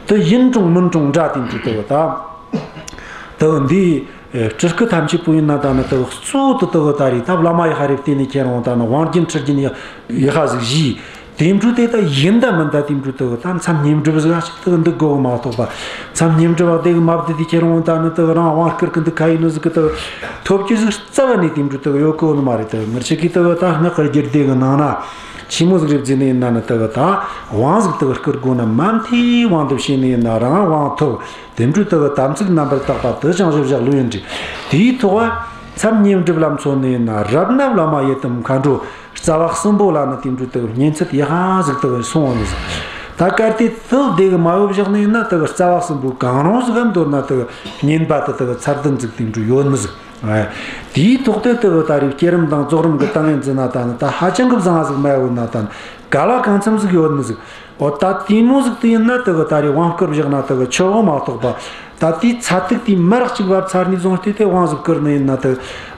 དེ་ཡིན་རུང་མིན་རུང་འདྲ་དེ་འདྲ་དེ་ད། དེ་འདི་སྤྲུལ་སྐུ་ཐམས་ཅད་པོ་ཡིན་ན་ད་ནི་དེ་གཙོ་བོ་དེ་དེ་ད་རེས་ད་བླ་མ་ཡག་ཧ་རེ་བསྟེན་ནས་ཁྱེར་འོང་ད་ནི་དབང་རྒྱུན་ཁྲིད་རྒྱུན་ཡག་ཧ་ཟིག་བཞེས། དེ་འཕྲོ་དེ་ད་ཡིན་ད་མིན་ད་དེ་འཕྲོ་དེ་ད་མཚམས་བསྙེན་སྒྲུབ་ཟིག་ཞིག་དེ་འདུག་དགོས་མ་གཏོགས་པ། མཚམས་བསྙེན་སྒྲུབ་བ་དེ་གི་མ་བསྡད་དེ་ཁྱེར་འོང་ད་ནི་དེ་རང་དབང་བསྐུར་གི་འདུག་ག་ཡིན་ནི་ཟིག་གི་དེ་ཐོབ་རྒྱུ་ཟིག་རྩ་བ་ནས་དེ་འཕྲོ་དེ་ཡོད་གི་ནི་མ་རེད། དེ་ངར་ཆེ་གི་དེ་ད་སྔགས་ཀྱི་རྒྱུད་སྡེ་གི་ནང་ན་ཆི་མོ་ཟིག་རེད་ཟེར་ནི་ཡིན་ན་ནི་དེ་ད་དབང་ཟིག་དེ་བསྐུར་དགོས་ན་མ་མཐའི་དབང་དུ་བྱས་ནི་ཡིན་ན་རང་དབང་ཐོབ། དེ་འཕྲོ་དེ་གི་དམ་ཚིག་རྣམ་པར་དག་པ་དེ་ཅང་ཞིབ་བཞག་ལོས་ཡིན་དྲི། དེའི་ཐོག་མཚམས་བསྙེན་སྒྲུབ་ལ་མཚོན་ནས་ཡིན་ན་རབ་ན་བླ་མ་ཡི་དམ་མཁའ་འགྲོ་རྩ་བ་གསུམ་པོ་ལ་ནི་དེ་འཕྲོ་དེ་གི་བསྙེན་ཚད་ཡག་ཧ་ཟིག་དེ་གི་སོང་བ་ནི་ཟིག། ད་གལ་ཏེ་དེ་དེ་གི་མ་ཡོད་བཞག་ནི་ཡིན་ན་དེ་གི་རྩ་བ་གསུམ་པོ་གང་རུང་ཟིག་གམ་མདོར་ན་དེ་གི་བསྙེན་པ་དེ་དེ་གི་ཚད་ལྡན་ཟིག་དེ་འཕྲོ་ཡོད་ནི་ཟིག། དེའི་ཐོག་དེ་དེ་གི་ད་རེས་བསྐྱེད་རིམ་དང་རྫོགས་རིམ་གི་ཏིང་ངེ་འཛིན་ན་ད་ནི་ད་ཧ་ཅང་གི་བཟང་ཟིག་མ་ཡོད་ན་ད་ནི་ག་ལ་གང་འཚམ་ཟིག་ཡོད་ནི་ཟིག། འོ་ད་དེ་མོ་ཟིག་དེ་ཡིན་ན་དེ་གི་ད་རེས་དབང་བསྐུར་བཞག་ན་དེ་གི་ཆོག་གི་མ་གཏོགས་པ། ད་དེའི་ཚད་ཐིག་དེ་མར་གཅིག་བབས་ཚར་ནས་བཟུང་སྟེ་དེ་དབང་ཟིག་བསྐུར་ནི་ཡིན་ན་དེ་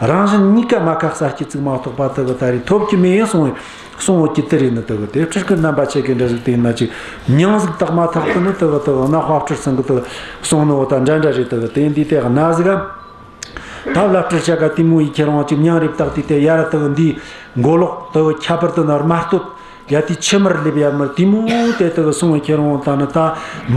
རང་གཞན་གཉིས་ཀ་མ་ཁག་ས་སྐྱི་ཚིག་མ་གཏོགས་པ་དེ་གི་ད་རེས་ཐོབ་ཀྱི་མེད་ཡིན་གསུང་གསུང་འོ་ཀྱི་དེ་རེད་ནི། དེ་གི་དེ་སྤྲུལ་སྐུ་རྣམ་པ་ཆེ་གི་འདྲ་ཟིག་དེ་ཡིན་ན་ཅིག་མྱིང་ཟིག་བཏགས་མ་ཐག་ཏུ་ནི་དེ་གི་དེ་གི་ན་དཔལ་སྤྲུལ་ཚང་གི་དེ་གི་གསུང་ནི་འོ་ད་འདྲ་འདྲ་རེད། དེ་གི་དེ་འདི་དེ་གི་ན་ཟིག་གམ། ད་བླ་སྤྲུལ་ཆ་ག་དེ་མོ་ཡི་ཁྱེར་འོང་ཅིག་མྱིང་རེ་བཏགས་དུས་དེ་ཡ་ར་དེ་གི་འདིའི་མགོ་ལོག་དེ་གི་ཁྱད་པར་དུ་ན་རྨ་སྟོད་ཡ་དེ་ཆུ་དམར་ལེབ་ཡ་དམར་དེ་མོ་དེ་དེ་གི་སོང་བའི་ཁྱེར་འོང་ད་ནི་ད་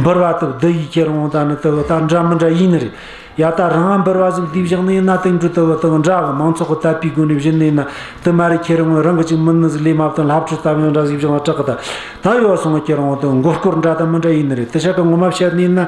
འབུལ་བ་དེ་བསྡུ་ཡི་ཁྱེར་འོང་ད་ནི་དེ་གི་ད་འདྲ་མི་འདྲ་ཡིན་ནི་རེད། ཡ་ད་རང་འབུལ་བ་ཟིག་བསྡུས་བཞག་ནི་ཡིན་ན་དེ་འདྲ་དེ་གི་དེ་གི་འདྲ་གི་མང་ཚོགས་གི་དད་པའི་སྒོ་ནས་བྱིན་ནི་ཡིན་ན་དེ་མ་རེད། ཁྱེར་འོང་རང་གི་ཅིག་མིན་ནི་ཟིག་ལས་མ་བཏོན་ལྷ་བྲིས་ལྟ་བུ་འདྲ་ཟིག་བཞག་ན་དྲག་གི། ད་ད་ཡོད་སོང་བའི་ཁྱེར་འོང་དེ་མགོ་སྐོར་འདྲ་དང་མི་འདྲ་ཡིན་ནི་རེད། དེ་ཆ་ག་ངོ་མ་བཤད་ནི་ཡིན་ན་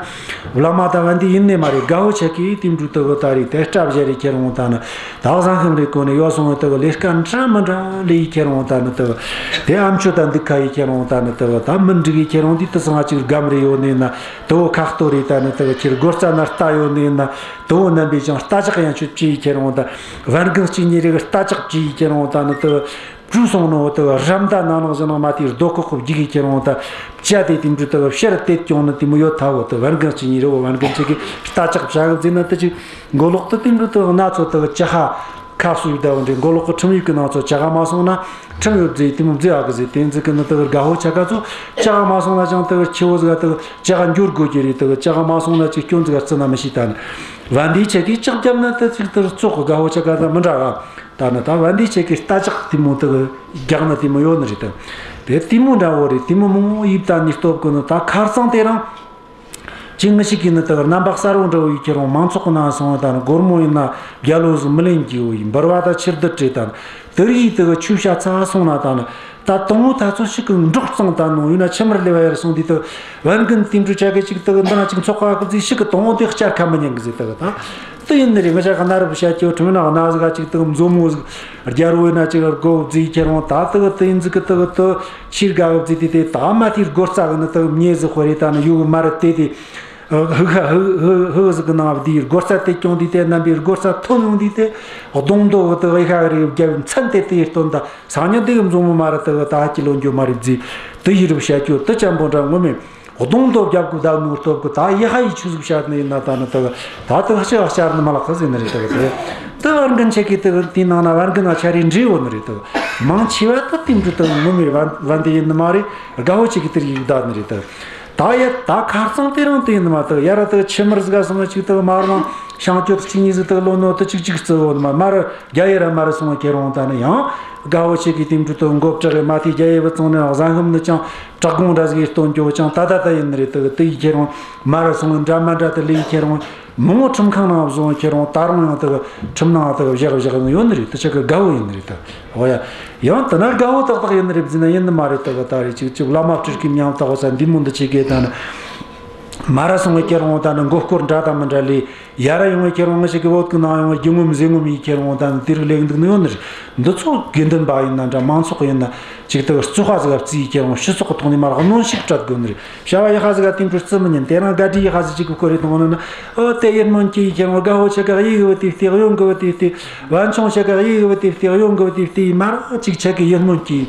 བླ་མ་དང་བན་དེ་ཡིན་ནི་མ་རེད། དགའ་བོ་ཆ་གི་དེ་འདྲ་དེ་གི་ད་རེད། དེ་སྐྲ་བཞར་རེ་ཁྱེར་འོང་ད་ནི་ད་བཟང་ཤམ་རེ་གོན་ནས་ཡོད་སོང་བའི་དེ་གི་ལས་ཀ་འདྲ་མི་འདྲ་ལས་ཡི་ཁྱེར་འོང་ད་ནི་དེ་གི་དེ་ཨ་མཆོད་ད་འདུག་ཁ་ཡི་ཁྱེར་འོང་ད་ནི་དེ་གི་ད་མི་འགྲིག་གི་ཁྱེར་འོང་དེ་དེ་ཚང་ང་ཅིག་སྒམ་རེ་ཡོད་ནི་ཡིན་ན་དེ་བོ་ཁ་གཏོར་རེ་ད་ནི་དེ་གི་ཁྱེར་སྒོ་རྩ་ན་རྟ་ཡོད་ནི་ཡིན་ན་དེ་བོ་རྣམ་པས་ཀྱང་རྟ་ལྕག་ཡང་ཆུད་ཅི་ཡི་ཁྱེར་འོང་ད་བན་རྒན་གཅིག་གཉིས་རེ་གི་རྟ་ལྕག་ཅི་ཡི་ཁྱེར་འོང་ད་ནི་དེ་གི་བྲོས་སོང་ནོ་དེ་རམ་ད་ན་ནང་བཞིན་ནང་མ་དེའི་རྡོ་ཁོག་གི་རྒྱུག་གི་ཁྱེར་འོང་ད་བཅད་དེ་དེ་འདྲ་དེ་ཕྱིར་དེད་ཀྱང་ནི་དེ་མོ་ཡོད་ཐལ་བོ། དེ་བན་རྒན་གཅིག་གཉིས་རེ་བོ་བན་རྒན་གཅིག་གི་རྟ་ལྕག་བྱ་གི་འཛིན་ན་དེ་ཅིག་མགོ་ལོག་ཏུ་དེ་འདྲ་དེ་སྣ་ཚོགས་དེ་ཅ་ཧ་ཁ་སུ་ཡི་ད་བོ་འདྲེ་མགོ་ལོག་གི་ཁྲིམས་ཡིག་གི་ནང་ཚོ་ཅ་ཧ་མ་སོང་ན་ཁྲིམས་ཡོད་ཟེར་དེ་མོ་ཟེར་ཨ་གི་ཟེར། དེ་འཛི་གི་ནི་དེ་དགའ་བོ་ཆ་ག་ཚོ་ཅ་ཧ་མ་སོང་ན་ཅང་དེ་ཆེ་བོ་ཟིག་དེ་ཅ་ཧ་འགྱུར་དགོས་ཀྱི་རེད། དེ་ཅ་ཧ་མ་སོང་ན་ཅིག་སྐྱོན་ཟིག་རྩི་ན་མི་ཤེས། ད་ནི་བན་དེ་ཆ་གི་ལྕགས་རྒྱབ་ན་དེ་ཅིག་དེ་བཙོག་གི་དགའ་བོ་ཆ་ག་ད་མི་འདྲ་ག། ད་ནི་ད་བན་དེ་ཆེ་གི་རྟ་ལྕག་དེ་མོ་དེ་གི་རྒྱག་ན་དེ་མོ་ཡོད་ནི་རེད་དེ། དེ་དེ་མོ་འདྲ་བོ་རེད། དེ་མོ་མང་བོ་ཡིབ་ད་ནི་སྟོབས་གི་ནི་ད་ཁ་རྩང་དེ་རང་ ཅིག་ངི་ཞིག་གིས་ནི་དེ་གི་རྣམ་པ་གསལ་བོ་འདྲ་བོ་ཡི་ཁྱེར་འོང་མང་ཚོགས་ཀྱི་ནང་སོང་བ་ད་ནི་སྒོར་མོ་ཡིན་ན་བརྒྱ་ལོ་ཟིག་མི་ལེན་གྱི་ཡོད་ཡིན། འབུལ་བ་ད་ཕྱིར་བསྡུ་བྲེ་ད་ནི་དེ་རིགས་ཡི་དེ་གི་ཆོས་བྱ་ཚ་སོང་ན་ད་ནི། ད་དང་བོ་ད་ཚོ་ཞིག་གི་འབྲོག་གཙང་ད་ནོ་ཡོད་ན་ཆི་མར་ལེ་བ་ཡར་སོང་དུས་དེ་བན་རྒན་དེ་འབྲུ་ཆ་གི་ཅིག་དེ་གི་འདི་ན་ཅིག་ཚོགས་པ་གི་ཟིག་ཞིག་གི་དང་བོ་དེ་བསྐྱར་ཁ་མི་ཉན་གི་ཟིག་དེ་གི་ད། དེ་ཡིན་ནི་རེད། ང་ཅག་གི་གནའ་རབས་བཤད་ཀྱི་ཁྲིམས་ནང་གནའ་ཟིག་ག་ཅིག་དེ་གི་མཛོ་མོ་ཟིག་རྒྱལ་བོ་ཡིན་ན་ཅིག་སྒོ་བརྫིས་ཁྱེར་འོང་ད་དེ་གི་དེ་ཡིན་ཟིག་གི་དེ་གི་དེ་ཕྱིར་དགའ་གི་བརྫིས་དེ་དེ་ད་མ་དེའི་སྒོ་རྩ་གི་ནི་དེ་གི་མྱེ་ཟིག་ཤོར་རེ་ད་ནི་ཡོད་གི་མ་རེད། དེ་དེ་ཧུ་ཧ་ཧུ་ཧུ་ཧུ་ཟིག་གི་ནང་བསྡུས་སྒོ་རྩ་དེ་ཀྱང་དེ་དེ་རྣམ་པའི་སྒོ་རྩ་ཐོན་ཡོང་དུས་དེ་གདོང་མདོ་གི་དེ་གི་ཡི་ཤ་གི་རེ་བརྒྱབ་མཚན་དེ་དེ་སྟོན་ད། སང་ཉིན་དེ་གི་མཛོ་མོ་མ་ར་དེ་གི་ད་ཧ་ཅི་ལོ་འགྱོ་མ་རེད་ཟེ། དེ་ཡི་རུ་བཤད་རྒྱུ་དེ་ཅན་པོ་འདྲ་ངོ་མས། གདོང་དོ་རྒྱབ་གི་བདག་ནོར་སྟོབས་གི་ད་ཡི་ཧ་ཡི་ཆུ་ཟིག་བཤད་ནི་ཡིན་ན་ད་ནི་དེ་གི་ད་དེ་ཧ་ཅི་ཧ་བཤད་ནི་མ་ལགས་གི་ཟེ་ནི་རེད། དེ་གི་དེ་དེ་བན་རྒན་ཆེ་གི་དེ་གི་དེའི་ནང་ན་བན་རྒན་ང་ཆ་རེ་འདྲེས་ཡོད་ནི་རེད། དེ་གི་མང་ཆེ་བ་དེ་དེ་འདྲ་དེ་གི་ངོ་མས་བན་བན་དེ་ཡིན་ནི་མ་རེད། དགའ་བོ་ཆེ་གི་དེར་ཡིག་བདག་ནི་རེད། དེ་གི་ད་ཡ་ད་ཁ་རྩང་དེ་རང་དེ་ཡིན་ནི་མ། དེ་གི་ཡ་ར་དེ་གི་ཆི་མར་ཟིག་ག་སོང་ང་ཅིག་དེ་གི་མ་ར་མང་ཤང་གྱོད་གཅིག་གཉིས་ཟིག་དེ་གི་ལོ་ནོ་དེ་གཅིག་གཅིག་བརྩི་ཡོད་ནི་མ་མ་ར། རྒྱ་ཡེ་ར་མ་ར་སོང་ཁྱེར་འོང་ད་ནི་ཡང་དགའ་བོ་ཆེ་གི་དེ་འདྲ་དེ་མགོ་བྲེགས་མ་དེ་རྒྱ་ཡེ་བུ་ཚང་ནི་གཟན་ཤམ་ནི་ཅང་བྲག་གོང་འདྲ་ཟིག་གི་སྟོན་རྒྱུ་ཅང་ད་ད་ད་ཡིན་ནི་རེད། དེ་གི་དེ་ཡི་ཁྱེར་འོང་མ་ར་སོང་འདྲ་མ་འདྲ་དེ་ལས་ཡི་ཁྱེར་འོང་མང་བོ་ཁྲིམས་ཁང་ནང་བཟུང་ཁྱེར་འོང་ད་རུང་ཡང་དེ་གི་ཁྲིམས་ནང་དེ་གི་བཞག་བཞག་ཡོད་ནི་རེད། དེ་ཆ་གི་དགའ་བོ་ཡིན་ནི་རེད། དེ་འོ་ཡ་ཡང་དེ་ན་དགའ་བོ་ཏག་ཏག་ཡིན་ནི་རེད་ཟེར་ན་ཡིན་ནི་མ་རེད། དེ་གི་ད་རེད་ཅིག་ཅིག་བླ་མ་སྤྲུལ་སྐུའི་མྱིང་བཏགས་བ་ས་འདི་མོ་འདི་ཆེ་གི་ད་ནི། མ་ར་སོང་ངེ་ཁྱེར་འོང་ད་ནི་མགོ་སྐོར་འདྲ་དང་མི་འདྲ་ལས་ཡ་ར་ཡོང་ངེ་ཁྱེར་འོང་ངེ་ཞིག་གི་བོད་ཀྱི་ནང་ཡོང་ངེ་རྒྱུ་ངོམ་ཟས་ངོམ་ཡིས་ཁྱེར་འོང་ད་ནི་དེ་རིགས་ལས་འདུག་ནི་ཡོད་ནི་རེད། འདི་ཚོ་དགེ་འདུན་པ་ཡིན་ན་འདྲ་མང་ཚོགས་ཡིན་ན་ཅིག་ཏུ་བཙོག་པ་ཟིག་ག་བརྩིས་ཁྱེར་འོང་སྤྱི་ཚོགས་ཀྱི་ཐོག་ནས་མ་ར་གནོན་ཤུགས་སྤྲད་དགོས་ནི་རེད། བྱ་བ་ཡག་པ་ཟིག་ག་དེ་འཕྲོ་བརྩི་མི་ཉན། དེ་རང་དགའ་འདྲིས་ཡག་པ་ཟིག་ཅིག་གི་སྐོར་རེ་གཏོང་ནི་ན། ཨོ་དེ་ཡིད་སྨོན་སྐྱེས་ཁྱེར་འོང་དགའ་བོ་ཆེ་ག་ཡིག་གི་བུ་དེ་བལྟས་གཡོན་གི་བུ་དེ་བལྟས། བན་ཆུང་ཆེ་ག་ཡིག་གི་བུ་དེ་བལྟས་གཡོན་གི་བུ་དེ་བལྟས་མ་ར་ཅིག་ཆེ་གི་ཡིད་སྨོན་སྐྱེས།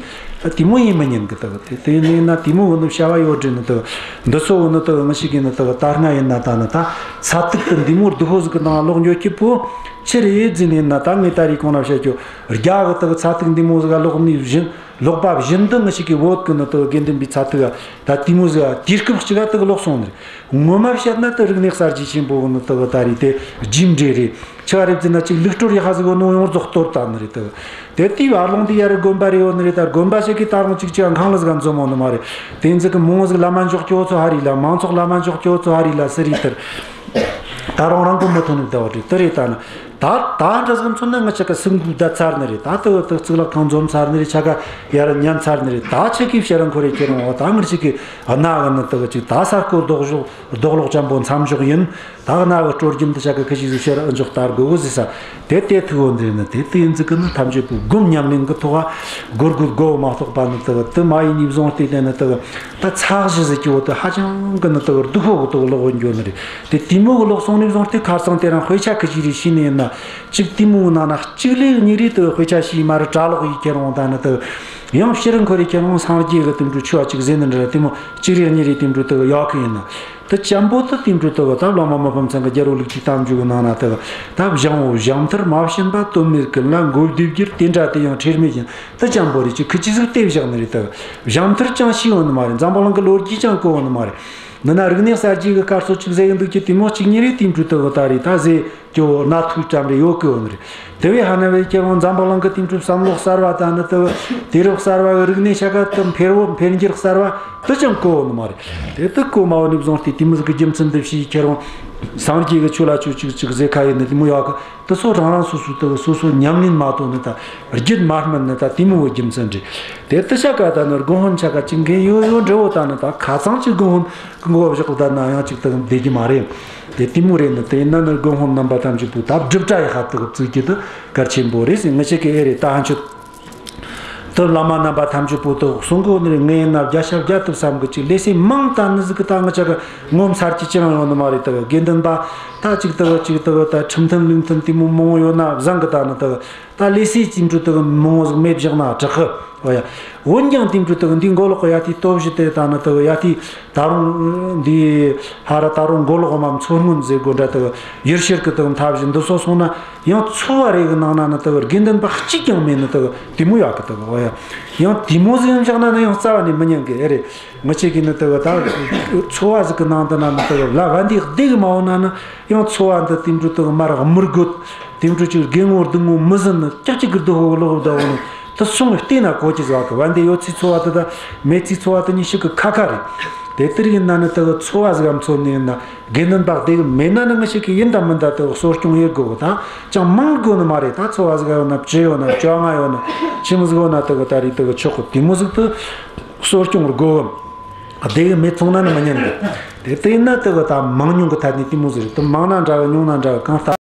དེ་མོ་ཡིན་མི་ཉན་གི་དག་དེ་དེ་ནས་ན་དེ་མོ་བུ་ནི་བྱ་བ་ཡོད་དྲི་ནི་དག་འདི་ཚོ་བུ་ནི་དག་ངི་ཞིག་གི་ནི་དག་ད་སྔ་ཡིན་ན་ད་ནི་ད་ཚ་ཐིག་གི་འདི་མོ་སྡུག་པོ་ཟིག་གི་ནང་ལོག་འགྱོ་སྐྱིད་པོ་ཆི་རེད་ཟེར་ནས་ན། ད་ངས་ད་རེས་གོང་ན་བཤད་རྒྱུ་རྒྱ་གི་དག་ཚ་ཐིག་འདི་མོ་ཟིག་ག་ལོག་ནས་བཞིན་ལོག་པ་བཞིན་དུ་ངི་ཞིག་གི་བོད་གི་ནི་དག་དགེ་འདུན་པའི་ཚ་ཐིག་ག་ད་དེ་མོ་ཟིག་ག་དུས་སྐབས་གཅིག་ག་དག་ལོག་སོང་ནི་རེད། ངོ་མ་བཤད་ན་དེ་རིག་གནས་གསར་བརྗེ་ཆེན་པོ་བོ་ནི་དེ་གི་ད་རེད་དེ་རྗེས་འབྲས་རེད། ཆི་བ་རེད་ཟེར་ན་ཅིག་ལུགས་སྲོལ་ཡག་པ་ཟིག་ཡོད་ནོ་ཡོངས་རྫོགས་གཏོར་བཏང་ནི་རེད་དེ། དེ་དེའི་བར་ལོང་དེ་ཡ་རེ་དགོན་པ་རེ་ཡོད་ནི་རེད། ད་དགོན་པ་ཞིག་གིས་ད་རུང་ཅིག་ཅིག་ཁང་གླ་ཟིག་འཛོམས་ཡོད་ནི་མ་རེད། དེ་ཟིག་གི་མང་ཟིག་བླ་མ་འཇོག་རྒྱུ་ཚོ་ཧ་རི་ལ་མང་ཚོགས་བླ་མ་འཇོག་རྒྱུ་ཚོ་ཧ་རི་ལ་སི་རི་དེར། ད་རུང་རང་གི་མི་ཐོན་ནི་བདག་བ་རེད་དེ་རེད་ད་ནི། ད་ད་འདྲ་ཟིག་མཚོན་ན་ང་ཆ་ག་སེམས་འགུལ་བསྡད་ཚར་ནི་རེད། ད་དེ་དེ་གཙུག་ལག་ཁང་འཛོམས་ཚར་ནི་རེད། ཆ་ག་ཡ་ར་ཉན་ཚར་ནི་རེད། ད་ཆ་གི་ཕྱིར་རང་ཁོ་རེ་ཁྱེར་འོང་ད་ངར་ཞིག་གི་གནའ་གི་ནི་དེ་གི་ཅིག་ད་ས་རྐོ་རྡོག་གཞོག་རྡོག་ལོག་ཅན་པོ་མཚམས་འཇོག་ཡིན། ད་གནའ་གི་སྲོལ་རྒྱུན་འདི་ཆ་གི་ཁི་ཆི་ཟིག་ཕྱིར་འཇོག་ལྟ་དགོས་གི་ཟེར་ས་དེ་དེ་ཐུག་འོ་འདིར་ནི་དེ་དེ་ཡིན་ཟིག་གི་ནི་ཐམས་ཅད་པོ་སྒོམ་ཉམས་ལེན་གི་ཐོག་ག་སྒོར་སྒོར་སྒོ་མ་གཏོགས་པ་ནི་དེ་གི་དེ་མ་ཡིན་ནི་བཟུང་སྟེ་དེ་ནི་དེ་གི་ད་ཚགས་གཞི་ཟིག་གི་འོ་དེ་ཧ་ཅང་གི་ནི་དེ་གི་སྡུག་པོ་གི་དེ་གི་ལོག་འགྱོ་ནི་རེད། དེ་དེ་མོ་གི་ལོག་སོང་ནི་བཟུང་སྟེ་ཁ་སང་དེ་རང་དཔེ་ཆ་ཁི་ཆི་རེ་ཤེས་ནི་ཡིན་ན་གཅིག་དེ་མོ་གི་ནང་ན་གཅིག་ལས་གཉིས་རེ་དེ་གི་དཔེ་ཆ་ཤེས་མ་རེད། གྲྭ་ལོག་ཡིས་ཁྱེར་འོང་ད་ནི་དེ་གི་ཡང་ཕྱིར་འཁོར་རེ་ཁྱེར་འོང་སངས་རྒྱས་གི་དེ་འདྲ་ཆོས་ཅིག་ཟེར་ནི་འདྲ་དེ་མོ་གཅིག་རེ་གཉིས་རེ་དེ་འདྲ་དེ་གི་ཡོད་གི་ཡིན་ན། དེ་ཅན་པོ་དེ་དེ་འདྲ་དེ་གི་ད་བླ་མ་མི་ཕམ་ཚང་གི་རྒྱལ་པོ་ལུགས་ཀྱི་གཏམ་རྒྱུད་གི་ནང་ན་དེ་གི་ད་བཞེངས་འོ་བཞེངས་མཐར་མ་ཕྱིན་པ་དོན་མེད་ཀུན་ལ་མགོ་བདེ་བསྒྱུར་དེ་འདྲ་དེ་ཡང་ཁྲེལ་མེད་བཞིན་དེ་ཅན་པོ་རེ་ཅིག་ཁི་ཆི་ཟིག་དེ་བཞག་ནི་རེད། དེ་གི་བཞེངས་མཐར་ཅང་ཤེས་འོ་ནི་མ་རེད། འཛམ་བུ་གླིང་གི་ལོ་རྒྱུས་ཅང་གོ་འོ་ནི་མ་རེད། འདི་ན་རིག་གནས་གསར་བརྗེ་གི་སྐབས་སུ་ཅིག་ཟེར་གི་འདུག་ཀྱི་དེ་མོ་གཅིག་གཉིས་རེ་དེ་འདྲ་དེ་གི་ད་རེད་ད་ཟེར། ཀྱོ་ན་ཐུའི་གྲམ་རེ་ཡོད་གི་འོ་ནི་རེད། དེ་བས་ཧ་ན་བས་ཀྱང་འཛམ་བུ་གླིང་གི་དེང་དུས་བསམ་བློ་གསར་བ་དང་ནི་དེ་དུས་རབས་གསར་བ་གི་རིག་གནས་ཆ་ག་དུ་འཕེལ་བོ་འཕེལ་འགྱུར་གསར་བ་དུ་ཅང་གོ་འོ་ནི་མ་རེད། དེ་དུ་གོ་མ་འོ་ནི་བཟུང་སྟེ་དེ་མོ་ཟིག་གི་རྒྱུ་མཚན་འདི་ཕྱིའི་ཁྱེར་འོང་སངས་རྒྱས་གི་ཆོས་ལ་ཆོས་ཅིག་ཅིག་ཟེར་ཁ་ཡིན་ནི་དེ་མོ་ཡོད་གི། དུ་སོ་རང་རང་སོ་སོ་དུ་སོ་སོ་ཉམས་ལེན་མ་གཏོང་ནི་ད་རྒྱུད་མ་སྨིན་ནི་ད་དེ་མོ་གི་རྒྱུ་མཚན་རེད། དེ་དུ་ཆ་ག་ད་ནི་དགོན་དཔོན་ཆ་ག་ཅིག་འགན་ཡོད་ཡོད་འདྲ་བོ་ད་ནི་ད་ཁ་ཚང་ཅིག་དགོན་དཔོན་གི་མགོ་བཞག་ད་ན་ཡང་ཅིག་ད་བསྡད་རྒྱུ་མ་རེད། དེ་དེ་མོ་རེད་ནི་དེ་ན་ནི་དགོན་དཔོན་རྣམ་པ་ཐམས་ཅད་པོ་ད་སྒྲུབ་གྲྭ་ཡི་ཧ་དུ་བཙུགས་རྒྱུ་དུ་གལ་ཆེན་པོ་རེད་ཟེར། ངི་ཆེ་གི་ཨེ་རེད་ད་ཧན་ཆུ་དུ་བླ་མ་རྣམ་པ་ཐམས་ཅད་པོ་དུ་གསུང་གི་ནི་རེད། ངས་ན་བརྒྱ་ཆ་བརྒྱ་ཐུབ་བསམ་གི་ཅིག་ལས་སེ་མང་ད་ནི་ཟིག་གི་ད་ངི་ཆ་གི་ངོ་མཚར་གྱི་ཅི་ཡང་ཡོང་ནི་མ་རེད། དུ་དགེ་འདུན་པ་ད་ཅིག་དུ་ཅིག་དུ་ད་ཁྲིམས་མཐུན་ལུགས་མཐུན་དེ་མོ་མང་བོ་ཡོད་ན་བཟང་གི་ད་ནི་དུ། ད་ལས་སའི་སྐྱིན་འགྲོ་དག་མང་བོ་ཟིག་མེད་བཞག་ན་དྲག་གི། འོ་ཡ། འོན་ཀྱང་དེ་འགྲོ་དག་འདི་མགོ་ལོག་གི་ཡ་དེའི་སྟོབས་བཞི་དེ་ད་ནི་དག་ཡ་དེའི་ད་རུང་འདི་ཧ་ར་ད་རུང་མགོ་ལོག་མ་མཚོ་སྔོན་ཟེར་དགོས་འདྲ་དག་ཡུལ་ཤུལ་གི་དག་མཐའ་བཞི་འདི་སོ་སོང་ན་ཡང་ཚོ་བ་རེ་གི་ནང་ན་ནི་དག་དགེ་འདུན་པ་གཅིག་ཀྱང་མེད་ནི་དག་དེ་མོ་ཡོད་གི་དག་འོ་ཡ། ཡང་དེ་མོ་ཟིག་ཡང་བཞག་ན་ནི་ཡང་རྩ་བ་ནས་མི་ཉན་གི་ཨེ་རེད། ངི་ཆེ་གི་ནི་དག་ད་ཚོ་བ་ཟིག་གི་ནང་དུ་ན་ནི་དག་ལ་བ་འདི་བདེ་གི་མ་འོང་ན་ནི་ཡང་ཚོ་བ་འདི་དེ་འགྲོ་དག་མར་དམུ་རྒོད་དེ་འགྲོ་ཅིག་དགེ་ངོ་སྡུག་ངོ་མི་ཟིན་ནི་ཀྱག་ཀྱག་གི་སྡུག་ཧོ་ལོག་ད་འོ་ནི། དེ་སོང་བལྟས་ན་གོ་ཅི་ཟིག་གི་བན་དེ་ཡོད་ཚེ་འཚོ་བ་དེ་དང་མེད་ཚེ་འཚོ་བ་དེ་གཉིས་ཤིག་གི་ཁ་ཁ་རེད། དེ་ལྟར་ཡིན་ན་ནི་དེ་གི་འཚོ་བ་ཟིག་ག་འཚོ་ནས་ཡིན་ན་དགེ་འདུན་པ་དེ་གི་མེད་ན་ནི་ང་ཞིག་གི་ཡིན་ད་མིན་ད་དེ་གི་གསོ་སྐྱོང་ཡེད་དགོས་གི། ད་ཅང་མང་དགོས་ནི་མ་རེད། ད་འཚོ་བ་ཟིག་ག་ཡོད་ན་བཅུ་ཡོད་ན་བཅོ་ལྔ་ཡོད་ན་ཆི་མོ་ཟིག་ཡོད་ན་དེ་གི་ད་རེས་དེ་གི་ཆོག་གི། དེ་མོ་ཟིག་དེ་གསོ་སྐྱོང་དགོས་གི། དེ་གི་མེད་སོང་ན་ནི་མི་ཉན་གི། དེ་ལྟ་ཡིན་ན་དེ་གི་ད་མང་ཉུང་གི་ཐད་ནས་དེ་མོ་ཟིག་རེད། དེ་མང་ན་འདྲ་གི་ཉུང་ན་འདྲ་གི། གང་ལྟར་